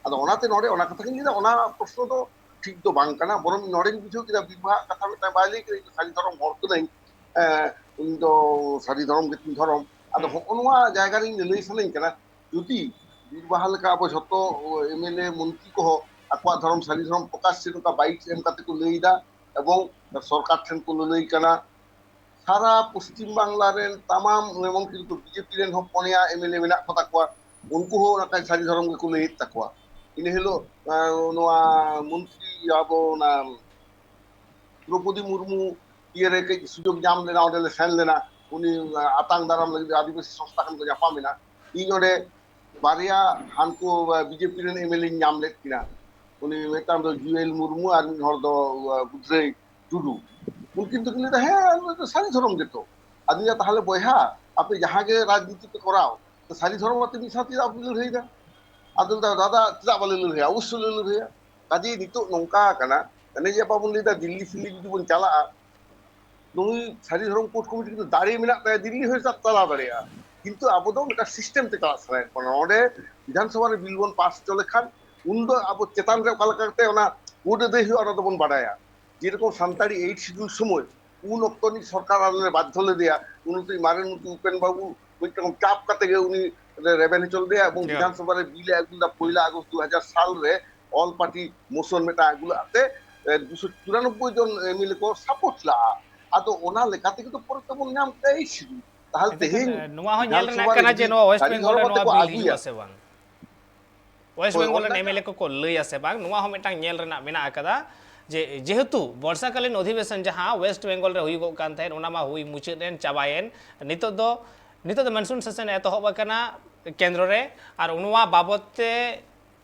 ᱟᱫᱚ ᱚᱱᱟᱛᱮ ᱱᱚᱰᱮ ᱚᱱᱟ ᱠᱟᱛᱷᱟ ᱜᱤᱧ ᱞᱟᱹᱭᱫᱟ, ᱚᱱᱟ ᱯᱨᱚᱥᱱᱚ ᱫᱚ ᱴᱷᱤᱠ ᱫᱚ ᱵᱟᱝ ᱠᱟᱱᱟ᱾ ᱵᱚᱨᱚᱝ ᱱᱚᱰᱮᱧ ᱵᱩᱡᱷᱟᱹᱣ ᱠᱮᱫᱟ, ᱵᱤᱨᱵᱟᱦᱟᱜ ᱠᱟᱛᱷᱟ ᱢᱤᱫᱴᱟᱝ ᱵᱟᱭ ᱞᱟᱹᱭ ᱠᱮᱫᱟ, "ᱤᱧ ᱫᱚ ᱥᱟᱹᱨᱤ ᱫᱷᱚᱨᱚᱢ ᱦᱚᱲ ᱠᱟᱹᱱᱟᱹᱧ, ᱮᱸ, ᱤᱧ ᱫᱚ ᱥᱟᱹᱨᱤ ᱫᱷᱚᱨᱚᱢ ᱜᱮᱛᱤᱧ ᱫᱷᱚᱨᱚᱢ᱾" ᱟᱫᱚ ᱦᱩᱸ᱾ ᱦᱚᱸᱜᱼᱚ ᱱᱚᱣᱟ ᱡᱟᱭᱜᱟ ᱨᱮ ᱤᱧ ᱞᱟᱹᱞᱟᱹᱭ ᱥᱟᱱᱟᱧ ᱠᱟᱱᱟ, ᱡᱩᱫᱤ ᱵᱤᱨᱵᱟᱦᱟ ᱞᱮᱠᱟ ᱟᱵᱚ ᱡᱷᱚᱛᱚ ᱮᱢ ᱮᱞ ᱮ ᱢᱚᱱᱛᱨᱤ ᱠᱚᱦᱚᱸ ᱟᱠᱚᱣᱟᱜ ᱫᱷᱚᱨᱚᱢ, ᱥᱟᱹᱨᱤ ᱫᱷᱚᱨᱚᱢ ᱯᱨᱚᱠᱟᱥ ᱥᱮ ᱱᱚᱝᱠᱟ ᱵᱟᱭᱤᱴ ᱮᱢ ᱠᱟᱛᱮ ᱠᱚ ᱞᱟᱹᱭ ᱮᱫᱟ ᱮᱵᱚᱝ ᱥᱚᱨᱠᱟᱨ ᱴᱷᱮᱱ ᱠᱚ ᱞᱟᱹᱞᱟᱹᱭ ᱠᱟᱱᱟ, ᱥᱟᱨᱟ ᱯᱚᱥᱪᱤᱢ ᱵᱟᱝᱞᱟ ᱨᱮᱱ ᱛᱟᱢᱟᱢ, ᱮᱢᱚᱱ ᱠᱤ ᱱᱩᱠᱩ ᱵᱤᱡᱮᱯᱤ ᱨᱮᱱ ᱦᱚᱸ ᱯᱚᱱᱭᱟ ᱮᱢ ᱮᱞ ᱮ ᱢᱮᱱᱟᱜ ᱠᱚ ᱛᱟᱠᱚᱣᱟ, ᱩᱱᱠᱩ ᱦᱚᱸ ᱚᱱᱟ ᱠᱟᱱ ᱥᱟᱹᱨᱤ ᱫᱷᱚᱨᱚᱢ ᱜᱮᱠᱚ ᱞᱟᱹᱭᱮᱫ ᱛᱟᱠᱚᱣᱟ᱾ ᱤᱱᱟᱹ ᱦᱤᱞᱳᱜ, ᱟᱸ, ᱱᱚᱣᱟ ᱢᱚᱱᱛᱨᱤ ᱟᱵᱚ ᱚᱱᱟ ᱫᱨᱚᱯᱚᱫᱤ ᱢᱩᱨᱢᱩ ᱤᱭᱟᱹ ᱨᱮ ᱠᱟᱹᱡ ᱥᱩᱡᱳᱜᱽ ᱧᱟᱢ ᱞᱮᱱᱟ, ᱚᱸᱰᱮ ᱞᱮ ᱥᱮᱱ ᱞᱮᱱᱟ, ᱩᱱᱤ, ᱟᱸ, ᱟᱛᱟᱝ ᱫᱟᱨᱟᱢ ᱞᱟᱹᱜᱤᱫ ᱟᱹᱫᱤᱵᱟᱹᱥᱤ ᱥᱚᱝᱥᱛᱷᱟ ᱠᱷᱚᱱ ᱠᱚ ᱧᱟᱯᱟᱢ ᱮᱱᱟ᱾ ᱤᱧ ᱚᱸᱰᱮ ᱵᱟᱨᱭᱟ ᱦᱟᱱᱠᱩ, ᱟᱸ, ᱵᱤᱡᱮᱯᱤ ᱨᱮᱱ ᱮᱢ ᱮᱞ ᱮᱧ ᱧᱟᱢ ᱞᱮᱫ ᱠᱤᱱᱟ᱾ ᱩᱱᱤ ᱢᱤᱫᱴᱟᱝ ᱫᱚ ᱡᱩᱭᱮᱞ ᱢᱩᱨᱢᱩ ᱟᱨ ᱢᱤᱫ ᱦᱚᱲ ᱫᱚ, ᱟᱸ, ᱵᱩᱫᱷᱨᱟᱹᱭ ᱴᱩᱰᱩ᱾ ᱩᱱᱠᱤᱱ ᱫᱚᱠᱤᱱ ᱞᱟᱹᱭᱫᱟ, "ᱦᱮᱸ, ᱟᱞᱮ ᱫᱚ ᱥᱟᱹᱨᱤ ᱫᱷᱚᱨᱚᱢ ᱜᱮᱛᱚ᱾" ᱟᱫᱚᱧ ᱞᱟᱹᱭᱫᱟ, "ᱛᱟᱦᱞᱮ ᱵᱚᱭᱦᱟ, ᱟᱯᱮ ᱡᱟᱦᱟᱸ ᱜᱮ ᱨᱟᱡᱽᱱᱤᱛᱤ ᱯᱮ ᱠᱚᱨᱟᱣ, ᱥᱟᱹᱨᱤ ᱫᱷᱚᱨᱚᱢ ᱟᱛᱮ ᱢᱤᱫ ᱥᱟᱶᱛᱮ ᱪᱮᱫᱟᱜ ᱵᱟᱯᱮ ᱞᱟᱹᱲᱦᱟᱹᱭᱫᱟ?" ᱟᱫᱚ ᱞᱟᱹᱭᱫᱟ, "ᱫᱟᱫᱟ, ᱪᱮᱫᱟᱜ ᱵᱟᱞᱮ ᱞᱟᱹᱲᱦᱟᱹᱭᱟ? ᱚᱵᱚᱥᱥᱳᱭ ᱞᱮ ᱞᱟᱹᱲᱦᱟᱹᱭᱟ᱾" ᱠᱟᱡᱮ ᱱᱤᱛᱚᱜ ᱱᱚᱝᱠᱟ ᱟᱠᱟᱱᱟ, ᱚᱱᱮ ᱡᱮ ᱵᱟᱵᱚᱱ ᱞᱟᱹᱭᱫᱟ ᱫᱤᱞᱞᱤ ᱯᱷᱤᱞᱞᱤ ᱡᱩᱫᱤ ᱵᱚᱱ ᱪᱟᱞᱟᱜᱼᱟ, ᱱᱩᱭ ᱥᱟᱹᱨᱤ ᱫᱷᱚᱨᱚᱢ ᱠᱳᱰ ᱠᱚᱢᱤᱴᱤ ᱠᱤᱱᱛᱩ ᱫᱟᱲᱮ ᱢᱮᱱᱟᱜ ᱛᱟᱭᱟ, ᱫᱤᱞᱞᱤ ᱦᱚᱸᱭ ᱪᱟᱞᱟᱣ ᱫᱟᱲᱮᱭᱟᱜᱼᱟ, ᱠᱤᱱᱛᱩ ᱟᱵᱚ ᱫᱚ ᱢᱤᱫᱴᱟᱝ ᱥᱤᱥᱴᱮᱢ ᱛᱮ ᱪᱟᱞᱟᱜ ᱥᱟᱱᱟᱭᱮᱫ ᱵᱚᱱᱟ᱾ ᱱᱚᱰᱮ ᱵᱤᱫᱷᱟᱱ ᱥᱚᱵᱷᱟ ᱨᱮ ᱵᱤᱞ ᱵᱚᱱ ᱯᱟᱥ ᱦᱚᱪᱚ ᱞᱮᱠᱷᱟᱱ ᱩᱱ ᱫᱚ ᱟᱵᱚ ᱪᱮᱛᱟᱱ ᱨᱮ ᱚᱠᱟ ᱞᱮᱠᱟ ᱠᱟᱛᱮ ᱚᱱᱟ ᱠᱳᱰ ᱟᱹᱫᱟᱹᱭ ᱦᱩᱭᱩᱜᱼᱟ, ᱚᱱᱟ ᱫᱚᱵᱚᱱ ᱵᱟᱰᱟᱭᱟ᱾ ᱡᱮᱨᱚᱠᱚᱢ ᱥᱟᱱᱛᱟᱲᱤ ᱮᱭᱤᱴ ᱥᱤᱰᱩᱞ ᱥᱚᱢᱚᱭ ᱩᱱ ᱚᱠᱛᱚ ᱨᱤᱱᱤᱡ ᱥᱚᱨᱠᱟᱨ ᱟᱞᱮ ᱞᱮ ᱵᱟᱫᱽᱫᱷᱚ ᱞᱮᱫᱮᱭᱟ, ᱩᱱ ᱚᱠᱛᱚ ᱢᱟᱨᱮᱱ ᱢᱚᱱᱛᱨᱤ ᱩᱯᱮᱱ ᱵᱟᱵᱩ ᱢᱤᱫᱴᱟᱝ ᱪᱟᱯ ᱠᱟᱛᱮ ᱜᱮ ᱩᱱᱤ ᱞᱮ ᱨᱮᱵᱮᱱ ᱦᱚᱪᱚ ᱞᱮᱫᱮᱭᱟ ᱮᱵᱚᱝ ᱦᱮᱸ᱾ ᱵᱤᱫᱷᱟᱱ ᱥᱚᱵᱷᱟ ᱨᱮ ᱵᱤᱞ ᱮ ᱟᱹᱜᱩ ᱞᱮᱫᱟ ᱯᱚᱭᱞᱟ ᱟᱜᱚᱥᱴ ᱫᱩ ᱦᱟᱡᱟᱨ ᱥᱟᱞ ᱨᱮ, ᱚᱞ ᱯᱟᱨᱴᱤ ᱢᱳᱥᱚᱱ ᱢᱤᱫᱴᱟᱝ ᱟᱹᱜᱩ ᱞᱟᱜ ᱛᱮ, ᱮ, ᱫᱩᱥᱚ ᱪᱩᱨᱟᱱᱚᱵᱵᱳᱭ ᱡᱚᱱ ᱮᱢ ᱮᱞ ᱮ ᱠᱚ ᱥᱟᱯᱳᱨᱴ ᱞᱟᱜᱼᱟ᱾ ᱟᱫᱚ ᱚᱱᱟ ᱞᱮᱠᱟ ᱛᱮᱜᱮ ᱛᱚ ᱯᱚᱨᱮ ᱛᱮᱵᱚᱱ ᱧᱟᱢ ᱠᱮᱫᱟ ᱮᱭᱤᱴ ᱥᱤᱰᱩᱞ᱾ ᱛᱟᱦᱞᱮ ᱮᱱᱛᱮ ᱛᱮᱦᱮᱧ ᱱᱚᱣᱟ ᱦᱚᱸ ᱧᱮᱞ ᱵᱤᱫᱷᱟᱱ ᱨᱮᱱᱟᱜ ᱥᱚᱵᱷᱟ ᱨᱮ ᱠᱟᱱᱟ ᱡᱮ ᱡᱩᱫᱤ ᱱᱚᱣᱟ ᱳᱭᱮᱥᱴ ᱥᱟᱹᱨᱤ ᱵᱮᱝᱜᱚᱞ ᱫᱷᱚᱨᱚᱢ ᱨᱮ ᱠᱟᱛᱮ ᱱᱚᱣᱟ ᱠᱚ ᱵᱤᱞ ᱟᱹᱜᱩᱭᱟ, ᱦᱩᱭᱩᱜᱼᱟ ᱥᱮ ᱵᱟᱝ? ᱳᱭᱮᱥᱴ ᱦᱳᱭ, ᱵᱮᱝᱜᱚᱞ ᱚᱱᱟ ᱨᱮᱱ ᱫᱚ ᱮᱢ ᱮᱞ ᱮ ᱠᱚᱠᱚ ᱞᱟᱹᱭᱟ ᱥᱮ ᱵᱟᱝ, ᱱᱚᱣᱟ ᱦᱚᱸ ᱢᱤᱫᱴᱟᱝ ᱧᱮᱞ ᱨᱮᱱᱟᱜ ᱢᱮᱱᱟᱜ ᱟᱠᱟᱫᱟ᱾ ᱡᱮ ᱡᱮᱦᱮᱛᱩ ᱵᱚᱨᱥᱟᱠᱟᱞᱤᱱ ᱚᱫᱷᱤᱵᱮᱥᱚᱱ ᱡᱟᱦᱟᱸ ᱳᱭᱮᱥᱴ ᱵᱮᱝᱜᱚᱞ ᱨᱮ ᱦᱩᱭᱩᱜᱚᱜ ᱠᱟᱱ ᱛᱟᱦᱮᱸᱫ, ᱚᱱᱟ ᱢᱟ ᱦᱩᱭ ᱢᱩᱪᱟᱹᱫ ᱮᱱ, ᱪᱟᱵᱟᱭᱮᱱ᱾ ᱱᱤᱛᱚᱜ ᱫᱚ, ᱱᱤᱛᱚᱜ ᱫᱚ ᱢᱚᱱᱥᱩᱱ ᱥᱮᱥᱚᱱ ᱮᱛᱚᱦᱚᱵ ᱟᱠᱟᱱᱟ ᱠᱮᱱᱫᱨᱚ ᱨᱮ, ᱟᱨ ᱱᱚᱣᱟ ᱵᱟᱵᱚᱛ ᱛᱮ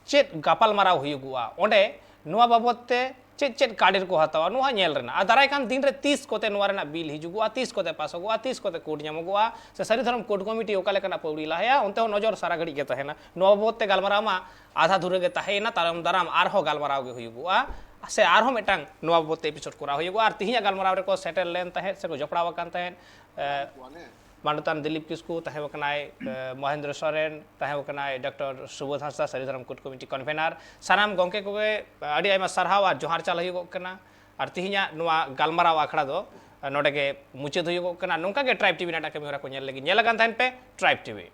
ᱪᱮᱫ ᱜᱟᱯᱟᱞᱢᱟᱨᱟᱣ ᱦᱩᱭᱩᱜᱚᱜᱼᱟ? ᱚᱸᱰᱮ ᱱᱚᱣᱟ ᱵᱟᱵᱚᱛ ᱛᱮ ᱪᱮᱫ ᱪᱮᱫ ᱠᱟᱨᱰ ᱨᱮᱠᱚ ᱦᱟᱛᱟᱣᱟ, ᱱᱚᱣᱟ ᱧᱮᱞ ᱨᱮᱱᱟᱜ᱾ ᱟᱨ ᱫᱟᱨᱟᱭ ᱠᱟᱱ ᱫᱤᱱ ᱨᱮ ᱛᱤᱥ ᱠᱚᱛᱮ ᱱᱚᱣᱟ ᱨᱮᱱᱟᱜ ᱵᱤᱞ ᱦᱤᱡᱩᱜᱚᱜᱼᱟ, ᱛᱤᱥ ᱠᱚᱛᱮ ᱯᱟᱥᱚᱜᱚᱜᱼᱟ, ᱛᱤᱥ ᱠᱚᱛᱮ ᱠᱳᱰ ᱧᱟᱢᱚᱜᱚᱜᱼᱟ, ᱥᱮ ᱥᱟᱹᱨᱤ ᱫᱷᱚᱨᱚᱢ ᱠᱳᱰ ᱠᱚᱢᱤᱴᱤ ᱚᱠᱟ ᱞᱮᱠᱟᱱᱟᱜ ᱯᱟᱹᱣᱲᱤ ᱞᱟᱦᱟᱭᱟ, ᱚᱱᱛᱮ ᱦᱚᱸ ᱱᱚᱡᱚᱨ ᱥᱟᱨᱟ ᱜᱷᱟᱹᱲᱤᱡ ᱜᱮ ᱛᱟᱦᱮᱱᱟ᱾ ᱱᱚᱣᱟ ᱵᱟᱵᱚᱫ ᱛᱮ ᱜᱟᱞᱢᱟᱨᱟᱣ ᱢᱟ ᱟᱫᱷᱟ ᱫᱷᱩᱨᱟᱹ ᱜᱮ ᱛᱟᱦᱮᱸᱭᱮᱱᱟ, ᱛᱟᱭᱚᱢ ᱫᱟᱨᱟᱢ ᱟᱨᱦᱚᱸ ᱜᱟᱞᱢᱟᱨᱟᱣ ᱜᱮ ᱦᱩᱭᱩᱜᱚᱜᱼᱟ, ᱥᱮ ᱟᱨᱦᱚᱸ ᱢᱤᱫᱴᱟᱝ ᱱᱚᱣᱟ ᱵᱟᱵᱚᱫ ᱛᱮ ᱮᱯᱤᱥᱳᱰ ᱠᱚᱨᱟᱣ ᱦᱩᱭᱩᱜᱚᱜᱼᱟ᱾ ᱟᱨ ᱛᱤᱦᱤᱧᱟᱜ ᱜᱟᱞᱢᱟᱨᱟᱣ ᱨᱮᱠᱚ ᱥᱮᱴᱮᱨ ᱞᱮᱱ ᱛᱟᱦᱮᱸᱫ ᱥᱮᱠᱚ ᱡᱚᱯᱲᱟᱣ ᱟᱠᱟᱱ ᱛᱟᱦᱮᱸᱫ, ᱮ, ᱢᱟᱱᱚᱛᱟᱱ ᱫᱤᱞᱤᱯ ᱠᱤᱥᱠᱩ, ᱛᱟᱦᱮᱸ ᱠᱟᱱᱟᱭ, ᱮ, ᱢᱚᱦᱮᱱᱫᱨᱚ ᱥᱚᱨᱮᱱ, ᱛᱟᱦᱮᱸ ᱠᱟᱱᱟᱭ ᱰᱚᱠᱴᱚᱨ ᱥᱩᱵᱳᱫᱷ ᱦᱟᱸᱥᱫᱟ, ᱥᱟᱹᱨᱤ ᱫᱷᱚᱨᱚᱢ ᱠᱳᱰ ᱠᱚᱢᱤᱴᱤ ᱠᱚᱱᱵᱷᱮᱱᱟᱨ᱾ ᱥᱟᱱᱟᱢ ᱜᱚᱢᱠᱮ ᱠᱚᱜᱮ, ᱮ, ᱟᱹᱰᱤ ᱟᱭᱢᱟ ᱥᱟᱨᱦᱟᱣ ᱟᱨ ᱡᱚᱦᱟᱨ ᱪᱟᱞ ᱦᱩᱭᱩᱜᱚᱜ ᱠᱟᱱᱟ᱾ ᱟᱨ ᱛᱤᱦᱤᱧᱟᱜ ᱱᱚᱣᱟ ᱜᱟᱞᱢᱟᱨᱟᱣ ᱟᱠᱷᱲᱟ ᱫᱚ, ᱮ, ᱱᱚᱰᱮ ᱜᱮ ᱢᱩᱪᱟᱹᱫ ᱦᱩᱭᱩᱜᱚᱜ ᱠᱟᱱᱟ᱾ ᱱᱚᱝᱠᱟ ᱜᱮ ᱴᱨᱟᱭᱤᱵᱽ ᱴᱤᱵᱷᱤ ᱨᱮᱱᱟᱜ ᱠᱟᱹᱢᱤ ᱦᱚᱨᱟ ᱠᱚ ᱧᱮᱞ ᱞᱟᱹᱜᱤᱫ ᱧᱮᱞ ᱟᱠᱟᱱ ᱛᱟᱦᱮᱱ ᱯᱮ ᱴᱨᱟᱭᱤᱵᱽ ᱴᱤᱵᱷᱤ᱾